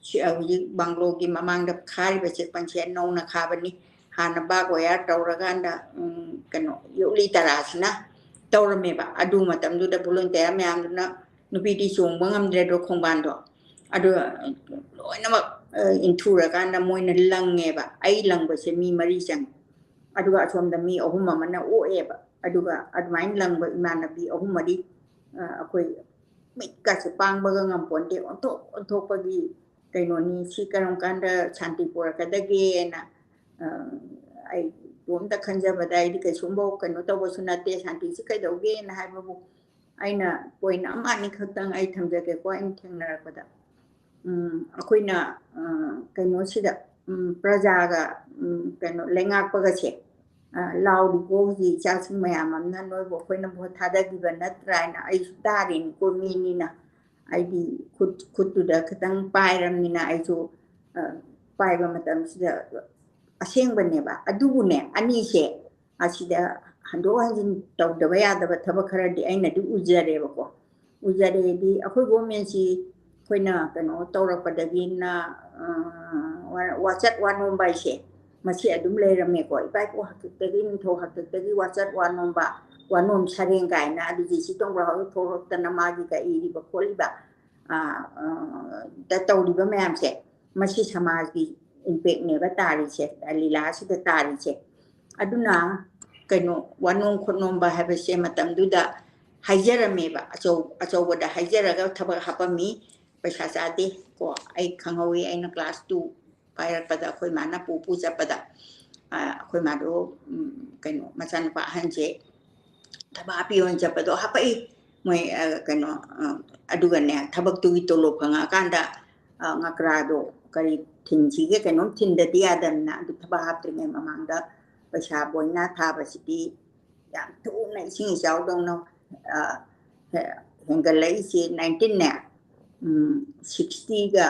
ꯁꯤ-, ꯍꯧꯖꯤꯛ ꯕꯪꯒ꯭ꯂꯣꯒꯤ ꯃꯃꯥꯡꯗ ꯈꯥꯔꯤꯕ ꯆꯦꯛꯄꯟꯁꯦ ꯅꯧꯅ ꯈꯥꯕꯅꯤ꯫ ꯍꯥꯟꯅ barbed wire ꯇꯧꯔꯀꯥꯟꯗ, ꯎꯝ, ꯀꯩꯅꯣ, ꯌꯣꯠꯂꯤ ꯇꯔꯥꯁꯤꯅ ꯇꯧꯔꯝꯃꯦꯕ꯫ ꯑꯗꯨ ꯃꯇꯝꯗꯨꯗ volunteer ꯃꯌꯥꯝꯗꯨꯅ ꯅꯨꯄꯤꯗꯤ ꯆꯣꯡꯕ ꯉꯝꯗ꯭ꯔꯦꯗꯣ ꯈꯣꯡꯕꯥꯟꯗꯣ꯫ ꯑꯗꯨ ꯂꯣꯏꯅꯃꯛ, ꯑ, ꯏꯟꯊꯨꯔꯀꯥꯟꯗ ꯃꯣꯏꯅ ꯂꯪꯉꯦꯕ꯫ ꯑꯩ ꯂꯪꯕꯁꯦ ꯃꯤ ꯃꯔꯤ ꯆꯪꯉꯦ꯫ ꯑꯗꯨꯒ ꯑꯁꯣꯝꯗ ꯃꯤ ꯑꯍꯨꯝ ꯑꯃꯅ ꯑꯣꯛꯑꯦꯕ꯫ ꯑꯗꯨꯒ ꯑꯗꯨꯃꯥꯏꯅ ꯂꯪꯕ ꯏꯃꯥꯟꯅꯕꯤ ꯑꯍꯨꯝ ꯃꯔꯤ, ꯑ, ꯑꯩꯈꯣꯏ ꯃꯤꯠꯀꯁꯦ ꯄꯥꯡꯕꯒ ꯉꯝꯄꯣꯟꯇꯦ꯫ ꯑꯣꯟꯊꯣꯛ ꯑꯣꯟꯊꯣꯛꯄꯒꯤ ꯀꯩꯅꯣꯅꯤ꯫ ꯁꯤ ꯀꯔꯝ ꯀꯥꯟꯗ ꯁꯥꯟꯇꯤ ꯄꯨꯔꯛꯀꯗꯒꯦꯅ, ꯑ, ꯑꯩ ꯏꯇꯣꯝꯇ ꯈꯟꯖꯕꯗ ꯑꯩꯗꯤ ꯀꯩꯁꯨꯝꯐꯥꯎ ꯀꯩꯅꯣ ꯇꯧꯕꯁꯨ ꯅꯠꯇꯦ꯫ ꯁꯥꯟꯇꯤꯁꯤ ꯀꯩꯗꯧꯒꯦꯅ ꯍꯥꯏꯕꯕꯨ ꯑꯩꯅ point ꯑꯃ ꯑꯅꯤ ꯈꯛꯇꯪ ꯑꯩ ꯊꯝꯖꯒꯦꯀꯣ꯫ ꯑꯩꯅ ꯊꯦꯡꯅꯔꯛꯄꯗ, ꯎꯝ, ꯑꯩꯈꯣꯏꯅ, ꯑ, ꯀꯩꯅꯣꯁꯤꯗ, ꯎꯝ, ꯄ꯭ꯔꯖꯥꯒ, ꯎꯝ, ꯀꯩꯅꯣ ꯂꯩꯉꯥꯛꯄꯒꯁꯦ, ꯑ, ꯂꯥꯎꯔꯤꯀꯣ ꯍꯧꯖꯤꯛ ꯏꯆꯥꯁꯤꯡ ꯃꯌꯥꯝ ꯑꯃꯅ ꯅꯣꯏꯕꯨ ꯑꯩꯈꯣꯏꯅ ꯚꯣꯠ ꯊꯥꯗꯈꯤꯕ ꯅꯠꯇ꯭ꯔꯥ ꯍꯥꯏꯅ꯫ ꯑꯩꯁꯨ ꯇꯥꯔꯤꯅꯤꯀꯣ, ꯃꯤꯅꯤꯅ꯫ ꯑꯩꯗꯤ ꯈꯨꯠ, ꯈꯨꯠꯇꯨꯗ ꯈꯤꯇꯪ ꯄꯥꯏꯔꯝꯅꯤꯅ ꯑꯩꯁꯨ, ꯑ, ꯄꯥꯏꯕ ꯃꯇꯝꯁꯤꯗ ꯑꯁꯦꯡꯕꯅꯦꯕ꯫ ꯑꯗꯨꯕꯨꯅꯦ, ꯑꯅꯤꯁꯦ ꯑꯁꯤꯗ ꯍꯟꯗꯣꯛ ꯍꯟꯖꯤꯟ ꯇꯧꯗꯕ ꯌꯥꯗꯕ ꯊꯕꯛ ꯈꯔꯗꯤ ꯑꯩꯅꯗꯤ ꯎꯖꯔꯦꯕꯀꯣ꯫ ꯎꯖꯔꯦꯗꯤ ꯑꯩꯈꯣꯏ governmentꯁꯤ ꯑꯩꯈꯣꯏꯅ ꯀꯩꯅꯣ ꯇꯧꯔꯛꯄꯗꯒꯤꯅ, ꯑ, ꯋꯥ-, ꯋꯥꯆꯠ ꯋꯥꯅꯣꯝꯕ ꯍꯥꯏꯁꯦ ꯃꯁꯤ ꯑꯗꯨꯝ ꯂꯩꯔꯝꯃꯦꯀꯣ꯫ ꯏꯄꯥ ꯏꯄꯨ ꯍꯥꯛꯇꯛꯇꯒꯤ, ꯅꯤꯡꯊꯧ ꯍꯥꯛꯇꯛꯇꯒꯤ ꯋꯥꯆꯠ ꯋꯥꯅꯣꯝꯕ, ꯋꯥꯅꯣꯝ ꯁꯔꯦꯡ ꯀꯥꯏꯅ ꯑꯗꯨꯗꯤ ꯁꯤ ꯇꯣꯡꯕ꯭ꯔꯥ ꯍꯧꯖꯤꯛ ꯊꯣꯛꯂꯛꯇꯅ ꯃꯥꯒꯤ ꯀ ꯏꯔꯤꯕ ꯈꯣꯠꯂꯤꯕ, ꯑ, ꯑ, ꯗ ꯇꯧꯔꯤꯕ ꯃꯌꯥꯝꯁꯦ, ꯃꯁꯤ ꯁꯃꯥꯖꯒꯤ impactꯅꯦꯕ ꯇꯥꯔꯤꯁꯦ, ꯂꯤꯂꯥꯁꯤꯗ ꯇꯥꯔꯤꯁꯦ꯫ ꯑꯗꯨꯅ ꯀꯩꯅꯣ, ꯋꯥꯅꯣꯝ ꯈꯣꯠꯅꯣꯝꯕ ꯍꯥꯏꯕꯁꯦ ꯃꯇꯝꯗꯨꯗ ꯍꯥꯏꯖꯔꯝꯃꯦꯕ, ꯑꯆꯧ-, ꯑꯆꯧꯕꯗ ꯍꯥꯏꯖꯔꯒ ꯊꯕꯛ ꯍꯥꯞꯄꯝꯃꯤ꯫ ꯄꯩꯁꯥ ꯆꯥꯗꯦ ꯀꯣ꯫ ꯑꯩ ꯈꯪꯍꯧꯋꯤ, ꯑꯩꯅ class two ꯄꯥꯏꯔꯛꯄꯗ ꯑꯩꯈꯣꯏ ꯃꯥꯅ ꯄꯨ ꯄꯨ ꯆꯠꯄꯗ, ꯑ, ꯑꯩꯈꯣꯏ ꯃꯥꯗꯣ, ꯎꯝ, ꯀꯩꯅꯣ, ꯃꯆꯥꯅꯨꯄꯥ ꯑꯍꯟꯁꯦ ꯊꯕꯛ ꯍꯥꯞꯄꯤꯌꯣꯅ ꯆꯠꯄꯗꯣ ꯍꯥꯄꯛꯏ꯫ ꯃꯣꯏ, ꯑ, ꯀꯩꯅꯣ, ꯑ, ꯑꯗꯨꯒꯅꯦ, ꯊꯕꯛꯇꯨꯒꯤ ꯇꯣꯂꯣꯞ ꯐꯪꯉꯛꯑꯀꯥꯟꯗ, ꯑ, ꯉꯀ꯭ꯔꯥꯗꯣ ꯀꯔꯤ ꯊꯤꯟꯁꯤꯒꯦ, ꯀꯩꯅꯣꯝ ꯊꯤꯟꯗꯗꯤ ꯌꯥꯗꯕꯅꯤꯅ, ꯑꯗꯨ ꯊꯕꯛ ꯍꯥꯞꯇ꯭ꯔꯤꯉꯩ ꯃꯃꯥꯡꯗ ꯄꯩꯁꯥ ꯕꯣꯏꯅꯥ ꯊꯥꯕꯁꯤꯗꯤ ꯌꯥꯝ ꯊꯨꯅ ꯏꯁꯤꯡ ꯏꯆꯥꯎꯗꯧꯅ, ꯑ, ꯍꯦ-, ꯍꯦꯟꯒꯠꯂꯛꯏꯁꯦ nineteenꯅꯦ, ꯎꯝ, sixtyꯒ,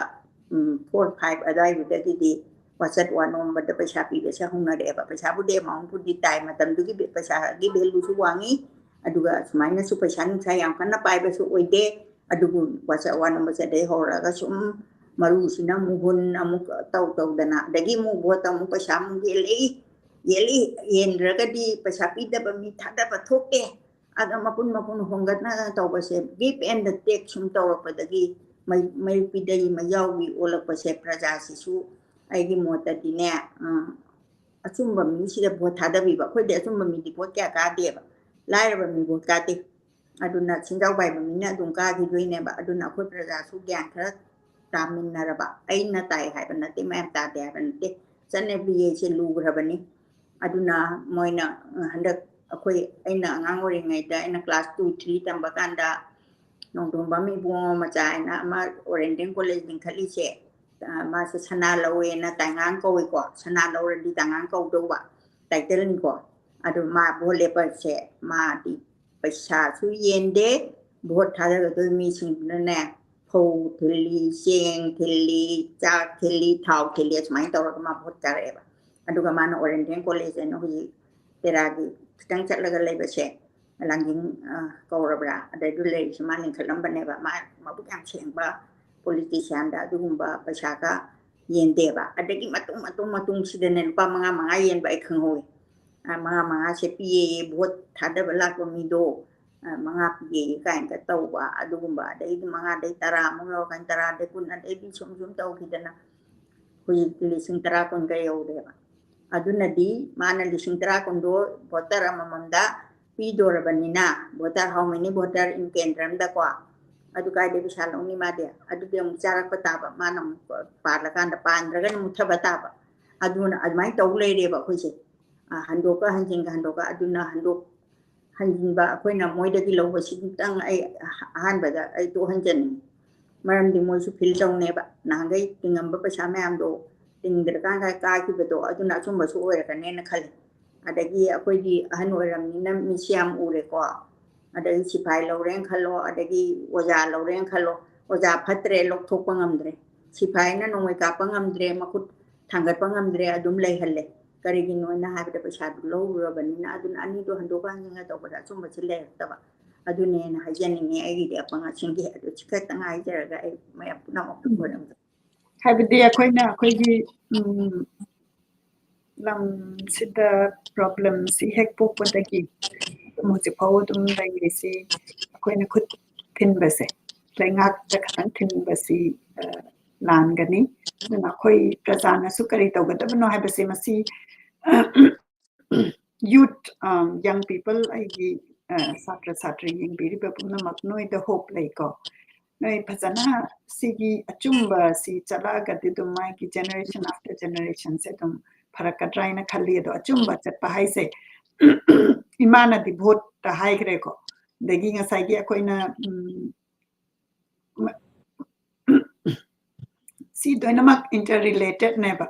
ꯎꯝ, four five ꯑꯗꯨꯋꯥꯏꯗꯨꯗꯒꯤꯗꯤ ꯋꯥꯆꯠ ꯋꯥꯅꯣꯝꯕꯗ ꯄꯩꯁꯥ ꯄꯤꯕꯁꯦ ꯍꯧꯅꯔꯛꯑꯦꯕ꯫ ꯄꯩꯁꯥꯕꯨꯗꯤ amountꯕꯨꯗꯤ ꯇꯥꯏ, ꯃꯇꯝꯗꯨꯒꯤ ꯄꯩꯁꯥꯒꯤ valueꯁꯨ ꯋꯥꯡꯉꯤ, ꯑꯗꯨꯒ ꯁꯨꯃꯥꯏꯅꯁꯨ ꯄꯩꯁꯥ ꯅꯨꯡꯁꯥ ꯌꯥꯝ ꯀꯟꯅ ꯄꯥꯏꯕꯁꯨ ꯑꯣꯏꯗꯦ꯫ ꯑꯗꯨꯕꯨ ꯋꯥꯆꯠ ꯋꯥꯅꯣꯝꯕꯁꯦ ꯑꯗꯩ ꯍꯧꯔꯛꯑꯒ ꯁꯨꯝ ꯃꯔꯨꯁꯤꯅ ꯑꯃꯨꯛ ꯍꯨꯟ, ꯑꯃꯨꯛ ꯇꯧ ꯇꯧꯗꯅ, ꯑꯗꯒꯤ ꯑꯃꯨꯛ ꯚꯣꯠꯇ ꯑꯃꯨꯛ ꯄꯩꯁꯥ ꯑꯃꯨꯛ ꯌꯦꯜꯂꯛꯏ, ꯌꯦꯜꯂꯤ, ꯌꯦꯟꯗ꯭ꯔꯒꯗꯤ ꯄꯩꯁꯥ ꯄꯤꯗꯕ ꯃꯤ ꯊꯥꯗꯕ ꯊꯣꯛꯇꯦ꯫ ꯑꯗ ꯃꯄꯨꯟ ꯃꯄꯨꯟ ꯍꯣꯡꯒꯠꯅ ꯇꯧꯕꯁꯦ, give and take ꯁꯨꯝ ꯇꯧꯔꯛꯄꯗꯒꯤ ꯃꯩ-, ꯃꯩꯔꯨꯛꯄꯤꯗꯒꯤ ꯃꯩꯖꯥꯎꯕꯤ ꯑꯣꯜꯂꯛꯄꯁꯦ ꯄ꯭ꯔꯖꯥꯁꯤꯁꯨ ꯑꯩꯒꯤ ꯃꯣꯠꯇꯗꯤꯅꯦ, ꯑ, ꯑꯆꯨꯝꯕ ꯃꯤꯁꯤꯗ ꯚꯣꯠ ꯊꯥꯗꯕꯤꯕ꯫ ꯑꯩꯈꯣꯏꯗꯤ ꯑꯆꯨꯝꯕ ꯃꯤꯗꯤ ꯚꯣꯠ ꯀꯌꯥ ꯀꯥꯗꯦꯕ꯫ ꯂꯥꯏꯔꯕ ꯃꯤ ꯚꯣꯠ ꯀꯥꯗꯦ꯫ ꯑꯗꯨꯅ ꯁꯦꯟꯖꯥꯎ ꯄꯥꯏꯕ ꯃꯤꯅ ꯑꯗꯨꯝ ꯀꯥꯈꯤꯗꯣꯏꯅꯦꯕ꯫ ꯑꯗꯨꯅ ꯑꯩꯈꯣꯏ ꯄ꯭ꯔꯖꯥꯁꯨ ꯒ꯭ꯌꯥꯟ ꯈꯔ ꯇꯥꯃꯤꯟꯅꯔꯕ, ꯑꯩꯅ ꯇꯥꯏ ꯍꯥꯏꯕ ꯅꯠꯇꯦ, ꯃꯌꯥꯝ ꯇꯥꯗꯦ ꯍꯥꯏꯕ ꯅꯠꯇꯦ, ꯆꯠꯅꯕꯤ ꯑꯁꯦ ꯂꯨꯈ꯭ꯔꯕꯅꯤ꯫ ꯑꯗꯨꯅ ꯃꯣꯏꯅ ꯍꯟꯗꯛ ꯑꯩꯈꯣꯏ, ꯑꯩꯅ ꯑꯉꯥꯡ ꯑꯣꯏꯔꯤꯉꯩꯗ, ꯑꯩꯅ class two three ꯇꯝꯕ ꯀꯥꯟꯗ, ꯅꯣꯡꯗꯣꯝꯕꯝ ꯏꯕꯨꯡꯉꯣ ꯃꯆꯥ ꯍꯥꯏꯅ ꯑꯃ Oriental College ꯂꯤꯡꯈꯠꯂꯤꯁꯦ, ꯑ, ꯃꯥꯁꯦ ꯁꯅꯥ ꯂꯧꯋꯦꯅ ꯇꯥꯏꯉꯥꯡ ꯀꯧꯏꯀꯣ, ꯁꯅꯥ ꯂꯧꯔꯗꯤ ꯇꯥꯏꯉꯥꯡ ꯀꯧꯗꯧꯕ title ꯅꯤꯀꯣ꯫ ꯑꯗꯨ ꯃꯥ ꯚꯣꯠ ꯂꯦꯞꯄꯁꯦ, ꯃꯥꯗꯤ ꯄꯩꯁꯥꯁꯨ ꯌꯦꯟꯗꯦ, ꯚꯣꯠ ꯊꯥꯗꯒꯗꯣꯏ ꯃꯤꯁꯤꯡꯗꯨꯅꯅꯦ, ꯐꯧ ꯊꯤꯜꯂꯤ, ꯆꯦꯡ ꯊꯤꯜꯂꯤ, ꯆꯥꯛ ꯊꯤꯜꯂꯤ, ꯊꯥꯎ ꯊꯤꯜꯂꯤ, ꯑꯁꯨꯃꯥꯏꯅ ꯇꯧꯔꯒ ꯃꯥ ꯚꯣꯠ ꯀꯥꯔꯛꯑꯦꯕ꯫ ꯑꯗꯨꯒ ꯃꯥꯅ Oriental College ꯍꯥꯏꯅ ꯍꯧꯖꯤꯛ ꯇꯦꯔꯥꯒꯤ ꯈꯤꯇꯪ ꯆꯠꯂꯒ ꯂꯩꯕꯁꯦ, ꯂꯥꯡꯖꯤꯡ, ꯑ, ꯀꯧꯔꯕ꯭ꯔꯥ, ꯑꯗꯩꯗꯨ ꯂꯩꯔꯤꯁꯦ ꯃꯥ ꯂꯤꯡꯈꯠꯂꯝꯕꯅꯦꯕ꯫ ꯃꯥ ꯃꯕꯨꯛ ꯌꯥꯝ ꯁꯦꯡꯕ politician ꯗ ꯑꯗꯨꯒꯨꯝꯕ ꯄꯩꯁꯥꯒ ꯌꯦꯟꯗꯦꯕ꯫ ꯑꯗꯒꯤ ꯃꯇꯨꯡ, ꯃꯇꯨꯡ, ꯃꯇꯨꯡꯁꯤꯗꯅꯦ ꯂꯨꯄꯥ ꯃꯉꯥ ꯃꯉꯥ ꯌꯦꯟꯕ ꯑꯩ ꯈꯪꯍꯧꯋꯤ꯫ ꯑ, ꯃꯉꯥ ꯃꯉꯥꯁꯦ ꯄꯤꯌꯦꯌꯦ, ꯚꯣꯠ ꯊꯥꯗꯕ ꯂꯥꯛꯄ ꯃꯤꯗꯣ, ꯑ, ꯃꯉꯥ ꯄꯤꯌꯦꯌꯦ ꯀꯥꯏꯅꯒ ꯇꯧꯕ, ꯑꯗꯨꯒꯨꯝꯕ꯫ ꯑꯗꯩꯗꯤ ꯃꯉꯥꯗꯩ ꯇꯔꯥ ꯑꯃꯨꯛ ꯌꯧꯔꯀꯥꯟꯗ, ꯇꯔꯥꯗꯩ ꯀꯨꯟ, ꯑꯗꯩꯗꯤ ꯁꯨꯝ ꯁꯨꯝ ꯇꯧꯈꯤꯗꯅ ꯍꯧꯖꯤꯛꯇꯤ ꯂꯤꯁꯤꯡ ꯇꯔꯥ ꯀꯨꯟꯒ ꯌꯧꯔꯦꯕ꯫ ꯑꯗꯨꯅꯗꯤ ꯃꯥꯅ ꯂꯤꯁꯤꯡ ꯇꯔꯥ ꯀꯨꯟꯗꯣ voter ꯑꯃꯃꯝꯗ ꯄꯤꯗꯣꯔꯕꯅꯤꯅ, voter, how many voter in ꯀꯦꯟꯗ꯭ꯔ ꯑꯃꯗꯀꯣ, ꯑꯗꯨ ꯀꯥꯏꯗꯩ ꯄꯩꯁꯥ ꯂꯧꯅꯤ ꯃꯥꯗꯤ? ꯑꯗꯨꯗꯤ ꯑꯃꯨꯛ ꯆꯥꯔꯛꯄ ꯇꯥꯕ, ꯃꯥꯅ ꯑꯃꯨꯛ ꯄꯥꯜꯂꯀꯥꯟꯗ, ꯄꯥꯟꯗ꯭ꯔꯒꯅ ꯃꯨꯠꯊꯕ ꯇꯥꯕ꯫ ꯑꯗꯨꯅ ꯑꯗꯨꯃꯥꯏꯅ ꯇꯧ ꯂꯩꯔꯦꯕ ꯑꯩꯈꯣꯏꯁꯦ꯫ ꯑ, ꯍꯟꯗꯣꯛꯀ ꯍꯟꯖꯤꯟꯒ ꯍꯟꯗꯣꯛꯀ, ꯑꯗꯨꯅ ꯍꯟꯗꯣꯛ ꯍꯟꯖꯤꯟꯕ ꯑꯩꯈꯣꯏꯅ ꯃꯣꯏꯗꯒꯤ ꯂꯧꯕꯁꯤꯗꯪ ꯑꯩ ꯑꯍꯥꯟꯕꯗ ꯑꯩ ꯇꯣꯛꯍꯟꯖꯅꯤꯡꯉꯤ꯫ ꯃꯔꯝꯗꯤ ꯃꯣꯏꯁꯨ feel ꯇꯧꯅꯦꯕ, ꯅꯍꯥꯟꯈꯩ ꯇꯤꯡꯉꯝꯕ ꯄꯩꯁꯥ ꯃꯌꯥꯝꯗꯣ ꯇꯤꯡꯗ꯭ꯔꯀꯥꯟꯗ ꯀꯥꯈꯤꯕꯗꯣ, ꯑꯗꯨꯅ ꯑꯆꯨꯝꯕꯁꯨ ꯑꯣꯏꯔꯛꯀꯅꯦꯅ ꯈꯜꯂꯤ꯫ ꯑꯗꯒꯤ ꯑꯩꯈꯣꯏꯗꯤ ꯑꯍꯟ ꯑꯣꯏꯔꯕꯅꯤꯅ ꯃꯤꯠꯁꯦ ꯌꯥꯝ ꯎꯔꯦꯀꯣ꯫ ꯑꯗꯒꯤ ꯁꯤꯐꯥꯏ ꯂꯧꯔꯦꯅ ꯈꯜꯂꯣ, ꯑꯗꯒꯤ ꯑꯣꯖꯥ ꯂꯧꯔꯦꯅ ꯈꯜꯂꯣ, ꯑꯣꯖꯥ ꯐꯠꯇ꯭ꯔꯦ, ꯂꯧꯊꯣꯛꯄ ꯉꯝꯗ꯭ꯔꯦ꯫ ꯁꯤꯐꯥꯏꯅ ꯅꯣꯡꯃꯩ ꯀꯥꯞꯄ ꯉꯝꯗ꯭ꯔꯦ, ꯃꯈꯨꯠ ꯊꯥꯡꯒꯠꯄ ꯉꯝꯗ꯭ꯔꯦ, ꯑꯗꯨꯝ ꯂꯩꯍꯜꯂꯦ꯫ ꯀꯔꯤꯒꯤꯅꯣꯅ ꯍꯥꯏꯕꯗ ꯄꯩꯁꯥꯗꯨ ꯂꯧꯔꯨꯔꯕꯅꯤꯅ꯫ ꯑꯗꯨꯅ ꯑꯅꯤꯗꯣ ꯍꯟꯗꯣꯛꯀ ꯍꯟꯖꯤꯟꯒ ꯇꯧꯕꯗ ꯑꯆꯨꯝꯕꯁꯤ ꯂꯩꯔꯛꯇꯕ꯫ ꯑꯗꯨꯅꯦꯅ ꯍꯥꯏꯖꯅꯤꯡꯉꯦ ꯑꯩꯒꯤꯗꯤ ꯑꯄꯪ ꯑꯁꯤꯡꯒꯤ꯫ ꯑꯗꯨ ꯁꯤ ꯈꯛꯇꯪ ꯍꯥꯏꯖꯔꯒ ꯑꯩ ꯃꯌꯥꯝ ꯄꯨꯝꯅꯃꯛꯄꯨ ꯎꯝ꯫ ꯈꯣꯏꯔꯝꯖꯔꯤ꯫ ꯍꯥꯏꯕꯗꯤ ꯑꯩꯈꯣꯏꯅ ꯑꯩꯈꯣꯏꯒꯤ, ꯎꯝ, ꯂꯝꯁꯤꯗ problemꯁꯤ ꯍꯦꯛ ꯄꯣꯛꯄꯗꯒꯤ ꯑꯗꯨꯝ ꯍꯧꯖꯤꯛ ꯐꯥꯎꯕ ꯑꯗꯨꯝ ꯂꯩꯔꯤꯁꯤ ꯑꯩꯈꯣꯏꯅ ꯈꯨꯠ ꯊꯤꯟꯕꯁꯦ, ꯂꯩꯉꯥꯛꯇ ꯈꯛꯇꯪ ꯊꯤꯟꯕꯁꯤ, ꯑ, ꯂꯥꯟꯒꯅꯤ꯫ ꯑꯗꯨꯅ ꯑꯩꯈꯣꯏ ꯄ꯭ꯔꯖꯥꯅꯁꯨ ꯀꯔꯤ ꯇꯧꯒꯗꯕꯅꯣ ꯍꯥꯏꯕꯁꯦ, ꯃꯁꯤ youth, ꯑ, young people, ꯑꯩꯒꯤ ꯁꯥꯇ꯭ꯔ ꯁꯥꯇ꯭ꯔꯤ ꯌꯦꯡꯕꯤꯔꯤꯕ ꯄꯨꯝꯅꯃꯛ ꯅꯣꯏꯗ hope ꯂꯩꯀꯣ꯫ ꯅꯣꯏ ꯐꯖꯅ ꯁꯤꯒꯤ ꯑꯆꯨꯝꯕ ꯁꯤ ꯆꯠꯂꯛꯑꯒꯗꯤ ꯑꯗꯨꯝ ꯃꯥꯒꯤ generation after generation ꯁꯦ ꯑꯗꯨꯝ ꯐꯔꯛꯀꯗ꯭ꯔꯥ ꯍꯥꯏꯅ ꯈꯜꯂꯤ꯫ ꯑꯗꯣ ꯑꯆꯨꯝꯕ ꯆꯠꯄ ꯍꯥꯏꯁꯦ ꯏꯃꯥꯅꯗꯤ vote ꯇ ꯍꯥꯏꯈ꯭ꯔꯦꯀꯣ꯫ ꯑꯗꯒꯤ ꯉꯁꯥꯏꯒꯤ ꯑꯩꯈꯣꯏꯅ, ꯎꯝ, ꯃ-, ꯁꯤ ꯂꯣꯏꯅꯃꯛ interrelated ꯅꯦꯕ꯫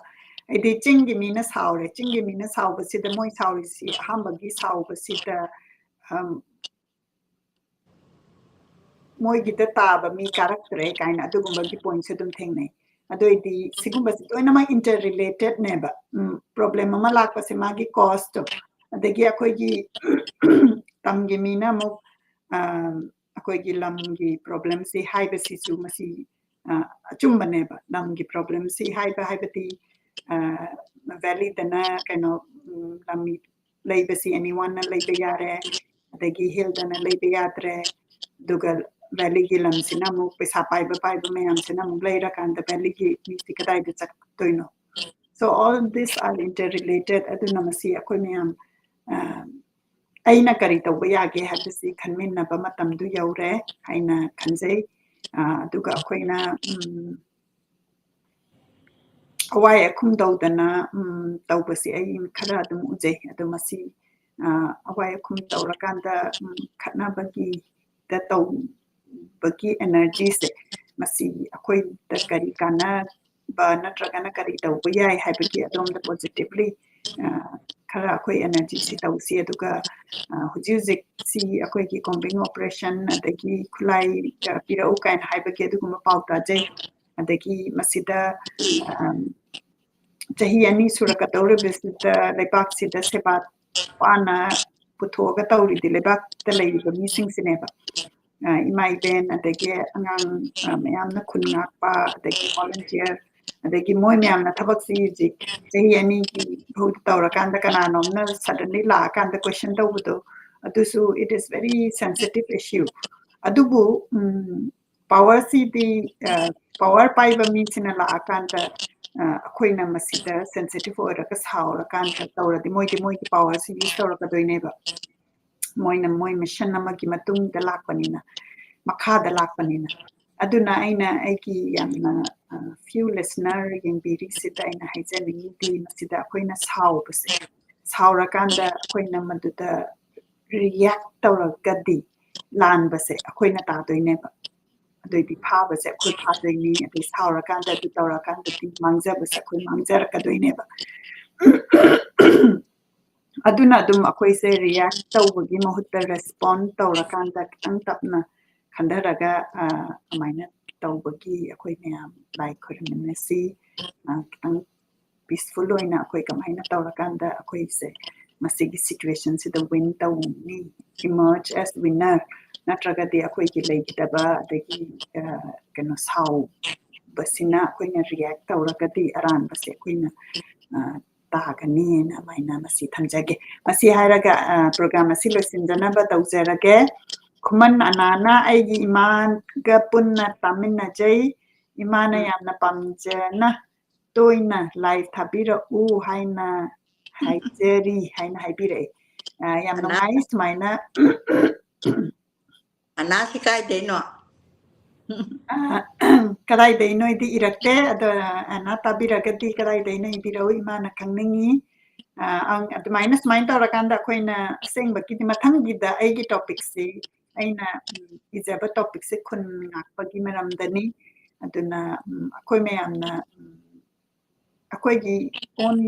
ꯍꯥꯏꯗꯤ ꯆꯤꯡꯒꯤ ꯃꯤꯅ ꯁꯥꯎꯔꯦ, ꯆꯤꯡꯒꯤ ꯃꯤꯅ ꯁꯥꯎꯕꯁꯤꯗ ꯃꯣꯏ ꯁꯥꯎꯔꯤꯁꯤ ꯑꯍꯥꯟꯕꯒꯤ ꯁꯥꯎꯕꯁꯤꯗ, ꯑꯝ, ꯃꯣꯏꯒꯤꯗ ꯇꯥꯕ ꯃꯤ ꯀꯥꯔꯛꯇ꯭ꯔꯦ ꯀꯥꯏꯅ ꯑꯗꯨꯒꯨꯝꯕꯒꯤ point ꯁꯨ ꯑꯗꯨꯝ ꯊꯦꯡꯅꯩ꯫ ꯑꯗꯨ ꯑꯣꯏꯗꯤ ꯁꯤꯒꯨꯝꯕꯁꯤ ꯂꯣꯏꯅꯃꯛ interrelated ꯅꯦꯕ꯫ ꯎꯝ, problem ꯑꯃ ꯂꯥꯛꯄꯁꯦ ꯃꯥꯒꯤ cause ꯇꯣ꯫ ꯑꯗꯒꯤ ꯑꯩꯈꯣꯏꯒꯤ ꯇꯝꯒꯤ ꯃꯤꯅ ꯑꯃꯨꯛ, ꯑꯝ, ꯑꯩꯈꯣꯏꯒꯤ ꯂꯝꯒꯤ problem ꯁꯤ ꯍꯥꯏꯕꯁꯤꯁꯨ ꯃꯁꯤ, ꯑ, ꯑꯆꯨꯝꯕꯅꯦꯕ꯫ ꯂꯝꯒꯤ problem ꯁꯤ ꯍꯥꯏꯕ ꯍꯥꯏꯕꯗꯤ, ꯑ, valley ꯗꯅ ꯀꯩꯅꯣ, ꯎꯝ, ꯂꯝ ꯂꯩꯕꯁꯤ anyone ꯅ ꯂꯩꯕ ꯌꯥꯔꯦ, ꯑꯗꯒꯤ hill ꯗꯅ ꯂꯩꯕ ꯌꯥꯗ꯭ꯔꯦ, ꯑꯗꯨꯒ valley ꯒꯤ ꯂꯝꯁꯤꯅ ꯑꯃꯨꯛ ꯄꯩꯁꯥ ꯄꯥꯏꯕ ꯄꯥꯏꯕ ꯃꯌꯥꯝꯁꯤꯅ ꯑꯃꯨꯛ ꯂꯩꯔꯀꯥꯟꯗ valley ꯒꯤ ꯃꯤꯁꯤ ꯀꯗꯥꯏꯗ ꯆꯠꯇꯣꯏꯅꯣ? So all these are interrelated. ꯑꯗꯨꯅ ꯃꯁꯤ ꯑꯩꯈꯣꯏ ꯃꯌꯥꯝ, ꯑ, ꯑꯩꯅ ꯀꯔꯤ ꯇꯧꯕ ꯌꯥꯒꯦ ꯍꯥꯏꯕꯁꯤ ꯈꯟꯃꯤꯟꯅꯕ ꯃꯇꯝꯗꯨ ꯌꯧꯔꯦ ꯍꯥꯏꯅ ꯈꯟꯖꯩ꯫ ꯑ, ꯑꯗꯨꯒ ꯑꯩꯈꯣꯏꯅ, ꯎꯝ, ꯑꯋꯥꯏ ꯑꯈꯨꯝ ꯇꯧꯗꯅ, ꯎꯝ, ꯇꯧꯕꯁꯤ ꯑꯩ ꯈꯔ ꯑꯗꯨꯝ ꯎꯖꯩ꯫ ꯑꯗꯣ ꯃꯁꯤ, ꯑ, ꯑꯋꯥꯏ ꯑꯈꯨꯝ ꯇꯧꯔꯀꯥꯟꯗ, ꯎꯝ, ꯈꯠꯅꯕꯒꯤꯗ ꯇꯧꯕꯒꯤ energy ꯁꯦ, ꯃꯁꯤ ꯑꯩꯈꯣꯏꯗ ꯀꯔꯤ ꯀꯥꯟꯅꯕ ꯅꯠꯇ꯭ꯔꯒꯅ ꯀꯔꯤ ꯇꯧꯕ ꯌꯥꯏ ꯍꯥꯏꯕꯒꯤ ꯑꯗꯣꯝꯗ positively, ꯑ, ꯈꯔ ꯑꯩꯈꯣꯏ energy ꯁꯤ ꯇꯧꯁꯤ꯫ ꯑꯗꯨꯒ, ꯑ, ꯍꯧꯖꯤꯛ ꯍꯧꯖꯤꯛ ꯁꯤ ꯑꯩꯈꯣꯏꯒꯤ combing operation ꯑꯗꯒꯤ ꯈꯨꯠꯂꯥꯏ, ꯑ, ꯄꯤꯔꯛꯎ ꯀꯥꯏꯅ ꯍꯥꯏꯕꯒꯤ ꯑꯗꯨꯒꯨꯝꯕ ꯄꯥꯎ ꯇꯥꯖꯩ꯫ ꯑꯗꯒꯤ ꯃꯁꯤꯗ, ꯑꯝ, ꯆꯍꯤ ꯑꯅꯤ ꯁꯨꯔꯛꯀꯗꯧꯔꯤꯕꯁꯤꯗ ꯂꯩꯕꯥꯛꯁꯤꯗ ꯁꯦꯕꯥ ꯋꯥꯅ ꯄꯨꯊꯣꯛꯑꯒ ꯇꯧꯔꯤꯗꯤ ꯂꯩꯕꯥꯛꯇ ꯂꯩꯔꯤꯕ ꯃꯤꯁꯤꯡꯁꯤꯅꯦꯕ꯫ ꯑ, ꯏꯃꯥ ꯏꯕꯦꯟ, ꯑꯗꯒꯤ ꯑꯉꯥꯡ, ꯑ, ꯃꯌꯥꯝꯅ ꯈꯨꯟ ꯉꯥꯛꯄ, ꯑꯗꯒꯤ volunteer, ꯑꯗꯒꯤ ꯃꯣꯏ ꯃꯌꯥꯝꯅ ꯊꯕꯛꯁꯤ ꯍꯧꯖꯤꯛ ꯆꯍꯤ ꯑꯅꯤꯒꯤ ꯐꯥꯎ ꯇꯧꯔꯀꯥꯟꯗ ꯀꯅꯥꯅꯣꯝꯅ suddenly ꯂꯥꯛꯑꯀꯥꯟꯗ question ꯇꯧꯕꯗꯣ, ꯑꯗꯨꯁꯨ it is very sensitive issue꯫ ꯑꯗꯨꯕꯨ, ꯎꯝ, power ꯁꯤꯗꯤ, ꯑ, power ꯄꯥꯏꯕ ꯃꯤꯁꯤꯅ ꯂꯥꯛꯑꯀꯥꯟꯗ, ꯑ, ꯑꯩꯈꯣꯏꯅ ꯃꯁꯤꯗ sensitive ꯑꯣꯏꯔꯒ ꯁꯥꯎꯔꯀꯥꯟꯗ ꯇꯧꯔꯗꯤ ꯃꯣꯏꯗꯤ ꯃꯣꯏꯒꯤ power ꯁꯤ use ꯇꯧꯔꯛꯀꯗꯣꯏꯅꯦꯕ꯫ ꯃꯣꯏꯅ ꯃꯣꯏ mission ꯑꯃꯒꯤ ꯃꯇꯨꯡꯗ ꯂꯥꯛꯄꯅꯤꯅ, ꯃꯈꯥꯗ ꯂꯥꯛꯄꯅꯤꯅ꯫ ꯑꯗꯨꯅ ꯑꯩꯅ ꯑꯩꯒꯤ ꯌꯥꯝꯅ, ꯑ, few listener ꯌꯦꯡꯕꯤꯔꯤꯁꯤꯗ ꯑꯩꯅ ꯍꯥꯏꯖꯅꯤꯡꯉꯤꯗꯤ, ꯃꯁꯤꯗ ꯑꯩꯈꯣꯏꯅ ꯁꯥꯎꯕꯁꯦ, ꯁꯥꯎꯔꯀꯥꯟꯗ ꯑꯩꯈꯣꯏꯅ ꯃꯗꯨꯗ react ꯇꯧꯔꯒꯗꯤ ꯂꯥꯟꯕꯁꯦ ꯑꯩꯈꯣꯏꯅ ꯇꯥꯗꯣꯏꯅꯦꯕ꯫ ꯑꯗꯨꯏꯗꯤ ꯐꯥꯕꯁꯦ ꯑꯩꯈꯣꯏ ꯐꯥꯗꯣꯏꯅꯤ, ꯑꯗꯩ ꯁꯥꯎꯔꯀꯥꯟꯗ ꯑꯗꯨ ꯇꯧꯔꯀꯥꯟꯗꯗꯤ ꯃꯥꯡꯖꯕꯁꯦ ꯑꯩꯈꯣꯏ ꯃꯥꯡꯖꯔꯛꯀꯗꯣꯏꯅꯦꯕ꯫ ꯑꯗꯨꯅ ꯑꯗꯨꯝ ꯑꯩꯈꯣꯏꯁꯦ react ꯇꯧꯕꯒꯤ ꯃꯍꯨꯠꯇ respond ꯇꯧꯔꯀꯥꯟꯗ ꯈꯤꯇꯪ ꯇꯞꯅ ꯈꯟꯊꯔꯒ, ꯑ, ꯑꯗꯨꯃꯥꯏꯅ ꯇꯧꯕꯒꯤ ꯑꯩꯈꯣꯏ ꯃꯌꯥꯝ ꯂꯥꯏ ꯈꯨꯔꯨꯝꯃꯤꯟꯅꯁꯤ꯫ ꯑ, ꯈꯤꯇꯪ peaceful ꯑꯣꯏꯅ ꯑꯩꯈꯣꯏ ꯀꯃꯥꯏꯅ ꯇꯧꯔꯀꯥꯟꯗ ꯑꯩꯈꯣꯏꯁꯦ ꯃꯁꯤꯒꯤ situationꯁꯤꯗ win ꯇꯧꯅꯤ, emerge as winner, ꯅꯠꯇ꯭ꯔꯒꯗꯤ ꯑꯩꯈꯣꯏꯒꯤ ꯂꯩꯈꯤꯗꯕ ꯑꯗꯒꯤ, ꯑ, ꯀꯩꯅꯣ ꯁꯥꯎꯕꯁꯤꯅ ꯑꯩꯈꯣꯏꯅ react ꯇꯧꯔꯒꯗꯤ ꯑꯔꯥꯟꯕꯁꯦ ꯑꯩꯈꯣꯏꯅ, ꯑ, ꯇꯥꯒꯅꯤꯅ ꯑꯗꯨꯃꯥꯏꯅ ꯃꯁꯤ ꯊꯝꯖꯒꯦ꯫ ꯃꯁꯤ ꯍꯥꯏꯔꯒ, ꯑ, program ꯑꯁꯤ ꯂꯣꯏꯁꯤꯟꯖꯅꯕ ꯇꯧꯖꯔꯒꯦ꯫ ꯈꯨꯃꯟ ꯑꯅꯥꯅ ꯑꯩꯒꯤ ꯏꯃꯥꯒ ꯄꯨꯟꯅ ꯇꯥꯃꯤꯟꯅꯖꯩ꯫ ꯏꯃꯥꯅ ꯎꯝ꯫ ꯌꯥꯝꯅ ꯄꯥꯝꯖꯅ ꯇꯣꯏꯅ live ꯊꯥꯕꯤꯔꯛꯎ ꯍꯥꯏꯅ ꯍꯥꯏꯖꯔꯤ ꯍꯥꯏꯅ ꯍꯥꯏꯕꯤꯔꯛꯑꯦ꯫ ꯑ, ꯌꯥꯝ ꯑꯅꯥ- ꯅꯨꯡꯉꯥꯏ ꯁꯨꯃꯥꯏꯅ꯫ ꯑꯅꯥꯁꯤ ꯀꯥꯏꯗꯩꯅꯣ? ꯑ, ꯀꯗꯥꯏꯗꯩꯅꯣꯗꯤ ꯏꯔꯛꯇꯦ, ꯑꯗꯣ ꯑꯅꯥ ꯇꯥꯕꯤꯔꯒꯗꯤ ꯀꯗꯥꯏꯗꯩꯅꯣ ꯏꯕꯤꯔꯛꯎ, ꯏꯃꯥꯅ ꯈꯪꯅꯤꯡꯉꯤ꯫ ꯑ, ꯑꯪ-, ꯑꯗꯨꯃꯥꯏꯅ, ꯁꯨꯃꯥꯏꯅ ꯇꯧꯔꯀꯥꯟꯗ ꯑꯩꯈꯣꯏꯅ ꯑꯁꯦꯡꯕꯒꯤꯗꯤ ꯃꯊꯪꯒꯤꯗ ꯑꯩꯒꯤ topicꯁꯤ, ꯑꯩꯅ, ꯎꯝ, ꯏꯖꯕ topicꯁꯦ ꯈꯨꯟ ꯉꯥꯛꯄꯒꯤ ꯃꯔꯝꯗꯅꯤ꯫ ꯑꯗꯨꯅ, ꯎꯝ, ꯑꯩꯈꯣꯏ ꯃꯌꯥꯝꯅ, ꯎꯝ, ꯑꯩꯈꯣꯏꯒꯤ own,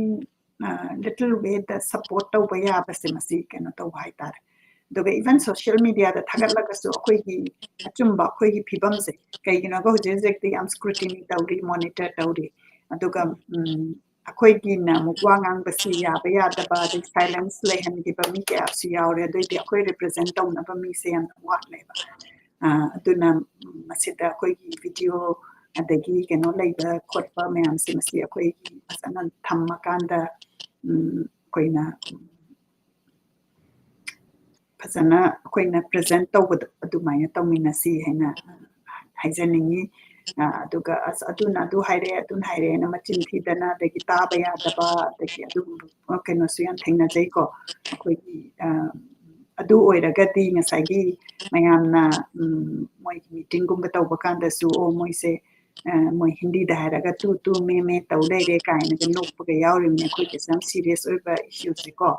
ꯑ, little wayꯗ support ꯇꯧꯕ ꯌꯥꯕꯁꯦ ꯃꯁꯤ ꯀꯩꯅꯣ ꯇꯧꯕ ꯍꯥꯏꯇꯥꯔꯦ꯫ ꯑꯗꯨꯒ even social mediaꯗ ꯊꯥꯒꯠꯂꯒꯁꯨ ꯑꯩꯈꯣꯏꯒꯤ ꯑꯆꯨꯝꯕ ꯑꯩꯈꯣꯏꯒꯤ ꯐꯤꯕꯝꯁꯦ, ꯀꯩꯒꯤꯅꯣꯒ ꯍꯧꯖꯤꯛ ꯍꯧꯖꯤꯛꯇꯤ ꯌꯥꯝ scrutiny ꯇꯧꯔꯤ, monitor ꯇꯧꯔꯤ꯫ ꯑꯗꯨꯒ, ꯎꯝ, ꯑꯩꯈꯣꯏꯒꯤꯅ ꯑꯃꯨꯛ ꯋꯥ ꯉꯥꯡꯕꯁꯤ ꯌꯥꯕ ꯌꯥꯗꯕ, ꯑꯗꯩ silence ꯂꯩꯍꯟꯈꯤꯕ ꯃꯤ ꯀꯌꯥꯁꯨ ꯌꯥꯎꯔꯦ꯫ ꯑꯗꯨꯏꯗꯤ ꯑꯩꯈꯣꯏ represent ꯇꯧꯅꯕ ꯃꯤꯁꯦ ꯌꯥꯝꯅ ꯋꯥꯠꯂꯦꯕ꯫ ꯑ, ꯑꯗꯨꯅ ꯃꯁꯤꯗ ꯑꯩꯈꯣꯏꯒꯤ video ꯑꯗꯒꯤ ꯀꯩꯅꯣ ꯂꯩꯕ ꯈꯣꯠꯄ ꯃꯌꯥꯝꯁꯦ, ꯃꯁꯤ ꯑꯩꯈꯣꯏꯒꯤ ꯐꯖꯅ ꯊꯝꯃꯀꯥꯟꯗ, ꯎꯝ, ꯑꯩꯈꯣꯏꯅ ꯐꯖꯅ ꯑꯩꯈꯣꯏꯅ present ꯇꯧꯕꯗꯣ ꯑꯗꯨꯃꯥꯏꯅ ꯇꯧꯃꯤꯟꯅꯁꯤ ꯍꯥꯏꯅ ꯍꯥꯏꯖꯅꯤꯡꯉꯤ꯫ ꯑ, ꯑꯗꯨꯒ ꯑꯁ, ꯑꯗꯨꯅ ꯑꯗꯨ ꯍꯥꯏꯔꯛꯑꯦ, ꯑꯗꯨꯅ ꯍꯥꯏꯔꯛꯑꯦꯅ ꯃꯆꯤꯟ ꯊꯤꯗꯅ, ꯑꯗꯒꯤ ꯇꯥꯕ ꯌꯥꯗꯕ, ꯑꯗꯒꯤ ꯑꯗꯨꯒꯨꯝꯕ ꯀꯩꯅꯣꯁꯨ ꯌꯥꯝ ꯊꯦꯡꯅꯖꯩꯀꯣ꯫ ꯑꯩꯈꯣꯏꯒꯤ, ꯑ, ꯑꯗꯨ ꯑꯣꯏꯔꯒꯗꯤ ꯉꯁꯥꯏꯒꯤ ꯃꯌꯥꯝꯅ, ꯎꯝ, ꯃꯣꯏꯒꯤ meeting ꯒꯨꯝꯕ ꯇꯧꯕ ꯀꯥꯟꯗꯁꯨ, "ꯑꯣ, ꯃꯣꯏꯁꯦ, ꯑ, ꯃꯣꯏ ꯍꯤꯟꯗꯤꯗ ꯍꯥꯏꯔꯒ ꯇꯨ ꯇꯨ ꯃꯦ ꯃꯦ ꯇꯧ ꯂꯩꯔꯦ" ꯀꯥꯏꯅꯒ ꯅꯣꯛꯄꯒ ꯌꯥꯎꯔꯤꯕꯅꯦ꯫ ꯑꯩꯈꯣꯏꯒꯤꯁꯦ ꯌꯥꯝ serious ꯑꯣꯏꯕ issue ꯁꯦꯀꯣ꯫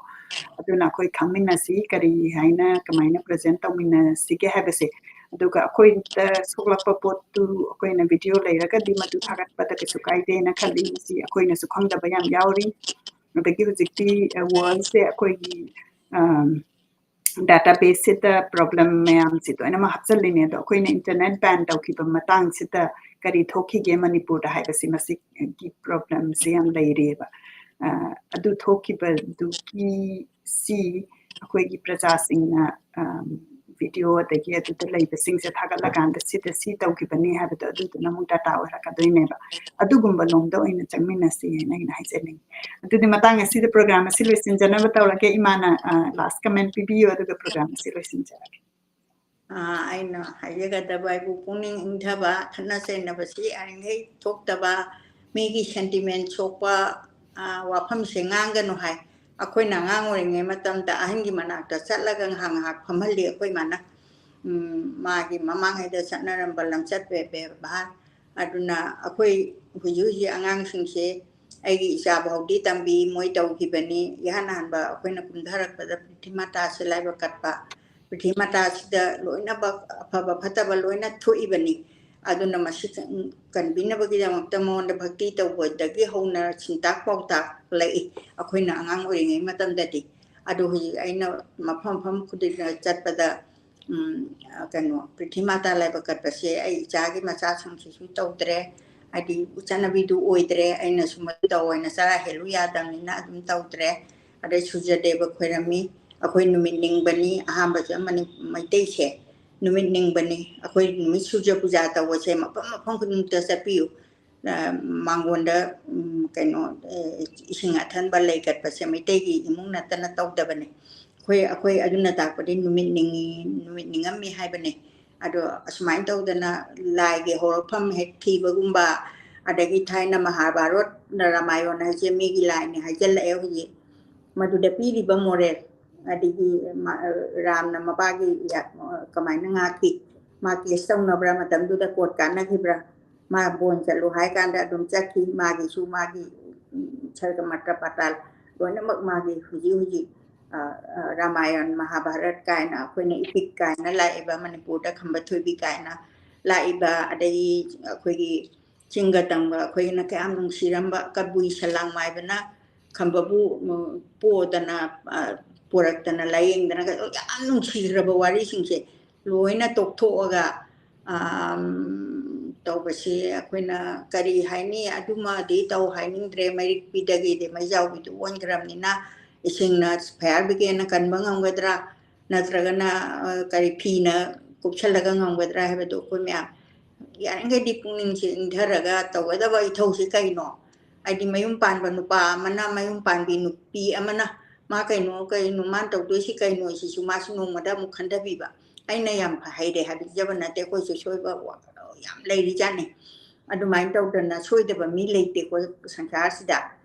ꯑꯗꯨꯅ ꯑꯩꯈꯣꯏ ꯈꯪꯃꯤꯟꯅꯁꯤ, ꯀꯔꯤ ꯍꯥꯏꯅ, ꯀꯃꯥꯏꯅ present ꯇꯧꯃꯤꯟꯅꯁꯤꯒꯦ ꯍꯥꯏꯕꯁꯦ꯫ ꯑꯗꯨꯒ ꯑꯩꯈꯣꯏꯗ ꯁꯣꯛꯂꯛꯄ ꯄꯣꯠꯇꯨ ꯑꯩꯈꯣꯏꯅ video ꯂꯩꯔꯒꯗꯤ ꯃꯗꯨ ꯊꯥꯒꯠꯄꯗ ꯀꯩꯁꯨ ꯀꯥꯏꯗꯦꯅ ꯈꯜꯂꯤ꯫ ꯃꯁꯤ ꯑꯩꯈꯣꯏꯅꯁꯨ ꯈꯪꯗꯕ ꯌꯥꯝ ꯌꯥꯎꯔꯤ꯫ ꯑꯗꯒꯤ ꯍꯧꯖꯤꯛꯇꯤ, ꯑ, world ꯁꯦ ꯑꯩꯈꯣꯏꯒꯤ, ꯑꯝ, database ꯁꯤꯗ problem ꯃꯌꯥꯝꯁꯤ ꯂꯣꯏꯅꯃꯛ ꯍꯥꯞꯆꯜꯂꯤꯅꯦ꯫ ꯑꯗꯣ ꯑꯩꯈꯣꯏꯅ internet ban ꯇꯧꯈꯤꯕ ꯃꯇꯥꯡꯁꯤꯗ ꯀꯔꯤ ꯊꯣꯛꯈꯤꯒꯦ ꯃꯅꯤꯄꯨꯔꯗ ꯍꯥꯏꯕꯁꯤ, ꯃꯁꯤꯒꯤ problem ꯁꯤ ꯌꯥꯝ ꯂꯩꯔꯤꯑꯕ꯫ ꯑ, ꯑꯗꯨ ꯊꯣꯛꯈꯤꯕꯗꯨꯒꯤ ꯁꯤ ꯑꯩꯈꯣꯏꯒꯤ ꯄ꯭ꯔꯖꯥꯁꯤꯡꯅ, ꯑꯝ, video ꯑꯗꯒꯤ ꯑꯗꯨꯗ ꯂꯩꯕꯁꯤꯡꯁꯦ ꯊꯥꯒꯠꯂꯀꯥꯟꯗ ꯁꯤꯗ ꯁꯤ ꯇꯧꯈꯤꯕꯅꯤ ꯍꯥꯏꯕꯗꯣ ꯑꯗꯨꯗꯨꯅ ꯑꯃꯨꯛ data ꯑꯣꯏꯔꯛꯀꯗꯣꯏꯅꯦꯕ꯫ ꯑꯗꯨꯒꯨꯝꯕ ꯂꯣꯝꯗ ꯑꯣꯏꯅ ꯆꯪꯃꯤꯟꯅꯁꯤ ꯍꯥꯏꯅ ꯑꯩꯅ ꯍꯥꯏꯖꯅꯤꯡꯉꯤ꯫ ꯑꯗꯨꯗꯤ ꯃꯇꯥꯡ ꯑꯁꯤꯗ program ꯑꯁꯤ ꯂꯣꯏꯁꯤꯟꯖꯅꯕ ꯇꯧꯔꯒꯦ꯫ ꯏꯃꯥꯅ, ꯑ, last comment ꯄꯤꯕꯤꯌꯨ, ꯑꯗꯨꯒ program ꯑꯁꯤ ꯂꯣꯏꯁꯤꯟꯖꯔꯒꯦ꯫ ꯑ, ꯑꯩꯅ ꯍꯥꯏꯖꯒꯗꯕ ꯍꯥꯏꯕꯨ ꯄꯨꯛꯅꯤꯡ ꯏꯪꯊꯕ, ꯈꯠꯅ ꯆꯩꯅꯕꯁꯤ ꯌꯥꯔꯤꯈꯩ ꯊꯣꯛꯇꯕ, ꯃꯤꯒꯤ sentiment ꯁꯣꯛꯄ, ꯑ, ꯋꯥꯐꯝꯁꯦ ꯉꯥꯡꯒꯅꯨ ꯍꯥꯏ꯫ ꯑꯩꯈꯣꯏꯅ ꯑꯉꯥꯡ ꯑꯣꯏꯔꯤꯉꯩ ꯃꯇꯝꯗ ꯑꯍꯟꯒꯤ ꯃꯅꯥꯛꯇ ꯆꯠꯂꯒ ꯉꯥꯏꯍꯥꯛ ꯉꯥꯏꯍꯥꯛ ꯐꯝꯍꯜꯂꯤ ꯑꯩꯈꯣꯏ ꯃꯥꯅ꯫ ꯎꯝ, ꯃꯥꯒꯤ ꯃꯃꯥꯡꯉꯩꯗ ꯆꯠꯅꯔꯝꯕ ꯂꯝꯆꯠ ꯕꯦ-, ꯕꯦꯕꯥꯔ꯫ ꯑꯗꯨꯅ ꯑꯩꯈꯣꯏ ꯍꯧꯖꯤꯛ ꯍꯧꯖꯤꯛ ꯑꯉꯥꯡꯁꯤꯡꯁꯦ ꯑꯩꯒꯤ ꯏꯆꯥ ꯐꯥꯎꯗꯤ ꯇꯝꯕꯤ, ꯃꯣꯏ ꯇꯧꯈꯤꯕꯅꯤ꯫ ꯏꯍꯥꯟ ꯍꯥꯟꯕ ꯑꯩꯈꯣꯏꯅ ꯀꯨꯝꯊꯔꯛꯄꯗ ꯄ꯭ꯔꯤꯊꯤꯃꯥꯇꯥꯁꯦ ꯂꯥꯏꯕꯛ ꯀꯠꯄ꯫ ꯄ꯭ꯔꯤꯊꯤꯃꯥꯇꯥꯁꯤꯗ ꯂꯣꯏꯅꯃꯛ ꯑꯐꯕ ꯐꯠꯇꯕ ꯂꯣꯏꯅ ꯊꯣꯛꯏꯕꯅꯤ꯫ ꯑꯗꯨꯅ ꯃꯁꯤ ꯀꯟ-, ꯀꯟꯕꯤꯅꯕꯒꯤꯗꯃꯛꯇ ꯃꯉꯣꯟꯗ ꯚꯛꯇꯤ ꯇꯧꯕꯗꯒꯤ ꯍꯧꯅ ꯁꯤꯟꯇꯥꯛ ꯄꯥꯎꯇꯥꯛ ꯂꯩ ꯑꯩꯈꯣꯏꯅ ꯑꯉꯥꯡ ꯑꯣꯏꯔꯤꯉꯩ ꯃꯇꯝꯗꯗꯤ꯫ ꯑꯗꯣ ꯍꯧꯖꯤꯛ ꯑꯩꯅ ꯃꯐꯝ ꯃꯐꯝ ꯈꯨꯗꯤꯡꯗ ꯆꯠꯄꯗ, ꯎꯝ, ꯑ, ꯀꯩꯅꯣ, ꯄ꯭ꯔꯤꯊꯤꯃꯥꯇꯥ ꯂꯥꯏꯕꯛ ꯀꯠꯄꯁꯦ ꯑꯩ ꯏꯆꯥꯒꯤ ꯃꯆꯥꯁꯤꯡꯁꯤꯁꯨ ꯇꯧꯗ꯭ꯔꯦ꯫ ꯍꯥꯏꯗꯤ ꯆꯠꯅꯕꯤꯗꯨ ꯑꯣꯏꯗ꯭ꯔꯦ꯫ ꯑꯩꯅꯁꯨ ꯃꯗꯨ ꯇꯧ ꯍꯥꯏꯅ ꯆꯔꯥ ꯍꯦꯜꯂꯨ ꯌꯥꯗꯕꯅꯤꯅ ꯑꯗꯨꯝ ꯇꯧꯗ꯭ꯔꯦ꯫ ꯑꯗꯩ ꯁꯨꯔꯖꯗꯦꯕ ꯈꯣꯏꯔꯝꯃꯤ꯫ ꯑꯩꯈꯣꯏ ꯅꯨꯃꯤꯠ ꯅꯤꯡꯕꯅꯤ꯫ ꯑꯍꯥꯟꯕꯁꯦ ꯃꯅꯤ-, ꯃꯩꯇꯩꯁꯦ ꯅꯨꯃꯤꯠ ꯅꯤꯡꯕꯅꯤ꯫ ꯑꯩꯈꯣꯏ ꯅꯨꯃꯤꯠ ꯁꯨꯔꯖ ꯄꯨꯖꯥ ꯇꯧꯕꯁꯦ ꯃꯐꯝ ꯃꯐꯝ ꯈꯨꯗꯤꯡꯃꯛꯇ ꯆꯠꯄꯤꯌꯨ꯫ ꯑ, ꯃꯥꯡꯒꯣꯟꯗ, ꯎꯝ, ꯀꯩꯅꯣ, ꯑ, ꯏꯁꯤꯡ ꯑꯊꯟꯕ ꯂꯩ ꯀꯠꯄꯁꯦ ꯃꯩꯇꯩꯒꯤ ꯏꯃꯨꯡ ꯅꯠꯇꯅ ꯇꯧꯗꯕꯅꯤ꯫ ꯑꯩꯈꯣꯏ, ꯑꯩꯈꯣꯏ ꯑꯗꯨꯅ ꯇꯥꯛꯄꯗꯤ ꯅꯨꯃꯤꯠ ꯅꯤꯡꯉꯤ, ꯅꯨꯃꯤꯠ ꯅꯤꯡꯉꯝꯃꯤ ꯍꯥꯏꯕꯅꯤ꯫ ꯑꯗꯣ ꯑꯁꯨꯃꯥꯏꯅ ꯇꯧꯗꯅ ꯂꯥꯏꯒꯤ ꯍꯧꯔꯛꯐꯝ ꯍꯦꯛ ꯊꯤꯕꯒꯨꯝꯕ, ꯑꯗꯒꯤ ꯊꯥꯏꯅ ꯃꯍꯥꯚꯥꯔꯠ, ꯔꯥꯃꯥꯌꯟ ꯍꯥꯏꯁꯦ ꯃꯤꯒꯤ ꯂꯥꯏꯅꯤ ꯍꯥꯏꯖꯜꯂꯛꯑꯦ ꯍꯧꯖꯤꯛ꯫ ꯃꯗꯨꯗ ꯄꯤꯔꯤꯕ moral, ꯑꯗꯒꯤ ꯃꯥ-, ꯔꯥꯝꯅ ꯃꯄꯥꯒꯤ ꯌꯥ-, ꯀꯃꯥꯏꯅ ꯉꯥꯛꯈꯤ, ꯃꯥ ꯀꯦꯁ ꯇꯧꯅꯕ꯭ꯔꯥ ꯃꯇꯝꯗꯨꯗ, ꯀꯣꯔꯠ ꯀꯥꯟꯅꯈꯤꯕ꯭ꯔꯥ, ꯃꯥ ꯕꯣꯟ ꯆꯠꯂꯨ ꯍꯥꯏ ꯀꯥꯟꯗ ꯑꯗꯨꯝ ꯆꯠꯈꯤ, ꯃꯥꯒꯤꯁꯨ ꯃꯥꯒꯤ, ꯎꯝ, ꯁꯔꯒ ꯃꯇ꯭ꯔ ꯄꯥꯇꯥꯜ ꯂꯣꯏꯅꯃꯛ ꯃꯥꯒꯤ ꯍꯧꯖꯤꯛ ꯍꯧꯖꯤꯛ, ꯑ, ꯑ, ꯔꯥꯃꯥꯌꯟ, ꯃꯍꯥꯚꯥꯔꯠ ꯀꯥꯏꯅ ꯑꯩꯈꯣꯏꯅ ꯏꯄꯤꯛ ꯀꯥꯏꯅ ꯂꯥꯛꯏꯕ, ꯃꯅꯤꯄꯨꯔꯗ ꯈꯝꯕ ꯊꯣꯏꯕꯤ ꯀꯥꯏꯅ ꯂꯥꯛꯏꯕ, ꯑꯗꯒꯤ ꯑꯩꯈꯣꯏꯒꯤ ꯆꯤꯡꯒ ꯇꯝꯒ ꯑꯩꯈꯣꯏꯅ ꯀꯌꯥꯝ ꯅꯨꯡꯁꯤꯔꯝꯕ ꯀꯕꯨꯏ ꯁꯂꯥꯡ ꯃꯥꯏꯕꯅ ꯈꯝꯕꯕꯨ, ꯎꯝ, ꯄꯣꯗꯅ, ꯑ, ꯄꯣꯔꯛꯇꯅ ꯂꯥꯏꯌꯦꯡꯗꯅ ꯌꯥꯝ ꯅꯨꯡꯁꯤꯈ꯭ꯔꯕ ꯋꯥꯔꯤꯁꯤꯡꯁꯦ ꯂꯣꯏꯅ ꯇꯣꯛꯊꯣꯛꯑꯒ, ꯑꯝ, ꯇꯧꯕꯁꯤ ꯑꯩꯈꯣꯏꯅ ꯀꯔꯤ ꯍꯥꯏꯅꯤ, ꯑꯗꯨꯃꯗꯤ ꯇꯧ ꯍꯥꯏꯅꯤꯡꯗ꯭ꯔꯦ, ꯃꯩꯔꯤꯛꯄꯤꯗꯒꯤꯗꯤ ꯃꯩꯖꯥꯎꯕꯤꯗꯨ ꯑꯣꯟꯈ꯭ꯔꯕꯅꯤꯅ ꯏꯁꯤꯡꯅ fire brigadeꯅ ꯀꯟꯕ ꯉꯝꯒꯗ꯭ꯔꯥ, ꯅꯠꯇ꯭ꯔꯒꯅ, ꯑ, ꯀꯔꯤ ꯐꯤꯅ ꯀꯨꯞꯁꯜꯂꯒ ꯉꯝꯒꯗ꯭ꯔꯥ ꯍꯥꯏꯕꯗꯨ ꯑꯩꯈꯣꯏ ꯃꯌꯥꯝ ꯌꯥꯔꯤꯈꯩꯗꯤ ꯄꯨꯛꯅꯤꯡꯁꯦ ꯏꯪꯊꯔꯒ ꯇꯧꯒꯗꯕ ꯏꯊꯧꯁꯤ ꯀꯩꯅꯣ? ꯍꯥꯏꯗꯤ ꯃꯌꯨꯝ ꯄꯥꯟꯕ ꯅꯨꯄꯥ ꯑꯃꯅ, ꯃꯌꯨꯝ ꯄꯥꯟꯕꯤ ꯅꯨꯄꯤ ꯑꯃꯅ ꯃꯥ ꯀꯩꯅꯣ, ꯀꯩꯅꯣ ꯃꯥꯅ ꯇꯧꯗꯣꯏꯁꯤ ꯀꯩꯅꯣ ꯁꯤꯁꯨ ꯃꯥꯁꯨ ꯅꯣꯡꯃꯗ ꯑꯃꯨꯛ ꯈꯟꯊꯕꯤꯕ꯫ ꯑꯩꯅ ꯌꯥꯝ ꯍꯩꯔꯦ ꯍꯥꯏꯕꯤꯖꯕ ꯅꯠꯇꯦ, ꯑꯩꯈꯣꯏꯁꯨ ꯁꯣꯏꯕ ꯋꯥ-, ꯌꯥꯝ ꯂꯩꯔꯤꯖꯥꯠꯅꯤ꯫ ꯑꯗꯨꯃꯥꯏꯅ ꯇꯧꯗꯅ ꯁꯣꯏꯗꯕ ꯃꯤ ꯂꯩꯇꯦꯀꯣ ꯁꯪꯁꯥꯔꯁꯤꯗ꯫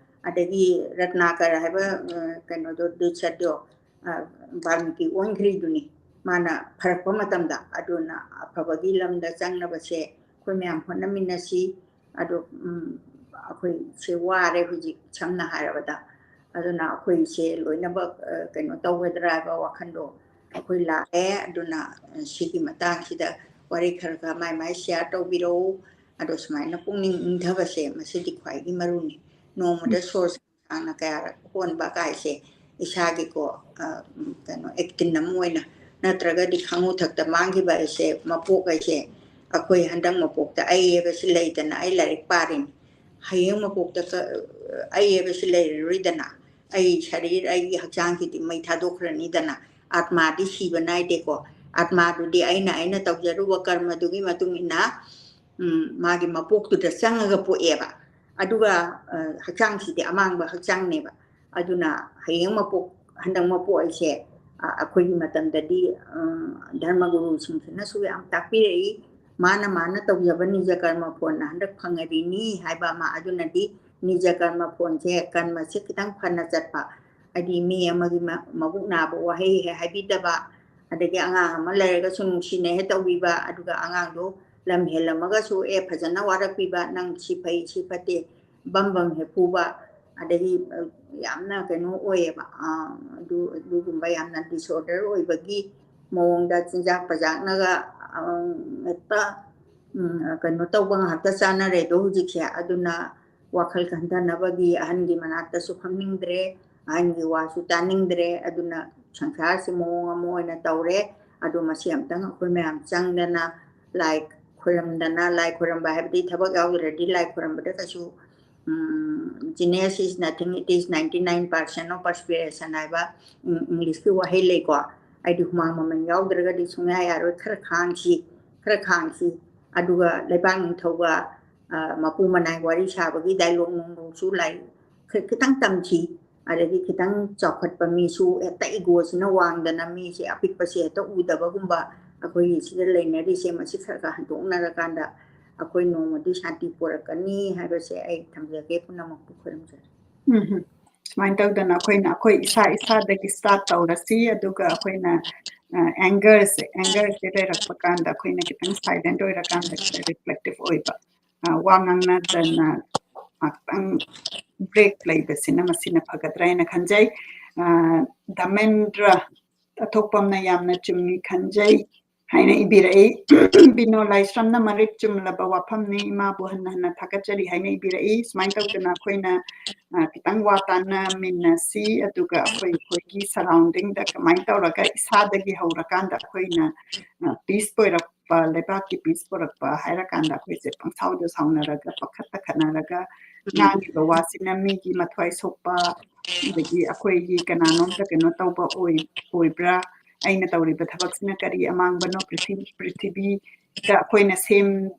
ꯑꯗꯒꯤ ꯔꯠꯅꯥꯀꯔ ꯍꯥꯏꯕ, ꯑ, ꯀꯩꯅꯣꯗꯣ, ꯗꯨꯁꯠꯗꯣ, ꯑ, ꯕꯥꯜꯃꯤꯀꯤ ꯑꯣꯟꯈ꯭ꯔꯤꯗꯨꯅꯤ꯫ ꯃꯥꯅ ꯐꯔꯛꯄ ꯃꯇꯝꯗ ꯑꯗꯨꯅ ꯑꯐꯕꯒꯤ ꯂꯝꯗ ꯆꯪꯅꯕꯁꯦ ꯑꯩꯈꯣꯏ ꯃꯌꯥꯝ ꯍꯣꯠꯅꯃꯤꯟꯅꯁꯤ꯫ ꯑꯗꯣ, ꯎꯝ, ꯑꯩꯈꯣꯏꯁꯦ ꯋꯥꯔꯦ ꯍꯧꯖꯤꯛ, ꯁꯝꯅ ꯍꯥꯏꯔꯕꯗ꯫ ꯑꯗꯨꯅ ꯑꯩꯈꯣꯏꯁꯦ ꯂꯣꯏꯅꯃꯛ, ꯑ, ꯀꯩꯅꯣ ꯇꯧꯒꯗ꯭ꯔꯥ ꯍꯥꯏꯕ ꯋꯥꯈꯜꯗꯣ ꯑꯩꯈꯣꯏ ꯂꯥꯛꯑꯦ꯫ ꯑꯗꯨꯅ, ꯑ, ꯁꯤꯒꯤ ꯃꯇꯥꯡꯁꯤꯗ ꯋꯥꯔꯤ ꯈꯔ ꯈꯔ ꯃꯥꯏ ꯃꯥꯏ share ꯇꯧꯕꯤꯔꯛꯎ꯫ ꯑꯗꯣ ꯁꯨꯃꯥꯏꯅ ꯄꯨꯛꯅꯤꯡ ꯏꯪꯊꯕꯁꯦ ꯃꯁꯤꯗꯤ ꯈ꯭ꯋꯥꯏꯗꯒꯤ ꯃꯔꯨꯅꯤ꯫ ꯅꯣꯡꯃꯗ ꯁꯣꯔ ꯁꯥꯡꯅ ꯀꯌꯥꯔꯛ ꯍꯣꯟꯕ ꯀꯥꯏꯁꯦ ꯏꯁꯥꯒꯤꯀꯣ, ꯑ, ꯎꯝ, ꯀꯩꯅꯣ, ꯑꯦꯛꯇꯤꯟ ꯑꯃ ꯑꯣꯏꯅ, ꯅꯠꯇ꯭ꯔꯒꯗꯤ ꯈꯥꯉꯨ ꯊꯛꯇ ꯃꯥꯡꯈꯤꯕ ꯍꯥꯏꯁꯦ, ꯃꯄꯣꯛ ꯍꯥꯏꯁꯦ, ꯑꯩꯈꯣꯏ ꯍꯟꯗꯛ ꯃꯄꯣꯛꯇ ꯑꯩ ꯍꯥꯏꯕꯁꯤ ꯂꯩꯗꯅ ꯑꯩ ꯂꯥꯏꯔꯤꯛ ꯄꯥꯔꯤꯅꯤ, ꯍꯌꯦꯡ ꯃꯄꯣꯛꯇ ꯀ-, ꯑꯩ ꯍꯥꯏꯕꯁꯤ ꯂꯩꯔꯔꯣꯏꯗꯅ, ꯑꯩ ꯁꯔꯤꯔ, ꯑꯩꯒꯤ ꯍꯛꯆꯥꯡꯁꯤꯗꯤ ꯃꯩ ꯊꯥꯗꯣꯛꯈ꯭ꯔꯅꯤꯗꯅ, ꯑꯥꯠꯃꯥꯗꯤ ꯁꯤꯕ ꯅꯥꯏꯗꯦꯀꯣ꯫ ꯑꯥꯠꯃꯥꯗꯨꯗꯤ ꯑꯩꯅ, ꯑꯩꯅ ꯇꯧꯖꯔꯨꯕ ꯀꯔꯃꯗꯨꯒꯤ ꯃꯇꯨꯡ ꯏꯟꯅ, ꯎꯝ, ꯃꯥꯒꯤ ꯃꯄꯣꯛꯇꯨꯗ ꯆꯪꯉꯒ ꯄꯣꯛꯑꯦꯕ꯫ ꯑꯗꯨꯒ, ꯑ, ꯍꯛꯆꯥꯡꯁꯤꯗꯤ ꯑꯃꯥꯡꯕ ꯍꯛꯆꯥꯡꯅꯦꯕ꯫ ꯑꯗꯨꯅ ꯍꯌꯦꯡ ꯃꯄꯣꯛ, ꯍꯟꯗꯛ ꯃꯄꯣꯛ ꯑꯩꯁꯦ, ꯑ, ꯑꯩꯈꯣꯏꯒꯤ ꯃꯇꯝꯗꯗꯤ, ꯑ, ꯙꯔꯃ ꯒꯨꯔꯨꯁꯤꯡꯁꯤꯅꯁꯨ ꯌꯥꯝ ꯇꯥꯛꯄꯤꯔꯛꯏ꯫ ꯃꯥꯅ, ꯃꯥꯅ ꯇꯧꯖꯕ ꯅꯤꯖ ꯀꯔꯃ ꯐꯣꯟꯅ ꯍꯟꯗꯛ ꯐꯪꯉꯔꯤꯅꯤ ꯍꯥꯏꯕ ꯑꯃ꯫ ꯑꯗꯨꯅꯗꯤ ꯅꯤꯖ ꯀꯔꯃ ꯐꯣꯟꯁꯦ, ꯀꯔꯃꯁꯦ ꯈꯤꯇꯪ ꯐꯅ ꯆꯠꯄ, ꯍꯥꯏꯗꯤ ꯃꯤ ꯑꯃꯒꯤ ꯃ-, ꯃꯕꯨꯛ ꯅꯥꯕ ꯋꯥꯍꯩ ꯍꯦꯛ ꯍꯥꯏꯕꯤꯗꯕ, ꯑꯗꯒꯤ ꯑꯉꯥꯡ ꯑꯃ ꯂꯩꯔꯒꯁꯨ ꯅꯨꯡꯁꯤꯅ ꯍꯦꯛ ꯇꯧꯕꯤꯕ, ꯑꯗꯨꯒ ꯑꯉꯥꯡꯗꯣ ꯂꯝ ꯍꯦꯜꯂꯝꯃꯒꯁꯨ ꯑꯦ ꯐꯖꯅ ꯋꯥꯔꯛꯄꯤꯕ, ꯅꯪ ꯁꯤ ꯐꯩ ꯁꯤ ꯐꯠꯇꯦ ꯕꯝ ꯕꯝ ꯍꯦꯛ ꯐꯨꯕ, ꯑꯗꯒꯤ, ꯑ, ꯌꯥꯝꯅ ꯀꯩꯅꯣ ꯑꯣꯏꯌꯦꯕ, ꯑ, ꯑꯗꯨ, ꯑꯗꯨꯒꯨꯝꯕ ꯌꯥꯝꯅ disorder ꯑꯣꯏꯕꯒꯤ ꯃꯑꯣꯡꯗ ꯆꯤꯟꯖꯥꯛ ꯄꯖꯥꯛꯅꯒ, ꯑ, ꯍꯦꯛꯇ, ꯎꯝ, ꯀꯩꯅꯣ ꯇꯧꯕ ꯉꯥꯛꯇ ꯆꯥꯅꯔꯦꯗꯣ ꯍꯧꯖꯤꯛꯁꯦ꯫ ꯑꯗꯨꯅ ꯋꯥꯈꯜ ꯈꯟꯊꯅꯕꯒꯤ ꯑꯍꯟꯒꯤ ꯃꯅꯥꯛꯇꯁꯨ ꯐꯝꯅꯤꯡꯗ꯭ꯔꯦ, ꯑꯍꯟꯒꯤ ꯋꯥꯁꯨ ꯇꯥꯅꯤꯡꯗ꯭ꯔꯦ꯫ ꯑꯗꯨꯅ ꯁꯪꯁꯥꯔꯁꯤ ꯃꯑꯣꯡ ꯑꯃ ꯑꯣꯏꯅ ꯇꯧꯔꯦ꯫ ꯑꯗꯣ ꯃꯁꯤ ꯑꯝꯇꯪ ꯑꯩꯈꯣꯏ ꯃꯌꯥꯝ ꯆꯪꯗꯅ ꯂꯥꯏ ꯈꯣꯏꯔꯝꯗꯅ, ꯂꯥꯏ ꯈꯣꯏꯔꯝꯕ ꯍꯥꯏꯕꯗꯤ ꯊꯕꯛ ꯌꯥꯎꯗ꯭ꯔꯗꯤ ꯂꯥꯏ ꯈꯣꯏꯔꯝꯕꯗ ꯀꯩꯁꯨ, ꯎꯝ, "Genius is nothing, it is ninety nine percent of perspiration" ꯍꯥꯏꯕ, ꯎꯝ, ꯏꯪꯂꯤꯁꯀꯤ ꯋꯥꯍꯩ ꯂꯩꯀꯣ꯫ ꯑꯩꯗꯤ ꯍꯨꯃꯥꯡ ꯃꯃꯜ ꯌꯥꯎꯗ꯭ꯔꯒꯗꯤ ꯁꯨꯡꯌꯥ ꯌꯥꯔꯣꯏ꯫ ꯈꯔ ꯈꯥꯡꯁꯤ, ꯈꯔ ꯈꯥꯡꯁꯤ꯫ ꯑꯗꯨꯒ ꯂꯩꯕꯥꯛ ꯅꯤꯡꯊꯧꯒ, ꯑ, ꯃꯄꯨ ꯃꯅꯥꯏ ꯋꯥꯔꯤ ꯁꯥꯕꯒꯤ dialogue ꯅꯨꯡꯂꯣꯛꯁꯨ ꯂꯥꯏ ꯈ-, ꯈꯤꯇꯪ ꯇꯝꯁꯤ꯫ ꯑꯗꯒꯤ ꯈꯤꯇꯪ ꯆꯥꯎꯈꯠꯄ ꯃꯤꯁꯨ ꯍꯦꯛꯇ ꯏꯒꯣꯁꯤꯅ ꯋꯥꯡꯗꯅ ꯃꯤꯁꯦ ꯑꯄꯤꯛꯄꯁꯦ ꯍꯦꯛꯇ ꯎꯗꯕꯒꯨꯝꯕ, ꯑꯩꯈꯣꯏꯒꯤ ꯁꯤꯗ ꯂꯩꯅꯔꯤꯁꯦ ꯃꯁꯤ ꯈꯔ ꯈꯔ ꯍꯟꯗꯣꯛꯅꯔꯀꯥꯟꯗ ꯑꯩꯈꯣꯏ ꯅꯣꯡꯃꯗꯤ ꯁꯥꯟꯇꯤ ꯄꯨꯔꯛꯀꯅꯤ ꯍꯥꯏꯕꯁꯦ ꯑꯩ ꯊꯝꯖꯒꯦ꯫ ꯄꯨꯝꯅꯃꯛꯄꯨ ꯈꯨꯔꯨꯝꯖꯔꯤ꯫ ꯎꯝ ꯍꯝ꯫ ꯁꯨꯃꯥꯏꯅ ꯇꯧꯗꯅ ꯑꯩꯈꯣꯏꯅ ꯑꯩꯈꯣꯏ ꯏꯁꯥ ꯏꯁꯥꯗꯒꯤ start ꯇꯧꯔꯁꯤ, ꯑꯗꯨꯒ ꯑꯩꯈꯣꯏꯅ, ꯑ, angerꯁꯦ, angerꯁꯦ ꯂꯩꯔꯛꯄ ꯀꯥꯟꯗ ꯑꯩꯈꯣꯏꯅ ꯈꯤꯇꯪ silent ꯑꯣꯏꯔꯀꯥꯟꯗ ꯈꯤꯇꯪ reflective ꯑꯣꯏꯕ, ꯑ, ꯋꯥ ꯉꯥꯡꯅꯗꯅ ꯉꯥꯛꯇꯪ break ꯂꯩꯕꯁꯤꯅ ꯃꯁꯤꯅ ꯐꯒꯗ꯭ꯔꯥ ꯍꯥꯏꯅ ꯈꯟꯖꯩ꯫ ꯑ, ꯙꯃꯦꯟꯗ꯭ꯔ ꯑꯊꯣꯛꯄꯝꯅ ꯌꯥꯝꯅ ꯆꯨꯝꯃꯤ ꯈꯟꯖꯩ ꯍꯥꯏꯅ ꯏꯕꯤꯔꯛꯏ꯫ ꯕꯤꯅꯣ ꯂꯥꯏꯁ꯭ꯔꯝꯅ ꯃꯔꯤꯛ ꯆꯨꯝꯂꯕ ꯋꯥꯐꯝꯅꯤ, ꯏꯃꯥꯕꯨ ꯍꯟꯅ ꯍꯟꯅ ꯊꯥꯒꯠꯆꯔꯤ ꯍꯥꯏꯅ ꯏꯕꯤꯔꯛꯏ꯫ ꯁꯨꯃꯥꯏꯅ ꯇꯧꯗꯅ ꯑꯩꯈꯣꯏꯅ, ꯑ, ꯈꯤꯇꯪ ꯋꯥ ꯇꯥꯟꯅꯃꯤꯟꯅꯁꯤ, ꯑꯗꯨꯒ ꯑꯩꯈꯣꯏ, ꯑꯩꯈꯣꯏꯒꯤ surroundingꯗ ꯀꯃꯥꯏꯅ ꯇꯧꯔꯒ ꯏꯁꯥꯗꯒꯤ ꯍꯧꯔꯀꯥꯟꯗ ꯑꯩꯈꯣꯏꯅ, ꯑ, peace ꯄꯨꯔꯛꯄ, ꯂꯩꯕꯥꯛꯀꯤ peace ꯄꯨꯔꯛꯄ ꯍꯥꯏꯔꯀꯥꯟꯗ ꯑꯩꯈꯣꯏꯁꯦ ꯄꯪꯁꯥꯎꯗ ꯁꯥꯎꯅꯔꯒ, ꯄꯪꯈꯠꯇ ꯈꯠꯅꯔꯒ, ꯎꯝ꯫ ꯉꯥꯡꯉꯤꯕ ꯋꯥꯁꯤꯅ ꯃꯤꯒꯤ ꯃꯊ꯭ꯋꯥꯏ ꯁꯣꯛꯄ, ꯑꯗꯒꯤ ꯑꯩꯈꯣꯏꯒꯤ ꯀꯅꯥꯅꯣꯝꯇ ꯀꯩꯅꯣ ꯇꯧꯕ ꯑꯣꯏ-, ꯑꯣꯏꯕ꯭ꯔꯥ? ꯑꯩꯅ ꯇꯧꯔꯤꯕ ꯊꯕꯛꯁꯤꯅ ꯀꯔꯤ ꯑꯃꯥꯡꯕꯅꯣ? ꯄ꯭ꯔꯤꯊꯤ-, ꯄ꯭ꯔꯤꯊꯤꯕꯤꯗ ꯑꯩꯈꯣꯏꯅ ꯁꯦꯝ-,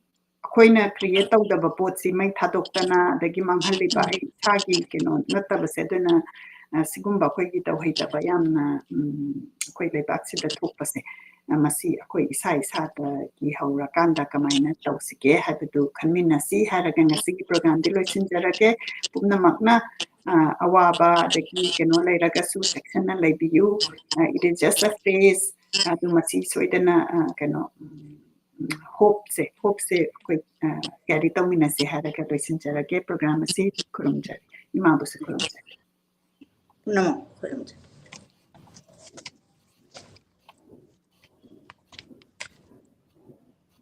ꯑꯩꯈꯣꯏꯅ create ꯇꯧꯗꯕ ꯄꯣꯠꯁꯤ ꯃꯩ ꯊꯥꯗꯣꯛꯇꯅ ꯑꯗꯒꯤ ꯃꯥꯡꯍꯜꯂꯤꯕ ꯎꯝ꯫ ꯑꯩ ꯏꯁꯥꯒꯤ ꯀꯩꯅꯣ ꯅꯠꯇꯕꯁꯦ꯫ ꯑꯗꯨꯅ, ꯑ, ꯁꯤꯒꯨꯝꯕ ꯑꯩꯈꯣꯏꯒꯤ ꯇꯧꯍꯩꯗꯕ ꯌꯥꯝꯅ, ꯎꯝ, ꯑꯩꯈꯣꯏ ꯂꯩꯕꯥꯛꯁꯤꯗ ꯊꯣꯛꯄꯁꯦ, ꯑ, ꯃꯁꯤ ꯑꯩꯈꯣꯏ ꯏꯁꯥ ꯏꯁꯥꯗꯒꯤ ꯍꯧꯔꯀꯥꯟꯗ ꯀꯃꯥꯏꯅ ꯇꯧꯁꯤꯒꯦ ꯍꯥꯏꯕꯗꯨ ꯈꯟꯃꯤꯟꯅꯁꯤ ꯍꯥꯏꯔꯒ ꯉꯁꯤꯒꯤ programꯗꯤ ꯂꯣꯏꯁꯤꯟꯖꯔꯒꯦ꯫ ꯄꯨꯝꯅꯃꯛꯅ ꯑꯋꯥꯕ ꯑꯗꯒꯤ ꯀꯩꯅꯣ ꯂꯩꯔꯒꯁꯨ ꯆꯦꯛꯁꯤꯟꯅ ꯂꯩꯕꯤꯌꯨ꯫ It is just a phase. ꯑꯗꯨ ꯃꯁꯤ ꯁꯣꯏꯗꯅ ꯀꯩꯅꯣ ꯍꯣꯞꯁꯦ ꯍꯣꯞꯁꯦ ꯑꯩꯈꯣꯏ ꯀꯦꯔꯤ ꯇꯧꯃꯤꯟꯅꯁꯦ ꯍꯥꯏꯔꯒ ꯂꯣꯏꯁꯤꯟꯖꯔꯒꯦ ꯄ꯭ꯔꯣꯒ꯭ꯔꯥꯝ ꯑꯁꯤ꯫ ꯈꯨꯔꯨꯝꯖꯔꯤ꯫ ꯏꯃꯥꯕꯨꯁꯨ ꯈꯨꯔꯨꯝꯖꯔꯤ꯫ ꯄꯨꯝꯅꯃꯛ ꯈꯨꯔꯨꯝꯖꯔꯤ꯫